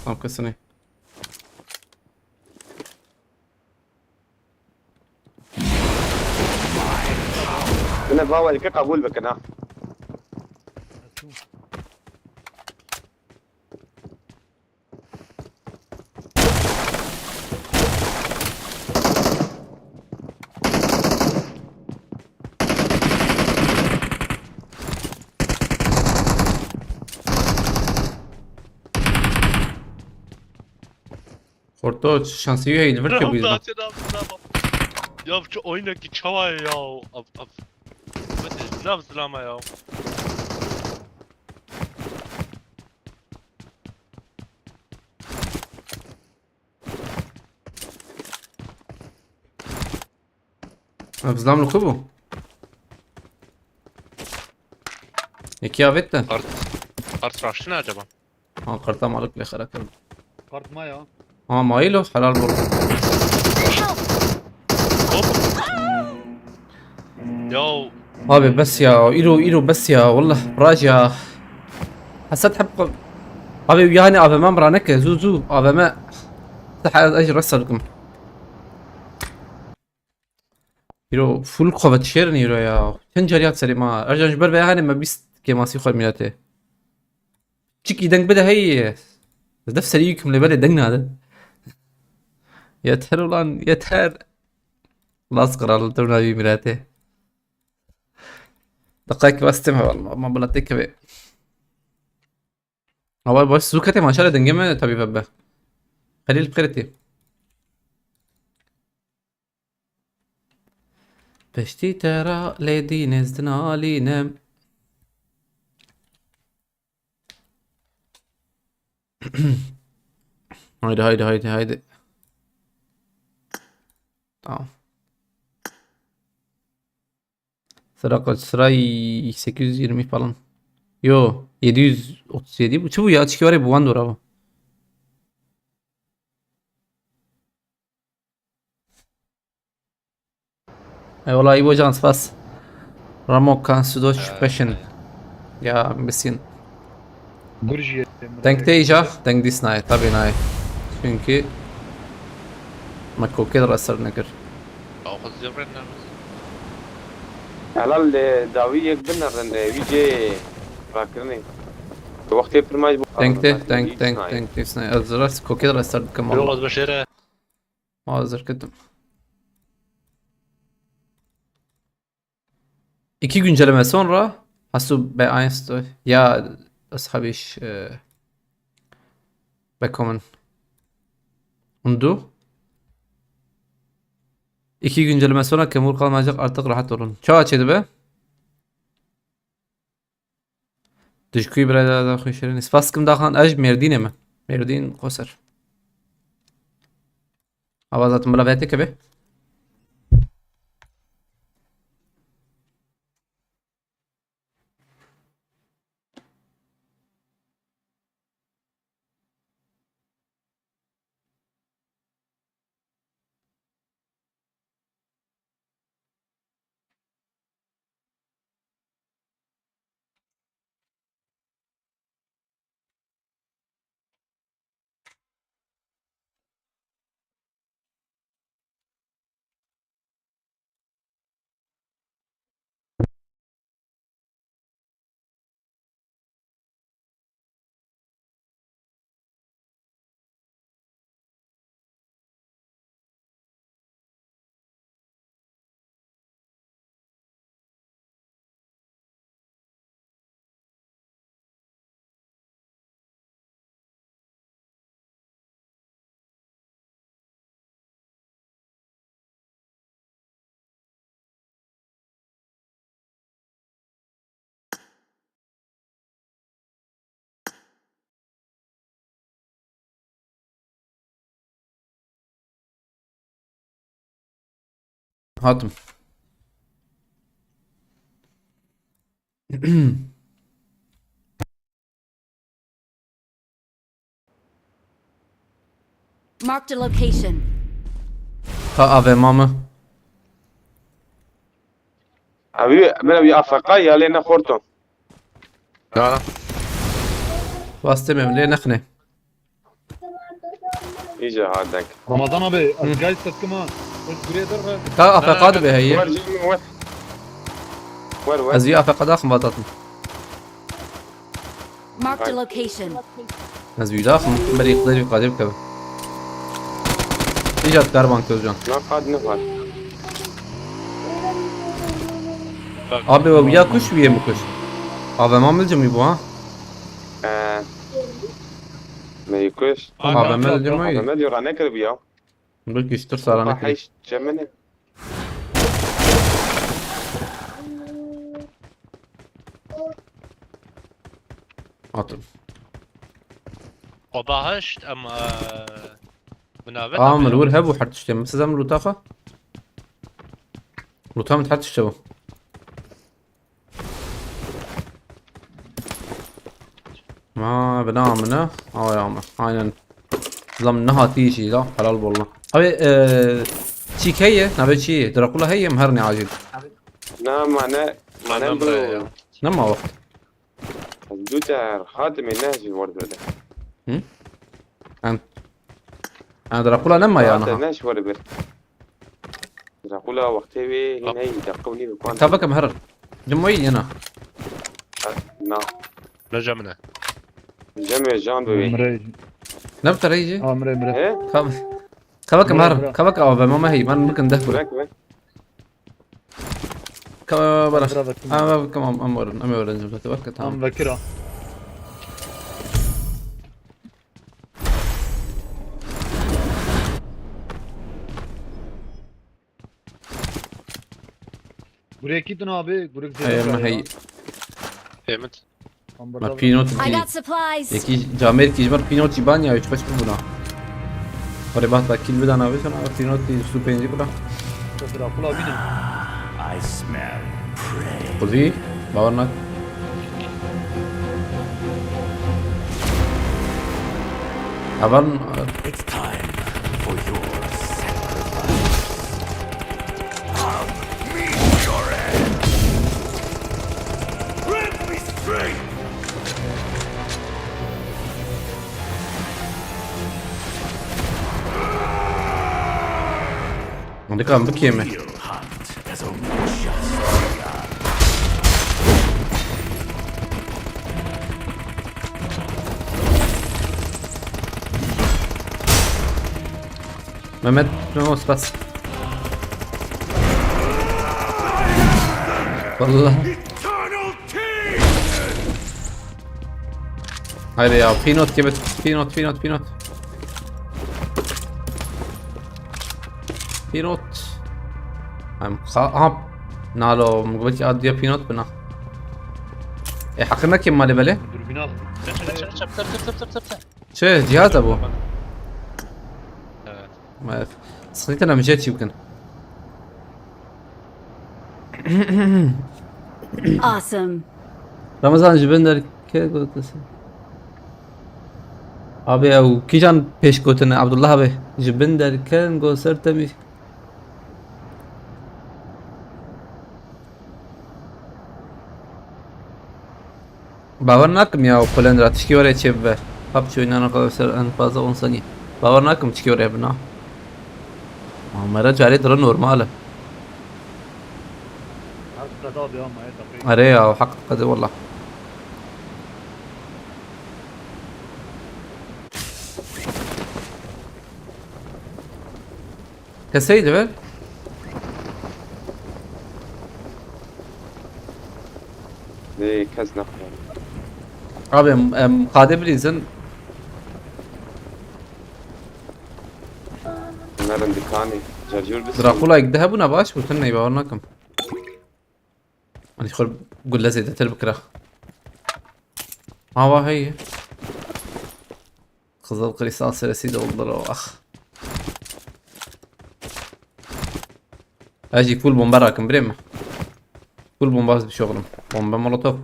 Tam kesini. Bine bawelke qebûl bikin ha. Xorto, şansî wî heye, li vir ke bûyî. Ya, çi oyunekî çawa ye ya? Av, av. Zilama, zilama ya. Ev zilam li ku bû? Yekî avêt de. Kart, kart raştine acaba? Ha, karta malik lê xera kir. Kart ma ya. Ha, mayîl o, helal bol. Hop. Ya. Abi bes ya, îro, îro bes ya, wallah, raj ya. Hesed hep ko-, abi yani A V M rane ke, zu, zu, A V M. Te ez resa bikim. Îro full xwe veşêrin îro ya. Çend carî hat serê ma. Ercan ji ber vê hanê me bîst kêmasî xwe miletê. Çikî deng bide hey. Ez def serî yikim lê belê deng nade. Yeter ulan, yeter. Las kral tu navî miletê. Deqayek westim heval ma, ma bila têkevê. Awa baş zû kete maşallah dengê me tabî vebe. Xelîl bi xêr tê. Peştî te ra lê dî nêzdin alî ne. Haydi, haydi, haydi, haydi. Tamam. Sıra kaç? Sıra sekiz yüz yirmi falan. Yo, yedi yüz otuz yedi. Bu çi bu ya? Çiki var ya bu Wandor abi. Eyvallah, İbo Can, spas. Ramo Kansudo Ee, Special. Ya, ein bisschen. Gurji. Denk te îja, denk dîs nayê, tabii nayê. Çünkü Me kokê de re ser nekir. Aw xwe zêrên ne. Helal, e, dawî yek bin ne rende, wî cê rakirinê. Wextê pir maç bu. Thank you, thank, thank, thank you, Snay. Ez rast kokê de re ser dikim. Yok, valla. Ez başarı. Hazır gittim. İki güncelleme sonra hast du bei eins, ya, das habe ich, e, bekommen. Und du? İki güncelleme sonra kemur kalmayacak, artık rahat olun. Çawa çêdibe? Dijkuyî birayê da xwe şirînî. Spas dikim daxan, ez ji Mêrdînê me. Mêrdîn Qoser. Ava zaten bila vete kebe. Hatim. Marked a location. Ha, A V M mi? Abi, ben bir A F K ya lê ne xorto. Ya. Wastê me lê nexne. Îca ha deng. Ramazan abi, ez gayet setkima. Ez gurê derve. Ha, A F K dibe heye. Wer cem wer. Wer wer. Ez bir A F K daxim vatatin. Marked a location. Ez wî daxim, berî qidê wî qadê bikeve. Îca dikar ban Közcan. Na qad ne var. Abi we wiya kuş wiye mi kuş? A V M mi cimî bu ha? Ee, me yê kuş. A V M cimî. A V M diyor, ne kırıp ya? Bi giştir sarane kiri. Heş cemini. Hatim. Oda heşt em, e, binavê. Aa, min wir hebû her tiştê min. Siz em lûta xwe? Lûta min her tiştê bû. Ma bina amine. Awa ya me. Aynen. Zam ne hatî jî la. Helal bolla. Abi, e, çîk heye? Navê çî? Drakula heye mi? Her ne acil. Na, ma ne, ma ne. Anam bu buraya ya. Ne ma waqt? Du car hatimê ne jî werde de. Hı? Em, em Drakula ne ma ya? Hate niha? Ne jî werde bir. Drakula wextê wê hîn heyî deqew nî bi kuan. Ka vekim herin. Cimoyî yena. Na. Ne cemine? Cemê can bi wê. Mirê. Ne bi te reyî? Ha, mirê, mirê. He? Ka, ka vekim herin. Ka vekim A V M me heyî. Ben bikin deh kure. Bırak be. Ka bana. Bırak bakayım. Ha, vekim am, am orin. Am orin cemte. Vekit tamam. Am vekira. Gurekî din abi, gurek zêde. Hey, me hey. Têmit. Ma pînot. I got supplies. Yekî camêrkî ji ber pînot jî ban ya, hiç xweş bibûna. Xwedê behsa kîl bida navê sana, pînot jî su pêncî bira. Drakula bînin. I smell prey. Xwezî, bawer nak. Heval. It's time for your sacrifice. I'll meet your end. Grant me strength. Dikam bikême. Mehmet, Memo, spas. Vallahi. Haydi ya, Pinot gibi, Pinot, Pinot, Pinot. Pinot. Em, ha, ha. Nalo, mugabet ya diya Pinot bina. E, hakkında kim mali bele? Dürbünü al. Çek, çek, çek, çek, çek, çek, çek, çek. Çi, cihaz da bu? Evet. Evet. Sıkıntı ne, mücadele çiğ bakın. Awesome. Ramazan ji bin derke gotesi. Abi ya, kîjan pêş gotine, Abdullah abi? Ji bin derken go ser temî. Bawer nakim ya, o Polandra tişkî were çê bibe. PUBG oynana kadar ser en fazla on saniye. Bawer nakim tişkî were bina. Ama mera carê dira normal e. Heq qeda be ama, ya, tabii. Are ya, heq qede wallah. Keseydi ver. Lê kes nexwar. Abi, em, em, qadê bilîzin. Merin dikanê. Carcûr bisin. Dracula yek de hebûna baş bû, tu ney bawer nakim. Hani xwe gule zêdetir bikira. Hava heye. Kızıl kristal süresi doldur o, ah. Hacı full bomba rakım, bileyim mi? Full bomba bir şey oğlum. Bomba molotof.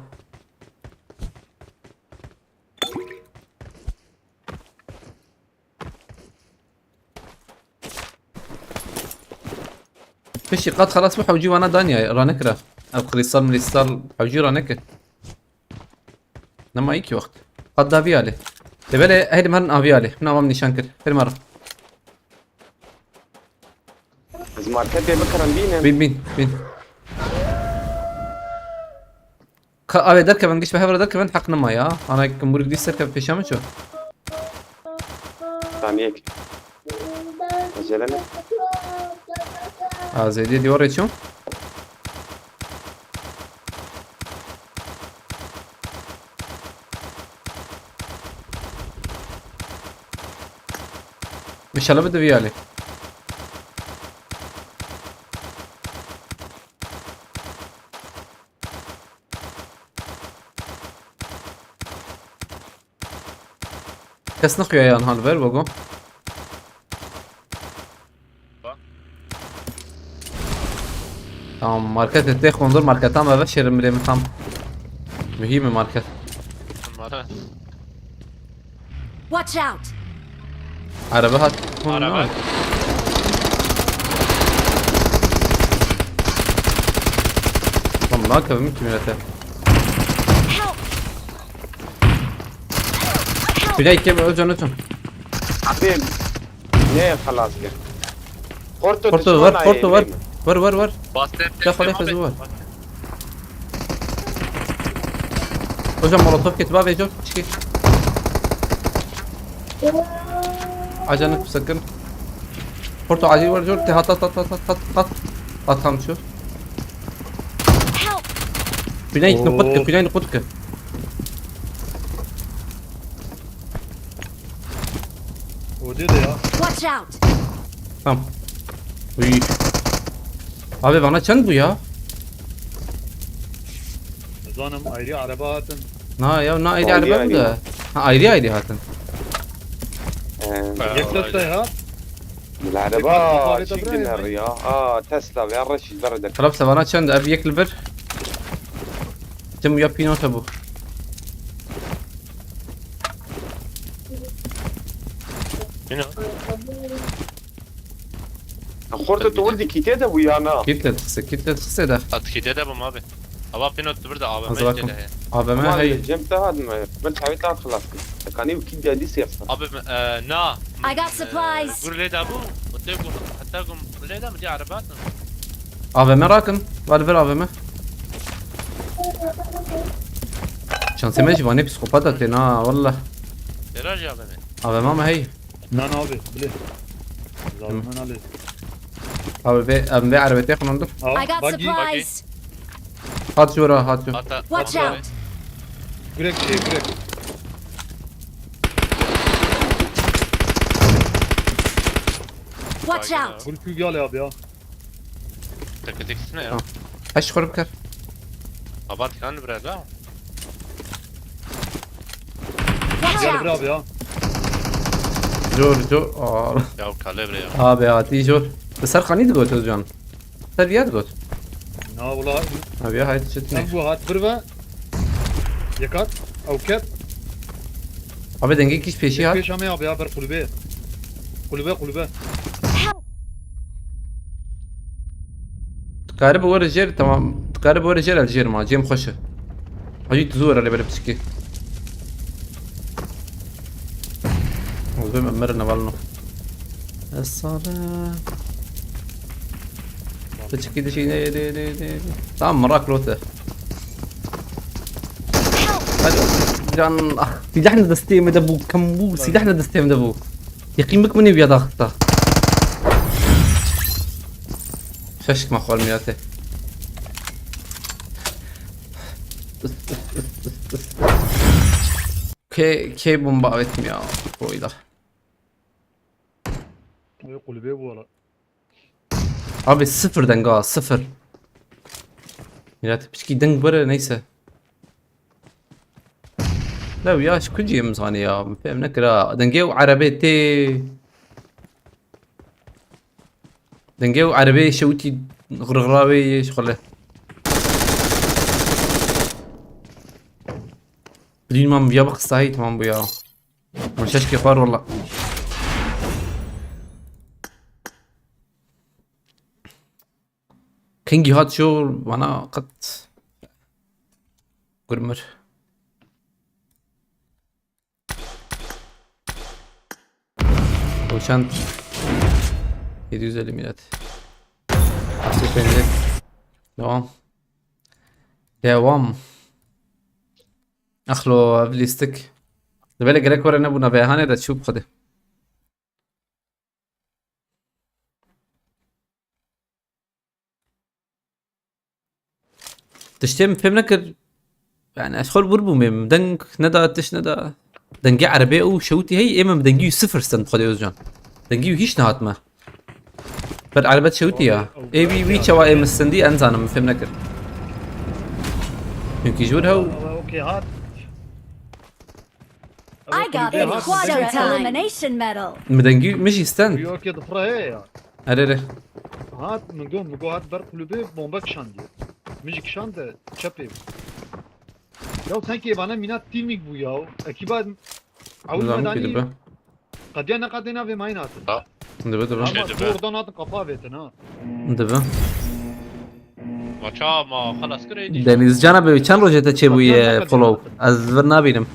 Piştî qat xelas bû, hewcî wana daniya, ranekira. Ev kristal mristal hewcî ranekir. Nema î kî wext. Qat davî alê. Lê belê heylim herin avî alê. Min avam nîşan kir. Herim herin. Ez marketê bikirim bînim. Bin, bin, bin. Ka avê derkevin, giş bi hev re derkevin, heq nima ya. Ana kim bûrik dî serkev pêşa min ço. Saniyek. Acele ne? Azêdiyê dîwarê çû. Înşallah bi divî alê. Kes nixuya yan hal ver, Bogo. Tamam, market tê xondur, marketa me ve şerim bilê min tam. Mühim market. Mara. Watch out! Araba hat. Araba. Tamam, ne yapayım ki millete? Help! Help! Bir de iki, Özcan, Özcan. Abi, ne xelas kir? Porto, Porto düşman var, ayı Porto var. Değil mi? Var, var, var. Bastı. Def, def, def, def, var. Hocam, molotof getir, bak, Veco, çıkı. Ajanlık sakın. Porto acil var, Jor. Te hat, hat, hat, hat, hat, hat. Atam şu. Help! Güney, oo, nokut ki, güney, nokut ki. O diyor da ya. Watch out! Tamam. Uy. Abi bana çend bu ya? Zanim ayrı araba hatın. Na ya, na ayrı araba mı da? Ha, ayrı ayrı hatın. Ee, yek deste ya. Araba çinginer ya. Aa, Tesla veya Reşit berede. Taraf sevana çend? Ev yek li bir. Tim ya pînota bû. Pînot. Xorta tu wirdî kîtê de bû ya na? Kît li dixise, kît li dixise de. At kîtê de bûm abi. Ava pînot tu bir de A V M kîtê de heye. A V M heye. Cem te hat me. Ben çavê te hat xilas kir. Te kanî û kît de dî siyasa. Abi, e, na. I got supplies. Gur lê de bû. O te gum, hatta gum. Leyla mi diye araba atın. A V M rakin. Var ver A V M. Şansê me jî vanê psîkopata tê na, wallah. Dera jî A V M. A V M me hey. Nan abi, bile. Zaten nalê. Abi be, em be erebetê xunandir. I got buggy. Supplies. Hat jora, hat jora. Hatta Watch out. Gurek şey, gurek. Watch out. Full Q gel abi ya. Teke teksine ya. Tamam. Heş xor bikar. Abat kan bira da. Watch out. Gel bira abi ya. Jor, jor. Aa. Ya kale bira ya. Abi hatî jor. Bi ser xanî digot Özcan. Ser viya digot. Na wala. Abi ya haydi çetin. Sen bu hat bir ve. Yekat. Ew ket. Abi dengê kîş pêşî hat. Pêş ame abi ya ber kulübe. Kulübe, kulübe. Dikarî bi were jêr, tamam. Dikarî bi were jêr, ez jêr ma. Cem xweş e. Hacî tu zor e lê bere piçkî. Oğlum Ömer ne var lan? Esale. Piçkî dişî ne, ne, ne, ne. Tamam, merak lote. Hadi. Can, ah, silah ne destê me de bû, kam bû, silah ne destê me de bû. Yaqîn bik min ê wiya daxista. Şaşkma xwarmiyate. Kê, kê bomba avêt mi ya? Oyda. Oy, kulübe bu ara. Abi sıfır deng ha, sıfır. Millet piçkî deng bire neyse. Lew ya, ji ku cî em zanî ya? Min fêm nekira. Dengê û erebê tê. Dengê û erebê şewtî xirxira wê yê ji xwe le. Bilîn mam viya bixistahî tamam bû ya. Min şeşkê xwar wala. Kengî hat şor bana qet gurmir. O çend? Yedi yüz elli millet. Süper. Devam. Devam. Axlo, ev lîstik. Li belê gerek were nebûna veyhanê de çû bi Xwedê. Tiştê min fêm nekir. Yani ez xwe li wir bûm ê min deng neda, tişt neda. Dengê erebê û şewitî hey ê min bi dengî wî sifir stend Xwedê Özcan. Dengî wî hîç nehat me. Ber erebet şewitî ya. Ê wî, wî çawa ê min stendî, ez nizanim, min fêm nekir. Çünkü ji wir hew. Okey, hat. I got the quadra elimination medal. Min dengî, min jî stend. Yok ya, difra heye ya. Erê, erê. Hat, min got, min got hat ber kulübê bombe kişandiye. Min jî kişande çepê. Ya sen ki bana mîna teaming bu ya. Ekiba awil medani. Qediya ne qedê navê mayın hatın. Ha. Dibe, dibe. Ama şey dibe. Oradan hatın kafa avêtin ha. Dibe. Maça ma xelas kireydi. Denizcan abi çend roje te çêbûye follow? Ez vir nabînim.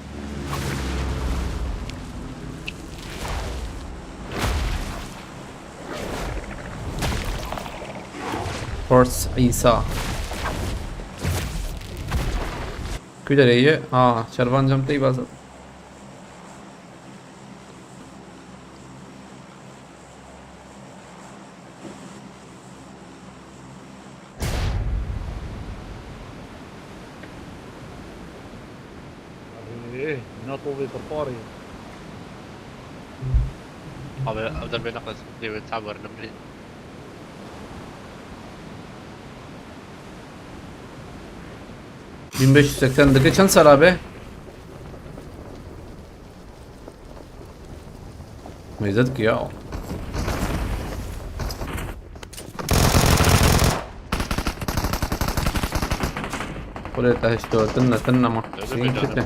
Horse İsa. Küdereyi. Aa, Şervan cam tey bazı. Ê, NATO vê pirparê. Abi, ev derbê neqez dê wê ta were nemrê. Bin beş yüz seksen dike çend sal abi? Meyzet ki ya. Kule te heşto, tinne, tinne ma. Öyle mi canım?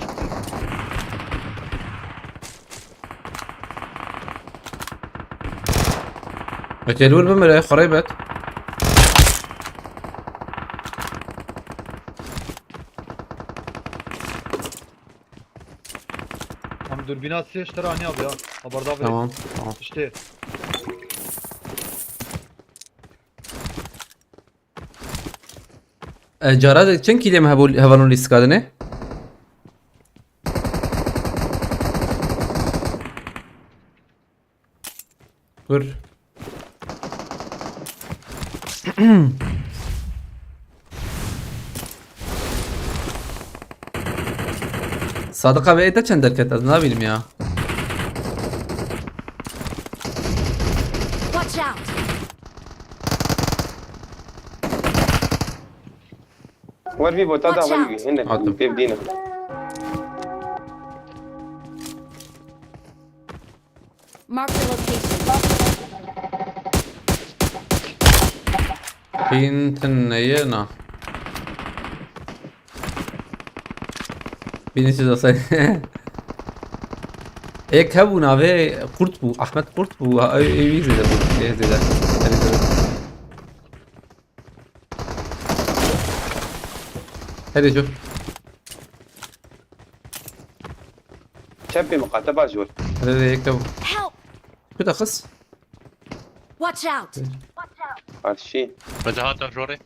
Öteli vur bimire, xorey bet. Em dürbîna sê ji te re aniya be ya. Xeberda be. Tamam, tamam. İşte. E, cara de çend kîlê me hebû-, hevalon lîstika dinê? Vur. Sadık abi ete çend derket, ez nabînim ya. Watch out! Wer vî bota da Watch wer out! Vî hene Hatim. Pê bidîne. Mark the location. Bin tın neye na? Bin siz olsaydı. Ek hebû navê Kurt bû, Ahmet Kurt bû, ha, ew, ew zêde bû, lê zêde. Herî zêde. Herî zêde. Çepê miqate baş wer. Herî zêde yek hebû. Help! Ku da qis? Watch out! Karşî. Hadi hata jorê.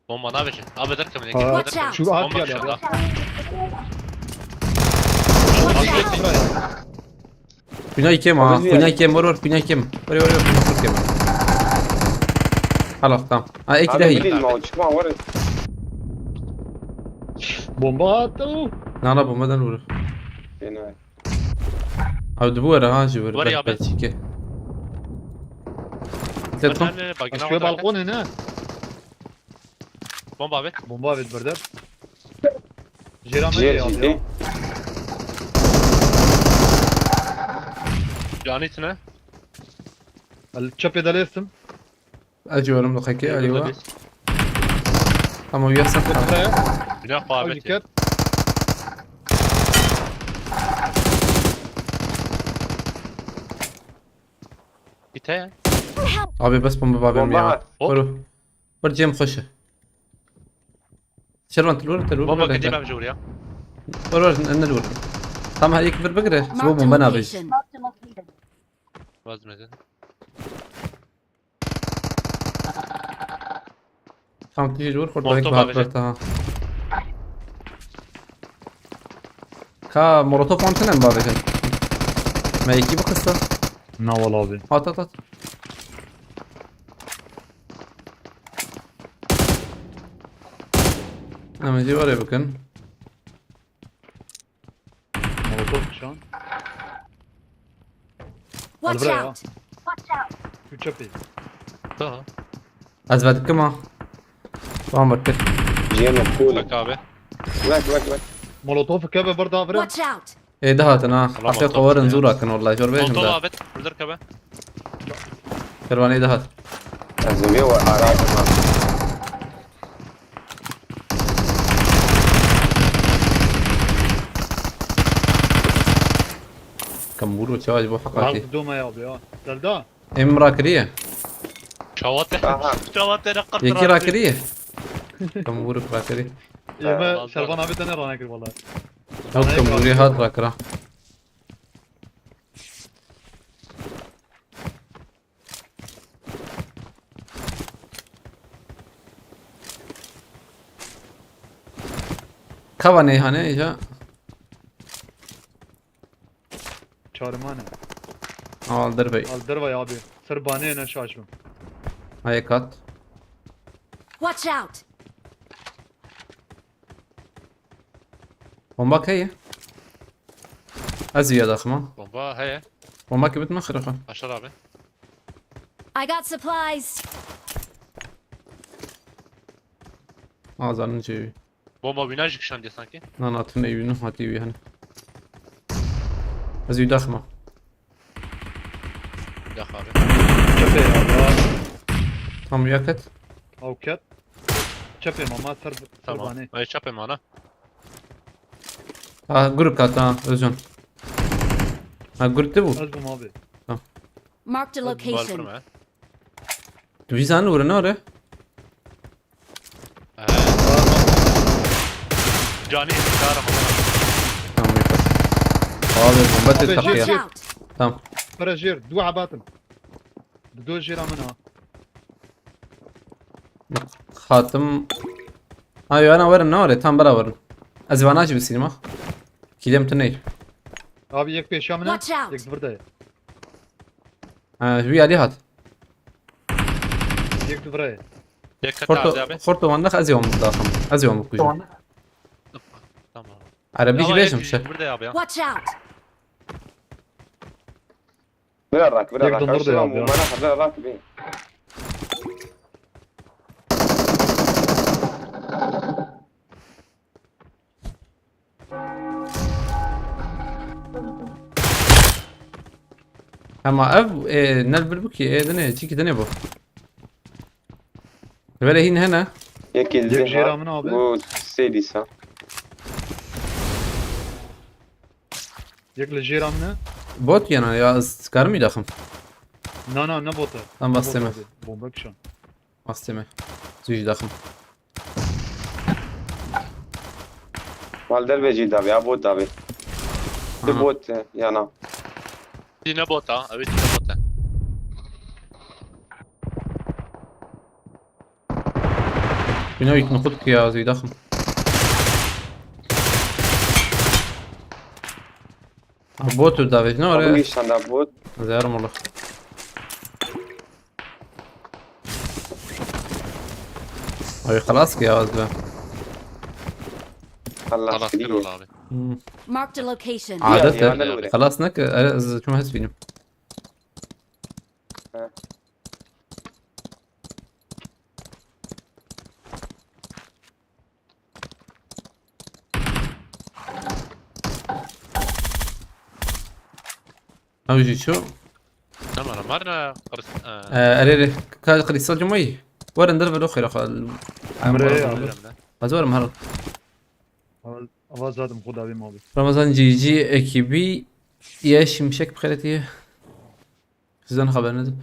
Bomba nabêje. Abi derkevin. Ha, Watch out! Şu at bomba geldi abi. Watch out! Kuyna ikem ha. Abi, kuyna ikem, vur vur, kuyna ikem. Vur vur vur, kuyna ikem. Hala tamam. Ha, eki de iyi. Abi bilin ma çıkma var. Bomba attı. Nana bombadan vur. Fena. Abi, di bu ara ha, ji vur. Var ya, belki. Aşkı balkonu ne? Bomba abi. Bomba abi burada. Jera mı ya? Canı içine. Çöpe dalesim. Ez jî werim li xekê, ez jî we. Ama uya sen. Günah babeti. Bite ya. Abi bes bomba babem ya. Bomba. Hop. Vur. Vur cem xweş. Şervan, tu vur, tu vur. Bomba kedî bem jûr ya. Vur, vur, ne vur. Tamam, her yek bir bigire. Bu bomba ne abi? Vazmedin. Tam tijî ji wir xurt belkî bihat ber te ha. Ka molotof wan tune bavêjin. Me yekî bixista. Na wala abi. At at at. Em ê jî werê bikin. Molotof nişan. Watch out! Al buraya. Şu çöpü. Tamam. Ez vedikim ha. Tamam, bak. Ciyeme cool. Bak abi. Bak bak bak. Molotof kebe burada vire. Watch out! Ê dihatin ha. Tamam, hafta tamam. Kovarin zûra kin wallahi. Jor bêjim da. Abi, burada kebe. Kervanê dihat. Ez ê vê we ara bikim. Kembûro çawa ji bo heqatî. Dome ya abi ya. Selda. Em rakiriye. Çawate. Aha. Çawate ne qat. Yekî rakiriye. Kembûro rakiriye. Ême Şervan abi te ne ranekir wala. Ew kembûrî hat rakira. Kava neyhane îja. Çarmane. Al dervey. Al dervey abi. Sir bane ne şaşım. Aye kat. Watch out! Bomba heye. Ez ya daxma. Bomba heye. Bomba kibit me xirafa. Aşağı abi. I got supplies. Azanın cebi. Bomba bina jik şandiye sanki. Nan atın evini hadi evi hani. Ez ya daxma. Yak abi. Çöpe ya. Tam yakıt. Avket. Çöpe mama ser. Tamam. Ay çöpe mana. Ha, grup kat ha, Özcan. Ha, grup de bu. Özgün abi. Tamam. Marked a location. Tu bizan vurun oraya. Ee, Cani, çağır ama. Tamam, yeter. Abi, bomba te takıya. Watch out! Tamam. Para jêr, du abatim. Bi do jêra min ha. Xatim. Ha, yana werin, ne were? Tam bera werin. Ez vana jî bisînim ha. Kîlem tu ney. Abi yek pêşiya min e, Watch out! Yek di vir de ye. Ha, ji wî alî hat. Yek di vir e. Yek kata Xorto, abi, abi. Xorto wan dax, ez ê wan daxim. Ez ê wan bikujim. Tamam. Erebî jî bêjim şe. Burada abi ya. Watch out! Bira rak, bira rak. Yek dondur da ya abi ya. Bira rak bê. Hema ev, e, nel bir bu ki, e, dine, çiki dine bu. Böyle hin hene. Yek elde. Yek jêra min abi. Bu sê dîsa. Yek li jêra min e. Bot yana ya, ez karim daxim. Na, na, ne bot e. Tam basteme. Bomba kişan. Basteme. Zû jî daxim. Mal derbê jî dabe, ya bot dabe. Aha. Di bot e, yana. Dî ne bot a, ew ê dî ne bot e. Bina yük nukut ki ya, zî daxim. Ha, bot û davêjne Abi ore. Nîşan da bot. Zerim ola. Ay, xelas ki ya, ez be. Allah Xelas kiriye. Kir ola abi. Hmm. Marked a location. Adet ya, e. Ya, ya, ya. Xelas ne ki, e, ez çuma hes bînim. Ha. Ew jî ço? Tamam, marna qırs-, e. E, erê, erê. Ka qırısa cumayı. Werin der velo xêra xal. Emre ya. Ez werim her. Ava zaten xo davê ma bi. Ramazan G G ekibi ye şimşek bixêretiye. Sizden haber nedir?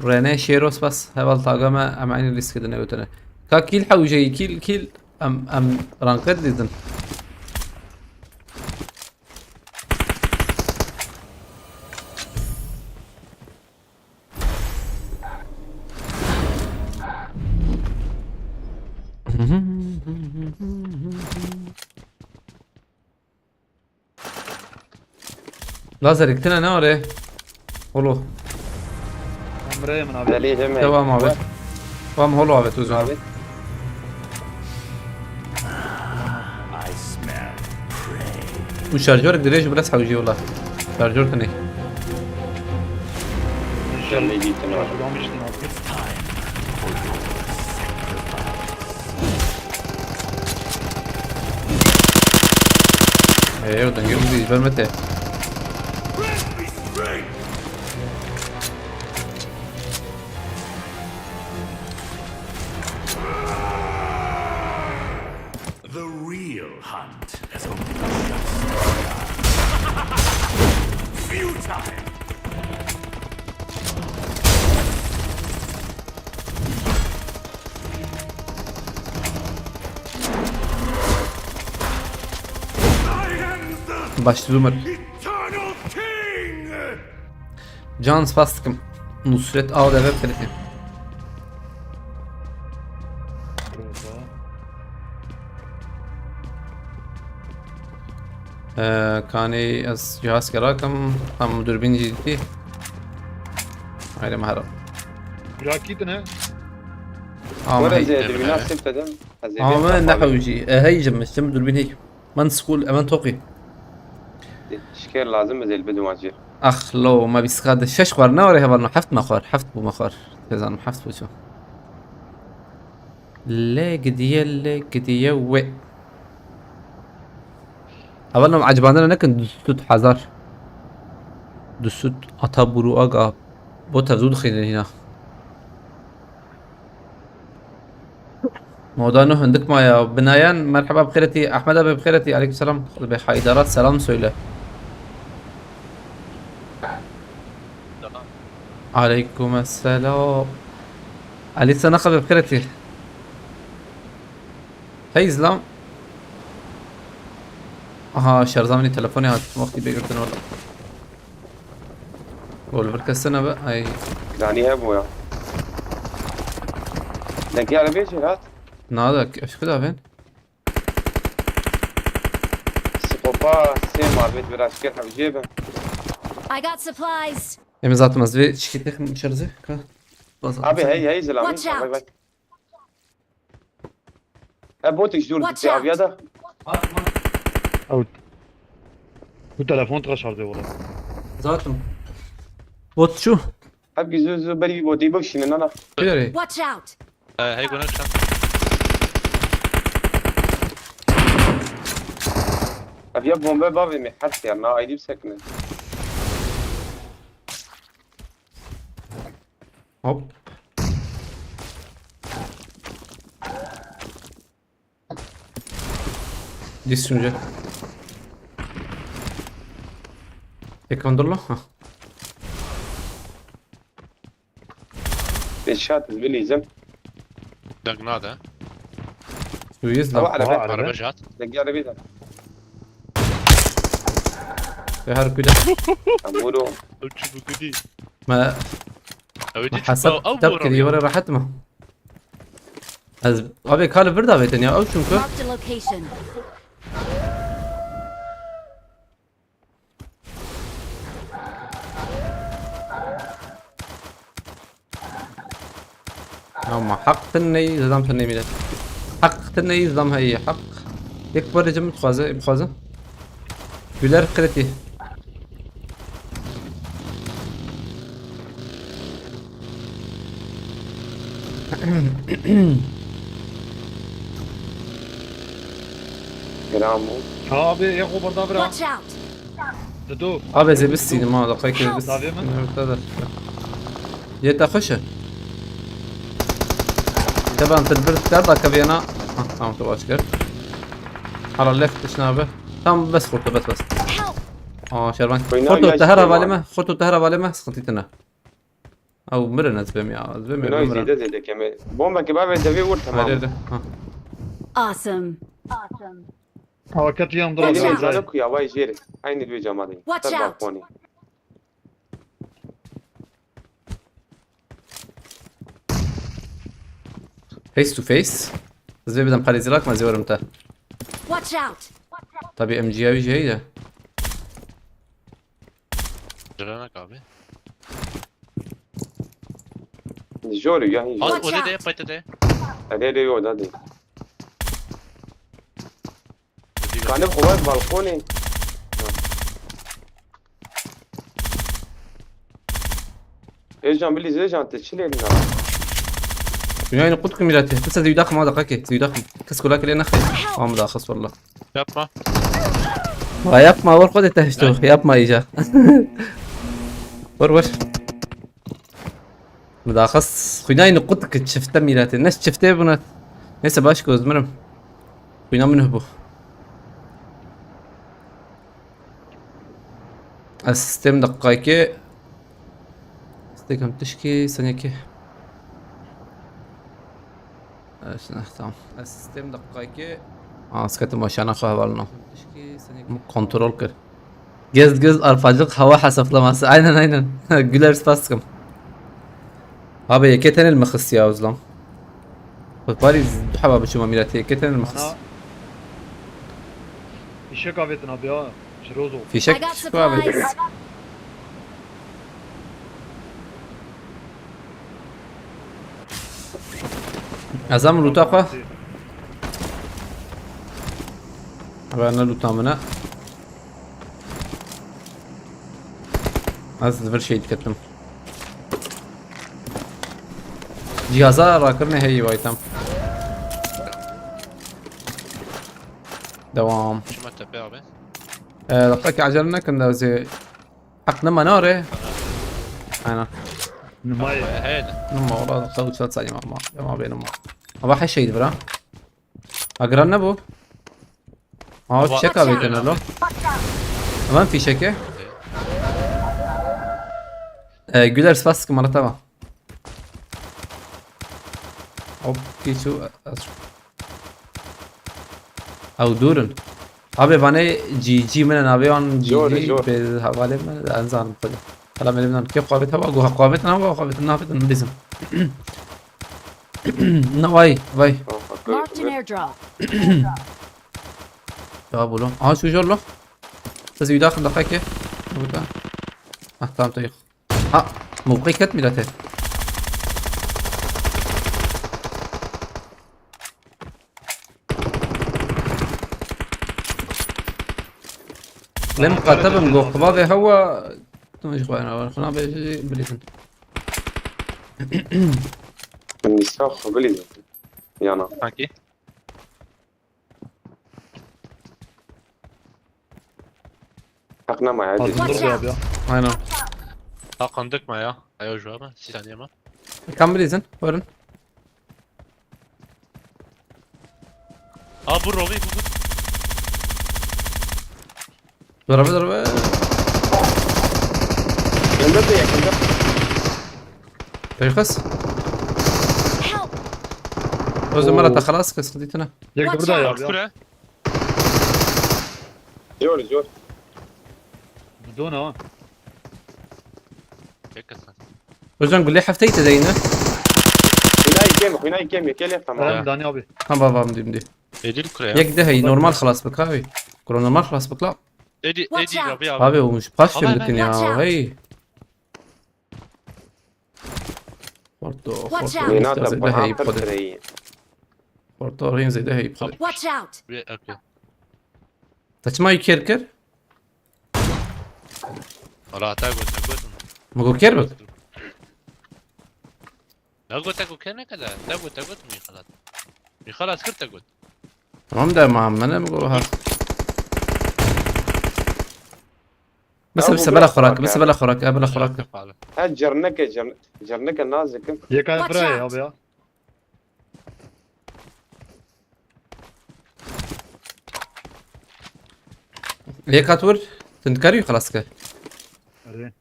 Rene Şêro spas. Heval taga me, em eynî risk dine götüne. Ka kil hewjeyî, kil, kil. Em, em ranket didin. Lazerek tine ne are? Holo. Emre min abi. Delî heme. Devam abi. Tamam holo abi, tu zor. Abi. Bu şarjörek dirêj biraz hewjî ola. Şarjör tine. Delî gittin abi. Kullanmıştın abi. Ee, oradan geldi, vermedi. The real hunt has only just begun. Futile! Başladı mı? Can spas dikim. Nusret A D V kredî. Ee, kanî ez cihaz kerakim, hem durbîn jî dîtî. Haydi meherim. Rakîtine. Ama Were hey. Zê, dibîna sip dedim. Ama ne hewcî. E, hey jim, jim durbîn hey. Man school, eman toqî. Şikêr lazim e zê li bidin wacî. Ax, lo, ma bîst ka de şeş xwar ne were hevalno, heft me xwar, heft bû me xwar. Tezanim heft bû ço. Lê gidiye, lê gidiye wê. Hevalno ecibandina nekin, du sed hezar. Du sed ata buru aga. Bo tevzû dixînin hîna. Moda nû hindik maya. Binayan, merheba, bi xêretî. Ahmet abi, bi xêretî. Aleyküm selam. Bi Haydarat selam söyle. Aleyküm selam. Ali sana xwe bi xêretî. Hey, zlam. Aha, şerzaminî telefonê hat. Wextî bêgirtin wala. Gol bir kesine be. Ay. Planî hebû ya. Dengê erebê jî hat. Nada, eşku da ben. Pa sê marbet biraz kir hewcê be. I got supplies. Em zaten ez vê çikî tekim şerzi ka. Abi hey hey zilamî. Watch out. Vay vay. E botik jûr. Watch out. Aviya da. Ew. Bu telefon tıra şarjı ola. Zaten. Bot şu. Hep güzel güzel beri bir botayı bak şimdi nana. Nereye? Watch out. Hey, hey, guna çan. Abi ya bomba bavê me hers ya, na ayrı bir sekme. Hop. Diz şunu. Tek kandırla. Ha. Beşat bilizim. Dagna da. Suiz da. Ama araba. Araba jat. Dagi araba da. Ve her kuda. Amuro. Uçu bu kudi. Ma. Ew ê çi hasab çi kitap kiriye were rahat mı? Ez abi kal bir davetin ya, ew çünkü. Marked a location. Ama haq tiney, zidam tiney mîlet. Haq tiney, zidam heye, haq. Yek barê cim dixwaze, bixwaze. Güler kreti. Selam. Abi, ya xo berda bira. Watch out! Dido. Abi, ez ê bistînim, ha, daqiqekê bistînim. Davê min. Orta da. Yê te xweş e. Te ben til bir der da keviyena. Ha, tamam, tu baş kir. Hala left dişine abi. Tamam, bes xurto, bes, bes. Help! Aa, şervan. Oyna, oyna, oyna. Xurto, te her hevalê me, xurto, te her hevalê me, sıkıntı tine. Ew mirin ez bêm ya, ez bêm ya, Binoy bimrin. Zêde zêde keme. Bombekî bavê devê wir, tamam. Hadi, hadi. Ha. Awesome. Awesome. Hawa ket yan Watch out. Zêde ku ya vay jêr. Aynı bir cama değil. Watch out. Ser balkoni. Face to face. Ez vê bidem parêzî rakma, ez ê werim te. Watch out. Tabii M G ya wî jî heye. Ciranak abi. Jor ya, hîn. Al, Watch o de de, out. Payta de. Hadi de yo, hadi. Kanê xwe balkonê. Êcan bilî zêcan te çi lê bina? Dünyayı kut kim mirati. Kısa zeyda kım, hadi kaki. Zeyda kım. Kız kula kile nakı. Am da kız valla. Yapma. Va yapma, vur xwe de te işte. Yapma iyice. Vur, vur. Mudaxas xwînayî niqut ki çifte mîretê. Ne çiftê bûne. Neyse baş ki ez mirim. Xwîna min bû. Ez sistem deqayke. Stekem tişkî senekî. Evet, şimdi, tamam. Ez sistem deqayke. Aa, sketim aşağına kahvalına. Kontrol kir. Gez gez arpacık hava hesaplaması. Aynen, aynen. Güler spastikım. Abi yeke tenel mi xist ya Özlem? Bak bari hava biçim amirati yeke tenel mi xist? Ana. Fişek avetin abi ya. Şirozo. Fişek, I got fişek abi. Supplies. Ez em lûta xwe. Eve ne lûta min e. Ez li vir şey diketim. Cihaza rakirine heyî vaytam. Devam. Çima tepe abi? Ee, dakika ki acele nekin de zê. Haq nima nare? Aynen. Nima ye? Hey, hey. Nima, wala qew çat salî ma, ma, ma bê nima. Ava her şeydi bira. Agran ne bu? Aa, çek abi tane lo. Aman fişeke. Ee, Güler spas kımara tamam. Hop, geçiyor. Ew dûr in. Abi vanê G G min e, navê wan G G. Jor, jor. Bi hevalê min, ez nizanim xwedê. Hala min nan kê qavêt heva, guha qavêt na, guha qavêt nafêt min bizim. Na vay, vay. Marked an airdrop. Ya bu lo. Aha, şu jor lo. Ez wî daxim deqekê. Burada. Ah, tamam, te yok. Ha, mevqî ket milete. Lem qate bim go qiba ve hewa. Tu ji xwe na xuna be bilîzin. Nîsa xwe bilîzin. Yana. Sanki. Heq nemaye. Watch out! Aynen. Ha, qandık ma ya. Ayo, şu ama. Saniye ma. Kam bilîzin? Buyurun. Ha, bu Robi, bu, bu. Darbe, darbe. Yakında da yakında. Pêxis. Help! Öz Ömer Oo. Ata xelas kes xidîtine. Yek de Watch burada ya out! abi ya. Kure. Zor, zor. Dona. Çek kısa. Hocam gule hefteydi de yine. Xwînayî kêm, xwînayî kêm, yekê lê tamam. Tamam. Dani abi. Tamam, babam diyeyim diye. Edil kure ya. Yek de hey, normal xelas bik abi. Kuro normal xelas bik la. Edi, Watch Edi out. Abi abi. Abi olmuş, paş Ama verdik hemen ya. Watch out. Hey. Xorto, Watch xorto, out. Nina te zêde heyî bana xode. Pirtireyî. Xorto, rên zêde heyî xode. Watch out! Ve, okey. Te çima yî kêr kir? Wala te got, te got. Min got kêr bik? Ne got, te got kêr nekede. Te got, te got mi xelat. Mi xelas kir te got. Tamam de ma, min got ha. Bes, bes, bela xorak, bes, bela xorak, bela xorak. Ha, cerneke, cern-, cerneke nazikim. Yeka Watch bira out. Abi ya. Yê kat wir, tu dikarî xelas kir? Erê.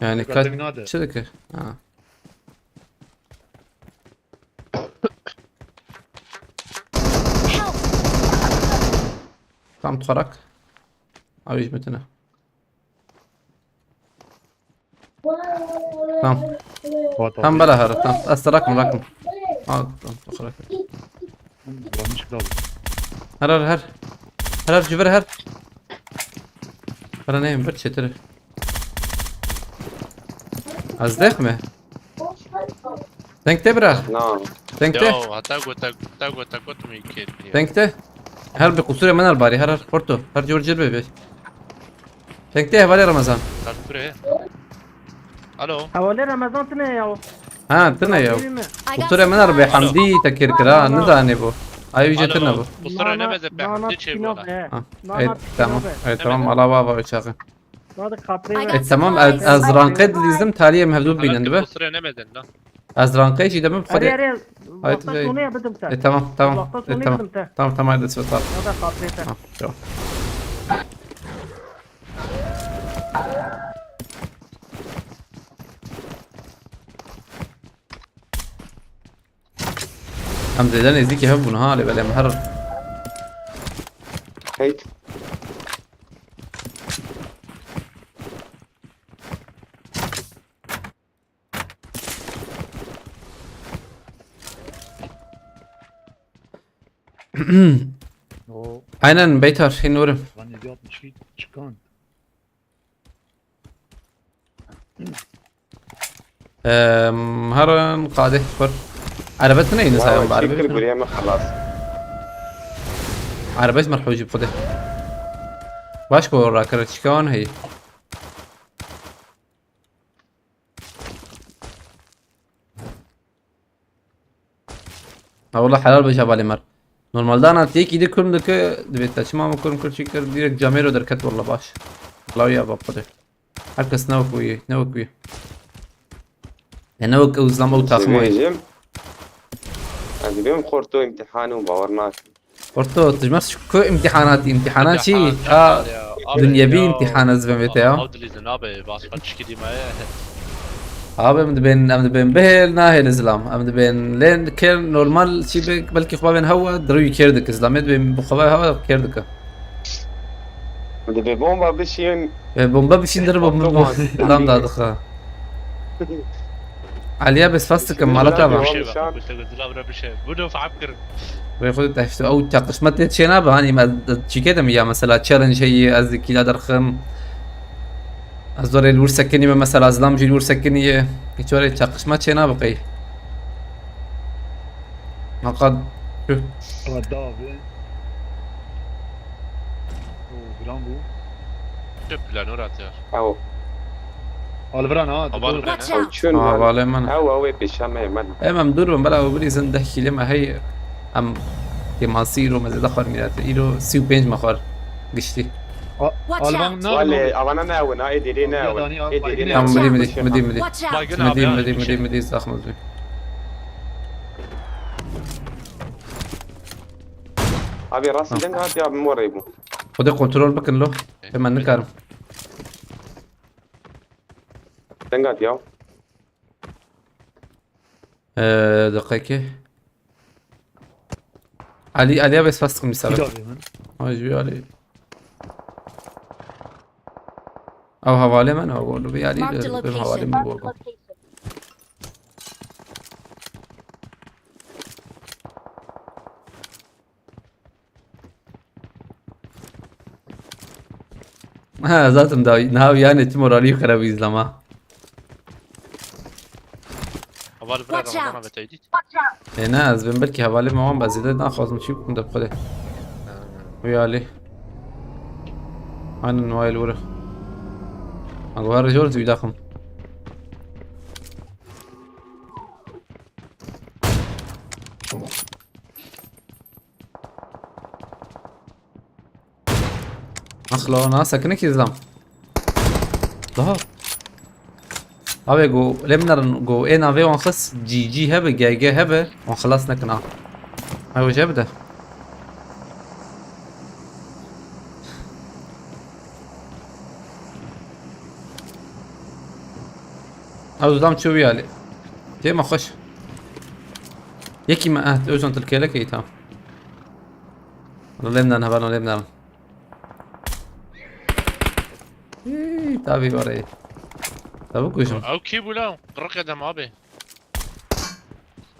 Yani kat çi dike? Ha. Tam tutarak. Abi hizmetine. Tamam. Tamam, bela her. Tamam. Ez te rakim, rakim. Al, tamam, bak, rakim. Varmış kral. Her, her, her. Her, her, cüver, her. Her neyim, bir çetiri. Az deh mi? Denk te bira. Na. Denk te. Yo, ha, te got, te, te got, te got, tu mi kêr kiriye. Denk te. Her bi qusurê min al bari, her, her, porto. Her cor cir be. Denk te, hevalê Ramazan. Her kure. Alo. Hevalê Ramazan tine ya. Ha, tine ya. Değil mi? Qusurê min al be, Alo. Hamdi te kêr kira, ne zane bu. Ay ücretin ne bu? Alo. Qusurê ne meze be, Hamdi çê bu la. Ha. Evet, tamam. Evet, tamam. Ala baba uçağı. Hadi kapıyı ver. E, tamam, ez, ez ranqê dilîzim, taliyê em hevdû bînin dibe. Qusirê nemedin la. Ez ranqê jî demim xwedê. Erê, erê, Hayt, wexta sonê ya bidim te. E, tamam, tamam. Wexta E, sonê tamam. Bidim te. Tamam, tamam, haydi, sağ ol. Hadi kapıyı te. Ha, tamam. Em zêde nêzîkî hev bûn ha, lê belê em her Heyt. O Aynen Beytar, hîn wurim. Lan yedi altmış iki çıkan. Em, herin qadeh xwir. Erebe tune yî nizayan be, erebe tune. Guriye me xelas. Erebe ji merhû jî bi xwedê. Baş ku rakir çikan heyî. Ha, wala helal be hevalê me. Normalde ana têkî de kurm dike, divê te çima min kurm kir çi kir, direkt camêro derket wala baş. Lawiya bap xwedê. Her kes ne wek wî, ne wek wî. Ya ne wek ew zam ew taxma. Dibêjim, ez dibêm xorto îmtîhan û bawer nakim. Orto, tu ji me ku îmtîhanatî, îmtîhanan çi? Îmtîhan, a, ya, abi, dunyevî ya, îmtîhan ez vê te ya. Ew dilîzin abi, başka tişkî dîme ye. Abi, em dibên, em dibên bihêl, nahêl zilam. Em dibên lên kir normal çi be, belkî xwe bên hewa, dirû kêr dike. Zilamê dibên bi xwe hewa kêr dike. Dibê bomba bişîn. E, bomba bişîn dir bomba, bomba. Lam da dixe. Aliya bes fas dikim, mala te va. Bir şey bak, bu sekiz lira bir şey. Bu da faap kırın. Wê xwe dihişt ew çaqişme tê çê nabe, hanî me çîkê de mi ya mesela challenge heye, ez kîla derxim. Ez dorê li wir sekinî me mesela, zilam jî li wir sekiniye. Hiç orê çaqişme çê nabe qey. Naqad. Ama daha abi. Oo, Gran bu. Çöp planı orası ya. Ew. Alvran ha. Aval Dur. Gran. Watch Ew out! çün Ha, var. Havale min. Ew ew ê pêşa me ye, me. Em em dûr bin, bela ew birîzin deh kîlê me hey. Em kêmasî îro me zêde xwar mînete. Îro sî û pênc me xwar giştî. Watch Alvan out! ne Wale abi? Avana ne ew na ê dêrê ne ew. Dani abi, Ê dêrê ne Tamam, ew. Tamam, Tamam, midî, midî, midî, midî. Watch out! Baygın Midî, abi abi. midî, Bir şey. midî, midî, zahmet. Abi rastî deng hatiye abi morê bû. Xwedê kontrol bikin lo. Hemen nikarim. Deng hatiye. Ee, deqeke. Ali, Ali abi spas tıkım bir Bir sefer. daha bir hemen. Ay, bir Ali. Ew havale min, ew gol bir Ali, Marked a bir havale location. min bu. Ha, zaten da nav yani tüm oralıyı karabu izlama. Aval Gran Watch Ramazan out. Abi teydi. E ne, ez bin belki havale mi wan bezide na xwazim çi bikim de bixwede. Wî alî. Aynen wayl wure. Ango her jor zî daxim. Axlo na sekinik izlam. Daha. Abi go lem narin go e nave wan xis G G hebe, G G hebe, wan xelas nekin ha. Ay hoca bir de. Ew dam çû wî alî. Tê me xweş. Yekî me, eh, özan tilkêlek ey tam. Lêm dan hevalno lêm dan. Hî, tabii var ey. Tabii kujum. Ew kî bû la? Qirriqê dem abi.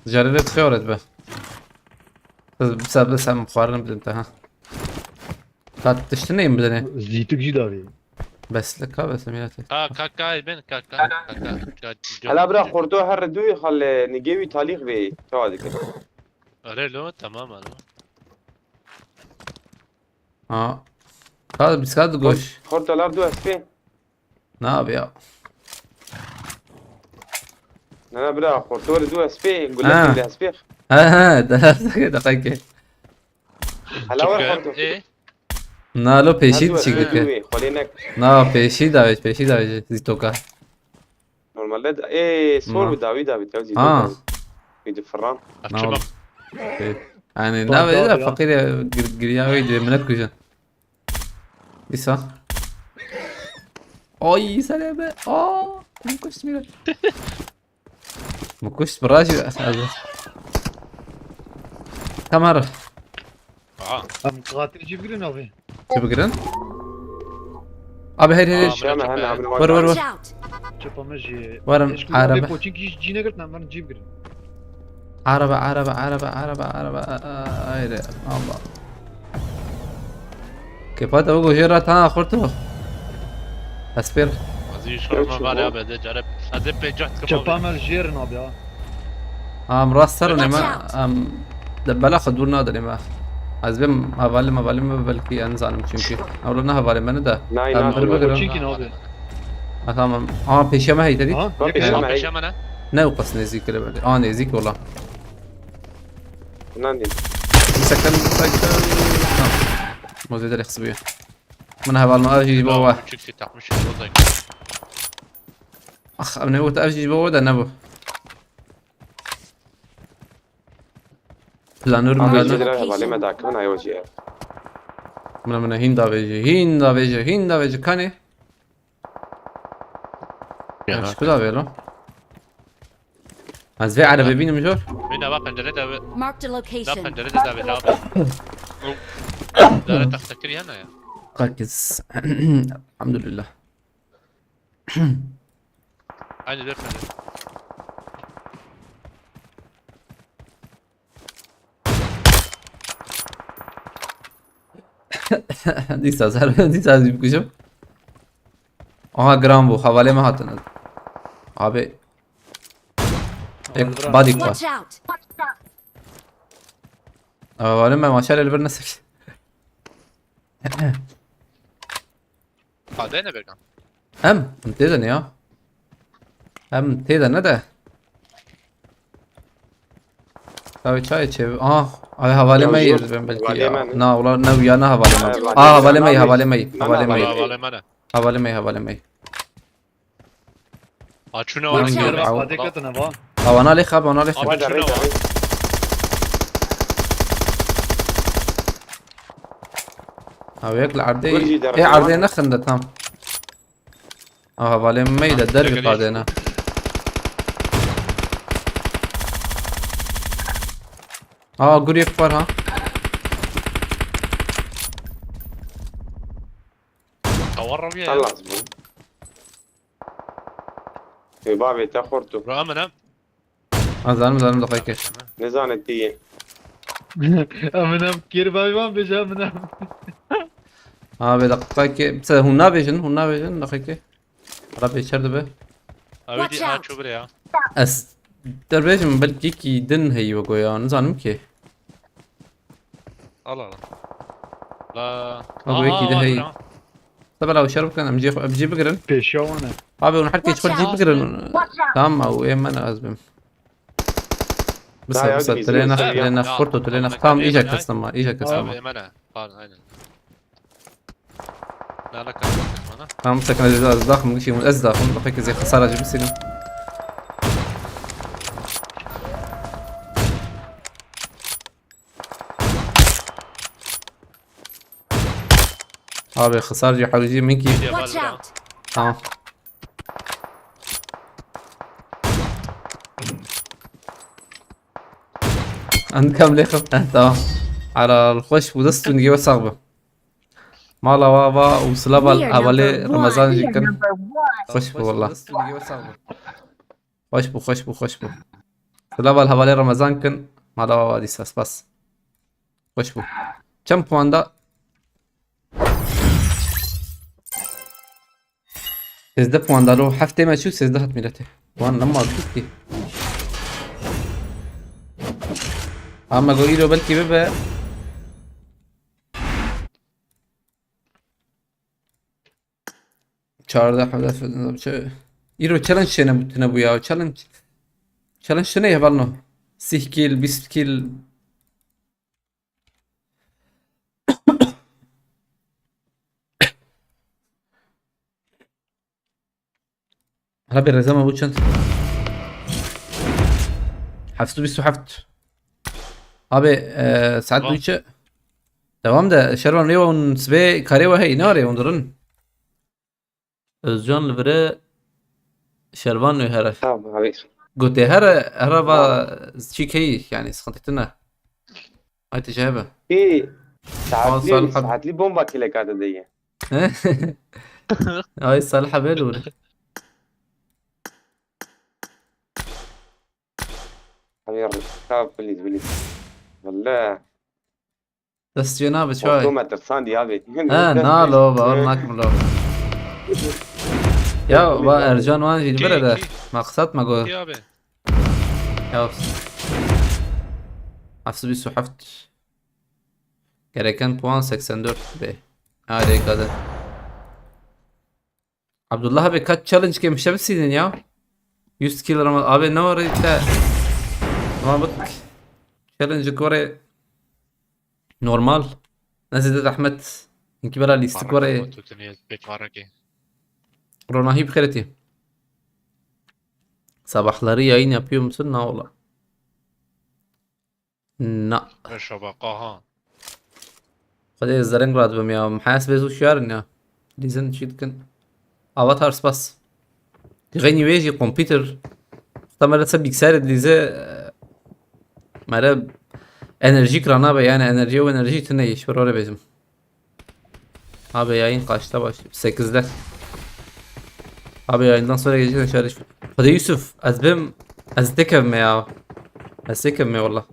Jarê lê xeyoret be. Biz, biz, biz hem xwarin bidin te ha. Kat tiştin neyim bidin. Zîtik jî davî. Besle ka besle millet. Ha kaka ben kaka kaka. Hala bira xorto her du xal nigê wî talîx bê. Çawa dikir? Öyle lo tamam alo. Ha. Ka biz ka goş. Xorto lar du espê. Ne abi ya? Ne ne bira xorto du espê. Ha. Gulek du espê. Ha ha, da da da ki. Hala var xorto. E? Na lo peşî Her du dişik espê dike. wê, xolê nek. Na peşî davet, peşî davet zî toka. Normalde de, ê, sor Na. bi dawî dawî tev zî Ha. dawî. Wî di firan. Na Açma. ol. Ee, Yani Tamam, davet tamam, de tamam. fakir ya gir- giriya ve de millet kujan. İsa. Ay sen be. Aa, bunu kaçtım yine. Mukuşt barajı. Tamam. Aa. Em qatil cî bigirin abi. Çi bigirin? Abi her her. Aa, Şeme hene abi. Vur vur vur. Watch out! Çapa me jî. Varım Eşkı araba. Abi poçin kî cî negirtin em cî bigirin. Araba araba araba araba araba. Haydi Allah. Kepa te bu gojê ra ta xurt o. Esper. Azî şorma var abi de carep. Hadi pe caht kapı. Çapa me jêrin abi ya. Am rast ser ne Watch ma out. am de bela xwe dûr nadinê me. Ez bim hevalê mevalê me belkî em zanim çünkü. Ewro ne hevalê me ne de. Nay, Em nay, bir nay. bigirin. Poçin kî ne abi? Ha tamam. Ama peşeme heytedî. Ha? Bak, Yek peşeme abi. hey. Peşeme ne? Ne o qas nêzîk kire bende. Aa nêzîk ola. Bundan değil. Sakın sakın. Ha. Mozede rexsi bûye. Min heval me ev jî ji bo we. Küçük şey takmış. O da. Ax, ev ne wot ev jî ji bo we de ne bû. Planör Ama planör. jî lira hevalê me dakivin ayo jî ev. Mine mine hîn davêje, hîn davêje, hîn davêje kanê. Ya, şu davê lo. Ez vê erebe bînim jor. Min ava pencere de ve. Marked a Da location. pencere de davet abi. Dare tahta kiri yana ya. Kakiz. Elhamdülillah. Aynı de pencere. Dîsa ser, dîsa ez bikujim. Aha, giran bû. Hevalê me hatin. Abi. Ek, body var. Watch out! Hevalê me maşallah li vir nesek. Hadi ne berkan. Em, em tê de ne ya? Em tê de ne de? Tabii çay çev. Ah, ay hevalê me yeriz ben belki ya. Hevalê me mi? Na, ulan ne ya, ne hevalê me. Ha, hevalê me, hevalê me, hevalê me. Hevalê me ne? Hevalê me, hevalê me. Açuna var. Watch out! Awana lê xab, awana lê xab. Açuna var. Ha, yek li erdê. Ê, erdê nexinde tam. Aha, hevalê me de dervî qadêne. Aa, guriyek var ha. Tawar rabiye. Allah bu. Ê bavê te xortu. Bro, em em. Ha, zanim, zanim, deqeke. Nizane tê yê. Em em kêr bavê wan bêje em em. Ha, be deqeke. Mesela hûn nabêjin, hûn nabêjin, deqeke. Rabê çer dibe. Abi di ha çû bire ya. Ez derbêjim belkî kî din heyî wego ya, nizanim ki. Al al. La. Abi wekî de heyî. Sebela û şer bikin, em cî, em cî bigirin. Pêşiya wan e. Abi hûn her kes xwe cî bigirin. Tamam, ew ê me ne ez bim. Bisa, bisa, tilê nex, tilê nex, xurt û tilê nex. Tamam, îja kestim ma, îja kestim ma. Abi ê me ne. Pardon, aynen. Ne alaka? Tamam, sakın ez, ez daxim, gişî ez daxim, bak ki zê xesara jî bisînim. Abi xesar jî hewî jî min kî. Watch out! Tamam. Em kam lê xwe. Tamam. Helal, xweş bû, dest û nigê we sax be. Mala wa va û silava hevalê Remezan jî kin. Xweş bû wallah. Xweş bû, xweş bû, xweş bû. Silava hevalê Remezan kin. Mala wa va dîsa spas. Xweş bû. Çend puan da? Sêzdeh puan da lo. Heftê me çû, sêzdeh hat mîletê. Wan nema kî. Ama go îro belkî bibe. Çardeh hedef çi? Îro challenge çêne bû, tune bû ya. Challenge. Challenge tune hevalno. Sih kill, bîst kill. Hala bir rezama bu çend? Heft û bîst û heft. Abi, e, saet bu içi. Devam de, Şervan rêwa un sibê karê we hey, ne arê undirin? Özcan li vire Şervan nû here. Tamam abi. Gotê here, here va çîkeyî, yani sıkıntı tine. Ay tijebe. Ê, saetlî, saetlî bomba kêleka te de ye. Ay Salih abi lûr. Abi, tamam, please, please. Valla. Dest cê nabe çay. Oto me tirsandî abi. He, na lo, bawer nakim lo. Ya, va Ercan wan jî li vir e de. Maqsat me go. Ya, heft û bîst û heft. Gereken puan seksen dört be. Harika de. Abdullah abi kaç challenge ke mişe bisînin ya? Yüz kill Ramazan. Abi ne var işte? Tamam bak. Challenge gore normal. Ne zêde zehmet. Inki bela lîstik gore. Ronahi bixêretî. Sabahları yayın yapıyor musun? Na ola. Na. Reşa baqa ha. Xwedê ez zereng radibim ya. Mehas bêz û şiyar in ya. Dîzin çî dikin. Avatar spas. Xeynî wê jî kompîter. Xta me lese bilgisayar dilîze. Mere enerjî kira nabe yani enerji û enerjî tune yî. Ji rore bêjim. Abi yayın kaçta başlıyor? Sekizde. Abi yayından sonra geçen aşağı düşme. Hadi Yusuf, ez bim, ez tekevme ya. Ez tekevme valla.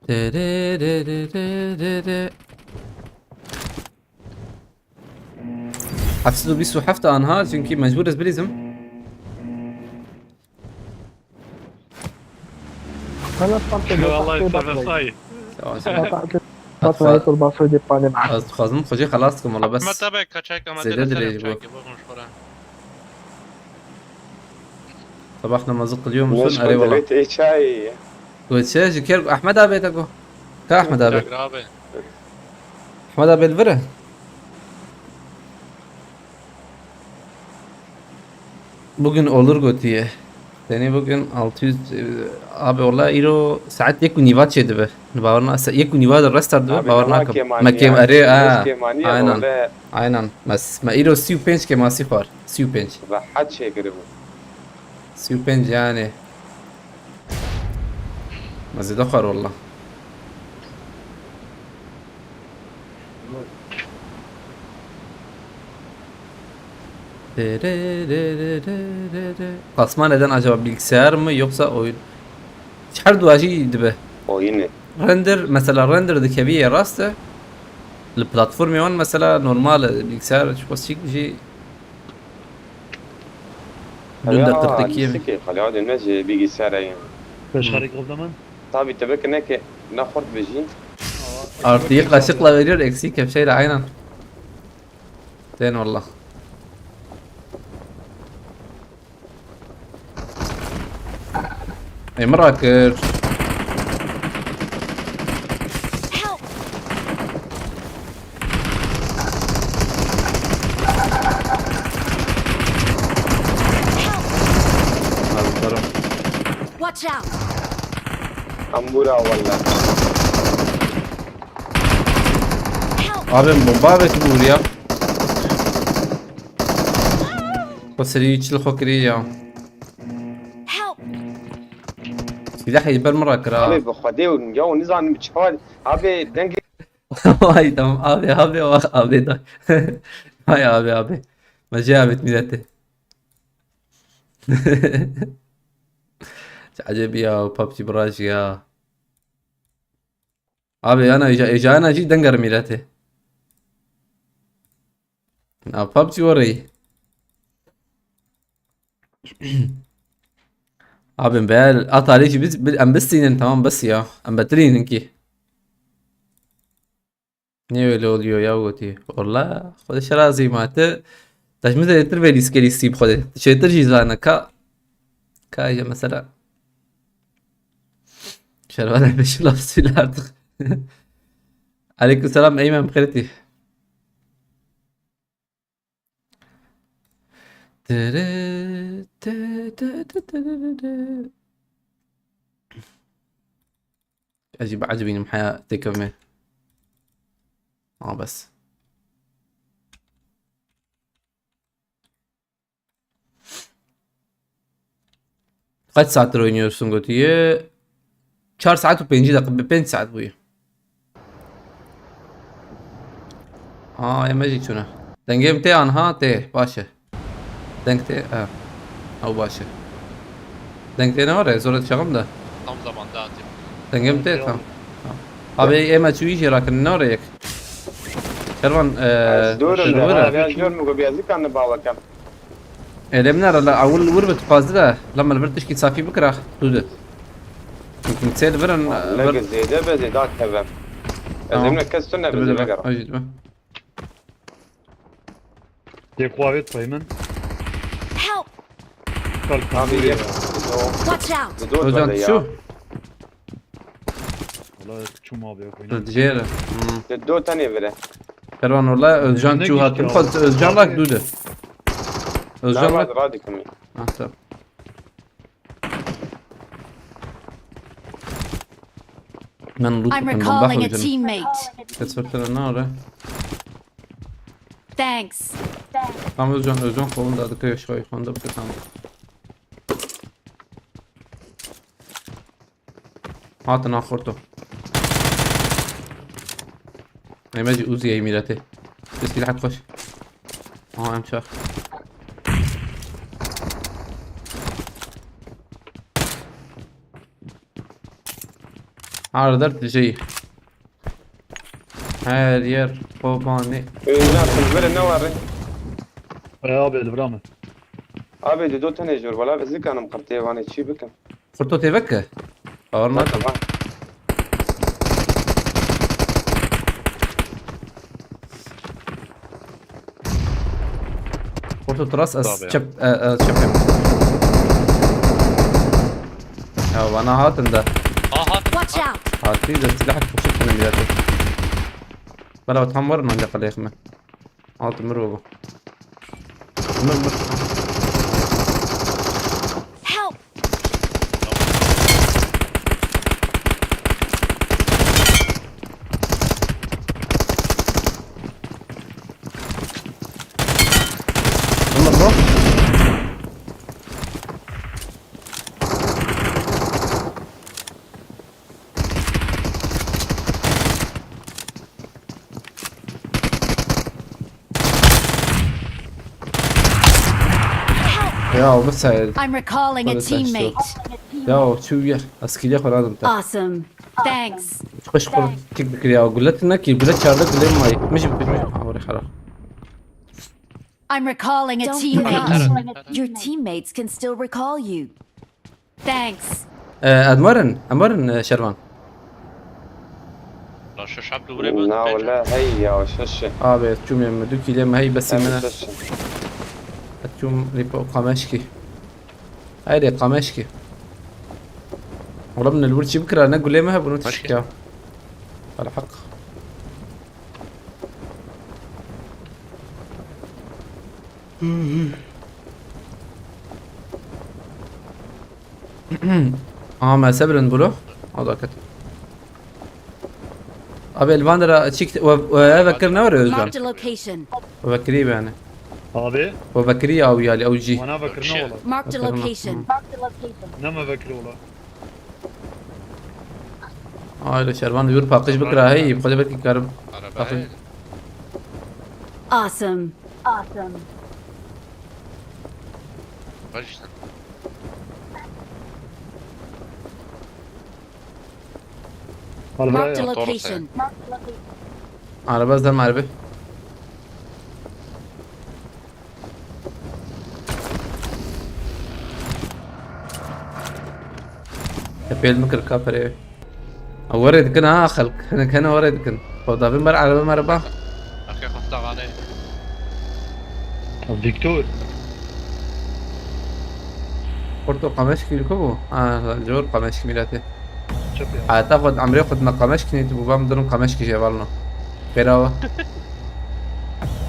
Tererererere. Heft sed û bîst û heft anha, çünkü mecbur ez bilîzim. Ana, tam te Vallahi bak, bak, bak. Sağ ol. Bak, bak, bak, bak, bak, bak, bak. Ez dixwazim xwecê xelas kim, wala bes. Ahmet abi, kaçak ama zêde dirêj bû. Sabah namazı kılıyor musun? Eyvallah. Got çi? Ji ker Ahmet abi te got. Ka Ahmet abi? Ahmet abi li vir e? Bugün olur gotiye. Seni bugün altı yüz, e, abi, wala îro saet yek û nîva çêdibe. Bawer na, se-, yek û nîva de restart dibe. Abi, bawer nakim. Me kêmanî, erê, ha. Aynen. Aynen. Mes-, me îro sî û pênc kêmasî xwar. Sî û pênc. Rehet çêkiribû. Sî û pênc yani. Me zêde xwar walla. Kasma neden acaba, bilgisayar mı yoksa oyun? Her dua jî dibe. Oyun e. Render, mesela render dikevî ye, rast e. Li platformê wan mesela normal e, bilgisayar çiqas çîk jî. Dün de kırk iki yemiş. Xalî, hadi ne ji bilgisayara ye. Beş harika oldu hemen. Tabii, tabii ki ne ki, ne xurt bijî. Artıyı kaşıkla veriyor, eksiği kepçeyle, aynen. Ten wallah. Emir Akır. Help! Help! Altarım. Watch out! Ambura wallah. Help! Abi bomba ve vur ya. O seri üç yıl xo kiriye ya. Help! Silahê ji ber min re kira. Abi, bi Xwedê û ya û nizanim çawa. Abi, dengê Vay, tamam abi, abi, abi, abi da. Vay abi, abi. Mecê abi, milletê. Çi acayip ya, PUBG biraj ya. Abi, yana, eja-, ejana jî denger milletê. Ya, PUBG orayı. Abim, be, at alê jî biz, bi-, em bistînin, tamam, bes ya. Em betilînin ki. Niye öyle oluyor ya, gotî? Valla, Xwedê şe razî ma. Te, te ji min zêdetir vê lîskelî stî bi Xwedê. Çêtir jî zane, ka, ka je mesela. Şervane beşi laf söyle artık. Aleykümselam, Eymen Kırıti. Tırı, tı, tı, tı, tı, tı, tı. Ez jî biecibînim heya têkevimê. Ha, bes. Kaç saattir oynuyorsun, gotiye? Çar saat û pêncî deqîqe, pênc saat bûye. Aa, em jî çûne. Dengê min tê anha tê, baş e. Deng tê, ha. Ew baş e. Deng tê ne were, zor dişerim de. Tam zamanda atayım. Dengê min tê, tamam. Tamam. Abi, ema çûyî jî rakin, ne were yek. Kervan, e, ez dûr im, ez dûr im, ez dûr im, ku bêzîkan ne bawekem. Ê, lê min nere, la ewil wir bi tu pazde de, la min vir tişkî safî bikira, tu de. Çünkü min sê li vir in, vir. Lege zêde be, zêda kevem. Ez ê min kes tune be, zêde be. Ay, jî dibe. Tê xwe avêt pey min. Help! Kal abi, kal yek. Watch out! Hocam, şu. Wala çum abi yok. Jêr. Hmm. Te do tenê vire. Kervan, wala Özcan çû hat. Özcan rak dû de. Özcan rak. Radikim. Ha, tamam. Ben loot I'm recalling a teammate. Kes vekere ne ara? Thanks. Tam Özcan, Özcan kolunda dikey şoy, konda bir tam. Hatin ha xorto. Eme jî Uzi ye mîretê. Silah xweş. Aha, em çax. Her der dijeyî. Her yer Kobanê. Ê, ne yaptın? Böyle ne var? E abi, Elbra mı? Abi, Dido tenê jor, wala ez nikanim qirtê vanê çi bikim. Qurto tê veke. Bawer nakim. Tamam. Qurto tu rast, ez çep, e, e, çep. Ya, vana hatin de. Aha. Watch out! Hatî de silah koşup ne milletê. Bela tam var mı ancak aleyhime? Altı mır baba. Mır mır. Help! Mır mı? Ya, bu sayılır. I'm recalling a teammate. Ya, o çu yer. Askeriye falan da. Awesome. Thanks. Çok hoş kol tik bir ya. Gullet ne ki? Gullet çağırdı, gullet mi? Miş, miş, miş. Oraya karar. I'm recalling a teammate. Your teammates can still recall you. Thanks. Ee, em werin, em werin, e, Şervan. La şeş heb dûrê min. Na wele hey ya, şeş. Abi, çûm em du kîlê me hey besî. Em mene. Şeş. Çûm ripo qameşkî. Haydi qameşkî. Oğlum ne lur çi bikira, ne gulê me hebûn tişkî ya. Al haq. Aha, me sebirin bro. O da ket. Abi, elvan ra çik, we, we, vekir ne var Özcan? Marked a location. We vekirî yani. Abi. We vekirî ya, ew yali, ew jî. Bana bakır ne ola? Marked a location. Ne me bakır ola? Ay, le Şervan yur paqij bikira hey, xwedê belkî karim. Araba paqij. Hey. Awesome. Awesome. Bak işte. Marked a location. Araba zem araba. Tepêl min kir kaperê. Ew werê dikin ha xelk. Hinek hene werê dikin. Xwe davên ber erebe mereba. Erke xwesta vanê. Viktor. Porto qameşkî li ku bû? Ha, jor qameşkî mîratê. Çöp ya. Heta xwe emrê xwe dime qameşkî nê tu bû, bam dirim qameşkî jê valno. Pêra we.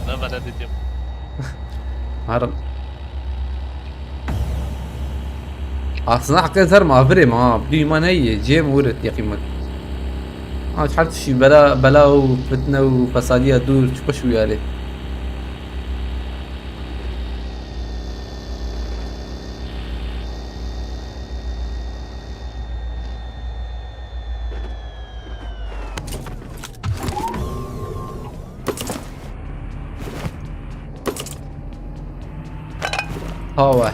Ne, ben ne diyeceğim. Harim. Aslında heqê ser ma virê ma, bî ma neyê, cêm urit yaqî min. Ha, her tişî bela, bela û fitne û fesadiya dûr, çi xweş û yarê. Hawe.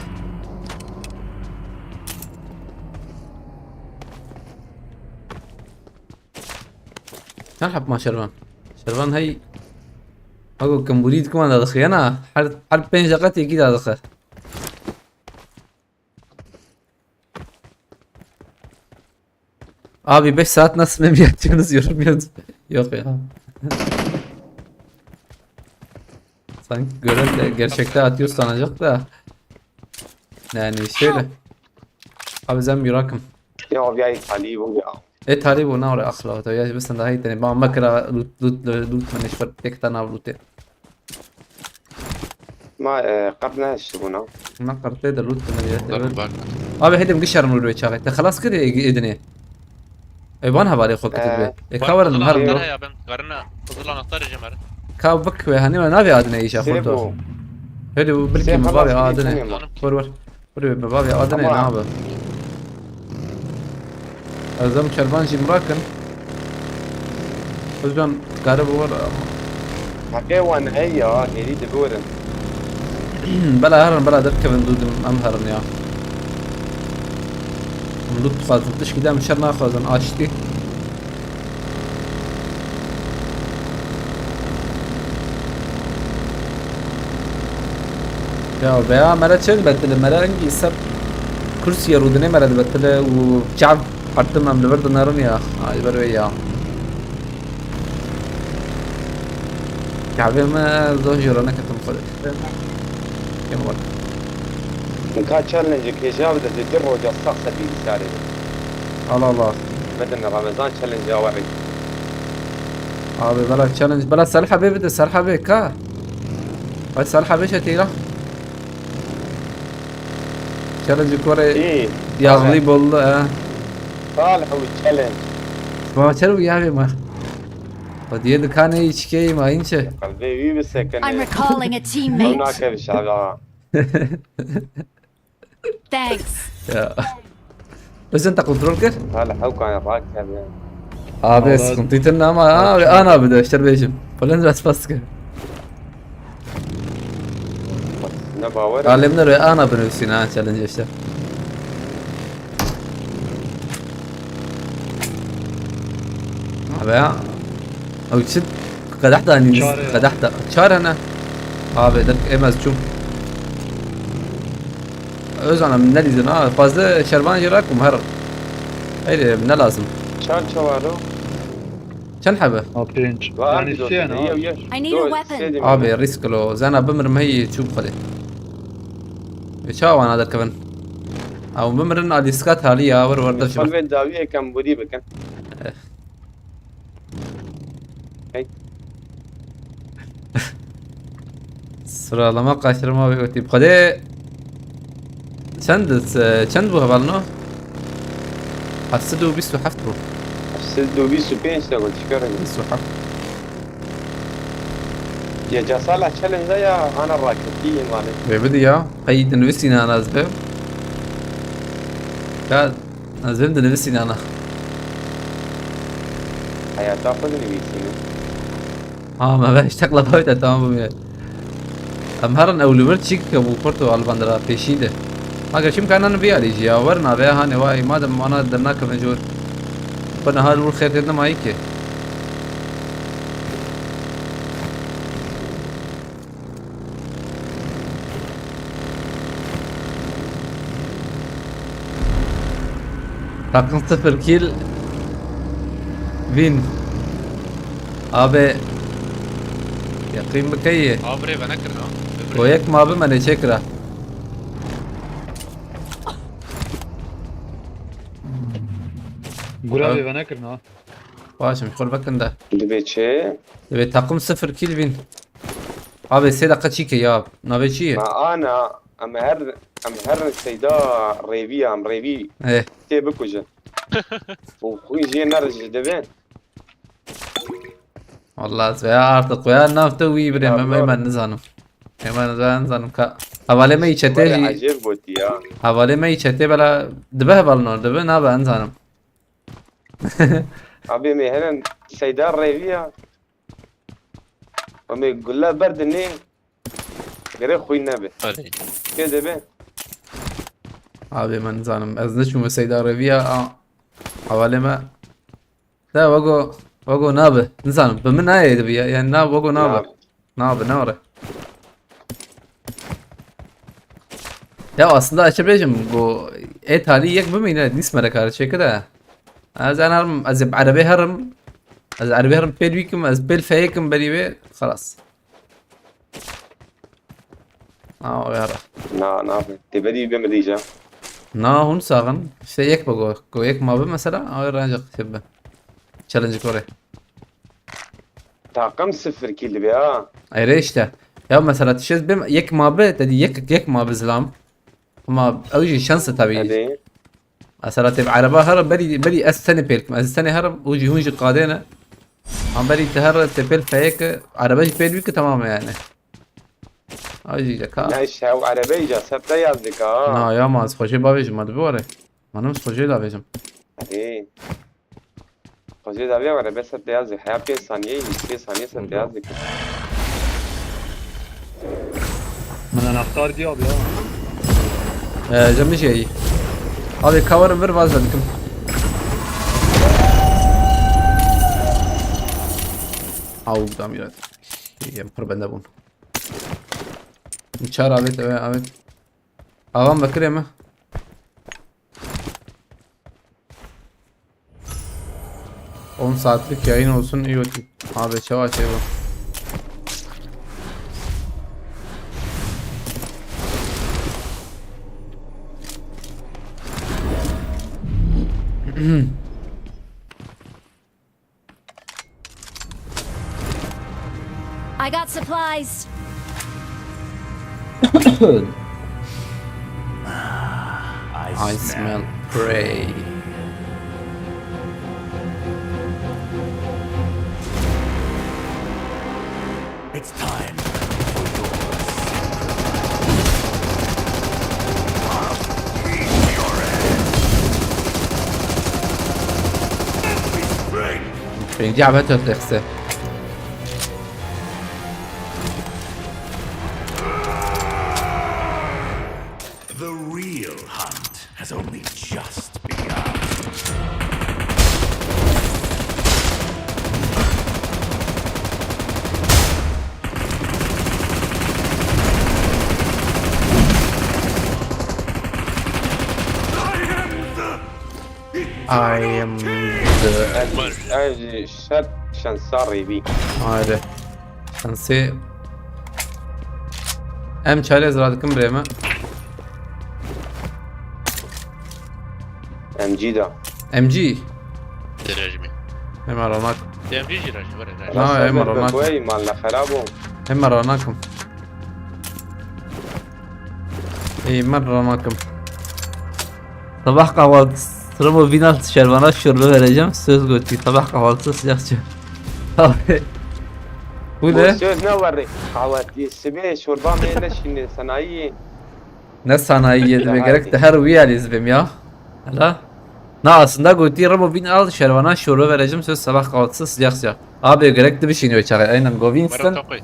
Çend heb ma Şervan? Şervan hey. Hago kembûrî dikman da dixiyena. Her, her pênc deqet yekî da dixe. Abi beş saat nasıl mem yatıyorsunuz, yorum yaz. Yok ya. Sanki gören de gerçekte atıyor sanacak da. Yani şöyle. Abi sen bir rakım. Ya abi ya, talî bû ya. E, talî bû, na were axla. Ya, bes da hey tene. Ba me kira loot, loot, loot, me neşfer tek tane loot. Ma, e, qert nehiştibûna. Ma qertê de loot dine diye. Dur bak. Abi hedim gişerim loot ve çaxê. Te xelas kir ê-, êdinê. E, van hevalê xwe kitir be. E, ka werin her lo. Ya ben garına Qızıl anahtar ecem er. Ka bik ve hani me navê adine îşa xwe do. Hedi bu birkî me bavê adine. Vur vur. Vur be bavê adine nabe. Ez em çervan jî mirakin. Özcan, karib war. Heqê wan hey ya, êrî dibirin. Bela herin, bela derkevin dûdim, em herin ya. Em dût dixwazin, tişkî dem şer naxwazin, aştî. Ya veya mere çend betile, mere engî ser kursiye rûdinê mere dibetile û çav hartim em li vir dinerin ya. Ay ber wê ya. Çavê me zor jê re neketim xwe. Kêm wek. Ka challenge hêja bide zêtir roja sax ser bilgisayarê. Allah Allah. Medin Ramazan challenge ya warê. Abi bela challenge, bela ser hebê bide, ser hebê ka. Ay ser hebê şe têra. Challenge kore Ê, yağlı bollu ha. Salih û challenge. Ma çer bu ya ma. O diye dükkanı içki ma ince. Kalbe iyi bir sekene. I'm recalling a teammate. Ona kevi şahla. Thanks. Ya. Özen ta kontrol kir. Hala hewkan rak kerde. Abi sıkıntı itin ama abi ana bir de işte bejim. Falan biraz baskı. Ne bawer. Alemler ve ana bir üstüne ha challenge işte. Abi ya. Ew çi qedex danî? Çar e. Qedex da. Çar hene. Abi, dik em ez çûm. Özan em nelîzin ha. Fazla şervan jê rakum her. Heyre, ne lazım? Çar çawar o? Çend hebe? Ha, pênc. Var. Yani bir siyah ne? Yew, yew. I need a weapon. Abi, risk lo. Zana bimirim hey çû xwedê. E, çawa wana derkevin? Ew bimirin, alîska talî ya, wir wir de. Sol ve dawî yekem burî bikin. Eh. Hey. Sıralama kaçırma ve öteyim. Xwedê çend, çend bu hevalno? Heft sed û bîst û heft bu. Heft sed û bîst û pênc de got, şikar edin. Bîst û heft. Ya casala challenge ya ana raketî emanet. Ve bidi ya. Qey dinivîsîne ana ez be. Ya Ez bim dinivîsîne ana. Heyata xwe dinivîsîne. Ha, me ve işte klapa te tamam bû ya. Em herin ew li vir çîk ke bû kurto albandira pêşî de. Ha, gerçim kanan vî alî jî ya. Werin a veya hanê vay, madem ana dernakevin jor. Xwe niha li wir xêr tê nemayî ki. Takım sıfır kill win. Abi. Yakın mı kayı? Abi bre, bana kırın ha. Koyek mi abi, mene çekra. Gura abi. Be bana kırın ha. Başım, kor bakın da. Dibe çi? Dibe takım sıfır kill win. Abi sê deqa çîke ya. Navê çi ye? Ma ana, em her, em her seyda rêvî ya, em rêvî Eh. Tê bikujin. Û xwîn jê nerijî dibe. Vallahi ez veya artık veya nav te wî birê Ya me, me, doğru. Ben nizanim. Hemen ben nizanim ka. Hevalê me yî çetê Vay, jî. Acayip gotî ya. Hevalê me yî çetê bela dibe hevalno, dibe nabe nizanim. Abi me henen seyda rêvî ya. Û me gule berdinê. Gerek xwîn nebe. Öyle. Kê debe? Abi, me nizanim. Ez neçûme seyda rêviya a, hevalê me. De wego, wego nabe. Nizanim. Bi min nayê dibe ya. Yani na wego nabe. Nabe. Nabe, ne ore. Ya aslında açı bêjim, bu e talî yek bimîne, nîs me re kar çêke de. Ez en herim, ez ê bi erebê herim. Ez erebê herim pêl wî kim, ez pêl feyê kim berî wê. Xelas. Aa, o yara. Na, na, te berî bê min dîja. Na, hûn saxin. İşte yek be go, go yek ma be mesela, awe rancak şey be. Challenge kore. Takım sıfır kill be ha. Ayrı işte. Ya mesela tişez bim yek ma be, dedi yek, yek ma be zilam. Ama ew jî şans e tabii. Hadi. Mesela te bi ereba here berî, berî ez tenê pêl kim. Ez tenê herim, û jî hûn jî qadê ne. Em berî te here te pêl feyê ke, erebe jî pêl wî ke, temam e yani. Ew jî ka. Ne işte, ew erebe îca ser te yaz dike ha. Na ya, ma ez xwe jê bavêjim, ma dibi were. Ma nem ez xwe jê davêjim. Ê. Xwezê daviya were bes hep beyaz ê. Heya pênc saniyeyî, pênc saniye ser beyaz dike. Min anahtar diye abi ya. Ee, cem şey. Abi kavarım ver vaz verdim. Au, damir. Yem pir bende bun. Çar avêt, evet, evet. Avan Bekir'e mi? On saatlik yayın olsun, iyi olsun. Abi, çava şey bu. I got supplies. I smell prey. It's time for your sacrifice. I'll meet your end. Let me strike. Pêncî avêt dexse. The real hunt has only just begun. I am the I am the Ez, ez ji şer şensa rêvî. Haydi. Şansê. Em çare ez radikim birê me. M G da. M G. Direjmi. Hemen ranak. M G ji rejmi, were rejmi. Na, em ranak. Koy, mal ne xerabo. Hemen ranakim. Ey, men ranakim. Sabah kahvaltısı, Ramo Vinal şervana şorba vereceğim. Söz gotî. Sabah kahvaltısı sıcak çay. Abi. Bu ne? Söz ne var? Kahvaltı, sibê şorba meyne şimdi sanayi. Ne sanayi yedi be, gerek de her wî alî zibim ya. Hala. Na, aslında gotî Ramo Vinal şervana şorba vereceğim. Söz sabah kahvaltısı sıcak sıcak. Abi gerek de bir şey ne çağı. Aynen Govinston. Mara toqi.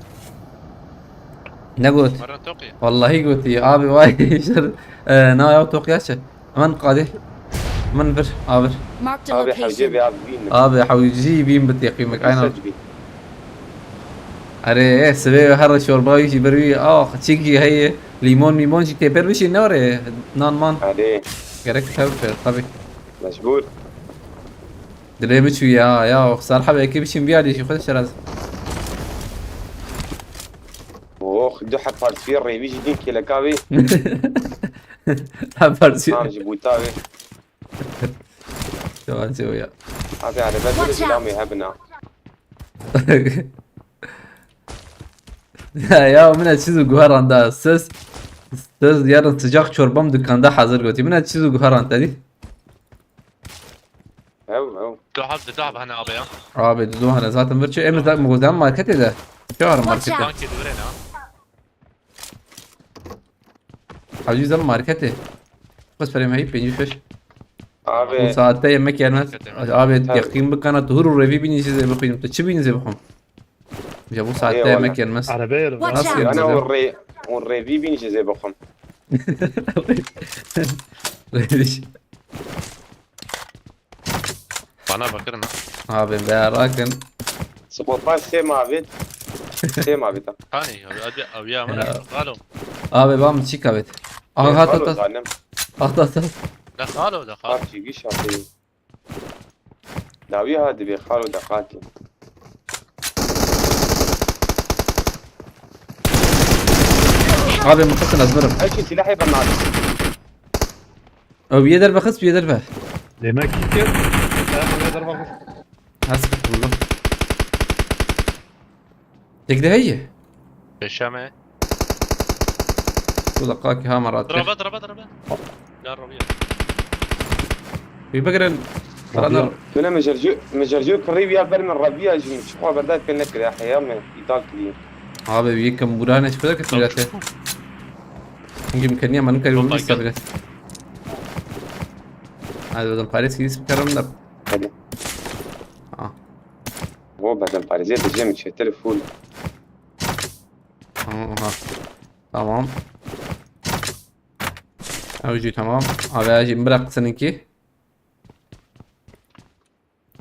Ne got? Mara toqi. Vallahi gotî. Abi vay. Şer, e, na ya toqi ya çi? Hemen qadê. Hemen bir, abi. Marked a location. Abi hewce bir abi bin. Abi hewci bin bit yaqîmek. Aynen. Erê, e, sibê her şorba wî jî bir wî. Ah, çîk jî heye. Limon mimon jî tê pêr bişî ne were. Nan man. Erê. Gerek tev pêr, tabii. Mecbur. Dilê min çû ya, ya, sar hebekê biçim vî alî jî xwe şeraz. Oh, du heb parçeyê rêvî jî din kêleka wî. Heb parçeyê. Tam ji bûta wî. Tamam, çewo ya. Abi, araba bir selamı hebina. Ya, ya, min ez çiz û guheran da. Söz, söz yarın sıcak çorbam dükkanda hazır gotî. Min ez çiz û guheran te dî. Ew, ew. Du heb, du heb hene abi ya. Abi, du hene zaten bir şey. Em zaten, em marketê de. Çi var marketê? Watch out. Tankê divirên ha. Abi, em marketê. Bes perê me heyî, pêncî û şeş. Abi. Bu saatte yemek yenmez. Marketê mi? Abi, tabii. Yakın bikana, tu huru revi bini size bakayım. Tu çi bini size bakayım? Ya bu saatte yemek yenmez. Arabaya yürü. Watch out. Nasıl yenmez ya? Yani o re-, o revi bini size bakayım. Revi. Bana bakırın ha. Abi, berakin. Spotlar sê mavit. Sê mavit ha. Hani, abi, abi, abi, ya, mana, ya. Alo. Abi, bam, çik abi. Aha, at, at, at. At, at, at. Da alo, da alo. Bak, çigiş atayım. Dawî ha dibê xalo deqatî. Abi, mutlaka lazım. Eşi silahê bernadî. Ew yê derve xist, yê derve. Demek ki. Sen buraya derve xist. Nasıl kurtuldum? Tek de heye. Peşeme. Bu da kalk ha marat. Dirava, dirava, dirava. Ya Rabbi ya. Bir bakın. Rabbi ya. Sana. Tune mecercu, mecercu kırı ya ber min Rabbi ya jim. Çıkma berdat ben ne kire. Heya me. İtal kili. Abi, bir yakın buraya ne çıkacak ki millete? Çünkü imkanı yamanın kaybı bir sabire. Hadi bakalım, Paris gidip çıkaralım da. Hadi. Ah. O bedenparêzê dicê min çêtir full. Aha. Tamam. Ew jî tamam. Abi, jî bırak seninki.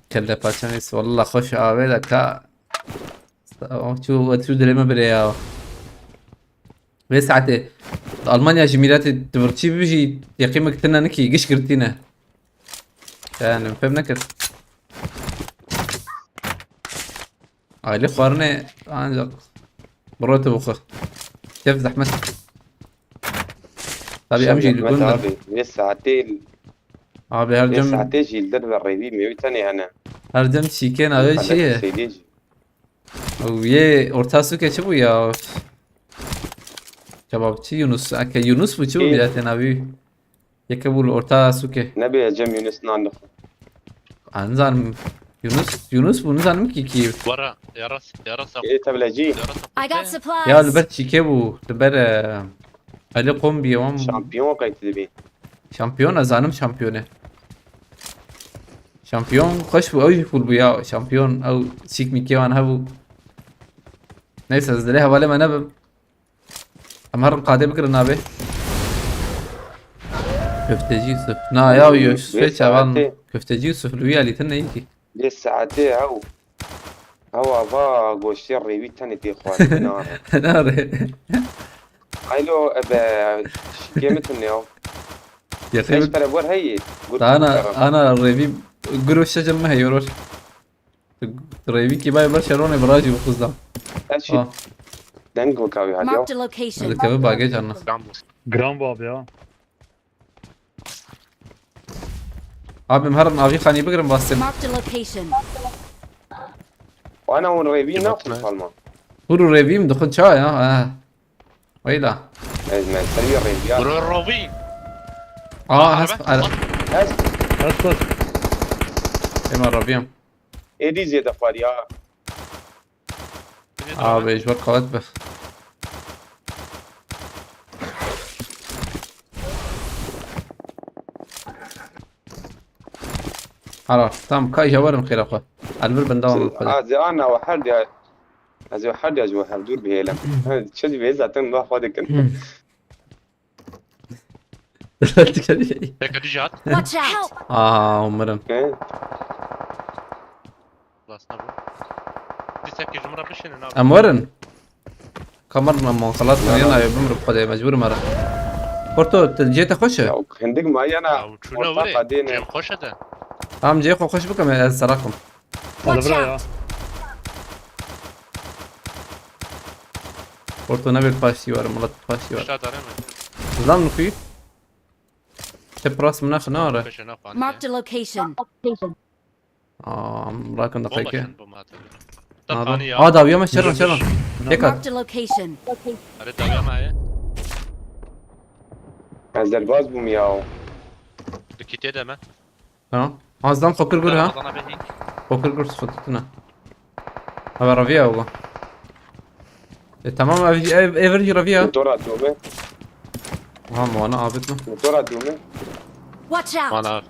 Kelle paçanız valla hoş abi de ka. Tamam, çu, çu dileme bire ya. Vê saetê Almanya ji mîratê divirçî bibî jî yekî min tine nikî giş girtî ne. Yani fêm nekir. Aile xwarinê ancak biro tu bixwe. Kef zehmet. Tabii em jî li gund in. Abi, vê saetê, Abi her vê cem saetê jî li derve rêvî mêwî tenê hene. Her cem çîkê navê çi ye? Sêdê jî. Ew yê orta sûkê çi bû ya? Kebapçî Yunus. Eke Yunus bû çi bû Ê. Bilatê navî? Yeke bû li orta sûkê. Nebê Cem Yunus nan dixwe. A, nizanim. Yunus, Yunus bû, nizanim kî kî. Wara, yaras, yaras. Ê tevlecî. Yaras. I got supplies. Ya li ber çîkê bû, li ber, e, Elê Qom bî, wan. Şampiyon qey tu dibî. Şampiyon, ez zanim şampiyonê. Şampiyon xweş bû, ew jî cool bû ya. Şampiyon, ew çîk mîkê wan hebû. Neyse, ez dilê hevalê me nebim. Em herin qadê bigirin nabê. Köfteci Yusuf. Na ya Yusufê çavan. Köfteci Yusuf li wî alîtin neyî kî. Vê saetê ew. Ew ava goştê rêwî tenê tê xwarin nare. Nare. Aylo ebe şikê min tune ew. Yexê Beş min pere bor heye. Gur Ana, ana rêvî guro şecem me heye, yor. Rêvî kî bay ber şeronê birajî bi xuzda. Ev şî Ah. Deng bikawî hadiya. Marked a location. Dikeve bagê canına. Giran bû abi ya. Abim herin avî xanî bigirin bastım. Marked a location. Ana hûn rêvî naxin palma. Hûr û rêvî min dixin ça ya, ha. Weyla. Ez me serî rêviya. Bro, rêvî. Aa, has, Arabet. Has. Has, has. Ema rêviyam. Êdî zêde xwariya. Abi, ji ber qewet be. Hala, tamam, ka îja werin xêra xwe. Elbir bin devam xwe. Ez ê ana we her diya, ez ê her diya ji we hev dûr bihêlim. Çi dibê zaten va xwe dikin. Teke dijî hat. Watch out! Aa, umarım. He? Last number. Dîsekî ji min re bişînin abi. Em werin. Kamerna me xelas kiriye, nayê bimrim xwedê, mecbûr me re. Porto, tu cihê te xweş e? Ya, hindik me yana. Ya, çûne orta were, qadê ne. Cem xweş e de. Tamam, cihê xwe xweş bikim, ez serakim. Watch out! Porto, ne bir paştî var, Murat paştî var. Aşağı dareme. Zan xwî. Te pras min nexe nare. Marked a location. Aa, rakin da peki. Nada. Aa, dawiya me şeran, şeran. Tek at. Marked a location. Are dawiya me ye. Ez derbaz bûm ya. Dikî tê de me. Tamam. Azdan xokir gur ha. Azdan abi. Xokir gur sıkıntı tuna. Abi raviya bu. E, tamam abi, ev, ev raviya. Motora dome. Aha, muana abit mi? Motora dome. Watch out! Muana abi.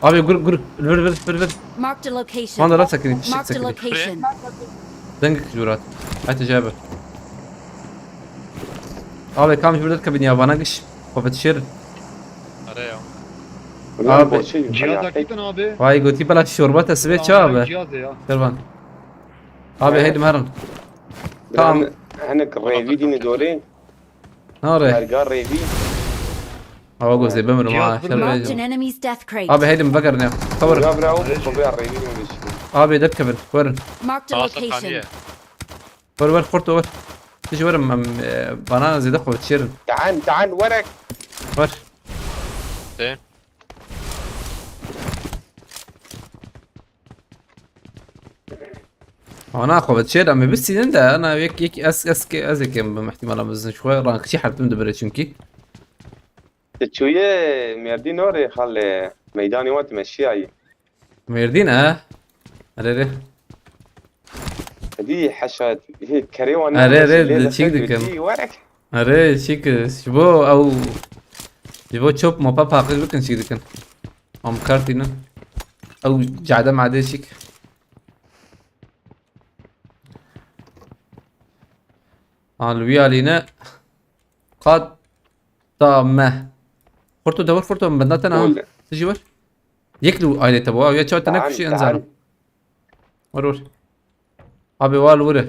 Abi gur gur. Vur vur vur vur. Marked a location. Muana la sakın, çiçek sakın. Marked a location. Dengik jurat. Hadi cebe. Abi kam jurat kabin ya bana giş. Kopet şer. Are ya. Abi. Cihaz akîtin abi. Vay gotî bela şorba te sibê çi abi? Cihaz ya. Şervan. Abi heydim herin. Tamam. Hinek rêvî dîne dorê. Nare. Berga rêvî. Ava gozê bimirim ha. Şer. Marked an enemy's death crate. Abi heydim vegerin ya. Tavır. Ya bravo, kopya rêvî dîne. Abi dert kevin. Verin. Marked a location. Ver ver kurtu ver. Hiç verim em, e, bana zêde xwe çêrin. Tean, tean, werek. Ver. Te. Ana xwe çêr em bistînin de ana yek yek ez ez ke ez ekem bi ihtimala bizin xwe rankçi hertim dibire çünkü. Te çûye Mêrdîn orê xalê meydanê wan tu meşiyayî. Mêrdîn e? Erê rê. Hadi heşa kerê wan. Erê rê li çîk dikim. Werek. Erê çîk ji bo ew ji bo çop mopa paqij bikin çîk dikin. Am kartînin. Ew cade made çîk. Al wî alîne. Qat. Ta me. Xurto dewir xurto min benda te na. Tijî wir. Yek li ailê te bo. Ya çawa te nekuşî en zanim. Wer wer. Abi wal wire.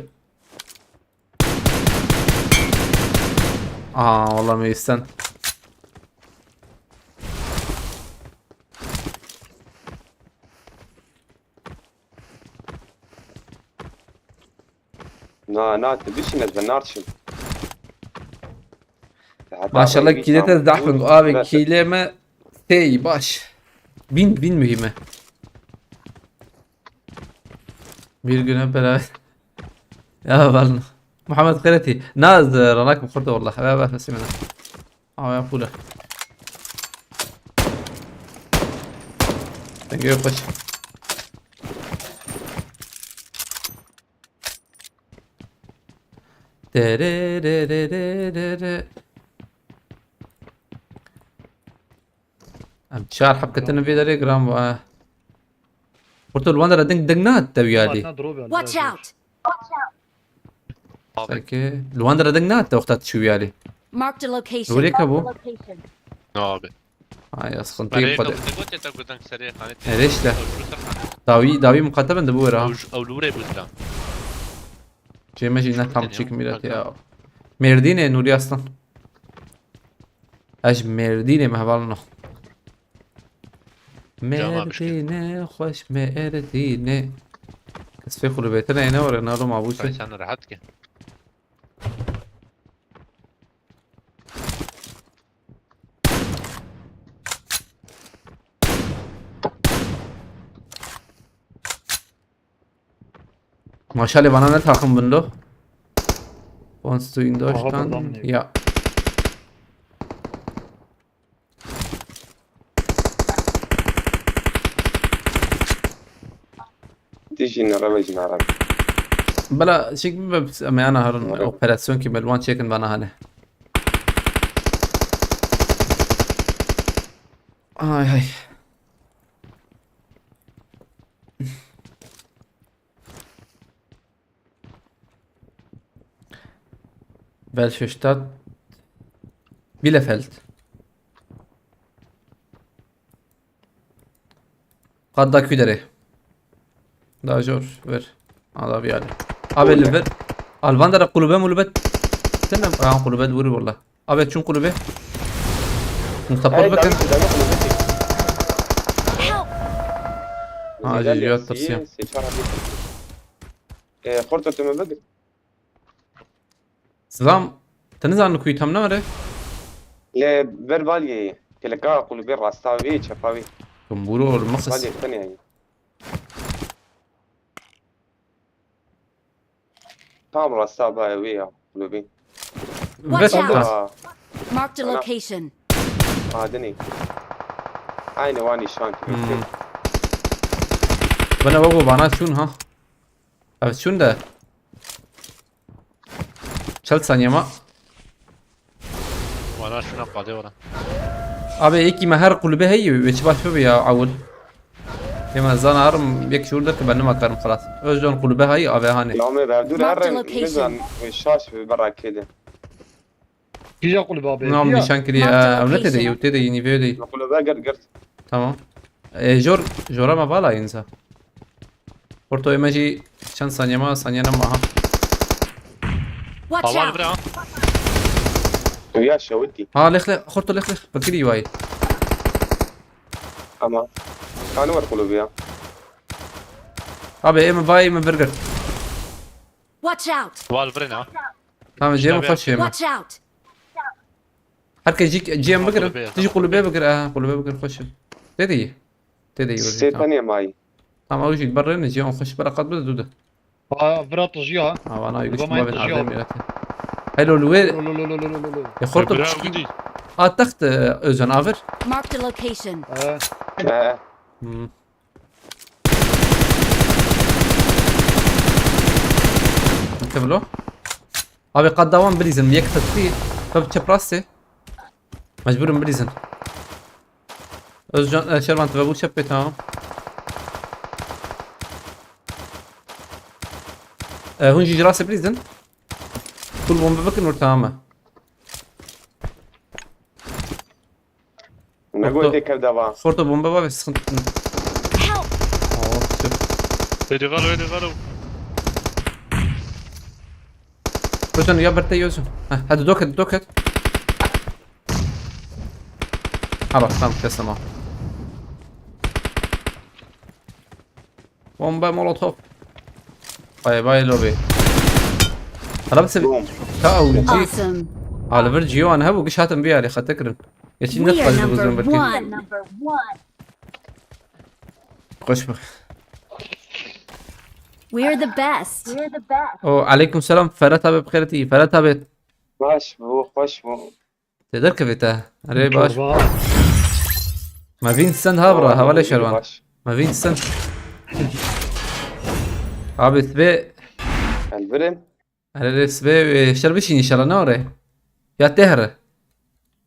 Aa, valla meyisten. Na, na, tu bişîne, ez ben narçim. Maşallah, kîlê te zehf in, abi, kîlê me tey baş. Bin, bin mühime. Bir güne beraber. Ya, vallahi. Muhammed Xeretî. Naz, e, ranak bi xurda vallahi. Eve, eve, fesî mene. Aa, ya pula. Dengê xweş. Tererererere. Em çar heb ketine vê derê giran va. Xurto, li wan dere ding, ding nehat te wî alî. Watch out! Abi. Sanki li wan dere ding nehat te wexta tu çû wî alî. Marked a location. Li wirê ke bû? No abi. Ay, ya sıkıntı. Ben yok, reyna xwedê. Te gotiye te gotan serê xanê. Erê işte. Ew jû ser xanê. Dawî, dawî muqate bin de bu were ha. Ew, ew li wirê bû dira. Cê me jî ne tam çêk mîret ya. Merdînê Nûrî Aslan. Ez ji Merdînê me hevalino. Cama bişkê. Merdînê xweş Merdînê. Kes fê xulubêtir neyne were nalo mabûse. Sen rahat ki. Maşallah, bana ne takım bunda? Kommst du in Deutschland? Aha, buradan. Ya. Dijî nere ve jî nere. Bela, şey gibi, me ana harun operasyon ki melwan çekin bana hale. Ay ay. Welche Stadt? Bielefeld. Qat da kü derê. Da jor ver. Ala bir yali. Abi li ver. Alvan dere kulübe mulübe. Sen de, ha, kulübe vurur valla. Abi çün kulübe. Mustafa bak. Help! Ha, acı ya, tırsıyorum. E, xorta tu me bigir. Silam. Te nizanin ku tam ne were? Lê ver baliyê. Keleka kulübe rasta wî, çepa wî. Kumburu olmaz. Baliyê tenê. Tam rasta ba wê ya, kulübî. Watch out! Marked a location. Adini. Aynı van nîşan. Hmm. Bana bak, o bana şun ha. Evet, şun da. Çel saniye ma. Vana şuna qadê wala. Abi, êkî me her kulübe heye, wê çi baş bibe ya, ewil. Ê me zana herim yek şûr de ki ben nima karim xelas. Özcan kulübe heye, abi, hani. Lame berdûr. Marked a location. Bizan şaş bi berakê de. Kîja kulübe abi? Nam nîşan kiriye. Marked a location. Ew ne tê de, ew tê de, yeni vê de. Kulübe gert gert. Tamam. E, jor, jora me vala insa. Orto ê me jî çend saniye ma, saniye nema ha. Watch out! Aval bira. Ya şewitî. Ha, lêx lêx, xorto lêx lêx. Fakirî wayî. Ama. Kanı var kulübü ya. Abi, ê me vayî me birgir. Watch out! Wal virina. Tamam, cem xweş ê me. Watch out! Her kes jî cem bigir. Kulübe, tu jî kulübe bigir. Aha, kulübe bigir, xweş e. Tê de yî. Tê de yî. Sê tenê mayî. Tamam, ew jî berrê ne, cem xweş bera qat bide dû de. Aa, vira tu jî ha. Ha, vana yürüyüş ma ben adem yaratı. Hello, Lüve. Lo, lo, lo. E, xorto pişkî. A, text, e, Özcan, aver. Marked a location. He. Hmm. Tevlo. Abi, qat dawan bilîzin. Yek textî. Tabi çep rastê. Mecburim bilîzin. Özcan, e, Şervan, tebe bu çep pê, tamam. E, hûn jî ji rastê bilîzin. Kul bombe bikin û tamam e. Ne goy tê kevde va. Xorto bombe va ve sıkıntı. Help! Aa, tüh. Hadi galo, hadi galo. Özcan ya berte Özcan. Heh, hadi doket, doket. Ha bak, tam kestim ha. Bomba molotof. Bay bay lobi. Hala bir sebebi. Boom. Ta avcı. Awesome. Oliver Gio an hebu giş hatim bir yari xete kirin. Geçin ne We are fazla number uzun belki. One. Koş bak. We are the best. O aleyküm selam Ferhat abi, bixêr tî Ferhat abi. Baş bu, hoş bu. Te derkevê te. Erê baş. Çorba. Me vîn send ha bira, hevalê şervan. Baş. Me vîn send. Abi sibê. Elbirim. Erê sibê wê şer bişîn inşallah, ne orê? Ya tê here.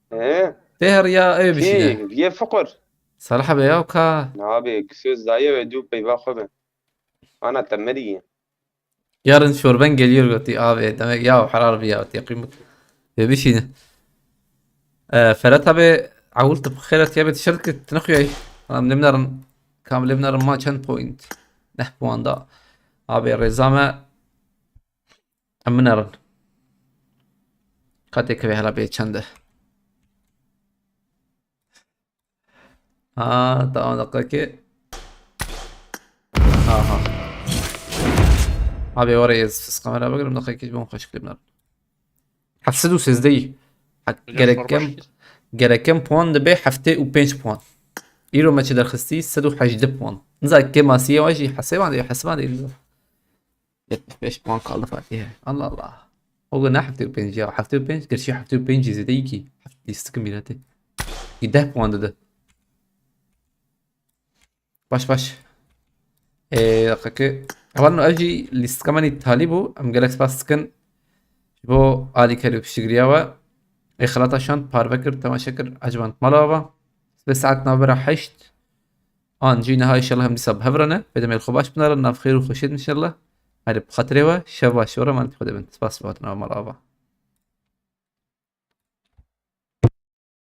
He? Tê here ya ew bişîne. Kî? Ye fiqir. Salih abi ya ka. Ne abi, söz dayê ve du peyva xwe be. Ana te merî ye. Yarın şorben geliyor gotî abi. Demek ya helal bir ya, yaqîn bû. Ve bişîne. Ee, Ferhat abi, awil tu xêret ya be tişert ki tu nexuyay. Em lê binarin. Kam lê binarin ma çend point? Neh puan da. Abi rêza me. Em binarin. Katê kevê hela bê çend e? Ha, tamam, dakika ki. Aha. Abi oraya siz kamera bakırım, dakika ki bon kaç klimler. Heft sed û sêzdeh. Hak, gereken, gereken puan dibe heftê û pênc puan. Îro me çi derxistî sed û hejdeh puan. Niza ke masiye wa jî hesêban de, hesêban de. Yetmiş beş puan kaldı Fatih'e. Allah Allah. O gün ne heftê û pênc ya? Heftê û pênc, gerçi heftê û pênc zêde iyi ki. Heftê lîstik mirete. Deh puan dedi. Baş baş. Ee, dakika. Hevalno ev jî lîstika me nî talî bû. Em gelek spas dikin. Ji bo alîkar û piştgiriya we. Ê xelata şand parve kir, temaşe kir, eciband mala ava. Sibê saet navbera heşt. An jî niha inşallah em dîsa bi hev re ne. Bê demê xwe baş binarin, nav xêr û xweşiyet inşallah. Hadi bi xatirê we, şev baş, we re emanetî Xwedê bin. Spas bi hatina we mala ava.